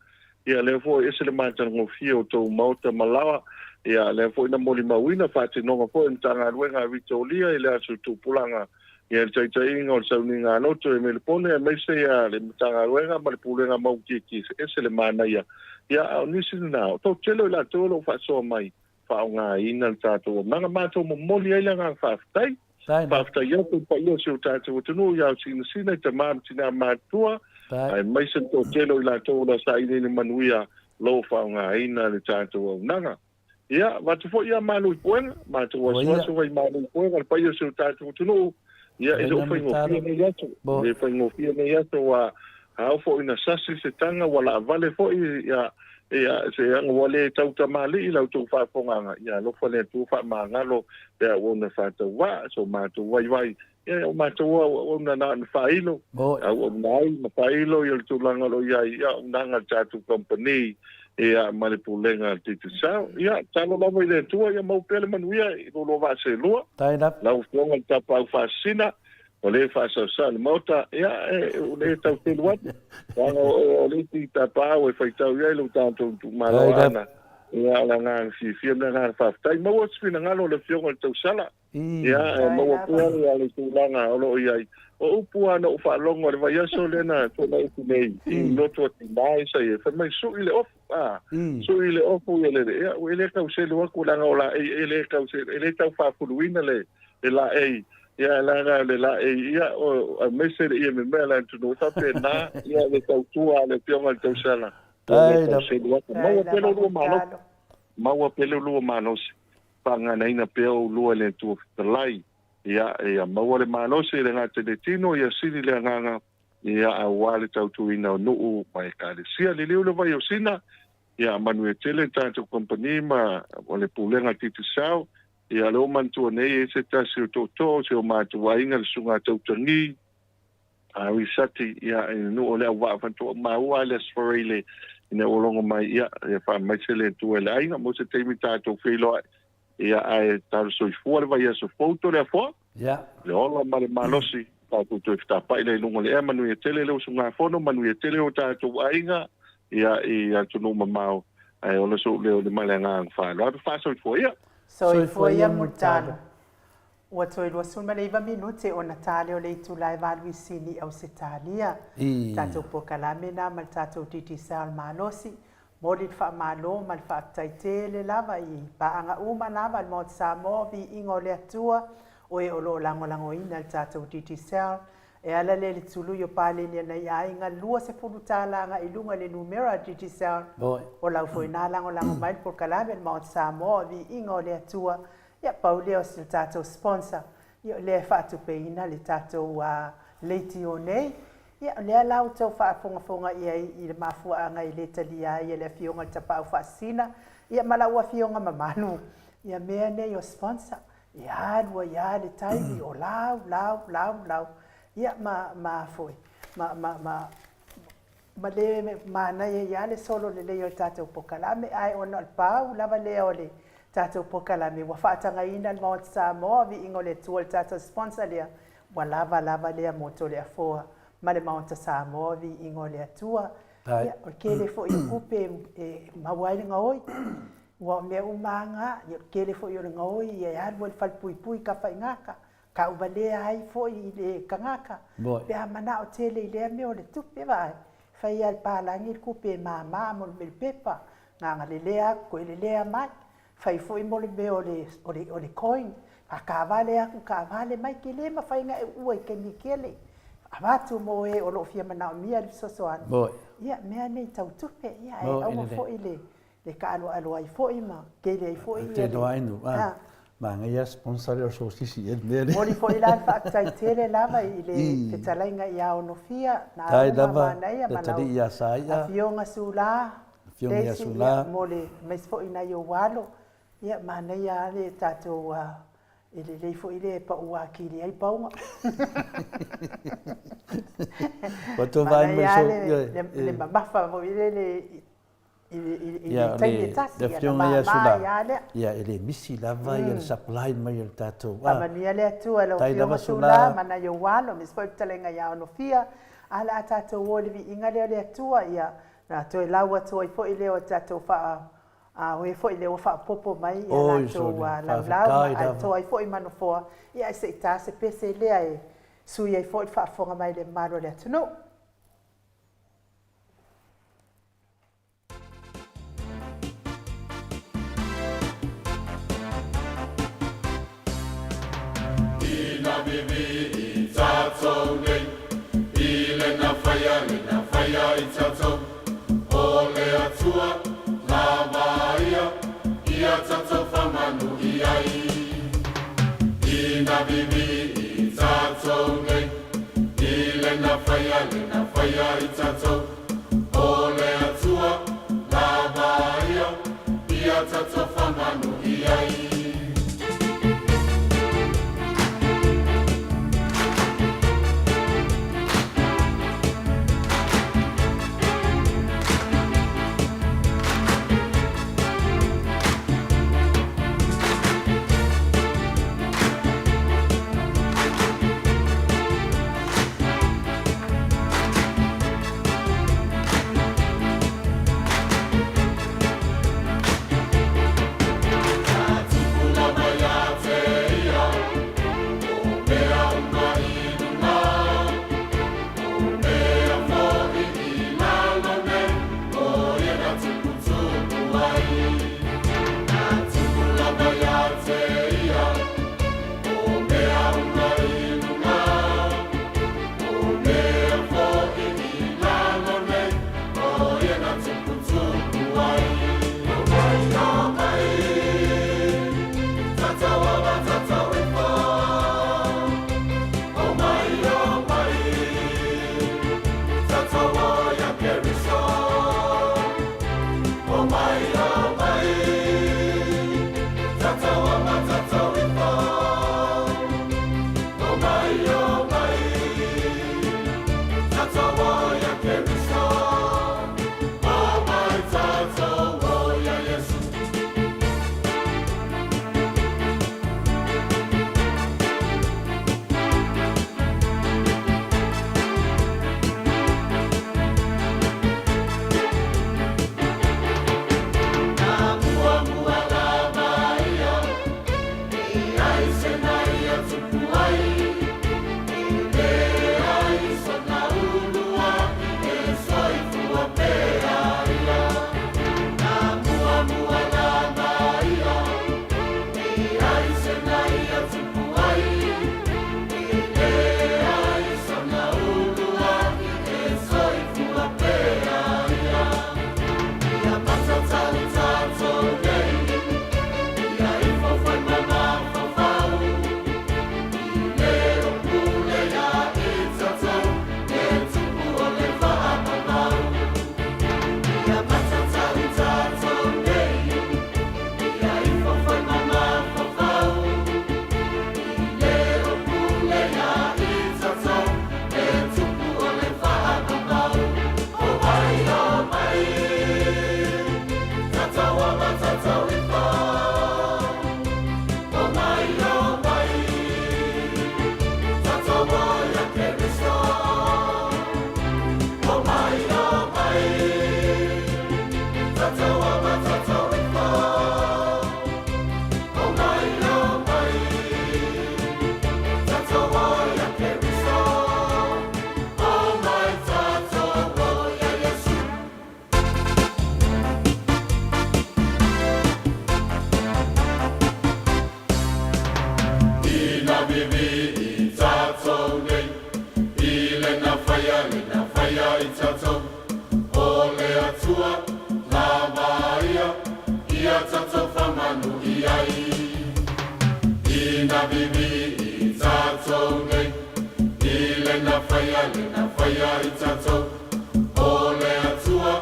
Ia lea foi e ese le matagofie o tou maota ma laoa. Ia lea foi na molimauina faatinoga foi a Matagaluega a Vitolia i le aso tupulaga ia le taitaiga o le sauniga a loto i Melepone aemaise ia le Matagaluega ma le Pulega mau Kiki ese le manaia. Ia a o nisi lena o toatele o i latou o lo o faasoa mai faaaogaina le tatou auaunaga. Matou momoli ai le agaga faafetai. Faafetai atu i le paia o si o tatou atunuu i aosinasina i tama ma tina matutua, aemaise le toatele o i latou o le a saili i le manuia lo o faaaogaina le tatou auaunaga. Ia, avatu foi ia malu i puega, matou asuasu vai malu i puega le paia o si o tatou atunuu. Ia, e le o faigofie nei aso, e le faigofie nei aso, ua ao foi ina sasi se taga, ua laavale foi ia, ia, se aga ua le tautamalii la outou faafofogaaga, ia alofa le Atua faamagalo le auauna faatauvaa, so matou vaivai, ia o matou auauna na ona faailo, auauna ai ma faailo ia le tulaga o lo o i ai, ia auaunaga a le tatou kamupani, ia ma le pulega a le Digicel. Ia, tatalo lava i le Atua ia maua pea le manuia i lo lua vaa seelua, lau Afioga i le Tapaau Faasisina, o lea e faasaosao i le Maota, ia, o lea e tau telu atu, leaga o le isi tapaau e faitau i ai lo tatou itumalo o Aana, ia, o le agaga fiafia ma le agaga faafetai. Maua se finagalo o le Afioga i le Tausala, ia, e maua pea le tulaga o lo o i ai. O upu lava na ou faalogo i le vaiaso lea na tuanai atu nei i lotu a Tina sa i ai, fai mai, sui le ofu, a, sui le ofu ia le, ia, e le tau selu atu leaga o laei e le tau selu, e le tau faafuluina le le laei, ia leaga le laei, ia, o, aemaise le ie memea le atunuu, e faapena, ia, le tautua a le Afioga i le Tausala, e le tau selu atu. Maua pea lo lua malosi, maua pea lo lua malosi, faaganaina pea oulua i le Atua Fetalai, ia, ia maua le malosi e le gata i le tino, ia sili le agaga, ia, aua le tautuaina o nuu ma ekalesia. Liliu le vai o Sina, ia, manuia tele le tatou kamupani ma le Pulega a Digicel, Ia, lea ua manatua nei e se tasi o tootoo o si o matou aiga, le Susuga a Tautagi, a Risati, ia, i le nuu o Leauvaa faatoa maua lava le Aso Faraile ina ua logo mai, ia, ia faamaise le Atua i le aiga mo se taimi tatou feiloai, ia, ae talo soifua le vaiaso fou Toleafoa, Ia. le ola ma le malosi, tatou toe fetapai lea i luga o le ea, manuia tele le usugafono, manuia tele o tatou aiga, ia, i atunuu mamao, ae ola sou leo i le ma le agaga faaaloalo. Faasoifua ia. Soifua ia Mulitalo. Ua toe 29 minute ona tale o le itula e valu i Sini, Ausetalia. Tatou polokalame na ma le tatou Digicel malosi. Moli le faamalo ma le faafetai tele lava i paaga uma lava a le Maota Samoa, viiga o le Atua, o e o lo o lagolagoina le tatou Digicel. E ala lea i le tului o paleni a nai aiga 20 tala agai i luga i le numera a Digicel. O lau foi na lagolago mai le polokalame a le Maota Samoa, viiga o le Atua. Ia, pau lea o se tatou sponsor, ia o lea e faatupeina le tatou leitio nei. Ia, o lea la ua outou faafogafoga i ai i le mafuaaga e le talia ai e le Afioga i le Tapaau Faasisina, ia ma lau Afioga mamalu, ia mea nei o sponsor, e alu ai lava le taimi o lau, lau, lau, lau, ia ma, ma foi, ma, ma, ma, ma le manaia ai lava le solo lelei o le tatou polokalame, ae ona o le pau lava lea o le tatou polokalame ua faatagaina le Maota Samoa, viiga o le Atua i le tatou sponsor lea, ua lava lava lea mo Toleafoa. ma le Maota Samoa, viiga o le Atua. Ia, o le tele foi o tupe e maua ai le gaoi, aua o mea uma lava na, ia o le tele foi o le gaoi ia e alu ai i le falepuipui tafaigata, tauvalea ai foi i le tagata, pe a manao tele i lea mea o le tupe, vaai, fai lava e le palagi le tupe e mama mo le mea o le pepa, na ona lelea atu toe lelea mai. Fai foi mo le mea o le, o le, o le coin, faataavale atu taavale mai, tele mafai ona e uua i taimi tele, avatu mo e o lo o fia manaomia le fesoasoani. Ia, mea nei tau tupe, ia, ae aua foi le, le taaloalo ai foi ma tele ai foi ia le, Manaia sponsor lea o sosisi i le mea lea. Momoli foi la le faafetai tele lava i le fetalaiga ia Onofia, na uma manaia ma lau afioga Sula, Afioga ia Sula. Mo le aemaise foi nai ou alo, ia manaia lava le tatou e lelei foi le pau atili ai pauga. Ua tou vaai mai so, le mamafa foi lele i le taimi e tasi, le afioga ia Sula, ia e le misi lava ia le supply mai o le tatou. Faamanuia le Atua i lau afioga Sula ma nai ou alo, aemaise foi le fetalaiga ia Onofia, a o le a tatou o i le viiga lea o le Atua, ia Na toe lau atu ai foi lea o tatou faa a oe foi lea ua faaopoopo mai ia latou laulau ma aetoa ai foi ma nofoa, ia ae se i ta se pese lea e sui ai foi le faafofoga mai le mamalu o le atunuu. Ina vivii tatou nei i lena faia, lena faia i tatou, o le Atua lava ia, ia tatou famanu i ai. Ina vivii tatou nei i lena faia, lena faia i tatou, o le Atua lava ia, ia tatou famanu i ai. vivii tatou nei i lena faia, lena faia i tatou o le Atua lava ia, ia tatou faamanuia ai. Ina vivii tatou nei i lena faia, lena faia i tatou o le Atua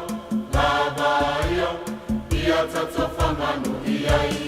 lava ia, ia tatou faamanuia ai.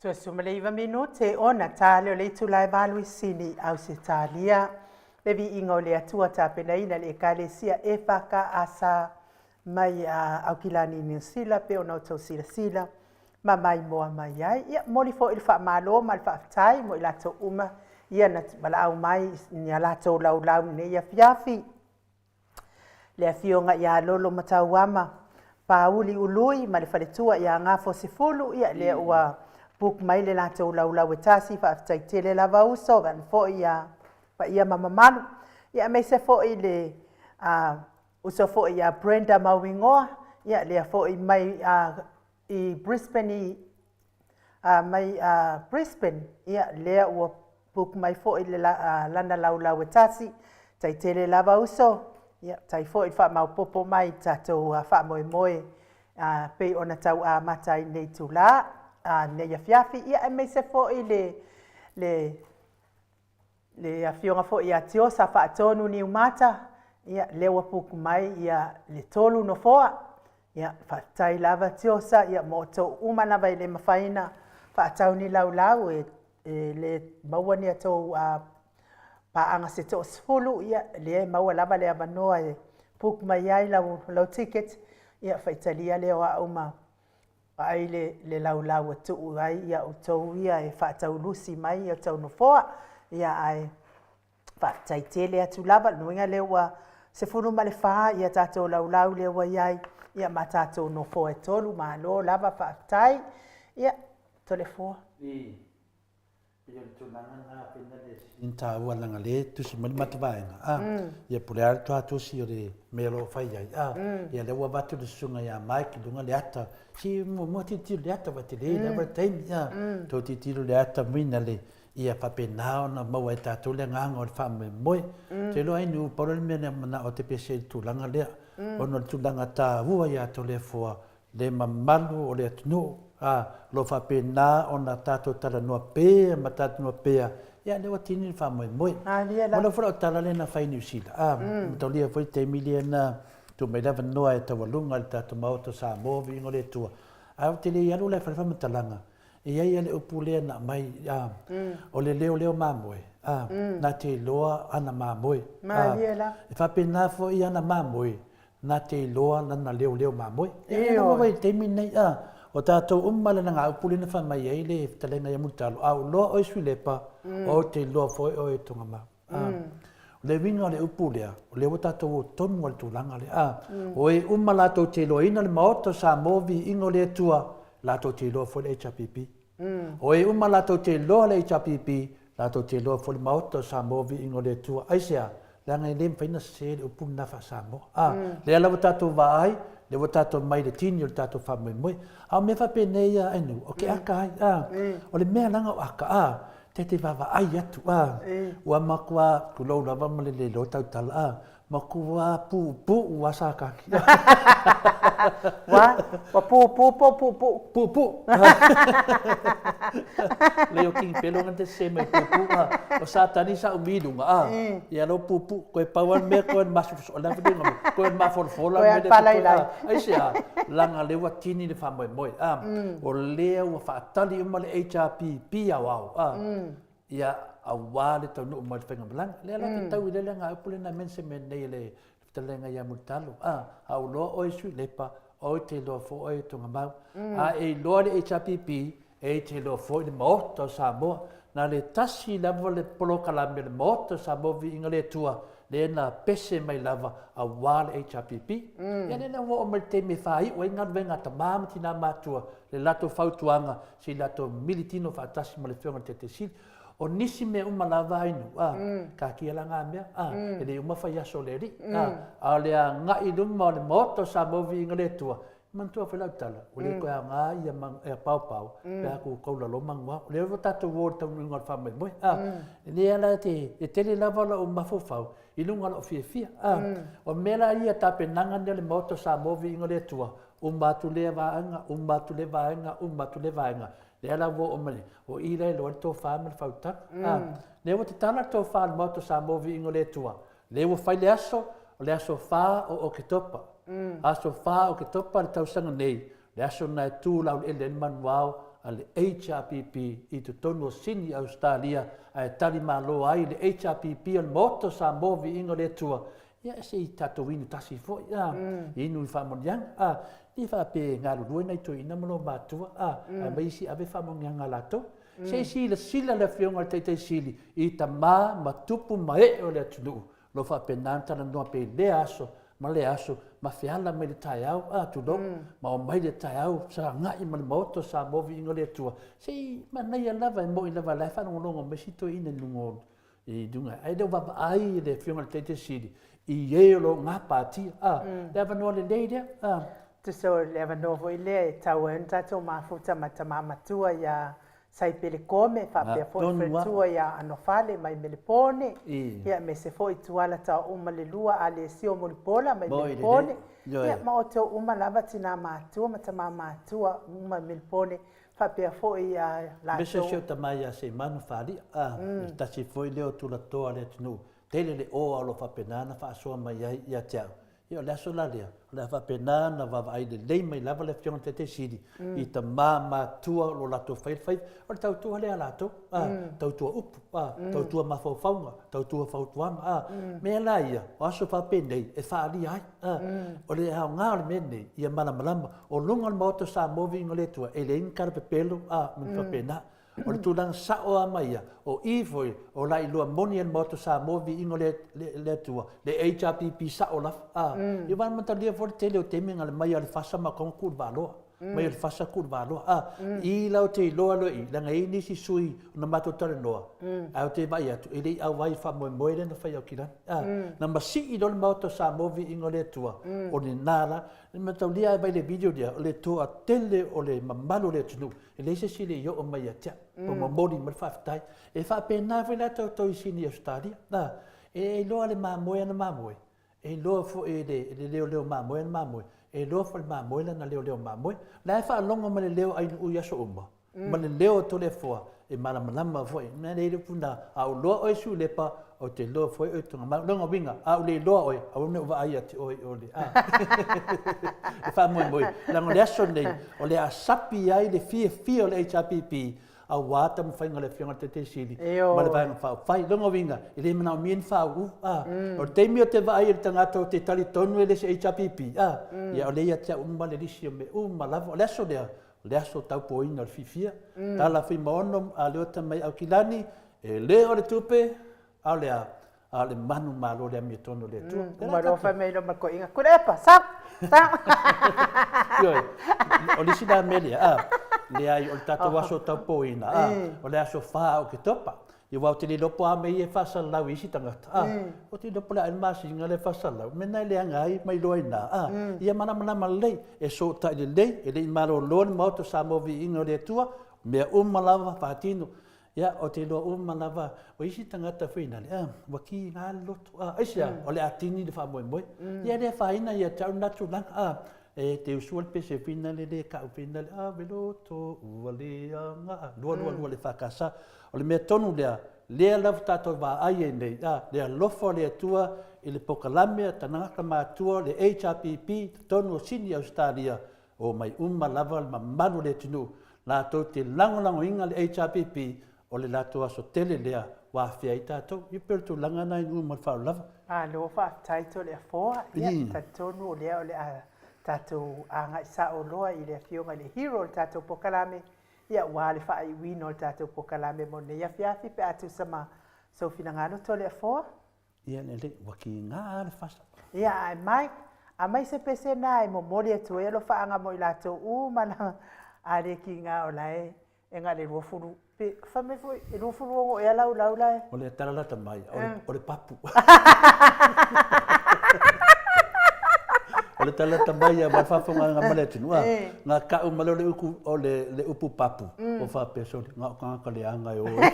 Toe 19 minute ona ta lea o le itula e 8 i Sini, Ausetalia. Le viiga o le Atua tapenaina le Ekalesia EFKS mai Aukilani Niu Sila pe ona outou silasila ma maimoa mai ai. Ia, momoli foi le faamalo ma le faafetai mo i latou uma ia na valaau mai i a latou laulau i lenei afiafi. Le afioga ia Lolo Matauama Pauli Ului ma le faletua ia Gafo Sefulu, ia lea ua book mai le latou laulau e tasi, faafetai tele lava uso, vaeane foi ia paia ma mamalu. Ia aemaise foi le uso foi ia Brenda Mauigoa, ia lea foi mai i Brisbane i mai Brisbane, ia lea ua book mai foi le lana laulau e tasi, tai tele lava uso, ia tai foi le faamaopopo mai i tatou faamoemoe pei ona tau amata ai nei itula nei afiafi, ia aemaise foi le le le afioga foi ia Tiosa Faatonu Niumata, ia lea ua book mai ia le 3 nofoa. Ia, faafetai lava Tiosa, ia mo outou uma lava e le mafai ona faatau ni laulau e le maua ni a outou. Paaga se toasefulu, ia, lea e maua lava le avanoa e book mai ai lau, lau ticket, ia, faitalia lea o au ma vaai le, le laulau e tuu ai ia outou ia e faataulusi mai ia outou nofoa. Ia, ae faafetai tele atu lava, lona uiga lea ua 14 ia tatou laulau lea ua i ai, ia ma tatou nofoa e tolu, malo lava faafetai. Ia, Toleafoa. Pei o le tulaga lena pei na le sili taua leaga lea e tusi mai le matou vaega a ia po o le a le toa tusi o le mea o lo o fai ai a ia lea ua avatu le susuga ia Mike i luga le ata si muamua tilotilo i le ata ua tele lava le taimi a toe tilotilo i le ata muina le ia faapena ona maua e tatou le agaga o le faamoemoe. Ou te iloa ai nu pau le mea na manao te pese i le tulaga lea ona o le tulaga taua ia Toleafoa le mamalu o le atunuu, a, o lo o faapena ona tatou talanoa pea ma talanoa pea, ia lea ua tini le faamoemoe. Mo le foi lau tala lea na fai i Niu Sila, a, mataulia foi le taimi lea na tuu mai le avanoa e taualuga i le tatou Maota o Samoa, viiga o le Atua, ae ou te le i alu la e fai le faamatalaga, e i ai lava le upu lea na aumai, a, o le leoleo mamoe, a, na te iloa ana mamoe, a, e faapena foi ana mamoe, na te iloa lana leoleo mamoe. Ia ina ua i le taimi lenei, a, o tatou uma lana gaupu lea na fai mai ai le fetalaiga ia Mulitalo, a ou iloa oe Suilepa, ou te iloa foi oe Tugamau. A, o le uiga o le upu lea, o lea ua tatou o tonu lava i le tulaga lea. A, o e uma latou te iloaina le Maota o Samoa, viiga o le Atua, latou te iloa foi le HRPP. O e uma latou te iloa le HRPP, latou te iloa foi le Maota o Samoa, viiga o le Atua. Aisea? Leaga e le mafai ona sese le upu lena faa-Samoa. A, lea la ua tatou vaai, lea ua tatou mai i le tini o le tatou faamoemoe. A o mea faapenei ia Ainuu, o ke aka ai, a, o le mea leaga o aka, a, ta te vaavaai atu, a, ua matua, tulou lava ma le le iloa tautala, a, Matua puupuu a Sakaki. Wa, ua puupuu po o puupuu? Puupuu. Lei o King Pelo ngana te se mai puupuu a. O Satani sa umi i luga a. Ia lo puupuu. Koe pau a le mea koe masofoso la vili ngame. Koe mafolafola le mea le koe a. Aisea, langa lea ua tini le faamoemoe a. O lea ua faatali uma le HRPP aoao a. Ia, aua le taunuu mai le faigamalaga. Lea la te tau i lele gaupu lea na mention nei e le fetalaiga ia Mulitalo. A, a ou iloa oe Suilepa, oi te iloa foi oe Tugamau. A e iloa le HRPP, e te iloa foi le Maota o Samoa. Na le tasi lava le polokalame o le Maota o Samoa Viiga le Atua, lea na pese mai lava aua le HRPP. Ia lea la ua oo mai le taimi e faaiu ai galuega a tama ma tina matua, le latou fautuaga se i latou militino faatasi ma le Afioga i le Taitai Sili. O nisi mea uma lava ai nuu, a, taatia la nga mea, a, e le uma fai aso o le Alii, a, a o le agai i luma o le Maota o Samoa Viiga le Atua, manatua foi lau tala, ua le toe aoga ia ia paopao, pe a koukou lalo manuao. O lea ua tatou o i le taunuuga o le faamoemoe, a, lea la te, e tele lava lou mafaufau i luga o lou fiafia, a, o mea la ia tapenaga nei o le Maota o Samoa Viiga le Atua, Uma atu lea vaega, uma atu lea vaega, uma atu lea vaega. Lea la ua oo mai, o i la e iloa ai le tofa ma le fautaga. A, lea ua tatala le tofa a le Maota o Samoa Viiga o le Atua, lea ua fai le aso, o le aso 4 o Oketopa. Aso 4 Oketopa le tausaga nei, le aso lena e tu laueleele ai le manuao a le HRPP i totonu o Sini, Ausetalia, ae tali malo ai le HRPP o le Maota o Samoa Viiga o le Atua Ia se i tatou inu tasi foi, a, inu i faamanuiaga, a, le faapea e galulue nai toeaiina ma lou matua, a, ae aumai isi ave faamanuiaga a latou. Se i silasila le Afioga i le Taitai Sili i tama ma tupu ma ee o le atunuu, o lo o faapena ona talanoa pea i lea aso ma lea aso, ma feala mai le taeao, a, tulou, ma omai le taeao, sagai ma le Maota o Samoa, viiga o le Atua, se i manaia lava, e moni lava o la e faalogologo mai si toeaina i luga o i luga, ae le o vaavaai le Afioga i le Taitai Sili i e o lo o gapatia. A, le avanoa lelei lea. A. Tusa o le avanoa foi lea e tau ai ona tatou mafuta ma tama matua ia Saipele Kome faapea foi faletua ia Anofale mai Melepone, ia aemaise foi Tuala Taouma le lua Alesio Mulipola mai Melepone, ia ma outou uma lava tina matua ma tama matua uma Melepone faapea foi ia latou. Aemaise si ou tama ia Seimanu Falia, a, se tasi foi lea o tulatoa a le atunuu, tele le oa o lo o faapena ona faasoa mai ai ia te au. Ia o le aso la lea, o le a faapena ona vaavaai lelei mai lava le Afioga i le Taitai Sili i tama matua o lo o latou faia le faiva. O le tautua lea a latou, a, tautua upu, a, tautua mafaufauga, tautua fautuaga, a. Mea la ia, o aso faapenei e faaalia ai, a. O le aoga o le mea lenei, ia malamalama. O luga o le Maota o Samoa viiga o le Atua, e leai ni tala pepelo, a, ma ni faapena. O le tulaga sao lava ma ia, o i foi o la iloa moni e le Maota o Samoa viiga o le Atua, le HRPP sao lava. A, ia aua na matalia foi le tele o taimi na le mai lava o le fasa ma kona tuu i le valoa. Mai o le fasa tuu i le valoa. A, i la ou te iloa loa i i, leaga e i ai nisi sui na matou talanoa, ae ou te vaai atu, e le i auai i le faamoemoe lea na fai i Aukilani. A, na masii loa le Maota o Samoa viiga o le Atua, o lena la. E mataulia lava i le video lea, o le toatele o le mamalu o le atunuu, E leai se isi e le i oo mai ia te au, ua momoli mai le faafetai. E faapena foi la tatou i Sini Ausetalia, a, e iloa le mamoe ana mamoe, e iloa foi e le leoleo mamoe ana mamoe, e iloa foi e le mamoe lana leoleo mamoe. O la e faalogo mai le leo o Ainu'u i aso uma, ma le leo o Toleafoa, e malamalama foi. O le mea lea e i ai le upu lena, a ou iloa oe Suilepa, ou te iloa foi oe Tuigamala. O lona uiga, a ou le iloa oe, aua ne i ou vaai ia te oe i o le, a. E faamoemoe, leaga o le aso lenei, o le a sapi ai le fiafia o le HRPP aua taumafaiga a le Afioga i le Taitai Sili ma le Vaega Faaupufai. O lona uiga, e le manaomia ni faauu, a. O le taimi ou te vaai i le tagata ou te talitonu e le se HRPP, a, ia o lea ia te au uma le lisi o mea uma lava. O le aso lea, o le aso taupoina o le fiafia. Tala Fuimaono a Leota mai Aukilani, e le o le tupe, a o le a? A o le manumalo o le amiotonu o le Atua. Uma loa fai mai loa ma le toeaina, Tuilaepa, sau, sau. Ioe, o le isi la mea lea, a, leai, o le tatou aso taupoina, a, o le aso 4 o Oketopa. Ia aua ou te le iloa po o a mea ia e faasalalau e isi tagata, a, ou te iloa po o le a ea le masina lea e faasalalau, mea na e leaga ai ma iloa ai i ina, a, ia malamalama lelei, e sootai lelei, e le i malolo le Maota o Samoa Viiga o le Atua, mea uma lava faatino. Ia, ou te iloa uma lava, o isi tagata foi nale, a, ua kiga le loto, a, aisea, o le a tini le faamoemoe. Ia e le afaina ia te au lena tulaga, a, e te usua le pese foi nale le kau foi nale, ave loto ua leaga, 222 le FKS. O le mea tonu lea, lea lava tatou vaai ai nei, a, le alofa o le Atua i le polokalame a tagata matutua o le HRPP i totonu o Sini Ausetalia, Omai uma lava le mamalu o le atunuu latou te lagolagoina le HRPP, o le latou aso tele lea ua afea ai tatou. Ia pei o le tulaga lena i nuu ma le faaaloalo lava. Malo faafetai Toleafoa, ia talitonu o lea o le a tatou agai sao loa i le afioga i le hero o le tatou polokalame, ia aua le faaiuina o le tatou polokalame mo lenei afiafi pe a tusa ma sou finagalo Toleafoa. Ia lelei, ua kiga lava le fasa. Ia, ae Mike, aumai se pese na e momoli atu ai alofaaga mo i latou uma lava, a le kiga o la e e na o le 20, pe fai mai foi, e 26 ea laulau la e. O le tala lata mai, o le papu. O le tala lata mai ia ma le faafofogaaga mai le atunuu, a, na tau mai loa le upu, o le upu papu, ua faapea, sole, na o tagata leaga e o ai.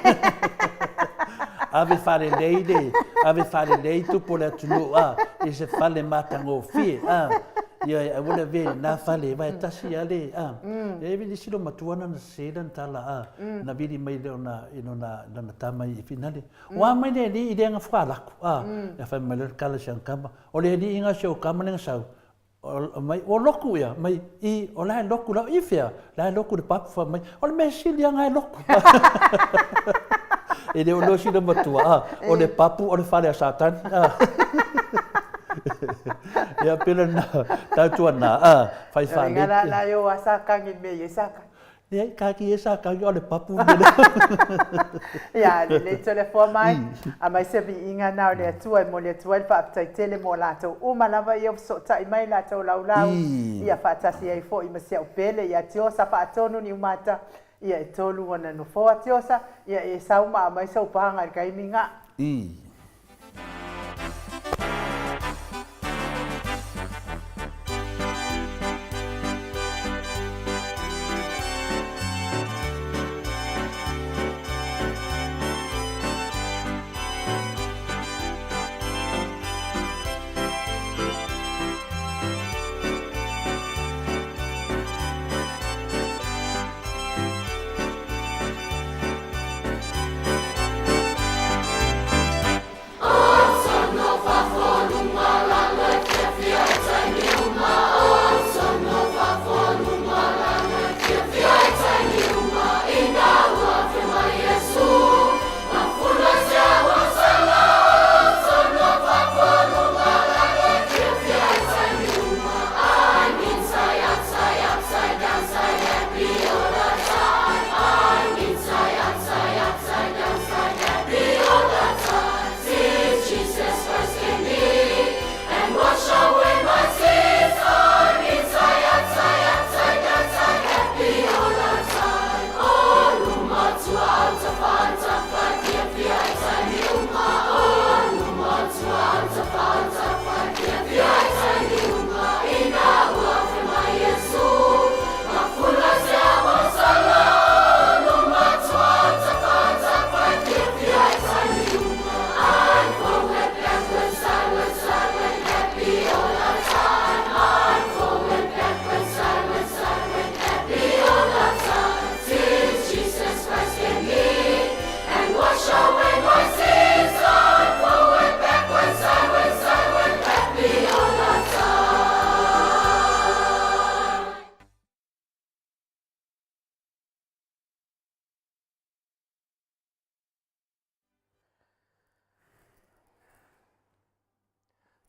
Ave faalelei le, ave faalelei tupu o le atunuu, a, i se fale matagofie, a, ioe, aua le avea i lena fale, aua e tasi lava le, a. E i ai le isi loomatua na na sese lana tala, a, na vili mai lona, i lona, lana tama i Finale. O a mai le alii i le aga fualaku, a, ia fai mai loa le tala i si ana tama, o le alii na si ou tama lea na sau, mai, ua loku ia, mai, i, o la e loku la, i fea, la e loku i le papu, fai mai, o le mea sili lava na e loku. E le o iloa sina matua, a, o le papu o le fale a Satani, a. Ia, pele na, tautuana, a, fai faalei. La, la e o a sa kangi me ia sa kangi. Leai, kaki e sa kaki, o le papu le lea. Ia, lelei Toleafoa mai, aumai se viiga na o le Atua e momoli atu ai le faafetai tele mo latou uma lava ia ua fesootai mai latou laulau, ia faatasi ai foi ma si au pele ia Tiosa Faatonu Niumata, ia e tolu ona nofoa Tiosa, ia e sau ma aumai sou paga i le taimi ga.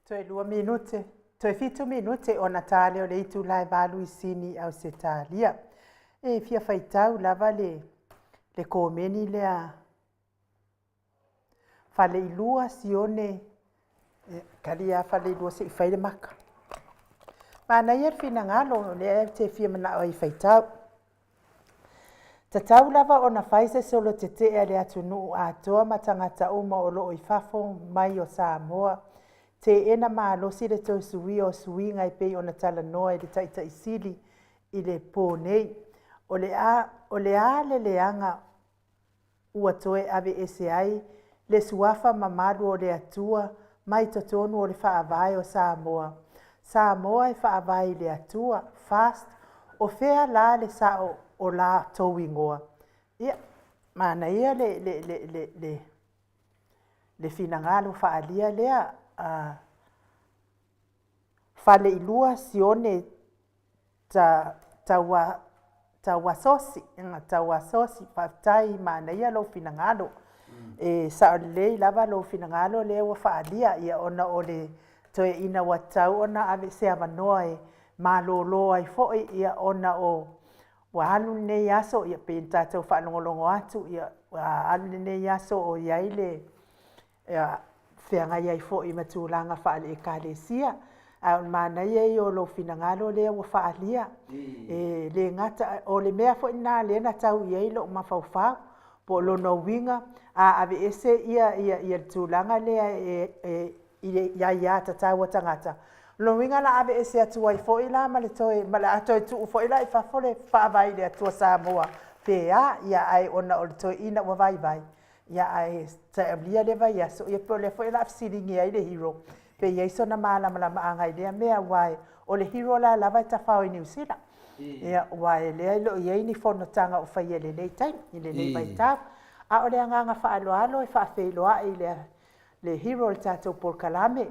Toe lua minute, toe fitu minute ona ta lea o le itula e valu i Sini, Ausetalia. E fia faitau lava le le komeni lea Faleilua Sione, kali lava Faleilua se i fai le maka. Manaia le finagalo o lea ou te fia manao ai e faitau. Tatau lava ona fai se solo tetee a le atunuu atoa ma tagata uma o lo o i fafo mai o Samoa. Teena malosi le toe suia o suiga e pei ona talanoa e le Taitai Sili i le po nei. O le a, o le a le leaga ua toe aveese ai le suafa mamalu o le Atua mai totonu o le Faavae o Samoa. Samoa e faavae i le Atua, Fast, o fea la le sao o la tou igoa? Ia, manaia le, le, le, le, le, le finagalo faaalia lea, a Faleilua Sione Ta, taua, tauasosi, tauasosi, faafetai, manaia lou finagalo. E sao lelei lava lou finagalo lea ua faaalia, ia ona o le toeaina ua tatau ona ave se avanoa e malolo ai foi, ia ona o ua alu lenei aso, ia pei ona tatou faalogologo atu, ia ua alu lenei aso o i ai le feagai ai foi ma tulaga faale-Ekalesia, ae o le manaia ia o lou finagalo lea ua faaalia. E le gata, o le mea foi lena lea na tau i ai lou mafaufau, po o lona uiga, a aveese ia, ia, ia le tulaga lea e, e, i aia tatau a tagata, o lona uiga o le a aveese atu ai foi la ma le toe, ma le a toe tuu foi la i fafo le Faavae i le Atua Samoa pe a, ia ae ona o le toeaina ua vaivai, Ia ae aulia lea vaiaso, ia pe o lea foi o le a fesiligia ai le Hero pe i ai sona malamalamaaga i lea mea, aua o le Hero la lava e tafao i Niu Sila. Ia aua e lea e le o i ai ni fonotaga o faia i lenei taimi, i lenei vaitau. A o le agaga faaaloalo e faafeiloai i le le Hero o le tatou polokalame,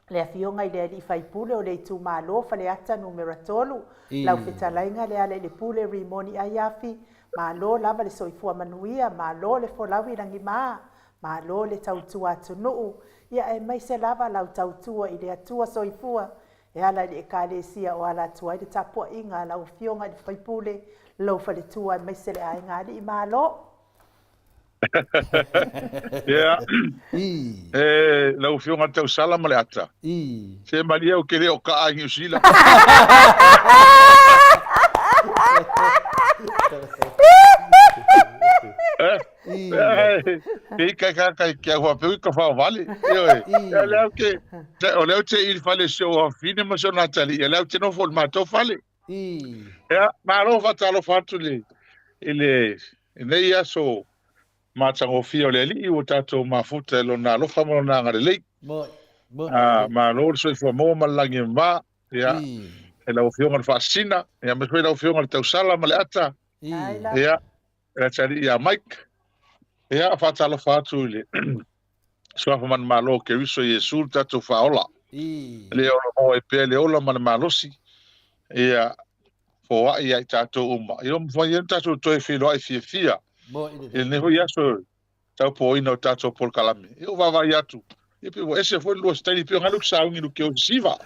le Afioga i le Alii Faipule o le Itumalo Faleata Numera 3, lau fetalaiga Lealailepule Rimoni Aiafi, malo lava le soifua manuia, malo le folau i lagima, malo le tautua atunuu, ia aemaise lava lau tautua i le Atua Soifua e ala i le Ekalesia o ala atu ai le tapuaiga a lau Afioga i le Faipule, lou faletua aemaise le aiga alii. Malo! Ia. E, lau Afioga Tausala ma le ata. Se malie ou te le o kaa i Niu Sila. Te ika ka kai kia hua peu ka whaovale. Ia lea te, o lea te i fale se o afine ma se o Natali, ia lea te nofo le matou fale. Ia, malo faatalofa atu le, i le, i nei aso matagofie o le Alii ua tatou mafuta i Lona alofa ma Lona agalelei. Ah, malo le soifua maua ma le lagi e mama. Ia, e lau Afioga i le Faasisina, ia, aemaise foi lau Afioga i le Tausala ma le Ata. Ia, e le Alii ia Mike. Ia, faatalofa atu i le Suafa Manumalo o Keriso Iesu le tatou Faaola. Le ola maua ai pea le ola ma le malosi. Ia, foai ia i tatou uma. Ia mafai ai ona tatou toe feiloai fiafia i lenei foi aso taupoina o tatou polokalame. Ia ua vaavaai atu, ia pei ua ese foi le lua sitaili, pei o galu sauni lu ke o siva.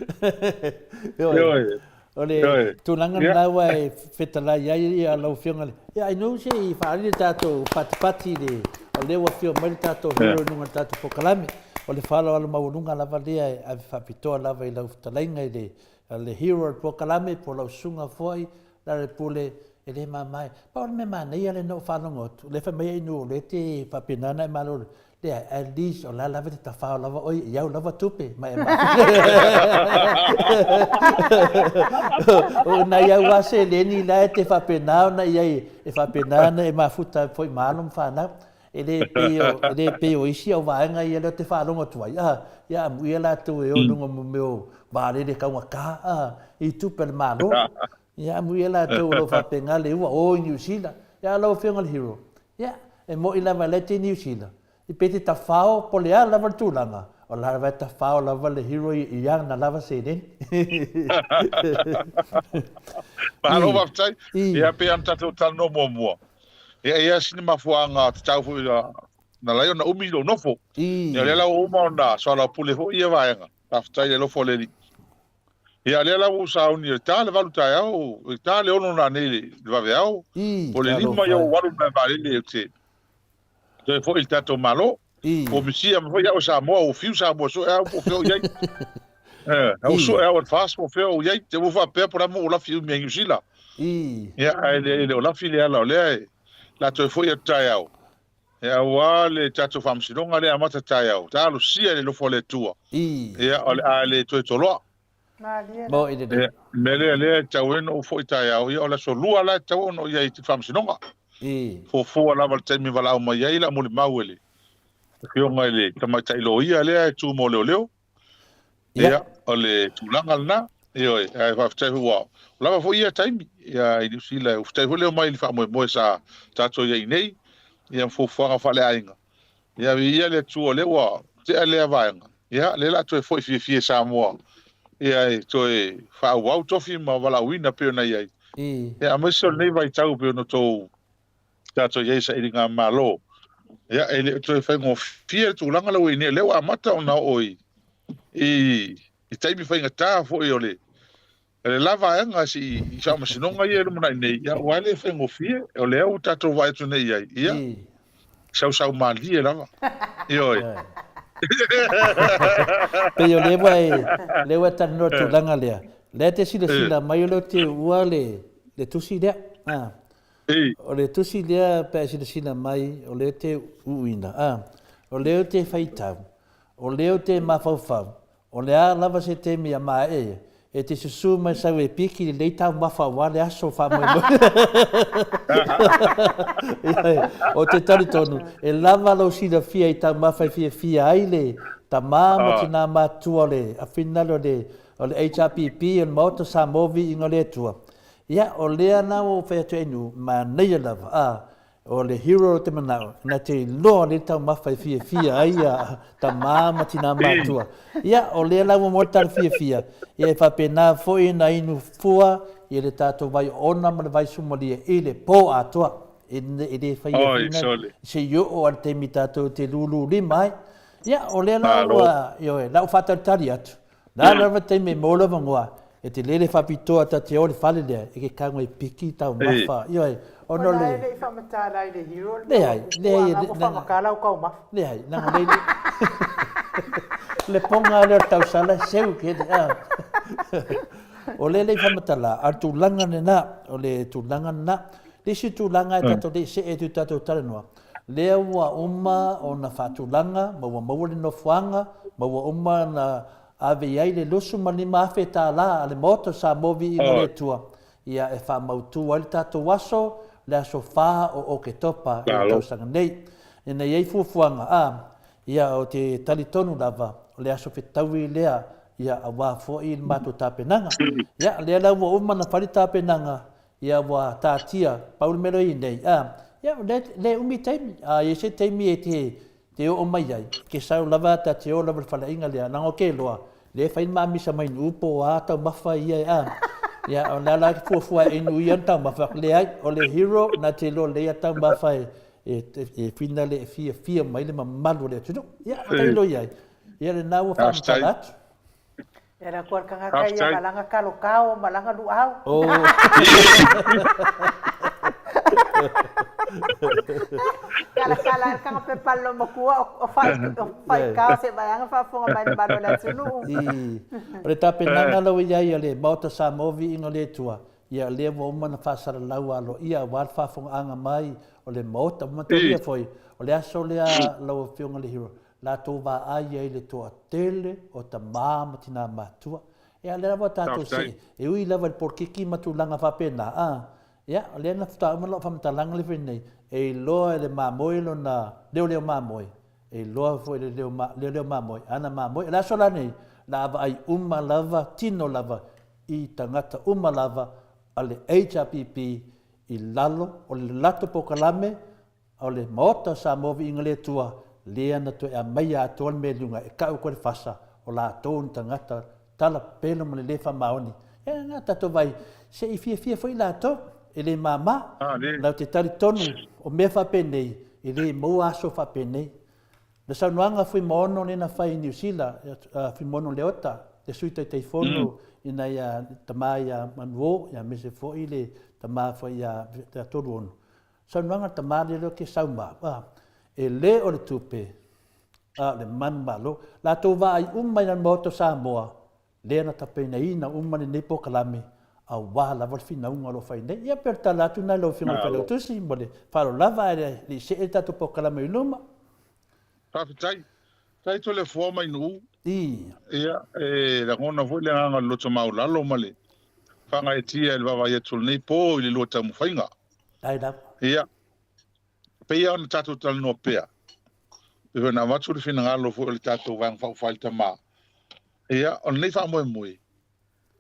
Ioe. O le tulaga lena ua e fetalai ai ia lau Afioga i le... Ia ai nou se i faaali le tatou fatifati i le... O lea ua afio mai le tatou hero i luga o le tatou polokalame. O le faaaloalo maualuga lava lea e ave faapitoa lava i lau fetalaiga i le le hero o le polokalame po o lau susuga foi Lealailepule, e le mama e. Pau o le mea manaia lea na ou faalogo atu, lea fai mai ai nu o lea te faapena ona e malolo, leai, at least o la lava e te tafao lava oe i au lava tupe ma e O nai au lava seleni la e te faapena ona i ai, e faapena ona e mafuta ai foi ma alo ma fanau. E le pei o, e le pei o isi au vaega ia lea ou te faalogo atu ai, a, ia amuia latou e o i luga o mea o vaalele taugata, a, i tupe a le Malo. Ia amuia latou o lo o faapena le ua o i Niu Sila. Ia lau Afioga i le Hero, ia, e moni lava la e te i Niu Sila, i pe te tafao po o le a lava le tulaga, o la lava e tafao lava le Hero i ana lava seleni. Malo faafetai. Ia pei ona tatou talanoa muamua, Ia, e i ai sina mafuaaga tatau foi na, na ala ai ona umi lou nofo. Ia, o lea la ua uma ona soalaupule foi ia vaega. Faafetai i le alofa o le Alii. Ia, lea la ua ou sauni, e ta le 8 taeao, e ta le 6 nanei i le vaveao, po o le 5 ia ou alu i le malaevaalele ou te toe foi i le tatou Malo. Ua misia mai foi au e Samoa, ua fiu Samoa e sue au po o fea o i ai. Eh, ua sue au e le FAST po o fea o i ai. Te ua faapea po o le a mo ua lafi umi ai Niu Sila. Ia, ae le o lafi le ala o lea e la toe foi atu taeao. Ia, aua le tatou faamasinoga lea e amata taeao, talosia i le alofa o le Atua. Ia, o le a le toe toloa. Malie la. Mo i lelei. Ia, mea lea, lea e tatau ai ona ou foi taeao, ia o le aso Lua la e tatau ona ou i ai i te faamasinoga. Fuafua lava le taimi e valaau mai ai la molimau e le Afioga i le Tamaitai Loia lea e tu mo leoleo. Ia, o le tulaga lena. Ioe, ae faafetai foi ua lava foi ia taimi ia i Niu Sila. Faafetai foi lea omai i le faamoemoe sa tatou i ai nei, ia ma fuafuaga faaleaiga. Ia, viia le Atua o lea ua tea lea vaega. Ia, lea o le a toe foi fiafia i Samoa, ia e toe faaauau tofi ma valaauina pei ona i ai. Ia, aemaise o lenei vaitau pei ona outou tatou i ai i sailigamalo. Ia, e le o toe faigofie le tulaga lea ua i ai nei, o lea ua amata ona oo i, i, i taimi faigata foi o le, o le la vaega i, i faamasinoga ia e lumanai nei, ia, aua e le faigofie, o lea ua tatou vaai atu nei i ai, ia, sausau malie lava. Ioe. Pei o lea ua e, lea ua e talanoa i le tulaga lea, lea e te silasila mai o lea ou te uua le, le tusi lea. A. O le tusi lea pe a e silasila mai o lea e te uuina, a, o lea ou te faitau, o lea ou te mafaufau, o le a lava se taimi a maea ia, e te susu mai sau e piki lelei taumafa aua le aso faamoemoe. Ou te talitonu, e lava lou silafia i taumafa e fiafia ai le tama ma tina matutua o le finale o le o le HRPP o le Maota Samoa Viiga o le Atua. Ia, o lea la ua ou fai atu ai nu, manaia lava, a, o le hero o te manao, na te iloa lelei taumafa e fiafia ai a tama ma tina matua. Ia, o lea la ua maua le tala fiafia, ia e faapena foi ona inu fua ia le tatou vai oona ma le vai sumalie i le po atoa. E, e le faia Oi, fina sole. se i oo a le taimi tatou te lūlū lima ai. Ia, o lea la Malo. ua, ioe, la ua faatalitali atu, Na lava taimi e maua lava ngoa, e te lele faapitoa ta te o le fale lea, e ke kago e piki taumafa, ioe, ona o le. Ona e le i faamatala i le hero le Leai, leai, ua faamatala au taumafa. Leai, leaga lei le poga lea o le tausala e seu kele, a. O lea le i faamatala, a o le tulaga lena, o le tulaga lena. Le isi tulaga e tatou le i see atu i tatou talanoa, Lea ua uma ona faatulaga ma ua maua le nofoaga ma ua uma ona ave i ai le 25 afe tala a le Maota o Samoa Viiga o le Atua ia e faamautu ai le tatou aso, le aso 4 o Oketopa i le tausaga nei. Ina i ai fuafuaga, a, ia ou te talitonu lava o le aso fetaui lea ia aua foi le matou tapenaga. Ia, lea la ua uma ona fai le tapenaga Ia ua taatia, pau le mea lea i nei, a, ia le, le umi taimi, a i ai se taimi e te, te oo mai ai, ke sau lava ta te oo lava i le faleaiga lea, leaga o ke loa, le fai le mamisa mai nuu po o a taumafa ia e, a, ia o le a la fuafua e inu ia na taumafa, leai, o le hero na te iloa lelei a taumafa e, e, e finale e fiafia mai le mamalu o le atunuu. Ia, tailo i ai, ia lena ua faamatala atu. E la kua kanga ia malanga kalo kao malanga luau. Oh. Kala kala kanga pe palo makua o fai o fai kao se vaianga faafofoga mai le malo o le atunuu. I. O le tapenaga lau i ai a le Maota Samoa Viiga o le Atua, ia lea ua uma ona faasalalau aloaia aua le faafogaaga mai o le Maota. Ua manatua foi, o le aso lea lau Afioga le Hero, latou vaai ai le toatele o tamā ma tinā matua. Ia, o lea lava tatou see, e ui lava i le polokiki ma tulaga faapena, a, ia, o lea na faatoa uma lau faamatalaga lea fai nei, e iloa e le mamoe lona leoleo mamoe, e iloa foi e le leo, leoleo mamoe ana mamoe. O le aso la nei, la a vaai uma lava, tino lava, i tagata uma lava a le HRPP i lalo o le latou polokalame O le Maota o Samoa Viiga le Atua, lea na toe aumaia atoa le mea i luga e kau koe le fasa o latou ni tagata tala pelo ma le le faamaoni. Ia na tatou vai se i fiafia foi latou, e le mama. Lau te talitonu o mea faapenei, e le maua aso faapenei. Le saunoaga a Fuimaono lea na fai i Niu Sila, Fuimaono Leota, le Sui Taitaifono ina ia le tama ia Manuo, ia aemaise foi le tama foi ia Toluono. Saunoaga a le tama lea lea ke sau ma, e le o le tupe, a o le manumalo. Latou vaai uma i le Maota o Samoa, lea na tapenaina uma lenei polokalame aua lava le finauga o lo o fai nei. Ia pei o le tala atu lena i lau Afioga i le Failautusi mo le faaaloalo lava ae le i see le tatou polokalame i luma. Faafetai. Faafetai Toleafoa mai Nu'u. Ia, e lagona foi le agaga o le loto maualalo ma le faagaeetia i le vaavaai atu o lenei po i le lua taumafaiga. Ia, pei lava ona tatou talanoa pea, pei foi ona avatu le finagalo foi o le tatou Vaega Faaupufai i le Tama, ia, o lenei faamoemoe,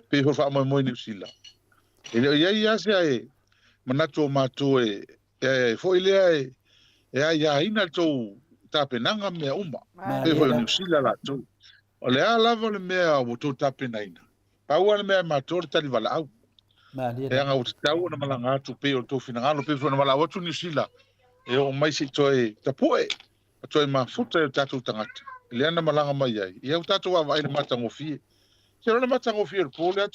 pei foi o le faamoemoe i Niu Sila, e le o i ai lava se manatu o matou e foi lea e aiaina le tou tapenaga ma mea uma, pei foi o Niu Sila latou. O le a lava le mea ua outou tapenaina, Pau lava le mea e matou o le tali valaau. Leaga ua tatau ona malaga atu pei o le tou finagalo, pei foi ona valaau atu Niu Sila e oo mai se i toe tapue ma toe mafuta i o tatou tagata lea na malaga mai ai. Ia ua tatou vaavaai i le matagofie. Se o le matagofie o le po lea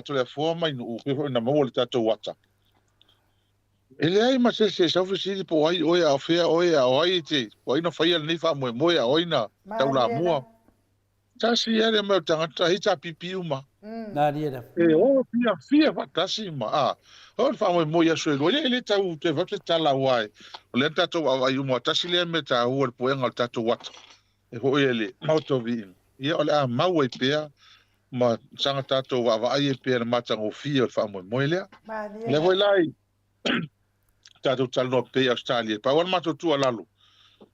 Toleafoa mai Nuu pei foi ona maua le tatou ata. E leai ma se isi e sau fesili po o ai oe a o fea oe a o ai e te, po o ai na faia lenei faamoemoe a o ai na taulamua. Tasi ia le mai o tagata HRPP uma. Malie lava. E o fiafia faatasi ma a. O le faamoemoe i aso e lua. Ia e le tau toe avatu se tala aua e o lea na tatou vaavaai uma. Tasi lea mea taua le puega o le tatou ata e foi e le Maota o Viiga. Ia o le a mau ai pea ma saga tatou vaavaai ai pea i le matagofie o le faamoemoe lea. Malie O lea foi la i tatou talanoa pea i Ausetalia. Pau lava le matou tuualalo,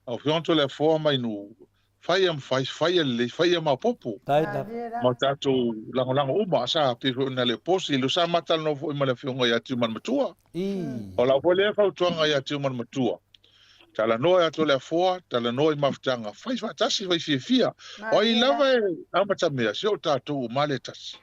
lau Afioga Toleafoa mai Nuu, fai ia mafai, fai ia lelei, fai ia maopoopo. Ma tatou lagolago uma, sa pei foi ona le posi, lea sa ma talanoa foi ma le Afioga ia Tiumanamatua. O lau foi lea fautuaga ia Tiumanamatua, talanoa ia Toleafoa, talanoa i mafutaga, fai faatasi, fai fiafia. O ai lava e amatamea, se o tatou uma lea e tasi.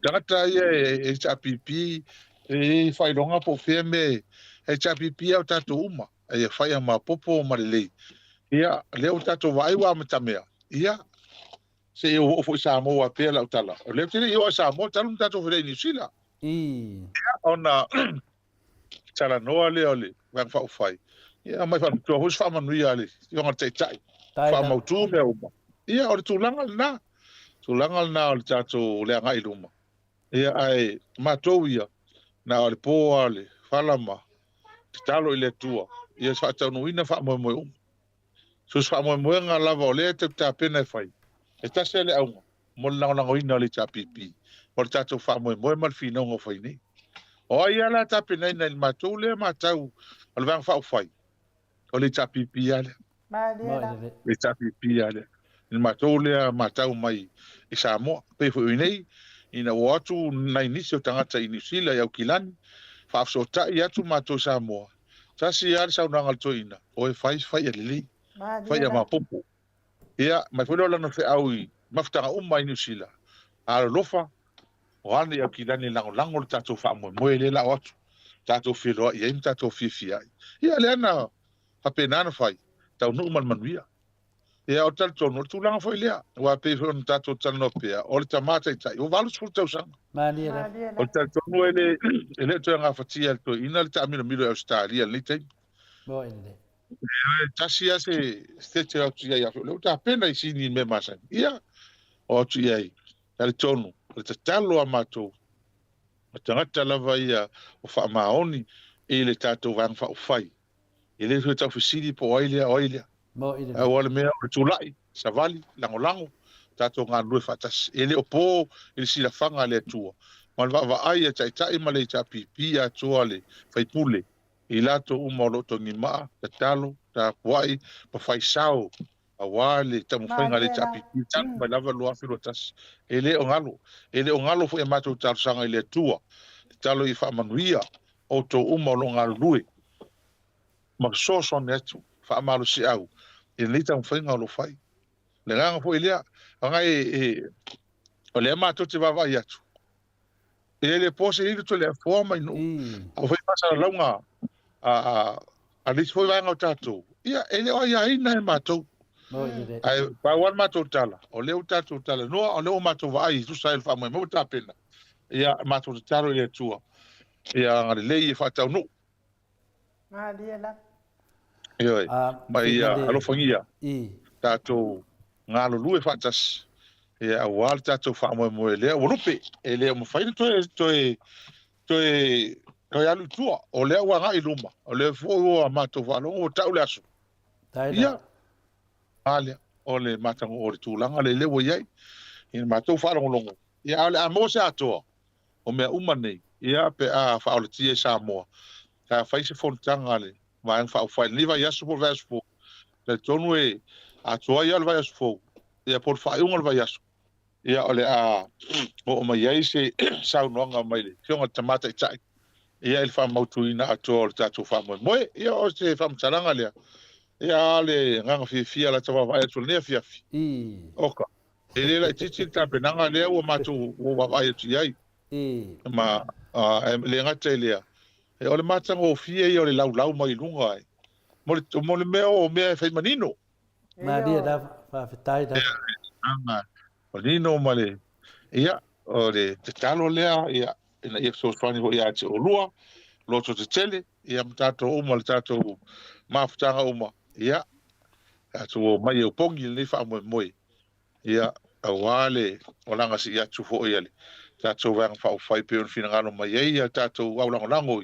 Tagata ia e HRPP, e i ai faailoga po o fea mea e HRPP a o tatou uma. Ia fai a maopoopo ma lelei. Ia, lea ua tatou vaai ua amatamea. Ia, se i ou oo foi i Samoa pea lau tala. O lea ou te le i oo i Samoa talu ona tatou feiloai i Niu Sila. Ia, ona talanoa lea o le Vaega Faaupufai. Ia, aumai faapitoa foi se faamanuia a le Afioga i le Taitai. Faamautu mea uma. Ia, o le tulaga lena. Tulaga lena o le tatou le agai i luma. Ia, ae matou ia, na o le po lava o le fala ma tatalo i le Atua ia faataunuuina faamoemoe uma. So o se faamoemoega lava o lea e tau tapena e fai, e tasi lava le auga mo le lagolagoina o le HRPP ma le tatou faamoemoe ma le finauga o fai nei. O ai lava la tapenaina i le matou lea matau o le Vaega Faaupufai, o le HRPP lava lea. Malie la. Le HRPP lava lea. I le matou lea matau mai i Samoa. Pei foi o i nei, ina ua o atu nai nisi o tagata i Niu Sila, i Aukilani, faafesootai atu matou i Samoa, tasi lava le saunoaga a le toeaina, oe fai, fai ia lelei, fai ia maopoopo. Ia, mai foi lea o lana feau i mafutaga uma i Niu Sila, alolofa, o a nei Aukilani e lagolago le tatou faamoemoe lea la o atu, tatou feiloai ai ma tatou fiafia ai. Ia, lea na faapena ona fai, taunuu ma le manuia. Ia, ou te talitonu, o le tulaga foi lea, aua e pei foi ona tatou talanoa pea, o le tama taitai, ua 80 tausaga. Malie lava. Ou te talitonu e le, e le o toe gafatia e le toeaina le taamilomilo i Ausetalia i lenei taimi. Moe lelei. E tasi lava se sete o atu i ai, o lea ua tapena i Sini i le mea masani. Ia, o atu i ai, talitonu, o le tatalo a matou, o tagata lava ia o faamaoni i le tatou Vaega Faaupufai, E le toe tau fesili po o ai lea o ai lea. Ae ua le mea o le tulai, savali, lagolago, tatou galulue faatasi. E le o po i le silafaga a le Atua ma le vaavaai a Taitai ma le HRPP atoa le faipule i latou uma o lo o togimaa, tatalo, tapuai ma fai sao aua le taumafaiga a le HRPP talu mai lava 2021. E le o galo, e le o galo foi a matou talosaga i le Atua, tatalo ia faamanuia outou uma o lo o galulue ma fesoasoani atu faamalosiau i lenei taumafaiga o lo o fai. O le agaga foi lea, leaga e, e, o lea matou te vaavaai atu, e le po se lilo Toleafoa mai Nuu, a fai faasalalauga a, a, a le isi foi vaega o tatou, Ia, e le o aiaina e matou. Ae pau lava le matou tala, o lea ua tatou talanoa, o lea ua matou vaai e tusa ai o le faamoemoe ua tapena, ia, matou tatalo i le Atua, ia agalelei e faataunuu. Malie lava. Ioe, ma ia alofagia tatou galulue faatasi, ia, aua le tatou faamoemoe lea ua lupe, e le o mafai ona toe, toe, toe, toe alu i tua, o lea ua agai i luma, o lea foi ua matou faalogo ua tau le aso. Ia, a lea, o le matago, o le tulaga lea ua i ai, i le matou faalogologo, ia, a o le a maua se atoa o mea uma nei, ia, pe a faaolatia i Samoa, pe a fai se fonotaga a le Vaega Faaupufai i lenei vaiaso po o le vaiaso fou, talitonu e atoa ai lava le vaiaso fou, ia, po o le faaiuga o le vaiaso, ia, o le a oo mai ai se saunoaga mai le Afioga i le Tama Taitai, ia, i le faamautuina atoa o le tatou faamoemoe. Ia, o se faamatalaga lea, ia, a o le agaga fiafia lata vaavaai atu i lenei afiafi. Oka, e le laitiiti le tapenaga lea ua matou ua vaavaai atu i ai. Ma e le gata i lea, o le matagofie ia o le laulau mai luga mo le, mo le mea o mea e fai manino. Malie lava, faafetai lava. Ia, manino ma le, ia, o le tatalo lea, ia, ina ia fesoasoani foi ia te oulua, loto tetele, ia, ma tatou uma, le tatou mafutaga uma, ia, tatou omai e opogi lenei faamoemoe, ia, aua le olaga sii atu foi a le tatou Vaega Faaupufai pei ona finagalo mai ai a tatou aulagolago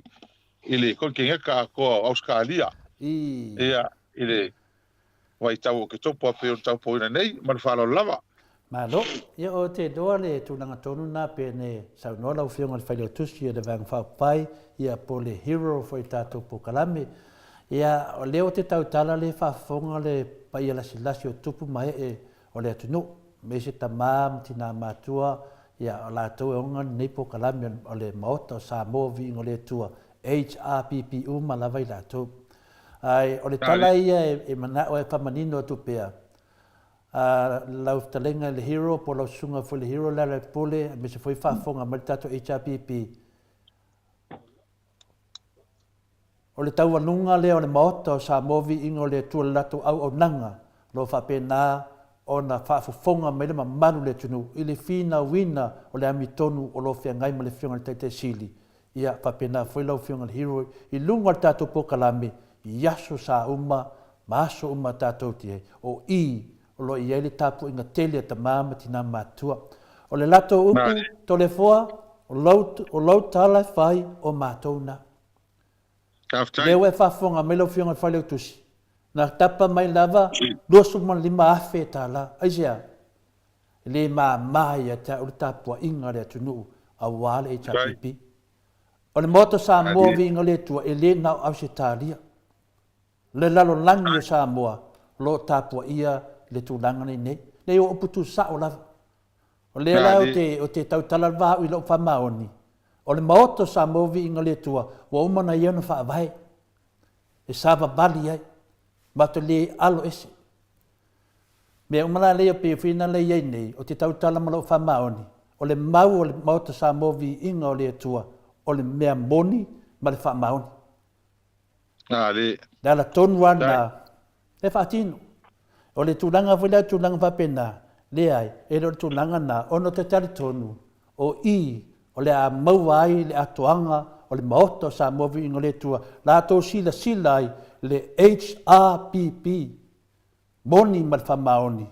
i le Konikeneka atoa o Ausetalia, ia, i le vaitau o Oketopa pei ona taupoina nei. Ma le faaaloalo lava. Malo. Ia, ou te iloa le tulaga tonu lena pei ona e saunoa lau Afioga i le Failautusi o le Vaega Faaupufai, ia, po o le hero foi i le tatou polokalame. Ia, o lea ou te tautala le faafofoga le paia lasilasi o tupu ma ee o le atunuu, aemaise tama ma tina matua, ia, o latou e ona lenei polokalame o le Maota o Samoa Viiga o le Atua, HRPP uma lava i latou. Ae o le tala ia e manao e faamanino atu pea, a lau fetalaiga i le Hero po o lau susuga foi i le Hero Lealailepule, aemaise foi faafofoga mai le tatou HRPP, O le taualuga lea o le Maota o Samoa Viiga o le Atua i le latou auaunaga o lo o faapena ona faafofoga mai le mamalu o le atunuu i le finauina o le amitonu o lo o feagai ma le Afioga i le Taitai Sili, ia faapena foi lau Afioga i le Hero i luga o le tatou polokalame i aso sa uma ma aso uma tatou te i ai. O i o lo o i ai le tapuaiga tele a tama ma tina matutua. O le latou upu, Toleafoa, o lou, o lou tala e fai, o matou na. Faafetai. Lea ua e faafofoga mai lau Afioga i le Failautusi, na tapa mai lava $25,000 tala. Aisea? E le mama ia te au le tapuaiga a le atunuu aua le HRPP. O le Maota o Samoa Viiga o le Atua, e le na o Ausetalia. Le lalolagi o Samoa o lo o tapuaia le tulaga lenei. Nei o upu tusao lava. O lea la ou te, ou te tautala lava au i lou faamaoni, o le Maota o Samoa Viiga o le Atua, ua uma ona ia ona faavae, e savavali ai, matou le alo ese. Mea uma la lea pei o whina lea i ai nei, ou te tautala ma lou faamaoni, o le mau o le Maota Samoa Viiga o le Atua, o le mea moni ma le faamaoni. Le. Le ala tonu lava lena e faatino. O le tulaga foi lea, tulaga faapena, leai, e le o le tulaga lena, ona ou te talitonu, o i o le a maua ai le atoaga o le Maota o Samoa Viiga o le Atua, latou silasila ai le HRPP, moni ma le faamaoni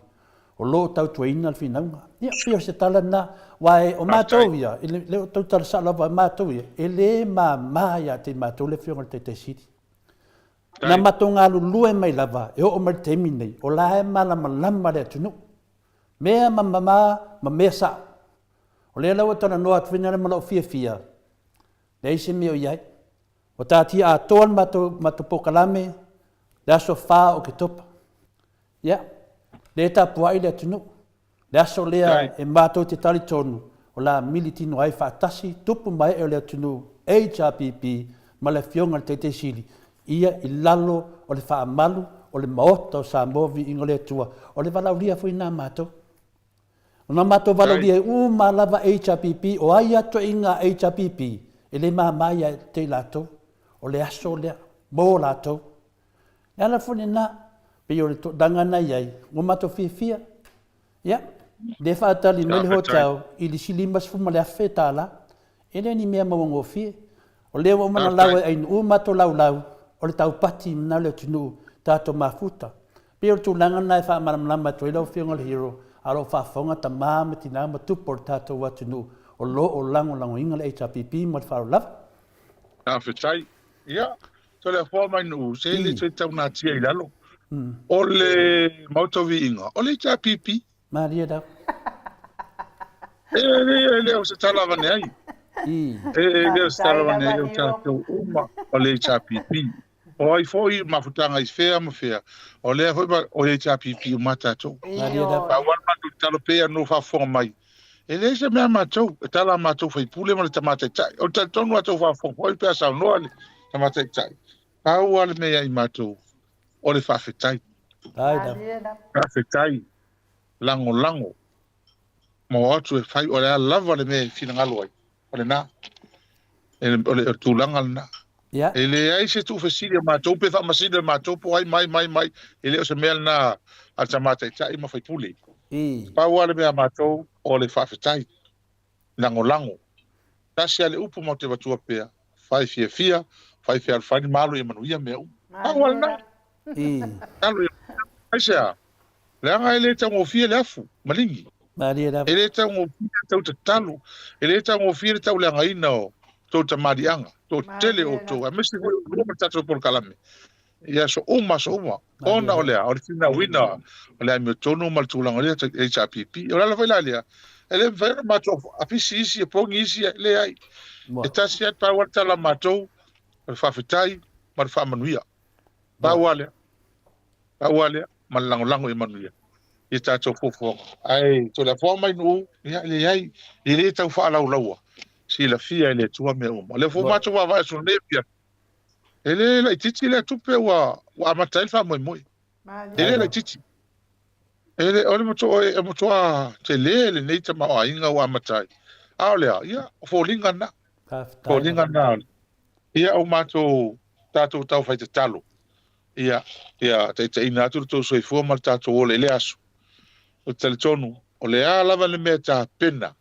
o lo o tautuaina le finauga. Ia, pei o se tala lena, aua o matou ia, e le o tautala sao lava, o matou ia, e le mama ia te i matou le Afioga i le Taitai Sili. Na matou galulue mai lava e oo mai le taimi lenei, o la e malamalama le atunuu, mea ma mama ma mea sao. O lea la ua talanoa atu foi na ma lou fiafia, leai se mea o i ai. Ua taatia atoa le matou, matou polokalame le aso 4 o Oketopa. Ia, lea e tapuai le atunuu. Le aso lea e matou te talitonu o le a militino ai faatasi tupu ma ee o le atunuu HRPP ma le Afioga i le Taitai Sili, ia i lalo o le faamalu o le Maota o Samoa Viiga o le Atua. O le valaaulia foi lena a matou. O na matou valaaulia uma lava HRPP, o ai atoaiga HRPP, e le mama ia te i latou. O le aso lea mo latou. Le ala foi lena, pei o le tulaga na i ai, ua matou fiafia. Ia, lea e faatali mai le hotel i le isi $50,000. E le o ni mea mauagofie. O lea ua uma ona lau e Ainuu matou laulau, o le taupati lena o le atunuu, tatou mafuta. E pei o le tulaga lena e faamalamalama atu ai lau Afioga i le Hero, a o lo o faafofoga tama ma tina ma tupu o le tatou atunuu o lo o lagolagoina le HRPP ma le faaaloalo lava. Faafetai. Ia, Toleafoa ma Ainuu, se le toe tau natia i lalo. O le Maota o Viiga, o le HRPP. Malie lava. E le, e le o se tala avane ai. E, e le o se tala avane ai o tatou uma o le HRPP. O ai foi mafutaga i fea ma fea, o lea foi o le HRPP uma tatou. Malie lava. Pau lava le matou tatalo pei ona faafofoga mai, e leai se mea a matou, e tala a matou faipule ma le Tama Taitai. O le talitonu a tou faafofoga foi pe a saunoa le Tama Taitai, pau lava le mea ia i matou, o le faafetai. Faafetai, lagolago ma o atu e fai, o le a lava le mea e finagalo ai, o lena, o le tulaga lena. E leai se tuufesili a matou pe faamasino e matou po o ai mai mai mai, e le o se mea lena a le Tama Taitai ma faipule. Pau lava le mea a matou o le faafetai, lagolago. Tasi lava le upu matou te avatua pea, fai fiafia, fai fealofani ma alo ia manuia mea uma. Pau lava lena. Alo ia manuia. Aisea? Leaga e le taugofie le afu maligi. Malie lava. E le taugofie le tau tatalo. E le taugofie le tauleagaina o tou tamaliiaga, toatele outou, aemaise foi o lua ma le tatou polokalame i aso uma aso uma. Ona o le a? O le finauina o le amiotonu ma le tulaga o le HRPP. O le ala foi la lea, e le mafai ona matou apisi isi, opogi isi, e leai. E tasi lava, pau lava le tala a matou, o le faafetai ma le faamanuia. Pau lava lea. Pau lava lea, ma le lagolago ia manuia i tatou fuafuaga. Ae Toleafoa ma Ainuu, ia e leai, e le tau faalaulaua, silafia e le Atua mea uma. O lea foi ua matou vaavaai atu nei afiafi, e le laitiiti lea tupe ua ua amata ai le faamoemoe. E le laitiiti. E le, o le matua, e matua tele lenei tamaoaiga ua amata ai. A o le a? Ia, o foliga na. Foliga na. Ia, o matou, tatou tau fai tatalo. Ia, ia taitaiina atu lo outou soifua ma le tatou ola i lea aso. Ou te talitonu, o le a lava le mea e tapena,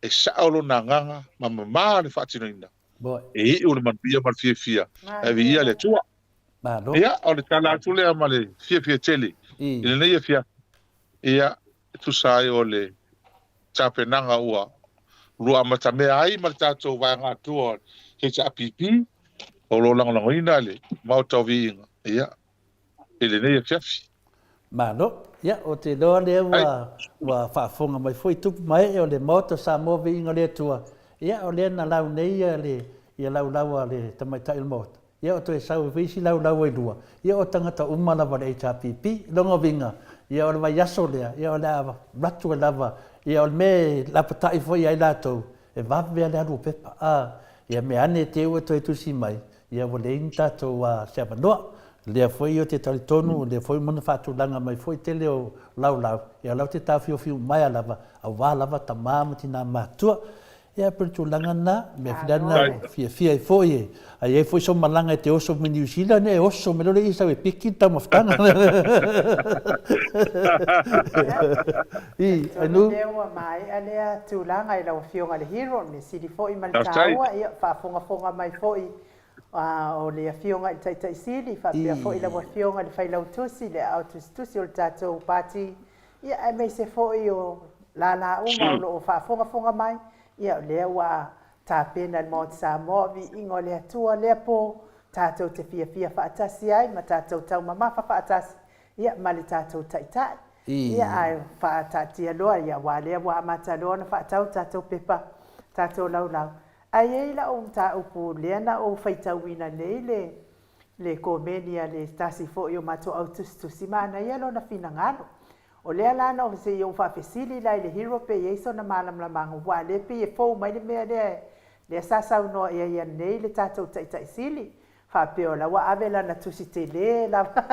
e sao lona agaga ma mamā le faatinoina, e iu le manuia ma le fiafia, ae viia le Atua. Ia, o le tala atu lea ma le fiafia tele i lenei afiafi, ia, e tusa ai o le tapenaga ua lua amatamea ai ma le tatou vaega atoa o le HRPP, o lo o lagolagoina le Maota o Viiga, ia, i lenei afiafi. Malo. Ia, ou te iloa lea ua, ua faafofoga mai foi tupu ma ee o le Maota o Samoa Viiga o le Atua, ia, o lea na lau nei ia le, ia laulau a le tamaitai o le Maota. Ia o toe sau ai foi isi laulau e lua, ia o tagata uma lava o le HRPP. Lona uiga, ia o le vaiaso lea, ia o le a alu atu ai lava, ia o le mea e lapatai foi ai latou, e vave lava le alu o pepa. A, ia mea ane te i ua toe tusi mai, ia ua leai ni tatou se avanoa. O lea foi ou te talitonu, o lea foi ua faatulaga mai foi tele o laulau, ia o la ou te taofiofi uma lava, aua lava tama ma tina matutua. Ia, pei o le tulaga lena, o le mea foi lea na fiafia ai foi e, a i ai foi sou malaga e te oso mai Niu Sila, e oso mai loa le sau e piki le taumafataga. I, Talitonu lea ua maea lea tulaga i lau Afioga i le Hero, mea sili foi ma le taua, ia, faafogafoga mai foi o le Afioga i le Taitai Sili, faapea foi lau Afioga i le Failautusi, le Aao Tusitusi o le tatou Pati Ia, aemaise foi o lala uma o lo o faafogafoga mai, ia, o lea ua tapena e le Maota Samoa, viiga o le Atua lea po, tatou te fiafia faatasi ai ma tatou taumamafa faatasi, ia, ma le tatou Taitai. Ia, ae faataatia loa, ia, aua o lea ua amata loa ona faatau tatou pepa, tatou laulau. Ae i ai lau mataupu lea na ou faitauina nei le le komeni a le tasi foi o matou au tusitusi, manaia lona finagalo. O lea la na se i ou faafesili la i le Hero pe i ai sona malamalamaga aua o lea e pei e fou mai le mea lea lea sa saunoa i ai ananei le tatou Taitai Sili faapea o la ua ave lana tusi tele lava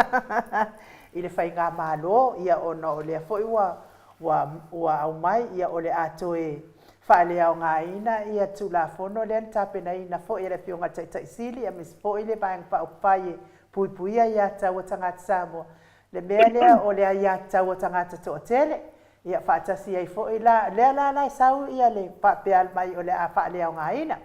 i le faigamalo ia ona o lea foi ua ua ua aumai ia o le a toe faaleaogaina ia Tulafono lea na tapenaina foi e le Afioga i le Taitai Sili aemaise foi le Vaega Faaupufai e Puipuia aiatatau a tagata Samoa. Le mea lea o le aiatatau a tagata toatele, ia faatasi ai foi la, lea la la e sau ia le faapea mai o le a faaleaogaina.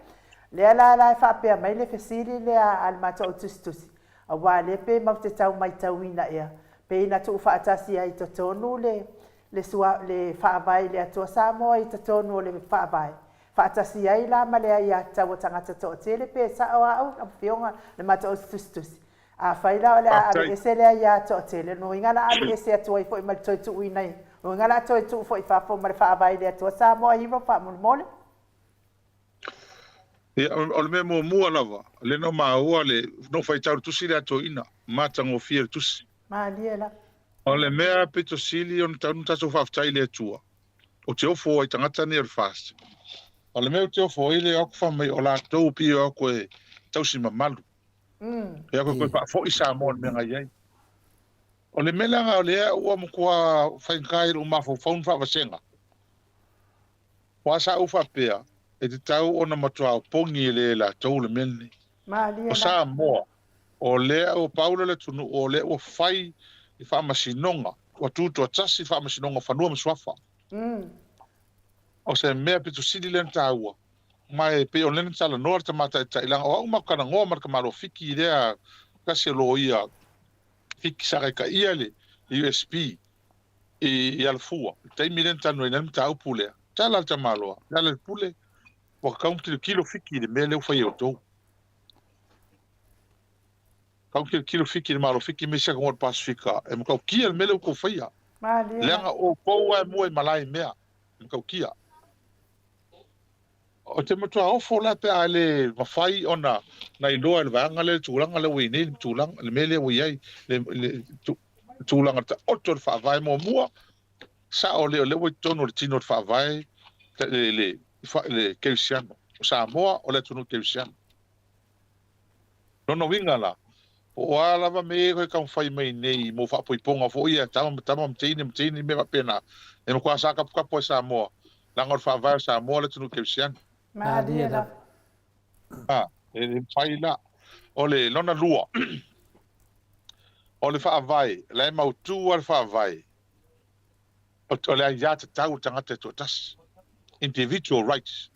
Lea la la e faapea mai le fesili lea a le matou au tusitusi, aua lea pe matou te tau maitauina ea, pe ina tuufaatasi ai i totonu le le sua le Faavae i le Atua Samoa i totonu o le Faavae, faatasi ai la ma le aiatatau a tagata toatele pe sao a au lau Afioga le matou au tusitusi. Afai la o le a aveese le aia toatele, lona uiga o le a aveese atu ai foi ma le toe tuuina i, lona uiga o le a toe tuu foi i fafo ma le Faavae i le Atua Samoa Hero faamolemole. Ia, o le mea muamua lava, lea na ou maua le, na ou faitau i le tusi lea a Toeaina, matagofie le tusi. Malie la. O le mea pito sili ona tatau ona tatou faafetai i le Atua, ou te ofo ai i tagata nei o le FAST. O le mea ou te ofo ai lea o aku fai mai o latou pei o aku e tausi mamalu. E aku e toe faafoi Samoa i le mea na i ai. O le mea leaga o lea ua matua faigata i lou mafaufau ni faavasega. Aua sa ou faapea, e tatau ona matua opogi e le latou le mea lenei. Malie O la. Samoa, o lea ua pau lea o le atunuu o lea ua fai le faamasinoga, ua tutoatasi le faamasinoga o fanua ma suafa. O se mea pito sili lea ona taua, ma e pei o lea na talanoa le tama taitai, leaga o au matou talanoa ma le tamaloa Fiki lea, tasi o loia Fiki sa taitaia le USP i Alafua, i le taimi lea na talanoaina ai le mataupu lea, tala le tamaloa, Lealailepule, ua tatau ona tilotilo Fiki i le mea lea ua fai e outou. Tatau ona tilotilo Fiki i le Malo Fiki ma isi atunuu o le Pasefika, e matautia le mea lea ua outou faia. Malie la. Leaga o outou lava e mua i malae i mea, e matautia. Ou te matua ofo la pe a le mafai ona na iloa e le vaega lea le tulaga lea ua i ai nei le tulaga, le mea lea ua i ai le, le, le tulaga taoto o le faavae muamua, sao lea o lea ua i totonu o le tino o le faavae le, le, le kerisiano. O Samoa o le atunuu kerisiano. Lona uiga la, po o a lava mea ia e taumafai mai nei mo faapoipoga foi ia tama ma tama ma teine ma teine mea faapena, e matua sa taputapu ai Samoa, leaga o le faavae o Samoa le atunuu kerisiano. Malie lava. A, e le mafai la. O le lona lua, o le faavae, la e mautu lava le faavae, o le aiatatau a le tagata e toatasi, individual rights.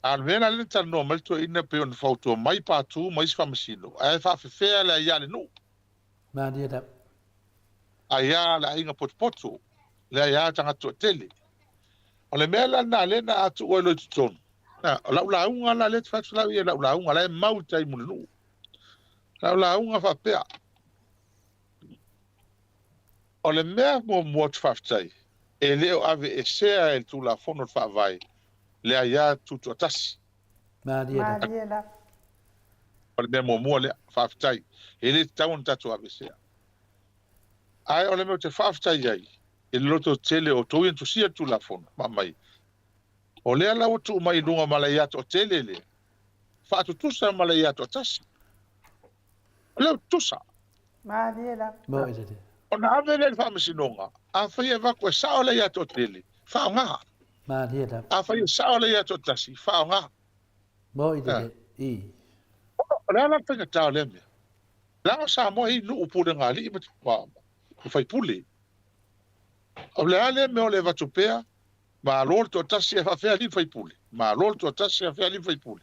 A o le mea la lea na talanoa mai le toeaina pei ona fautua mai Patu ma isi faamasino, ae faafefea le aia a le nuu? Malie lava. Aia a le aiga potopoto, le aia a tagata toatele. O le mea la lena lea na a tuu ai loa i totonu, na, o lau lauga la lea e te fai atu lau ia lau lauga, la e mau i tai mo le nuu. Lau lauga faapea, O le mea muamua ou te faafetai, e le o aveesea e le Tulafono o le Faavae le aia tutoatasi. Malie lava. Malie lava. O le mea muamua lea, faafetai. E le tatau ona tatou aveesea. Ae o le mea ou te faafetai ai i le lototele o outou ia na tusia le Tulafono ma aumai, o lea la ua tuu mai i luga ma le aia toatele lea, faatutusa ma le aia toatasi. O lea ua tutusa. Malie lava. Malie lelei. Ona ave lea i le faamasinoga, afai e avatu e sao le aia toatele, faaaoga. Malie lava. Afai e sao le aia toatasi, faaaoga. Malie lelei. I. O le a la le faigata o lea mea? Leaga o Samoa e i ai nuu pulega alii ma faipule. O le a lea mea o le avatu pea? Malo le toatasi ae faafefea alii ma faipule? Malo le toatasi ae faafefea alii ma faipule?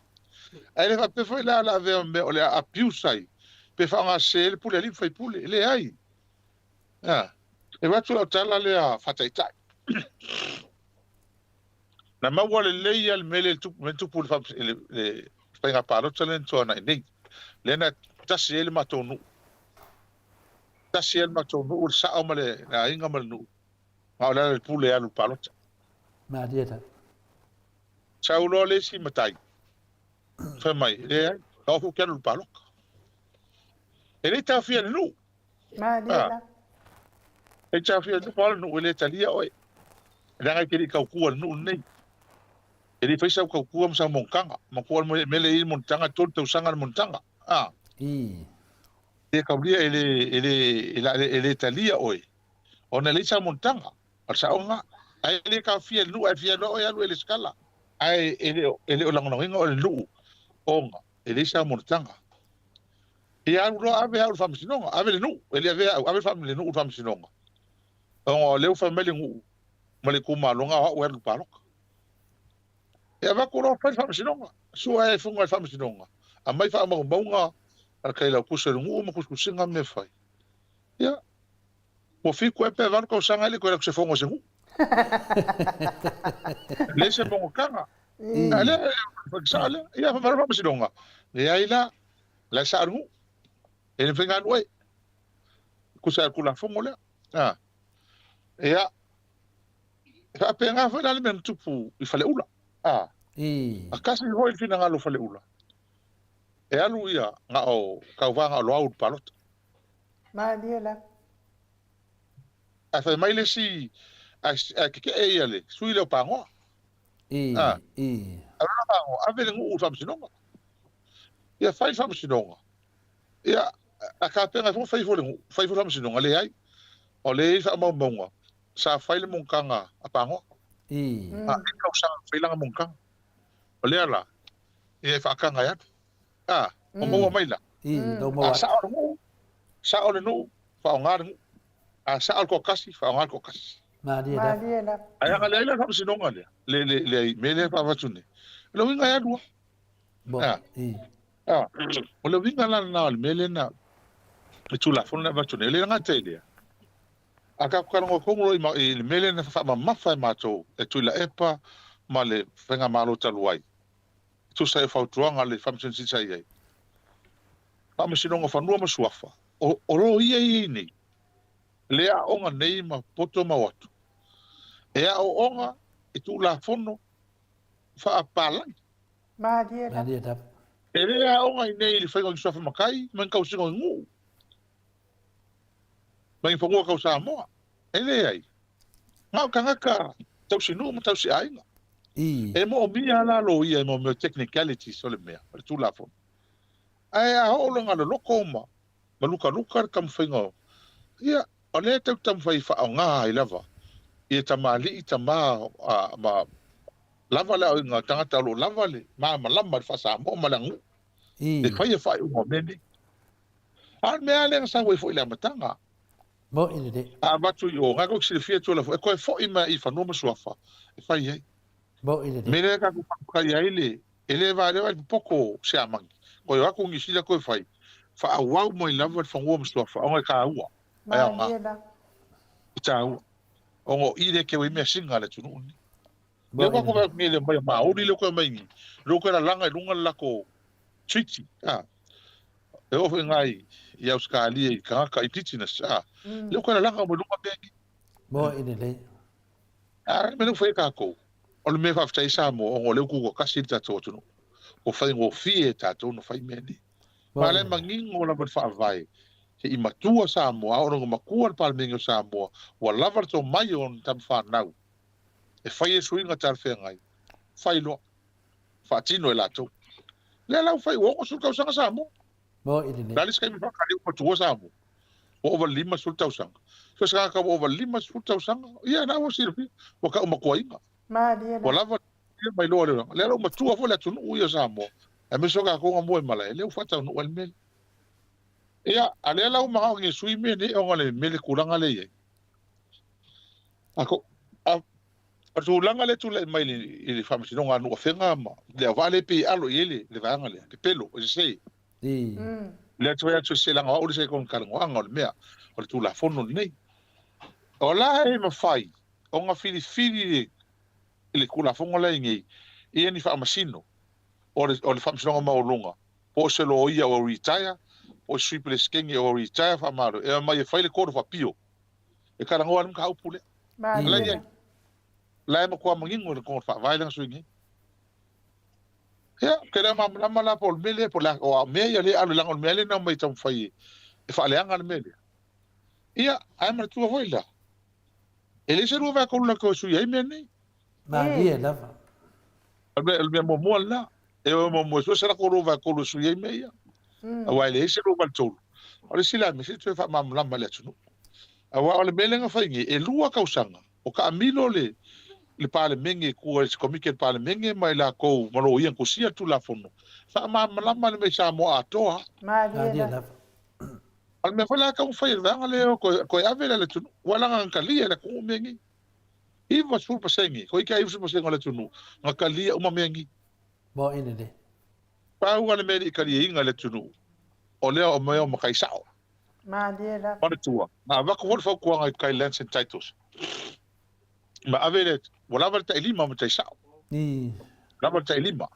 Ae le faapea foi la o le a avea ma mea o le a abuse ai pe faaaoga sese ai le pule a alii ma faipule. E leai. A, e avatu lau tala lea faataitai. Na maua lelei lava le mea lea i le tupu, mea na tupu i le, le faiga palota lea na tuanai nei. Lea na tasi ai le matou nuu. Tasi ai le matou nuu, le sao ma le aiga ma le nuu. A o le ala i le pule e alu i le palota. Malie la. Sau loa le isi matai, fai mai, e leai, na o foi ou te alu i le palota. E le i taofia e le nuu. Malie la. E le i taofia e le nuu, pau le nuu e le talia oe. Leaga e te le i tautua i le nuu lenei. E le i fai sau tautua ma sau monotaga. Matua le mea lea e i ai le monotaga, e 3 tausaga le monotaga. A. I. E le taulia, e le, e le, e le talia oe. Ona e leai sau monotaga, o le saoga, ae le taofia e le nuu, ae fia loa oe alu e lesitala. Ae e le o, e le o lagolagoina oe e le nuu, ona e leai sau monotaga. Ia alu loa ave au i le faamasinoga, ave le nuu, e le avea au, ave le nuu i le faamasinoga. Ona o lea ua fai mai le nuu ma le itumalo, na o au e alu i le palota. E avatu loa fai le faamasinoga, sue ai fuga i le faamasinoga, aumai faamaumauga a le Failautusi o le nuu ma tusitusiga ma mea fai. Ia, ua fitu ea pe valu tausaga e le toe alu atu se fono a se nuu. Leai se monotaga. A lea, sao lea. Ia, fai mai le faamasinoga, leai la, la e sao le nuu. E le mafai ona alu ai. Tusa ai o le Tulafono lea. A. Ia, e faapena foi la le mea na tupu i Faleula. A. A tasi foi le finagalo o Faleula, e alu ia na o tauva na o Loau i le palota. Malie la. Ae fai mai le isi, ae tetee ia le sui lea o Pagoa. A. Alu la Pagoa, ave le nuu i le faamasinoga. Ia fai le faamasinoga. Ia, a tapena foi fai foi le nuu, fai foi le faamasinoga, leai. O lea e i ai faamaumauga, sa fai le monotaga a Pagoa. A e tausaga na fai lana monotaga. O lea la, ia e faataga e alu. A, o maua mai la. A sao le nuu, sao le nuu, faaaoga le nuu. A sao le toatasi, faaaoga le toatasi. Malie la. Ae a na leai la le faamasinoga lea, le, le, le mea lea e faavatu nei, o le uiga e alu lava. A, a, o le uiga la lena o le mea lea na, le Tulafono lea e avatu nei, e le gata i lea, a tatou talanoa tonu loa i le mea lea na faamamafa e matou e Tuilaepa ma le Faigamalo talu ai, e tusa ai o fautuaga a le Faamasino Sili sa i ai, Faamasinoga o Fanua ma Suafa, o loia ia i nei, le aooga nei ma poto ma o atu, e aooga i Tulafono faapalagi. Malie lava. E le aoga i nei i le faiga o ni suafa matai ma ni tausiga o ni nuu ma ni fanua tau Samoa. E leai. Na o tagata tausinuu ma tausiaiga. E moomia la loia i mea o technicalities o le mea, o le Tulafono. Ae a oo loa ina loloto ma lukaluka le taumafaiga o, ia, o lea e tau taumafai e faaaoga ai lava ia tamalii, tama ma lava le aoaiga o tagata o lo o lava le malamalama i le faa-Samoa ma le aganuu e faia faaiuga o mea nei. A o le mea lava lea na sau ai foi i le amataga. Moni lelei. A avatu i o, na tou silafia atu e toe foi mai i fanua ma suafa e fai ai. Moni lelei. Mea lea tatou faafetai ai le, e le valea ai le popoto o Siamani, toe o atu Niu Sila toe fai, faaauau mai lava le fanua ma suafa ona e taua, e aoga. E taua. Ona o i lea e keu ai measina a le atunuu lenei. Lea ua tatou vaai atu nei i le omai a Maori lea ua toe omai nei, lea ua toe lalaga i luga le latou treaty, a. E oo foi i ina i Ausetalia i tagata indigenous, a. Lea ua toe lalaga uma i luga mea nei. Moni lelei. A o le mea lea ua fai e tatou, o le mea e faafetai ai Samoa ona o lea ua tutoatasi le tatou atunuu. Ua faigofie e tatou ona fai mea nei. Ma o lea e manino lava le Faavae, se i matua Samoa, a oo ina matua le Palemene o Samoa, ua lava le tomai o ona tama fanau e fai ai suiga talafeagai, fai loa, faatino e latou. Lea la ua fai, ua 60 tausaga Samoa. O le a le isi taimi faatali ua matua Samoa, ua ova i le 50 tausaga. So o se tagata ua ova i le 50 tausaga, ia na ua silafia, ua tau matuaina. Ua lava le mai loa le olaga. Lea la ua matua foi le atunuu ia o Samoa, aemaise o tatou na mua i malae, lea ua faataunuu ai le mea lea. Ia, a lea la ua manao e sui mea nei ona o le mea le tulaga lea e i ai. A ko, a, o le tulaga lea e tulai mai i le Faamasinoga a Nuuafega ma le auvaa lea e pei e alo i ai le, le vaega lea, pepelo, e sese. Lea te fai atu e sese leaga o au le isi e talanoaga o le mea, o le Tulafono lenei. O la e mafai ona filifili le, le Tulafono la e i nei ia ni faamasino o le, o le Faamasinoga Maualuga, po o se loia ua retire, po o se Sui Peresetene ua retire faamalo, e omai e fai le Court of Appeal e talanoa ai le mataupu lea. La e i ai. La e matua manino i le totonu o le Faavae lea na sui nei. Ia, ou te le malamalama la po o le mea lea, po o le a, o a mea ia lea e alo leaga o le mea lea na omai e taumafai e faaleaga le mea lea. Ia, ae manatua foi la, e leai se 2/3 latou e sui ai mea nei. Malie lava. O le mea muamua lena. E o muamua e sue se latou 2/3 e sui ai mea ia. Aua e leai se 2/3. O le isi la mea, se i toe faamalamalama i le atunuu. Aua o le mea lea na fai nei, e lua tausaga o taamilo le le Palemene, tua i se Komiti a le Palemene ma i latou ma loia na tusia le Tulafono, faamalamalama le mea i Samoa atoa. Malie lava. A o le mea foi la e tatau ona fai e le vaega lea, toe ave lea i le atunuu, aua leaga na talia e le atunuu mea nei. 90%, toeitiiti lava 90% o le atunuu na talia uma mea nei. Mo ine le. Pau lava le mea e le i taliaina e le atunuu, o lea o mea o matai sao. Malie lava. Manatua, na avatu foi le fautuaga i tai Lands and Titles, ma ave le, ua lava le tailima ma tai sao. Lava le tailima.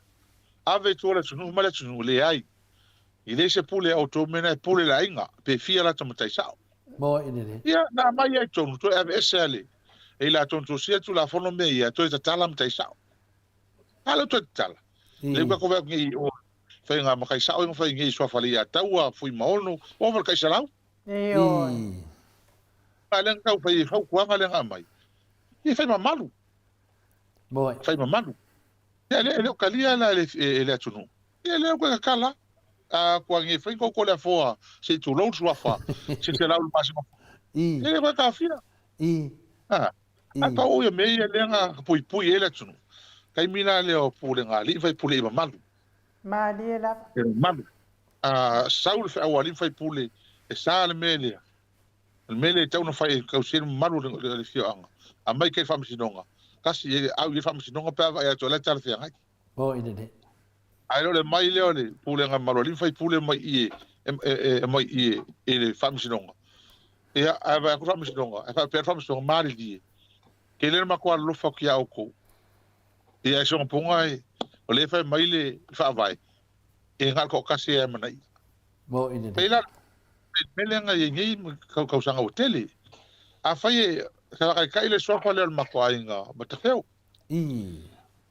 Ave i tua le atunuu, fai mai le atunuu, leai. E leai se pule a outou mea na e pule le aiga, pe fia latou matai sao. Mo i lele. Ia, na aumai ai i totonu, toe aveese a le, e i latou na tusia le Tulafono mea ia, toe tatala matai sao. A lea ua toe tatala. Lea ua tatou vaai atu nei i o, faiga matai sao ia na fai nei i Suafa Leiataua, Fuimaono, ua ova i le tai 100. Ioe. A lea na tau fai e fautuaga lea na aumai, ia fai mamalu. Moe. Fai mamalu. Ia e le o talia la e le atunuu. Ia lea ua tatala. A tua nei fai tou le afoa se i tulou le suafa se se lau le masina. I. E le koe taofia. I. A. A pau ia mea ia lea na puipui ai le atunuu. Taimi la lea o pulega a alii ma faipule i mamalu. Malie lava. E mamalu. A sau le feau a alii ma faipule e sa le mea lea. O le mea lea e tatau ona fai e tausia le mamalu o le afioaga, aumai kai le faamasinoga, tasi e au i ai le faamasinoga pe a vaai atu o la e talafeagai. O i lele. Ae le o le aumai lea o le pulega mamalu a alii ma faipule mai i e aumai i i le faamasinoga. Ia, ae vaai atu le faamasinoga, ae faapea le faamasinoga, malilie, tele le matou alolofa atu ia outou. Ia, ae sogapoga e, o lea e fai mai le faavae, e na o le toatasi e amanaia. Mo i lele. Pei la mea lea na i ai nei tausaga ua tele. Afai e faataitai le suafa lea o le matou aiga Matafeo.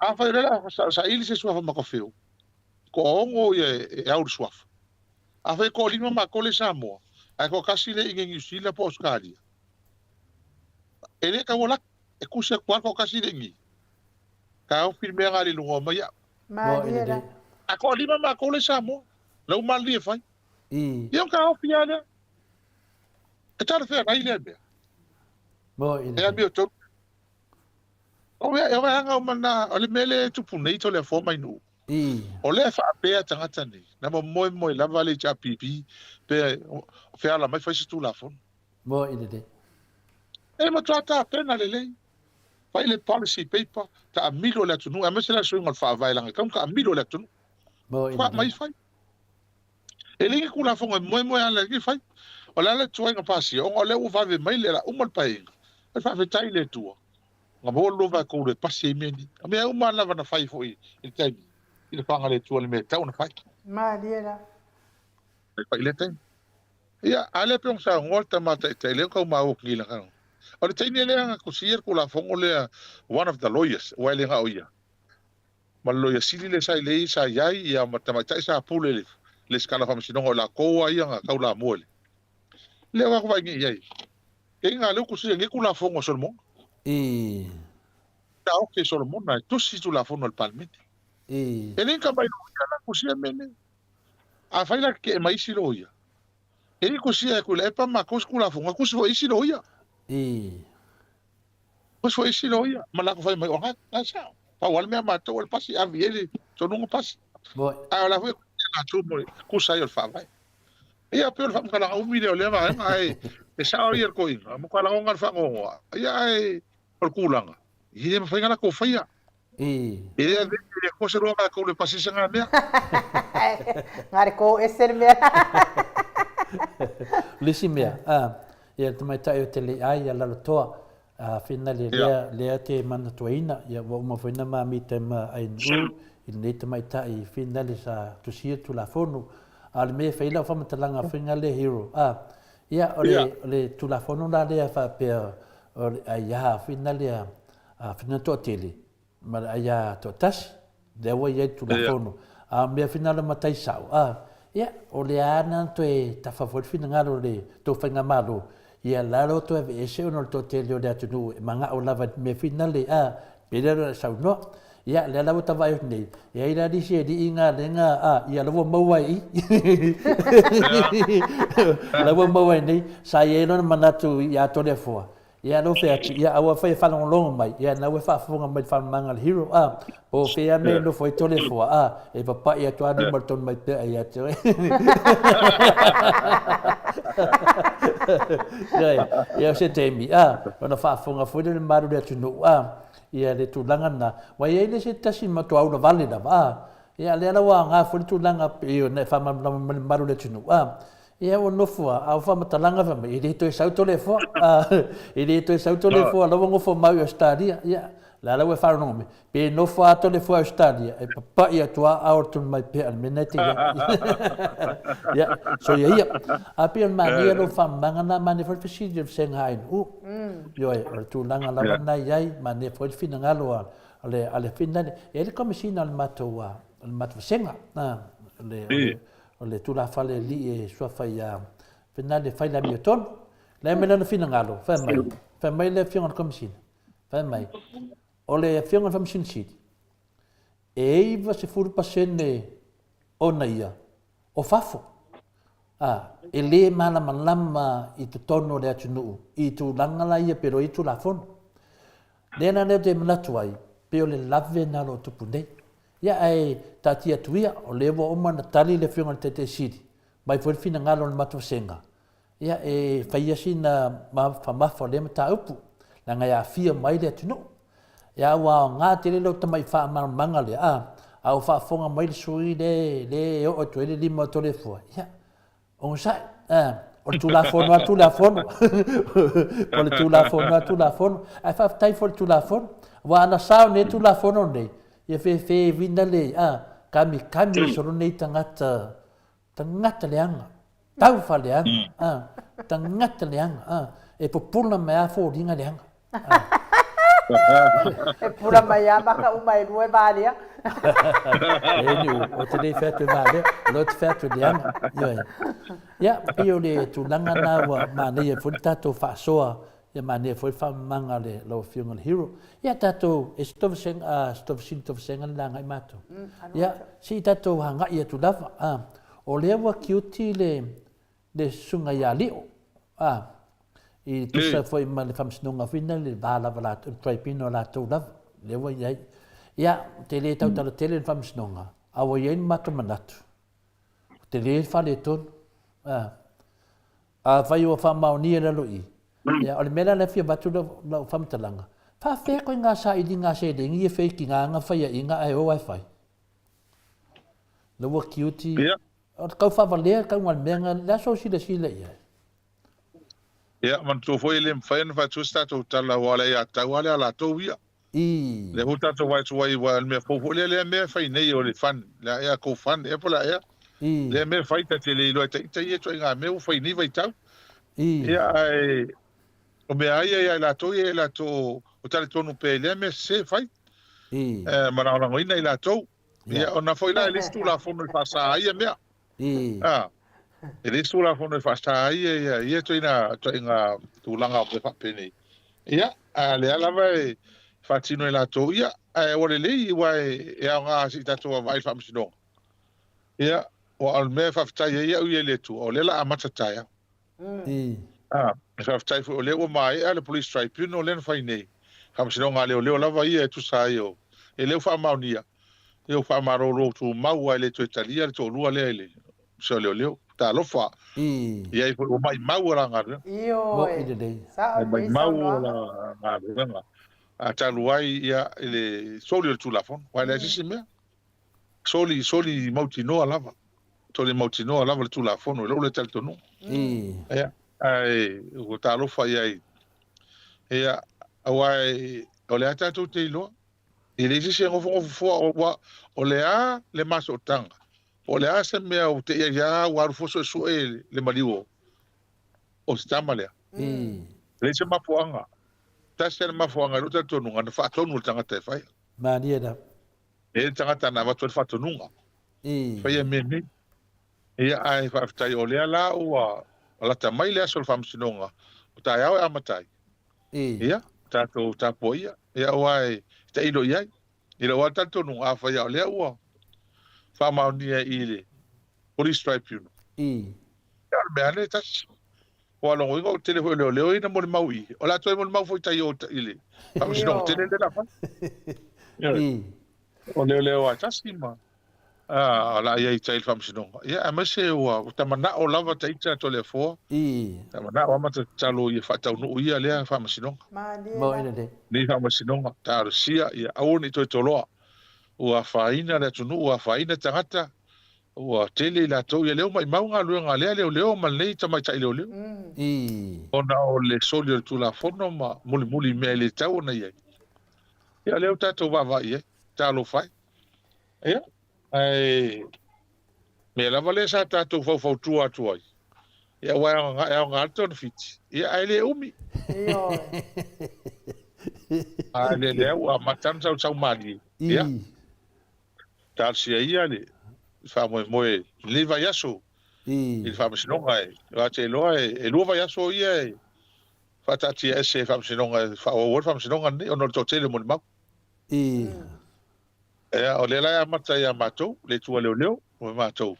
Afai o lea o le a saili se suafa Matafeo, toaono ia e au i le suafa. Afai e toalima matou lea i Samoa, ae toatasi lea i inei i Niu Sila po o Ausetalia, e le tatau ona laki, e tusi atu lava le toatasi lea i inei, taofi le mea lena i le luga o mai au. Malie la. Ae toalima matou lea i Samoa, la ua malilie e fai. Ia ona taofi lava lea. E talafeagai lea mea. E amiotonu. O vaega uma na, o le mea lea e tupu nei Toleafoa ma Ainuu. O lea e faapea tagata nei, na moemoe lava le HRPP pe feala mai fai se Tulafono. E matua tapena lelei. Fai le policy paper, taamilo le atunuu, aemaise la le suiga o le faavae leaga e tatau ona taamilo le atunuu. Fai mai fai. E leai ni Tulafono e moemoe ala ai fai. O le a le tuaiga pasia, ona o lea ua vave mai le uma le Paeaiga, e faafetai i le Atua, na maua le 2/3 e pasi ai mea nei. O mea uma lava na fai foi i le taimi, i le faga o le Atua i le mea e tatau ona fai. Malie la. Fai i lea taimi. Ia, a lea pei ona saunoa le tama taitai, lea ua tau maua atu nei i lana. O le teine lea na tusia le Tulafono lea, one of the lawyers, aua e le na o ia. ma le loia sili lea sa i sa i ai, ia ma le tamaitai sa pule i le lesitala faamasinoga o latou lava ia na taulamua i le lea ua vaai nei i ai. E i ga lea ua tusia nei Tulafono a Solomona. I. Taofi e Solomona e tusi Tulafono a le Palemene. I. E le ni tamai loia la tusia mea nei. Afai la tetee mai isi loia, e le tusia e Tuilaepa ma matou se Tulafono, e tusi foi isi loia. I. Pasi foi isi loia ma latou fai mai, o na e sao. Pau lava le mea a matou o le pasi, ave i ai le tonuga pasi. Ae o la foi e latou mo le tusa ai o le faavae. Ia pei o le faamatalaga umi lea o lea vaega, ae e sao ia le toeaina, matua lagona le faanoanoa. Ia ae o le tulaga, e le mafai ona latou faia. E le avea e le Atua se loa matou le pasi se ga mea. Nga le ko ese le mea. O le isi mea, ia le tamaitai o te le ai ia Lalotoa, a finale lea, lea te manatuaina, ia ua uma foi na ma mita ma ANU i lenei tamaitai finale sa tusia le Tulafono. A o le mea e fai lau faamatalaga finale hero, a, ia o le, o le Tulafono la lea faapea o le aia finale a, a whina toatele ma le aia toatasi, lea ua i ai le Tulafono. A o mea whina le matai sao, a, ia, o lea a na toe tafa foi le finagalo o le tou faigamalo, ia lalo toe aveese ona o le toatele o le atunuu e mana'o lava i mea whina le, a, pei lea ona e saunoa. Ia, lea la ua ta vaai atu nei, e ai la nisi alii nga le nga, a, ia la ua maua ai i. La ua maua ai nei, sa i ai lona manatu ia Toleafoa, Ia lou fai atu, ia aua fai e faalogologo mai, ia na ua faafofoga mai le faamamaga a le hero, a, po o fea mea e nofo ai Toleafoa, a, e papa'i atu lava lima o le Tonumaipea ia te oe. Ioe, ia o se taimi, a, ona faafofoga foi lea o le malu o le atunuu, a, ia le tulaga lena. Ua i ai le se tasi matua ulavale lava, a, ia lea la ua aoga foi le tulaga pei ona e faamalamalama mai le mamalu o le atunuu, a, Ia ua nofo a, a o faamatalaga fai mai, e le toe sau Toleafoa, e le toe sau Toleafoa, la ua nofo mau i Ausetalia. Ia, la la ua e faalogologo mai, pe nofo lava Toleafoa i Ausetalia, e papa'i atu lava ao le Tonumaipea i le mea lena e te i ai. Ia, soia ia. A pei o le manaia lou faamamaga lena, manaia foi le fesili o le Vasega ANU. Ioe, o le tulaga lava lena e i ai, manaia foi le finagalo a le, a le finale. E i ai le Komesina o le matou, o le matou vasega, o le, O le tulafale alii e suafa ia Finale fai le amiotonu. Le mai lana finagalo, fai mai, fai mai le afioga i le Komesina, fai mai, o le afioga i le Faamasino Sili, e 90% ona ia o fafo. A, e le malamalama i totonu o le atunuu i tulaga la ia pe i Tulafono. Lea la lea ou te manatu ai, pei o le lave lena o lo o tupu nei. Ia, ae taatia atu ia, o lea ua uma ona tali le Afioga i le Taitai Sili, mai foi le finagalo o le matou vasega, ia, e faia sina mafamafa o lea mataupu, leaga e aafia mai le atunuu. Ia, ua aoga tele lou tamai faamalamalamaga lea, a, a ua faafofoga mai le sui lea, lea e oo atu ai le lima o Toleafoa, ia, Onosai, eh, o le Tulafono lava Tulafono. O le Tulafono lava Tulafono. Ae faafetai foi i le Tulafono. Aua ana sao nei Tulafono nei, ia fefe vina le, ah, kamikami solo nei tagata, tagata leaga, taufa leaga, ah, tagata leaga, ah, e pupula mai lava foliga leaga. E pura mai a maka uma e lua e valea. E ni o te nei whea atu e valea, o leo te whea atu e leanga. Ioe. Ia, pei o le tulaga na ua manaia foi le tātou faasoa, ia manaia foi le faamamaga le lau afioga le hero. Ia tātou, e se tovasenga, uh, se tovasini tovasenga le langai mātou. Ia, se i tātou hangai atu lava. Uh, o lea ua kiuti le, le susuga ia Lio, a, i tusa foi ma le faamasinoga foi lena le va lava latou, le tribunal latou lava, lea ua i ai. Ia, ou te le tautala tele i le faamasinoga, a ua i ai ni matou manatu, ua tele le faaletonu, a. Afai ua faamaonia i lalo i i, ia, o le mea la lea e fia avatu lau, lau faamatalaga, faafefea koe ngā sailiga a seleni ia fei ki ngā aga faiaʻiga ae o ae fai. La ua kiuti, O le tau faavalea le tauga o le mea lena, le aso o silasila i ai. Ia, manatua foi e le mafai ona fai atu se tatou tala aua o le aiatatau lava lea a latou ia. I. Lea foi tatou vaai atu ai aua o le mea fou foi lea, lea mea e fai nei o le fund, le a ea go fund ea po o le a ea. I. Lea mea e fai ta te le iloa e ta ita ia ituaiga mea ua fai nei vaitau. I. Ia ae o mea lava ia ia i latou ia i latou o talitonu pea i lea mea sese e fai. I. E ma lagolagoina i latou. Ia, ona foi la e leai se Tulafono e faasa ai ia mea. A, e leai se Tulafono e faasa ai ia, ia, ia ituaiga, ituaiga tulaga o mea faapenei. Ia, a o lea lava e faatino e latou, ia, ae ua lelei aua e, e aoga se i tatou vaavaai i le Faamasinoga. Ia, aua o le mea e faafetai ai au ia i le Atua, o lea o le a amata taeao. A, e faafetai foi o lea ua maea le Police Tribunal lea na fai nei, Faamasinoga a Leoleo lava ia e tusa ai o, e lea ua faamaonia, ia ua faamalolo tumau lava e le toe talia le toalua lea i le Ofisa o Leoleo. Talofa! I ai foi ua maimau a la galuega. Ioe, sao Ua lelei maimau a saunoaga. la galuega. A talu ai ia i le soli o le Tulafono, aua e leai se isi mea. Soli, soli mautinoa lava. Soli mautinoa lava le Tulafono i lou lea talitonuga. Ia, ae ua talofa i ai. Ia, aua o le a tatou te iloa, e leai se isi e nofonofo fua, ua, o le a le masotaga, po o le a se mea ua te i ai a ua alu fua suesue le maliu o, o se tama lea. Leai se mafuaaga. Tasi lava le mafuaaga i lou talitonuga, na faatonu e le tagata e faia. Malie lava. E i ai le tagata na avatu ai le faatonuga, faia mea nei. Ia, ae faafetai o lea la ua lata mai le aso o le faamasinoga, o taeao e amata ai. Ia, tatou tapuaia, ia aua e tailo i ai. I lou lava talitonuga, afai lava o lea ua faamaonia i le Police Tribunal, ia o le mea lava lea e tasi. Ua logoina o le tele foi o leoleo ia na molimau i i. O le a toe molimau foi tai o i le faamasinoga tele lea la fai. Ioe. O leoleo lava e tasi ma a o le a i ai i tai i le faamasinoga. Ia aemaise ua ta manao lava ta ita Toleafoa. Ta manao lava ma ta tatalo ia faataunuu ia lea faamasinoga. Lenei faamasinoga, talosia ia aua ne i toe toloa. Ua afaina le atunuu, ua afaina tagata. Ua tele i latou ia lea ua maimau galuega a lea leoleo ma lenei tamaitai leoleo. Ona o le soli o le Tulafono ma mulimuli i mea e le tatau ona i ai. Ia o lea ua tatou vaavaai i ai. Talofa e. Ia, ae mea lava lea sa tatou faufautua atu ai. Ia aua e aoga, e aoga le togafiti. Ia ae le umi. Ioe. A le lea ua amata ona sausau malie. Ia. Talosia ia le faamoemoe i lenei vaiaso i le Faamasinoga e, aua te iloa e lua vaiaso ia e faataatia ese e Faamasinoga e faaauau ai le Faamasinoga lenei ona o le toatele o molimau. Ia, o lea la e amata ia matou, le itu a leoleo ma matou.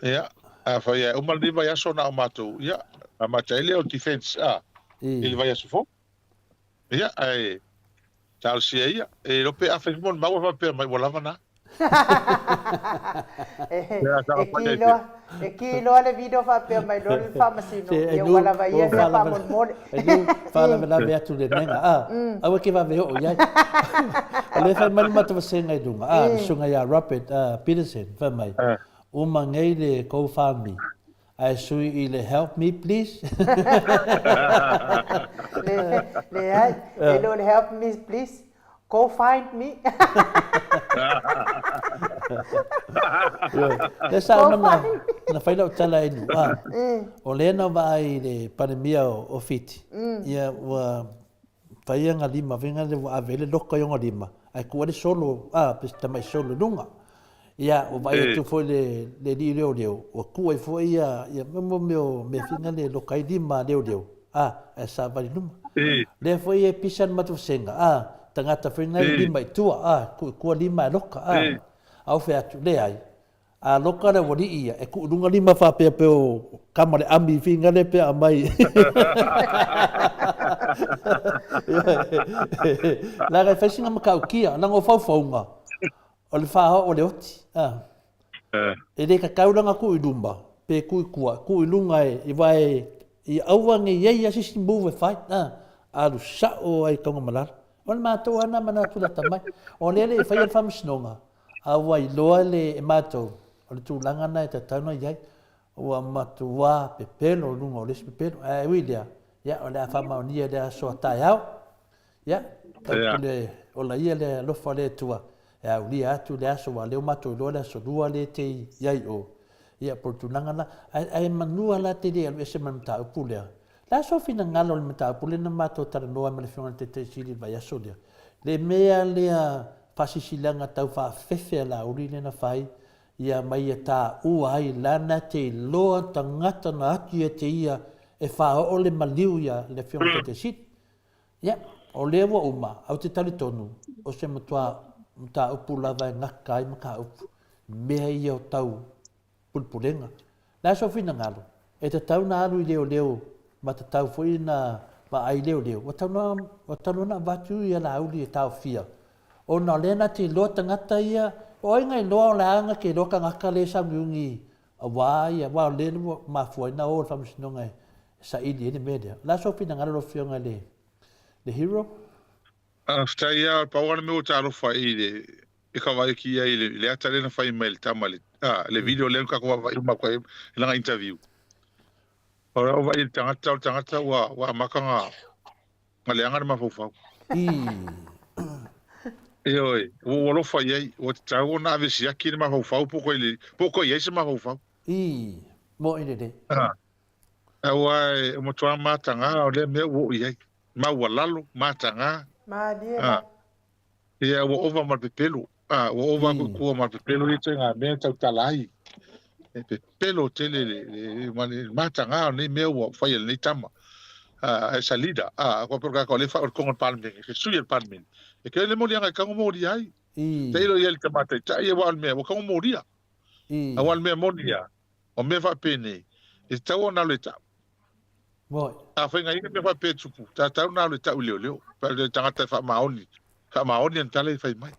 Ia, afai e uma lenei vaiaso na o matou, ia, amata ai lea o le defense a, i le vaiaso fou. Ia, ae talosia ia. E iloa pe afai foi molimau ae faapea mai ua lava na. E ki loa, e ki loa le video faapea mai loa le faamasino, ia ua lava ia mea faamolemole. E nu faalavelave atu le mega, a, aua e ke vave oo i ai. O lea e fai mai le matou vasega i luga, a, le susuga ia Robert Peterson, fai mai, uma nei le GoFundMe, Ae sui i le help me please. Leai, e le o le help me please, go find me. Lea sa uma na, na fai lau tala e Nuʻa. O lea na vaai i le Palemia o Fiti, ia ua fai ana lima, fai le ua ave ai le loka i ona lima, ae tuu ai le solo, a, pe se tamai solo i luga. Ia, ua vaai atu foi le, le alii leoleo, ua tuu ai foi ia, ia mo mea o mea fina le loka ai lima a leoleo, a, ae savali i luma. Lea foi e pisa le matou vasega, a, tagata foi na e lima i tua, a, tuu i tua lima e loka, a, a ou fai atu, leai, A loka le aualii ia, e tuu i luga lima faapea pei o kama le ami finga le pe aumai. Leaga e fai sina matautia, leaga o faufauga, o le faaoo o le oti. E le tatau la ona tuu i luma, pe tuu i tua, tuu i luga e, aua e, ia aua ne i i ai lava se isi move e fai, alu sao lava i Tanugamalala. O le matou lava lena manatu lata mai. O lea e le i faia le faamasinoga, A ua iloa le e matou, o le tulaga lena e tatau ona i ai, ua matua pepelo i luga o le isi pepelo. Ae ui i lea, ia, o le a faamaonia i le aso a taeao. Ia, taupule ola ia le alofa o le Atua e aulia atu le aso, aua o lea ua matou iloa le aso Lua lea e te i ai i o. Ia, po o le tulaga lena. Ae, ae manua la te le alu ese ma le mataupu lea. Le a sou finagalo i le mataupu lea na matou talanoa ai ma le Afioga i le Taitai Sili i le vaiaso lea? Le mea lea faasilasilaga tau faafefe a Laauli lea na fai, ia ma ia taua ai lana te iloa tagata na atu ia te ia e faaoo le maliu ia le Afioga i le Taitai Sili. Ia, o lea ua uma, ae ou te talitonu, o se matua mataupu lava e gata ai mataupu, mea ia o tau pulepulega. Le a sou finagalo, e tatau na alu i leoleo ma tatau foi na vaai leoleo, ua tatau loa na avatu ia Laauli e taofia, ona o lea na te iloa tagata ia, o ai na iloa o le a na te iloa tagata lea e sauniuni aua ia, aua o lea ua mafua ai na o i le faamasinoga e saili ai le mea lea. O le a sou finagalo lau Afioga i le Hero? Faafetai lava, pau lava le mea ua talofa i le i ka vaai atu i ai i le ata lea na fai mai e le tama le, a, le video lea na tatou vaavaai uma atu ai i lana interview. O lau vaai i le tagata, o le tagata ua, ua amata ona, ona leaga le mafaufau. Ioe, ua ou alofa i ai, ua tatau ona ave siaki le mafaufau po o toe le, po o toe i ai se mafaufau. I, moe lelei. A, aua e matua mataga o lea mea ua oo i ai. Maualalo, mataga. Malie la. Ia, ua ova ma le pepelo. A, ua ova aku i tua ma le pepelo ia ituaiga mea e tautala ai. E pepelo tele le, le, ma le mataga o lenei mea ua fai e lenei tama. A, as a leader, a, kua pei o le kākau o lea e faaoe i totonu o le Palemene, se sui o le Palemene. E keu le moliaga e tago molia ai. Tailo i ai le tama taitai, aua o le mea, ua tago molia. Aua o le mea moni lava, o mea faapenei, e tatau ona alu e tau. Moi. Afai nga ia mea faapea e tupu, tatau ona alu e tau i leoleo, pe a le tagata e faamaoni, faamaoni ana tala e fai mai.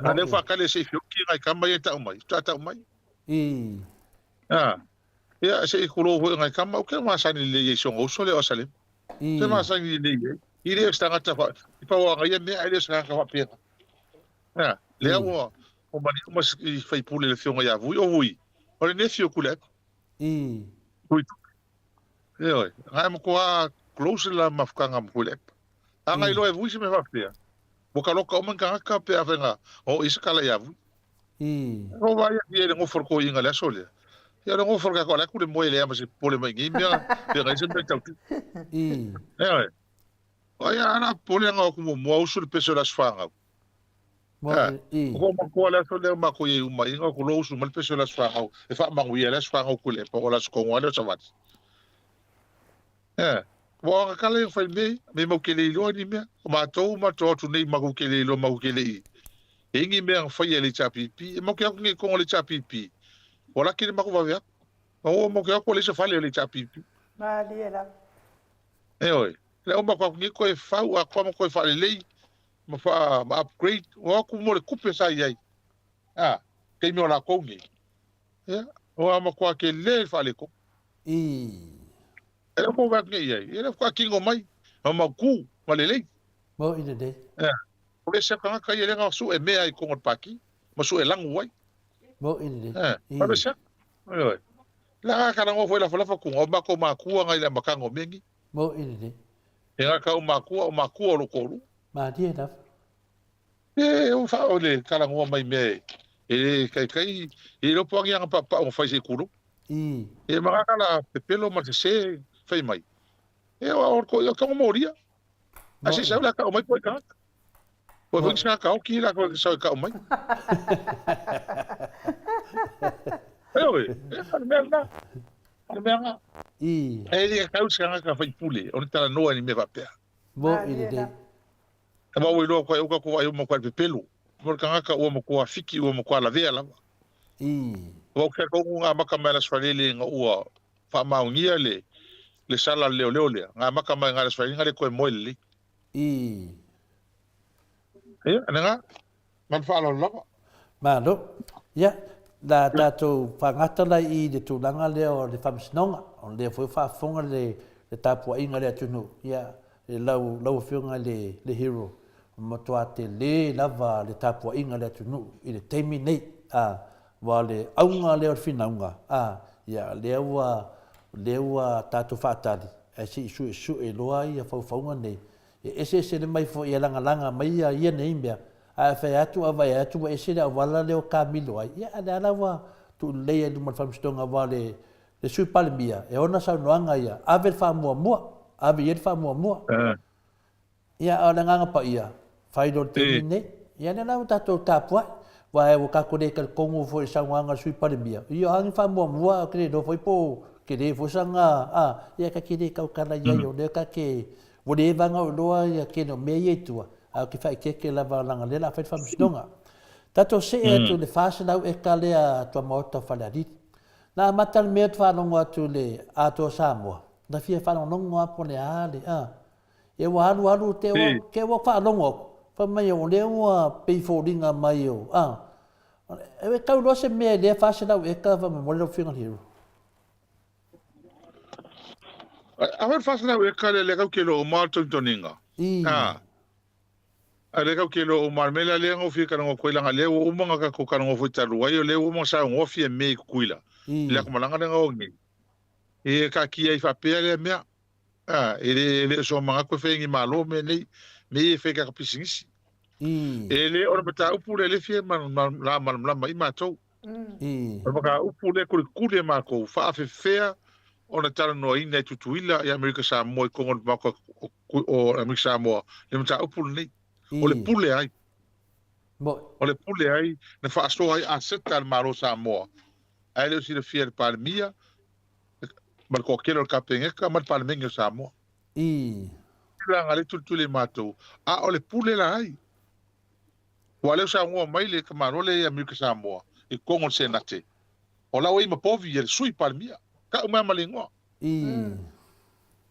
A lea ua faakali e se i feoki ngai kama ia e tau mai, faatoa tau mai. I. A, ia se i kulou foi ngai kama, o ke masani lelei ai i si ona uso lea o Asalema. I. Se masani lelei ai. I le o se tagata fa, i pau a ia mea, ai le o se tagata faapena. A, lea ua, ua maliu ma i faipule le afioga ia Vui, o Vui, o le nephew o Tuilaepa. I. Hui tupe. Ioe, ngai matua close la mafutaga ma Tuilaepa. A ngai loa e Vui se mea faapea, ua kaloka uma ni tagata pe afai na oo i se kala ia Vui. I. O vaai atu i ai le nofo o le toeaina i le aso lea. Ia o le nofo o le tatou atu le moe lea ma se popole mai nei mea pe ngai se mea tau tupu. I. Ioe. Ai a la popole anga o ku muamua usu le pese o le aso fanau. I. O ko makoa le aso lea makou i ai uma inga ko lo usu mai le pese o le aso fanau e faamanuia le aso fanau Tuilaepa o le aso kogoa lea o Savali. Eh, ua anga kala ia fai mea ia, me mau ke le iloa ni mea. O matou matou atu nei makou ke le iloa makou ke le i. E i ni mea na faia e le HRPP, e mau ke aku nei kongo le HRPP. Ua laki le makou vave aku. Ma ua mau ke aku le isa fale o le HRPP. Malie lava. E oi, le o makou aku nei koe fau a koa ma koe faalelei ma faa ma upgrade, o aku mo le kupe sa i ai. A, taimi o lakou nei. Ia, ua matua tele le faaletonu. I. E le o atu nei i ai, e le faatoa tino mai, ma mautu, ma lelei. Mo i lelei. Ia, o le isi tagata ia lea na sue mea i totonu o le pati, ma sue lanu ai. Mo i lelei. Ia, o le isi atu. La ka rango foi lafalafa kuga, o matou matua ngai le amataga o mea nei. Mo i lelei. E nga kau makua, o makua o lo toalua. Malie lava. E o fa o le talanoa mai mea e le taitai, e le iloa po o a ni aga paupau na fai se i tulou. I. E ma ka la pepelo ma le sese fai mai. E o o ko o tongo molia. A se sau la ka o mai po i tagata. Po foi sa ka oki la ko sau ka o mai. E oi, e le mea na. O le mea na. I. E le kau se ka fai pule, o le talanoa ni mea faapea. Mo i lelei. E maua iloa koe uka ko vai uma koe pepelu. Mo le tagata ua matua fiki ua matua lavea lava. I. Ua ke kongu ngā maka mai las falele nga ua whaamaongia le le sala le leoleo lea. Ngā maka mai ngā las falele nga le koe moe lelei. I. Ia, ane ngā. Ma le faaaloalo lava. Malo. Ia, na tatou faagata la i le tulaga lea o le Faamasinoga, o lea foi ua faafofoga le le tapuaiga a le atunuu, ia, i lau lau Afioga i le le Hero, ua matua tele lava le tapuaiga a le atunuu i le taimi nei, a, aua o le auga lea o le finauga, a, ia, lea ua lea ua tatou faatali, ae se i suesue loa ia faufauga nei, E eseese le mai foi e lagalaga mai ia ia nei mea, ae a fai atu a vaai atu ua ese le auala lea o kamilo ai, ia a lea la ua tuu lelei ai i luma o le Faamasinoga aua o le le Sui Palemia e ona saunoaga ia, ave le faamuamua, ave i ai le faamuamua. Ia a o le Agaga Paia, fai loa i le taimi lenei. Ia lea la ua tatou tapuai, aua ua tatou le talitonu foi i le saunoaga a le Sui Palemia, ia o a ni faamuamua ou te le iloa foi po o tele foi sana, a, ia ta te le tautala i ai o lea ta te Ua leva ona ou iloa ia tele o mea ia i tua, ae ou te faaeteete lava leaga o lea o le a fai le faamasinoga. Tatou see atu i le 400 eka lea a Tuamaota o Falealili. Na amata le mea ou te faalogo atu i le Atoa Samoa, na fia faalogologo lava po o le a le, a. Ia ua alu alu te ua, te ua faalogo atu, fai mai o lea ua pei foliga mai o, a. E tau loa se mea i lea 400 eka faamolemole lau Afioga i le Hero. A foi 400 eka lea lea kau ke loa uma o le togitogiga. I. A. A lea kau ke loa uma le mea lea lea gofie kalagoa koe langa lea ua uma nga kakou kalagoa foi talu ai o lea ua uma nga saunoa fia me i Kukuila. I. Le akomalaga lea nga o nei. E kaatia ai faapea lea mea. A, e le e le o so manatu e fai ni Malo mea nei, mea ia e fai kaka pisinisi. I. E le o le mataupu lea le fia ma ma la malamalama ai matou. I. O le mataupu lea kulikuli e matou, faafefea ona talanoaina e Tutuila i Amerika Samoa i totonu o le Maota o Amerika Samoa le mataupu lenei. O le I. pule ai. Mo'i. O le pule ai na faasoa ai aseta a le Malo o Samoa ae le o silafia e le Palemia ma le toatele o le Kapeneta ma le Palemene o Samoa. I. Tulaga lea e tulituli e matou, a o le pule la ai. Ua lea ua saunoa mai le tamaloa lea i Amerika Samoa i totonu o le Senate, o la ua i ma povi e le Sui Palemia, tau mai lava ma le igoa. Ii.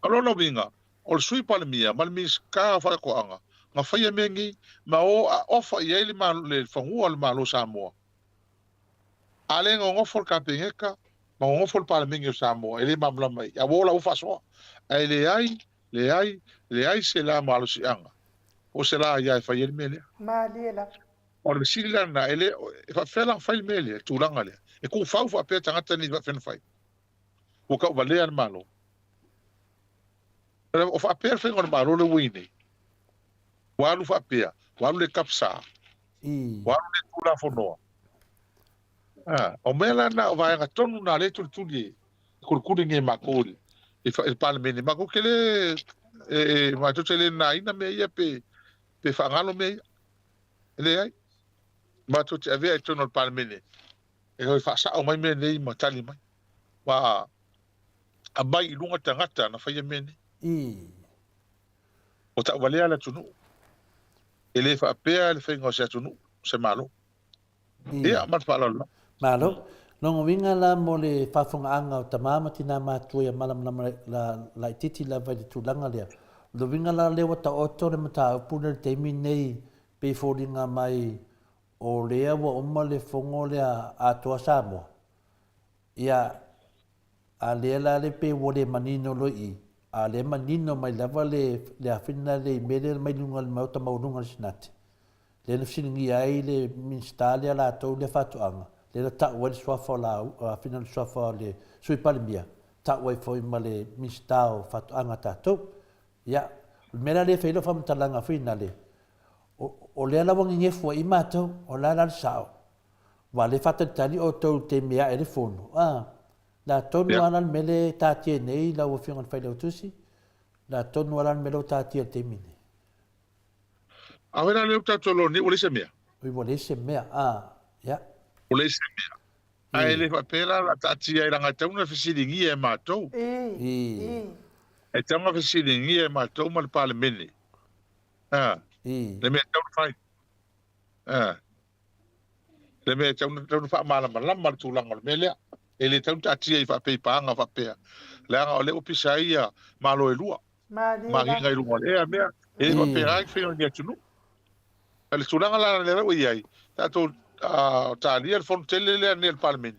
O lona uiga, o le Sui Palemia ma le Minisita o Faatoaga na faia mea nei ma o a ofa i ai le le fanua o le Malo o Samoa. A le nonofo le Kapeneta ma nonofo le Palemene o Samoa e le malamalama i ai, a ua ola ua faasoa. Ae leai, leai, leai se la malosiaga po o se la ia e fai ai le mea lea. Malie lava. O le fesili la lena, e le, e faapefea la ona fai le mea lea, le tulaga lea? E tuufau faapea tagata nei e faapefea ona fai? Ua tauvalea le Malo. O faapea le faiga o le Malo lea ua i nei. Ua alu faapea, ua alu le CAPSA, ua alu le Tulafonoa. A, o mea la na, o vaega tonu na lea e tulituli e tulituli nei e matou i le Palemene. Matou te le, e, matou te le nanaina mea ia pe, pe faagalo mea ia. E leai. Matou te avea i totonu o le Palemene e toe faasao mai mea nei ma tali mai. Ua aumai i luga tagata na faia mea nei. Ua tauvalea le atunuu. E le faapea le faiga o se atunuu, se Malo. Ia, ma le faaaloalo lava. Malo. Lona uiga la mo le faafofogaaga o tama ma tina matua ia malamalama laitiiti lava i le tulaga lea. O le uiga la lea ua taoto le mataupu lea i le taimi lenei pei e foliga mai o lea ua uma le fono lea atoa Samoa. Ia, a lea la le pei ua le manino loa i i, a o lea e manino mai lava le le afina le imeli lea mai luga o le Maota maualuga o le Senate, lea na fesiligia ai le Minisita lea latou lea faatoaga, lea na tau ai le suafa o la afina le suafa o le Sui Palemia, tau ai foi ma le Minisita o Faatoaga a tatou. Ia, o le mea la lea e fai ai lau faamatalaga foi nale, o, o lea la ua nenefu ai matou, o le a la le sao? Aua o lea e faatalitali outou i le taimi e ae ai le fono, a, le a tonu lava la le mea lea e taatia nei lau Afioga i le Failautusi, le a tonu lava la le mea lea ua taatia i le taimi lenei? A o la lea ua tatou iloa nei ua leai se mea. Oi ua leai se mea, a, ia. Ua leai se mea. Ae le faapea la o le a taatia ai leaga e tatau ona fesiligia e matou. E tatau ona fesiligia e matou ma le Palemene. A, le mea e tatau ona fai. A, le mea e tatau ona faamalamalama le tulaga o le mea lea. E le tatau ona taatia i faapeipaga faapea, leaga o lea ua pisa ai ia Malo e lua. Magiga i luga o le ea mea, e le faapea ai faiga o ni atunuu. A le tulaga la lea ua i ai, tatou talia le fono tele lea nei a le Palemene,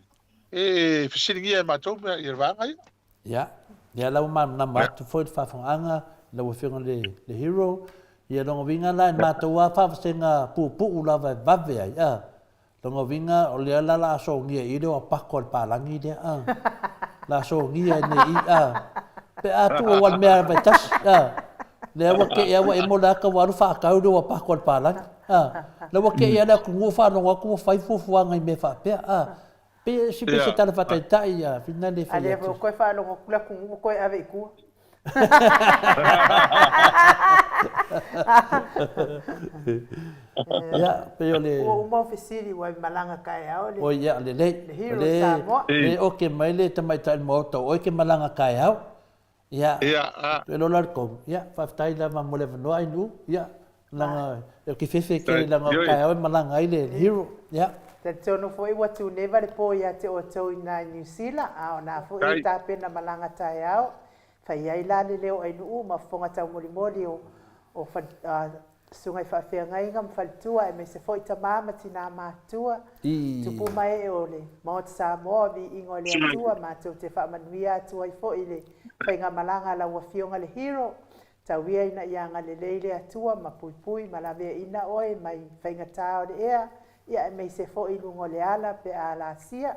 e fesiligia e matou mea ia vaega ia. Ia, ia la ua malamalama atu foi le faafofogaaga i lau Afioga i le Hero. Ia lona uiga la e matou lava faavasega puupuu lava e vave ai, a. Lona uiga o lea la la a sogia i i le oapako a le palagi lea a. La sogia ai nei i a. Pe a tuu au a le mea lava e tasi a. Lea ua kei a ua emo le ata ua alu faatau le oapako a le palagi a. Lea ua kei a le atunuu faalogo atu ua fai fuafuaga i mea faapea a. Pei se pei se tala faataitai a Whina le fai atu. A lea foi ua toe faalogo atu le atunuu ua toe ave i tua. Ia, pei o le... Ua uma ou fesili ua e malaga taeao le... Oi, ia, lelei. Le hero o Samoa. Le oke mai le tamaitai o le Maota, o oe ke malaga taeao. Ia, e lola le tonu. Ia, faafetai lava mo le avanoa Ainuu. Ia, leaga e ke fefe tele leaga o taeao e malaga ai le hero. Ia. Talitonu foi ua tuneva le po ia te outou i ina i Niu Sila, a o na foi e tapena malaga taeao. Fai ai la le leo Ainuu ma fofoga taumolimoli o o Susuga i faafeagaiga ma faletua aemaise foi tama ma tina matutua, tupu ma ee o le Maota Samoa, viiga o le Atua, matou te faamanuia atu ai foi i le faigamalaga a lau Afioga le Hero, tau ia ina ia agalelei le Atua ma puipui ma laveaina oe mai faigata o le ea, ia aemaise foi i luga o le ala pe a alasia.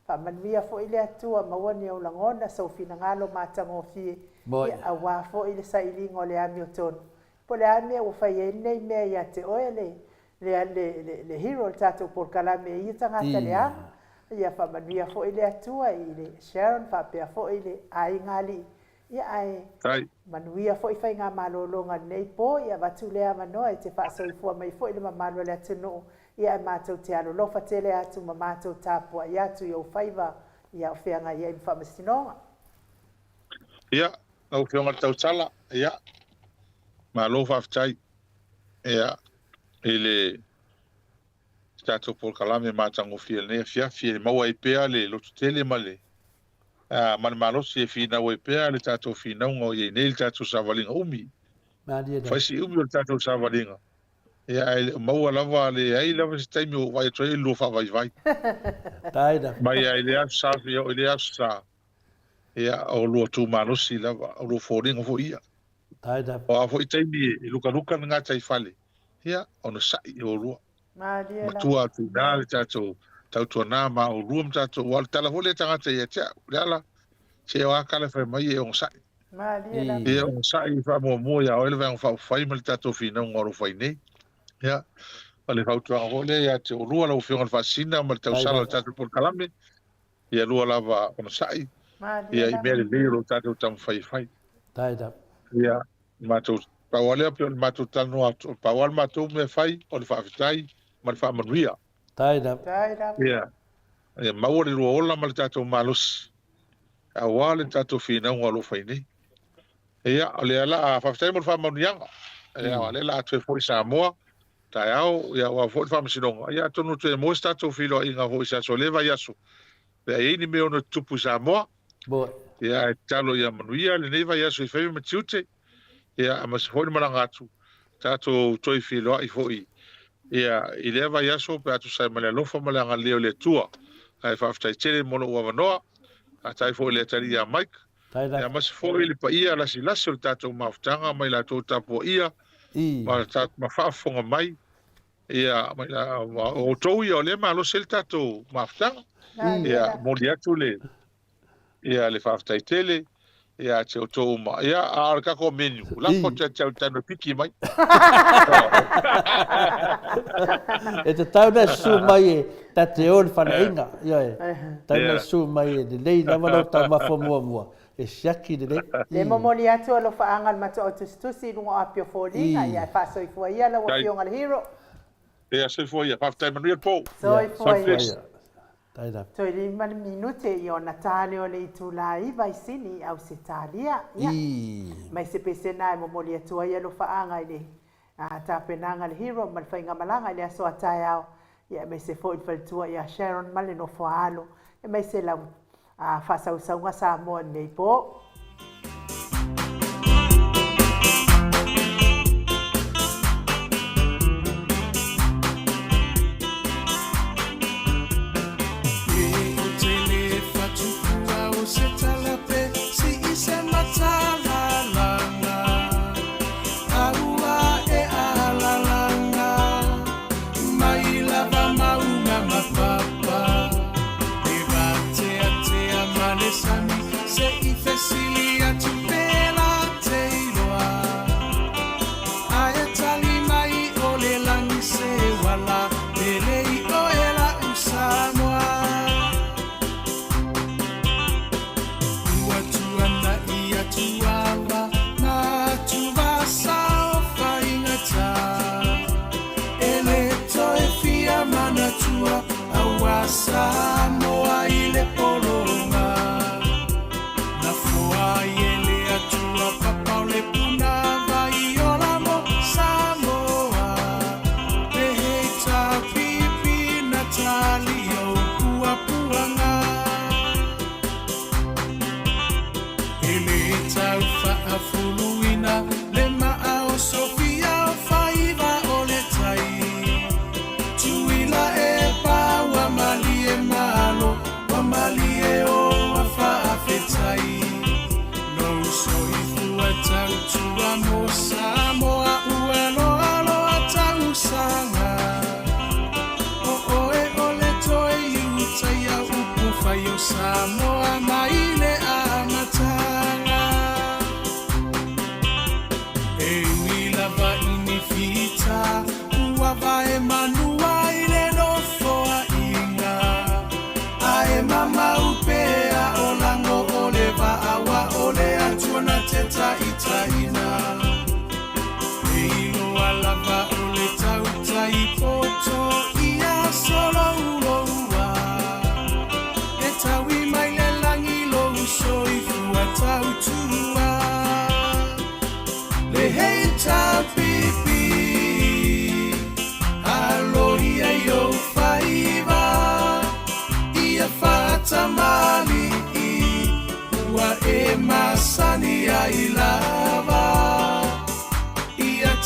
Faamanuia foi le Atua, maua ni ou lagona, sou finagalo matagofie, ia aua foi le sailiga o le amiotonu. Po o le a le mea ua fai ai lenei mea ia te oe le le le le hero o le tatou polokalame i ia tagata leaga. Ia faamanuia foi le Atua i le Sharon faapea foi le aiga alii. Ia ae manuia foi faigamalologa i lenei po. Ia avatu lea avanoa e te faasoifua mai foi le mamalu o le atunuu. Ia ae matou te alolofa tele atu ma matou tapuai atu i ou faiva ia o feagai ai ma faamasinoga. Ia, Lau Afioga i le Tautala, ia, malo faafetai, ia, i le tatou polokalame matagofie i lenei afiafi e maua ai pea le lototele ma le. ma le malosi e finau ai pea le tatou finauga o i ai nei le tatou savaliga umi. Fai si umi o le tatou savaliga, ia ae le o maua lava, leai lava se taimi o ou vaai atu ai i le lua faavaivai. Mai lava i lea Aso Sa seia oo i lea Aso Sa, ia o lua tu malosi lava, o lua foliga foi ia. O a foi taimi e lukaluka le gataifale, ia onosai i oulua. Matua atu i ina le tatou tautuana ma oulua ma tatou, aua o le tala foi lea a tagata ia te au, Leala, se o a kala e fai mai e onosai. Ia onosai faamuamua ia oe le Vaega Faaupufai ma le tatou finauga o lo o fai nei. Ia, o le fautuaga foi lea ia te oulua lau Afioga i le Faasisina ma le tausala o le tatou polokalame, ia lua lava onosai ia i mea lelei o lo o tatou taumafai e fai. Ia, matou, pau lava lea pei o le matou talanoa atu, pau lava le matou mea e fai o le faafetai ma le faamanuia. Ia, ia maua le lua ola ma le tatou malosi aua le tatou finauga o lo o fai nei. Ia, o lea la, faafetai mo le faamanuiaga. Ia, o lea la a toe foi i Samoa, taeao, ia, aua foi le faamasinoga. Ia, atonu toe maua se tatou feiloaiga foi i se aso o lea vaiaso, pe a i ai ni mea ono tutupu i Samoa. Ia, ae tatalo ia manuia lenei vaiaso i faiva ma tiute, ia, aemaise foi le malaga atu, tatou toe feiloai foi ia, i lea vaiaso pe a tusa ai ma le alofa ma le agalelei o le Atua. Ae faafetai tele mo lou avanoa. Faafetai foi i le atalii ia Mike, ia, aemaise foi le paia lasilasi o le tatou mafutaga ma i latou tapuaia ma, ma faafofoga mai. Ia, ma, ma outou ia o lea e malosi ai le tatou mafutaga. Ia, momoli atu le, Ia le faafetai tele ia te outou uma. Ia, a o le tatou menu, lafo atu ia te au tanu e piki mai. E tatau ona susu mai e ta te o i le faleaiga. Ioe. Tatau ona susu mai e lelei lava lau taumafa muamua, e siaki lelei. Le momoli atu alofaaga o le matuaao tusitusi i luga o Apia Foliga, ia e faasoifua ia lau Afioga le Hero. Ia soifua ia. Faafetai manuia le po. Soifua ia. Toe 5 minute i ona tale o le itula 9 i Sini i Ausetalia. Ia, mai se pesena e momoli atu ai alofaaga i le tapenaga a le Hero ma le faigamalaga i le aso a taeao, ia aemaise foi le faletua ia Sharon ma le nofo a alo, aemaise lau faasausauga Samoa i lenei po.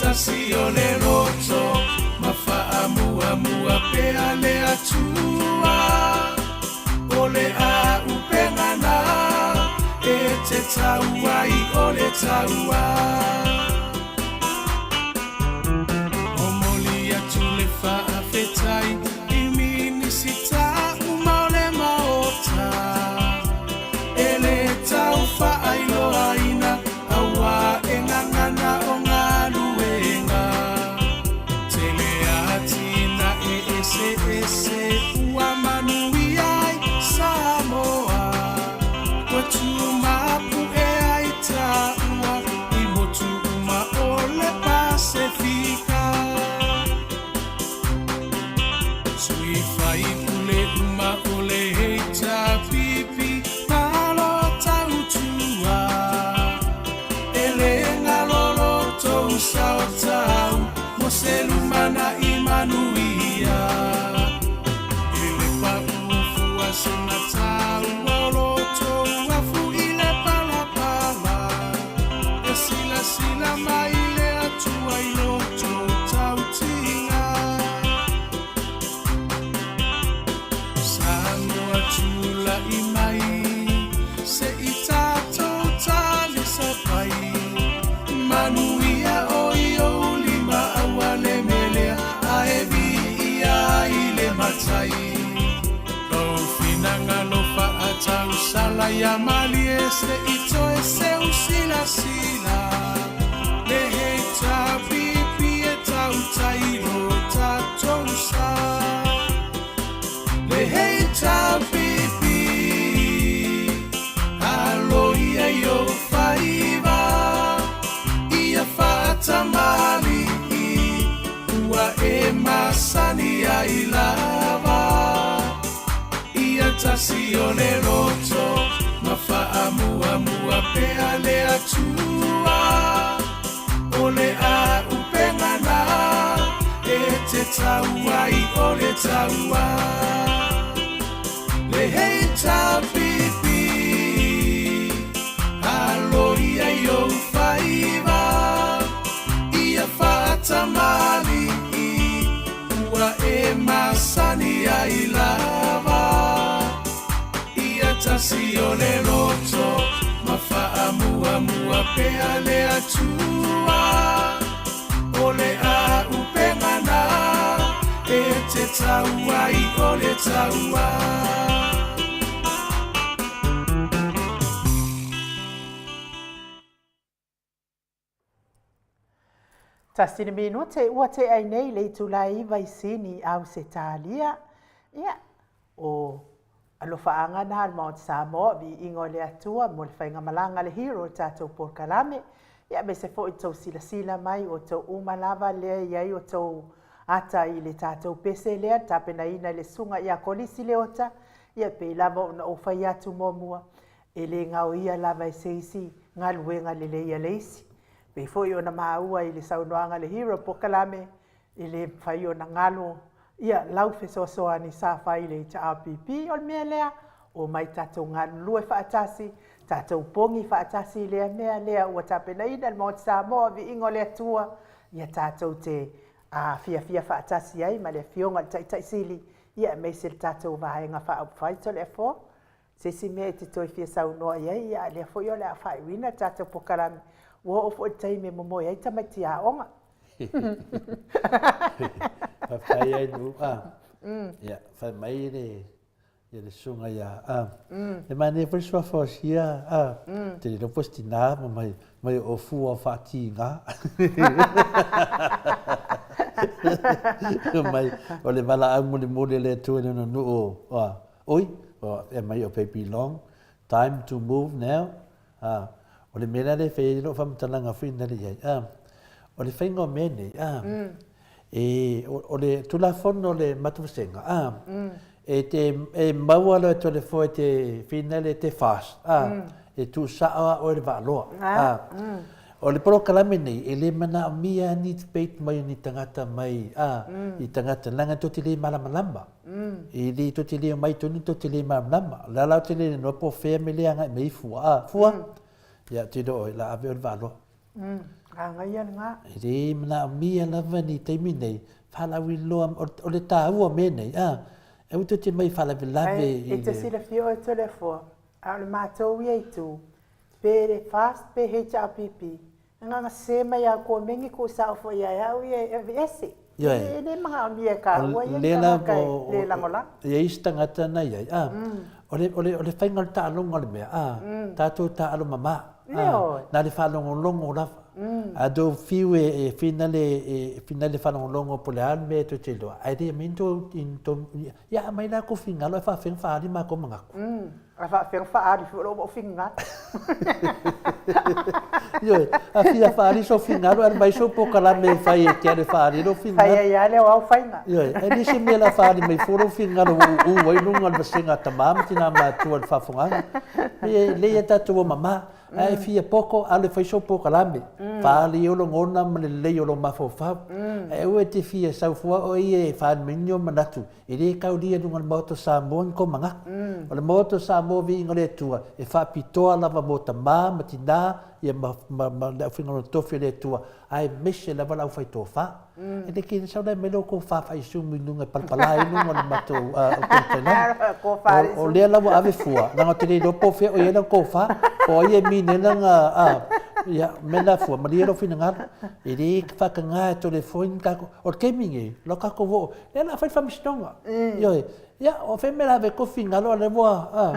tasi o le loto ma faamuamua pea le Atua. O le a'upega na e te tau ai o le taua. Momoli atu le faafetai i Minisita uma o le Maota e le tau faailoaina auā e gagana o galuega. Tele atinae eseese ua manuia ai Samoa. Ua tumapu'e ai taua i motu uma o le Pasefika. Sui faipule uma o le HRPP malo tautua. E le galo lo tou sao tau mo se lumana'i manuia. E le pa'u fua sina taua o lo tou afu i le palapala. E silasila mai le Atua i lo tou tautiga. Samoa tula'i mai se i tatou talisapai. Manuia o i ou lima aua le melea ae viia ai le matai. Lou finagalo faatausala ia malie se i toe seu silasila. Le HRPP e tautai lo tatou sa. Le HRPP alo ia i ou faiva ia faatamali'i ua e masani ai lava. Ia tasi o le loto ma faamuamua pea le Atua. O le a'upega na e te tau ai o le taua. Le HRPP alo ia i ou faiva ia faatamali'i ua e masani ai lava. Ia tasi o le loto ma faamuamua pea le Atua. O le a'upega na e te tau ai o le taua. Tasi le minute ua tea ai nei le itula e 9 i Sini, Ausetalia. Ia, o alofaaga na a le Maota Samoa, viiga o le Atua mo le faigamalaga a le Hero o le tatou polokalame. Ia, aemaise foi le tou silasila mai, o outou uma lava lea e i ai o tou ata i le tatou pese lea, le tapenaina e le Susuga ia Kolisi Leota. Ia, pei lava ona ou fai atu muamua, e le gaoia lava e se isi galuega lelei a le isi. Pei foi ona maua i le saunoaga a le Hero Pokalame, e le mafai ona galo ia lau fesoasoani sa fai i le HRPP. O le mea lea, omai tatou galulue faatasi, tatou pogi faatasi i lea mea lea ua tapenaina e le Maota Samoa, viiga o le Atua, ia tatou te fiafia faatasi ai ma le Afioga i le Taitai Sili, ia aemaise le tatou Vaega Faaupufai Toleafoa. Se isi mea e te toe fia saunoa i ai, ia lea foi o le a faaiuina le tatou polokalame. Ua oo foi i le taimi e momoe ai tamaiti aoga. Faafetai ai Lu. Ah. Ia, fai mai le ia le susuga ia ah. E manaia foi le suafa o sia ah. Te le iloa po o se tina ma mai mai o fua o faatiga. Mai o le valaau mulimuli a le Atua i lona nuu ah. Oi, e aumai o baby long, time to move now. A, o le mea la lea e fai ai lou faamatalaga foi lea i ai, a, o le faiga o mea nei, a, e, o, o le Tulafono o le matou vasega, a, e te, e maua loa e Toleafoa e te finale e te fast, a, e tuusao lava oe i le vaaloa, a. O le polokalame nei, e le manaomia ni debate mai o ni tagata mai, a, i tagata, leaga tou te le malamalama. E le tou te le omai tonu tou te le malamalama. O le a la ou te le iloa po o fea me le agai mai ai fua. A, fua? Ia, te iloa oe, la ave oe le vaaloa. Agaia lena. E le manaomia lava ni taimi nei, faalauiloa, o le taua o mea nei, a, e aua tou te mai faalavelave i le. E te silafia oe Toleafoa, a o le matou ia itu, pe le FAST pe HRPP, e gagasē mai a koe me ni kuu sao foi ia e au ia e aveese. E le manaomia e kāua ia ni tagata e le lagolago. E i ai isi tagata na i ai, a, o le, o le, o le faiga o le taaloga o le mea, a, tatou taaalo mama, a, na o le faalogologo lava. A tou fiu e finale, e finale faalogologo po o le a le mea e tou te iloa, ae le aumai ni tou, ia aumai la kou finagalo ae faafefea ona faaali matou manatu. A faafefea ona faaali foi lou finagalo. Ioe, a fia faaali sou finagalo, alu mai sou polokalame e fai e te alu e faaali ai lou finagalo. Fai ai lava le au faiga. Ioe, e leai se mea o le a faaali mai fua lou finagalo ua uu ai luga o le vasega a tama ma tina matua i le faafofogaaga. E lelei a tatou o mama, ae e fia poto, alu e fai sou polokalame, faaali ai ou lagona ma le lelei o lou mafaufau. Ae aua e te fia sau fua oe ia e faaali mai ni ou manatu E le taulia i luga o le Maota o Samoa ni kou manatu. O le Maota o Samoa viiga o le Atua, e faapitoa lava mo tama ma tina ia ma, ma, ma le aufaigaluega tofi a le Atua, aemaise lava le aufaitofa. E le kina sau lai mai lo outou faafaaisumu i luga e palapala ai luga o le matou upegatafailagi. O, o lea la ua ave fua, leaga ou te le iloa po o fea o i ai lau tofa, po o ai e minena na, a, ia, mea na fua, malie lou finagalo. E le faataga e tole foi ni tatou, o le taimi nei, o la tatou oo, Lea o le a fai le faamasinoga. Ioe. Ia, o fea mea la ave ai finagalo a lea ua, a,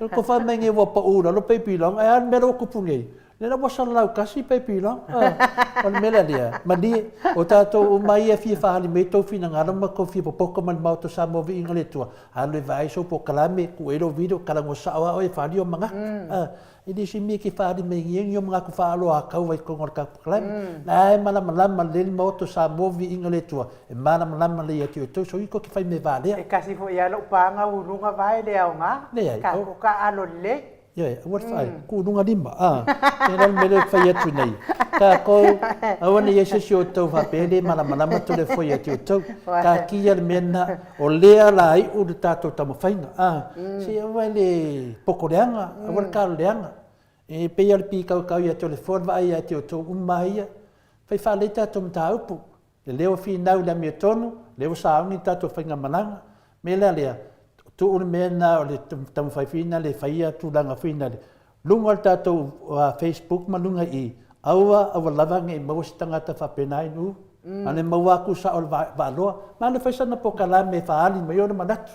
o le fai mai nei ua pau i lalo paipi long, ae a le mea lea ua tupu nei? Lea la ua salalau tasi paipi long. A, o le mea la lea, malie, o tatou uma ia e fia faaali mai tou finagalo ma tou fia popoto ma le Maota o Samoa Viiga le Atua, alu e vaai sou polokalame, tuu ai lou video, talanoa sao lava oe e faaali ou manatu. A, E le o se mea e te faaali mai ai ni o manatu faaaloatau ai i totonu o le tatou polokalame. La e malamalama lelei le Maota o Samoa, viiga le Atua, e malamalama lelei ia te outou, so ia tou te fai mea valea. E kasi foi lava lou paga uluga vae le aoga, Leai, tatou taaalo lelei. Ioe, aua le fai, kuuluga lima, a. Tela le mea lea ou te fai atu nei, tatou, aua ne i i ai se isi o outou faapea e le malamalama Toleafoa ia te outou. Taatia le mea lena, O lea la iu le tatou taumafaiga, a, se aua le poto leaga, aua le talo leaga. E pei lava o le pikaukau ia Toleafoa le vaai ia te outou uma lava ia. Fai faalelei tatou mataupu, le leo e finau i le amiotonu, lea ua sauni le tatou faigamalaga. O le mea la lea, tuu le mea lena o le taumafai foi lena e faia tulaga foi lena, luga o le tatou Facebook ma luga i i, aua aua lava ne i maua se tagata faapena i nuu, a le maua atu sao o le vaaloa, ma le fai sana polokalame e faaali mai ona manatu.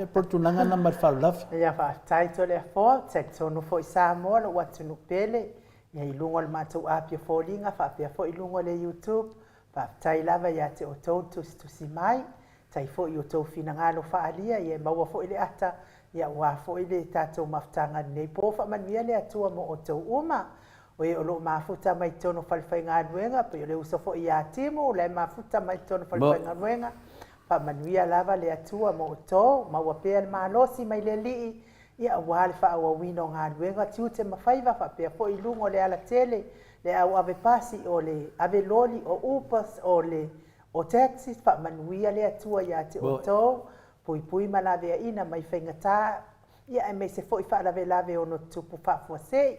Ia po o le tulaga lena ma le faaaloalo lava. Ia faafetai Toleafoa, ou te talitonu foi Samoa lou atunuu pele, ia i luga o le matou api o foliga faapea foi i luga o le YouTube, faafetai lava ia te outou le tusitusi mai, Tai foi i outou finagalo faaalia, ia e maua foi le ata, ia aua foi le tatou mafutaga i lenei po. Faamanuia le Atua mo outou uma. O e o lo o mafuta mai totonu o falefaigaluega, pei o le uso foi ia Timu, la e mafuta mai totonu o falefaigaluega. Faamanuia lava le Atua mo outou, maua pea le malosi mai le Alii, ia aua le faaauauina o galuega, tiute ma faiva, faapea foi i luga o le alatele, le au ave pasi, o le ave loli, o Ubers, o le O taxis, faamanuia le Atua ia te outou, puipui ma laveaiina mai faigata, ia aemaise foi faalavelave ono tutupu faafuasei.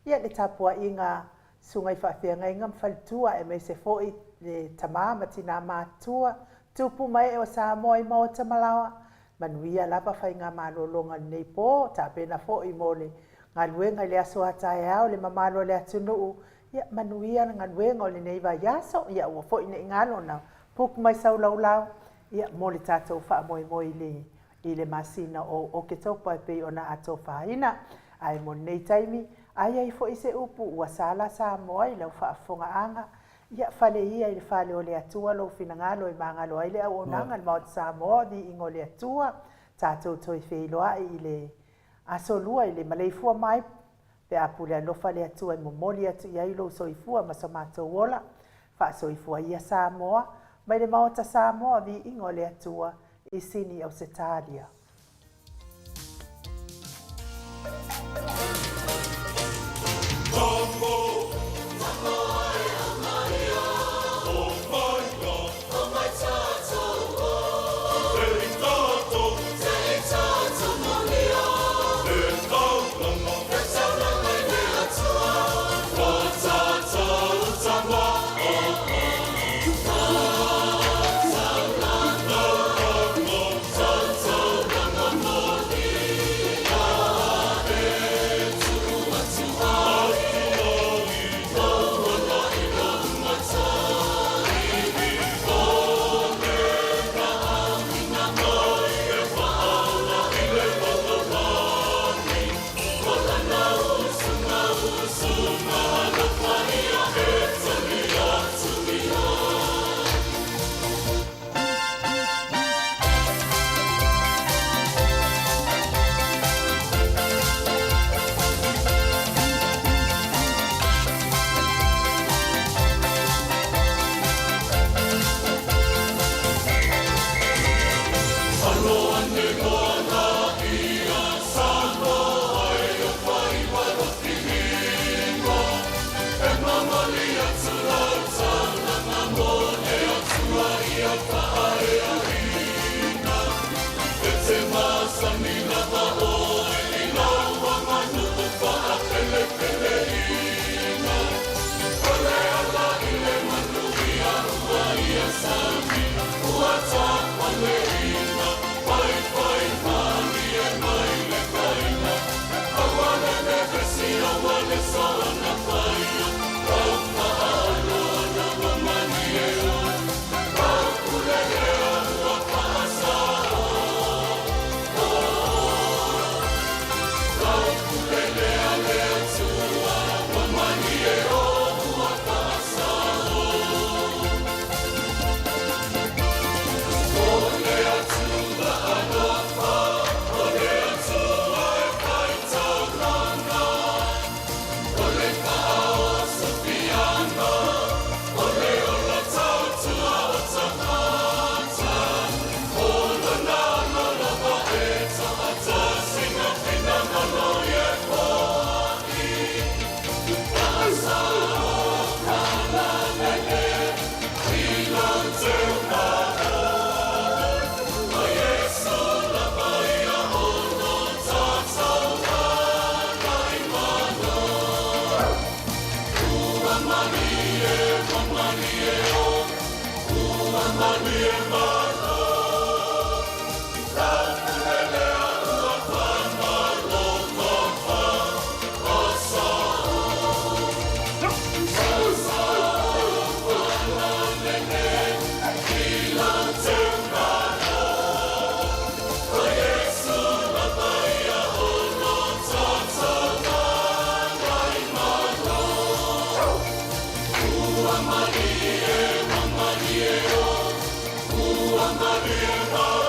Ia le tapuaiga a Susuga i Faafeagaiga ma Faletua aemaise foi le tama ma tina matutua, tupu ma ee o Samoa i maota ma laoa, Manuia lava faigamalologa i lenei po, tapena foi mo le galuega i le aso a taeao le mamalu o le atunuu, ia manuia le galuega o lenei vaiaso, ia aua foi ne i galo ona book mai sau laulau, ia mo le tatou faamoemoe i le i le masina o Oketopa e pei ona atofaina. Ae mo lenei taimi, a i ai foi se upu ua sala Samoa i lau faafofogaaga, Ia fale ia i le fale o le Atua lou finagalo e magalo ai le auaunaga i le Maota Samoa, viiga o le Atua, tatou toe feiloai i le Aso Lua i le maleifua mai, pe a pule alofa le Atua e momoli atu i ai lou soifua ma so matou ola. Faasoifua ia Samoa, mai le Maota Samoa, viiga o le Atua, i Sini Ausetalia. Ua malie, ua malie o, ua malie.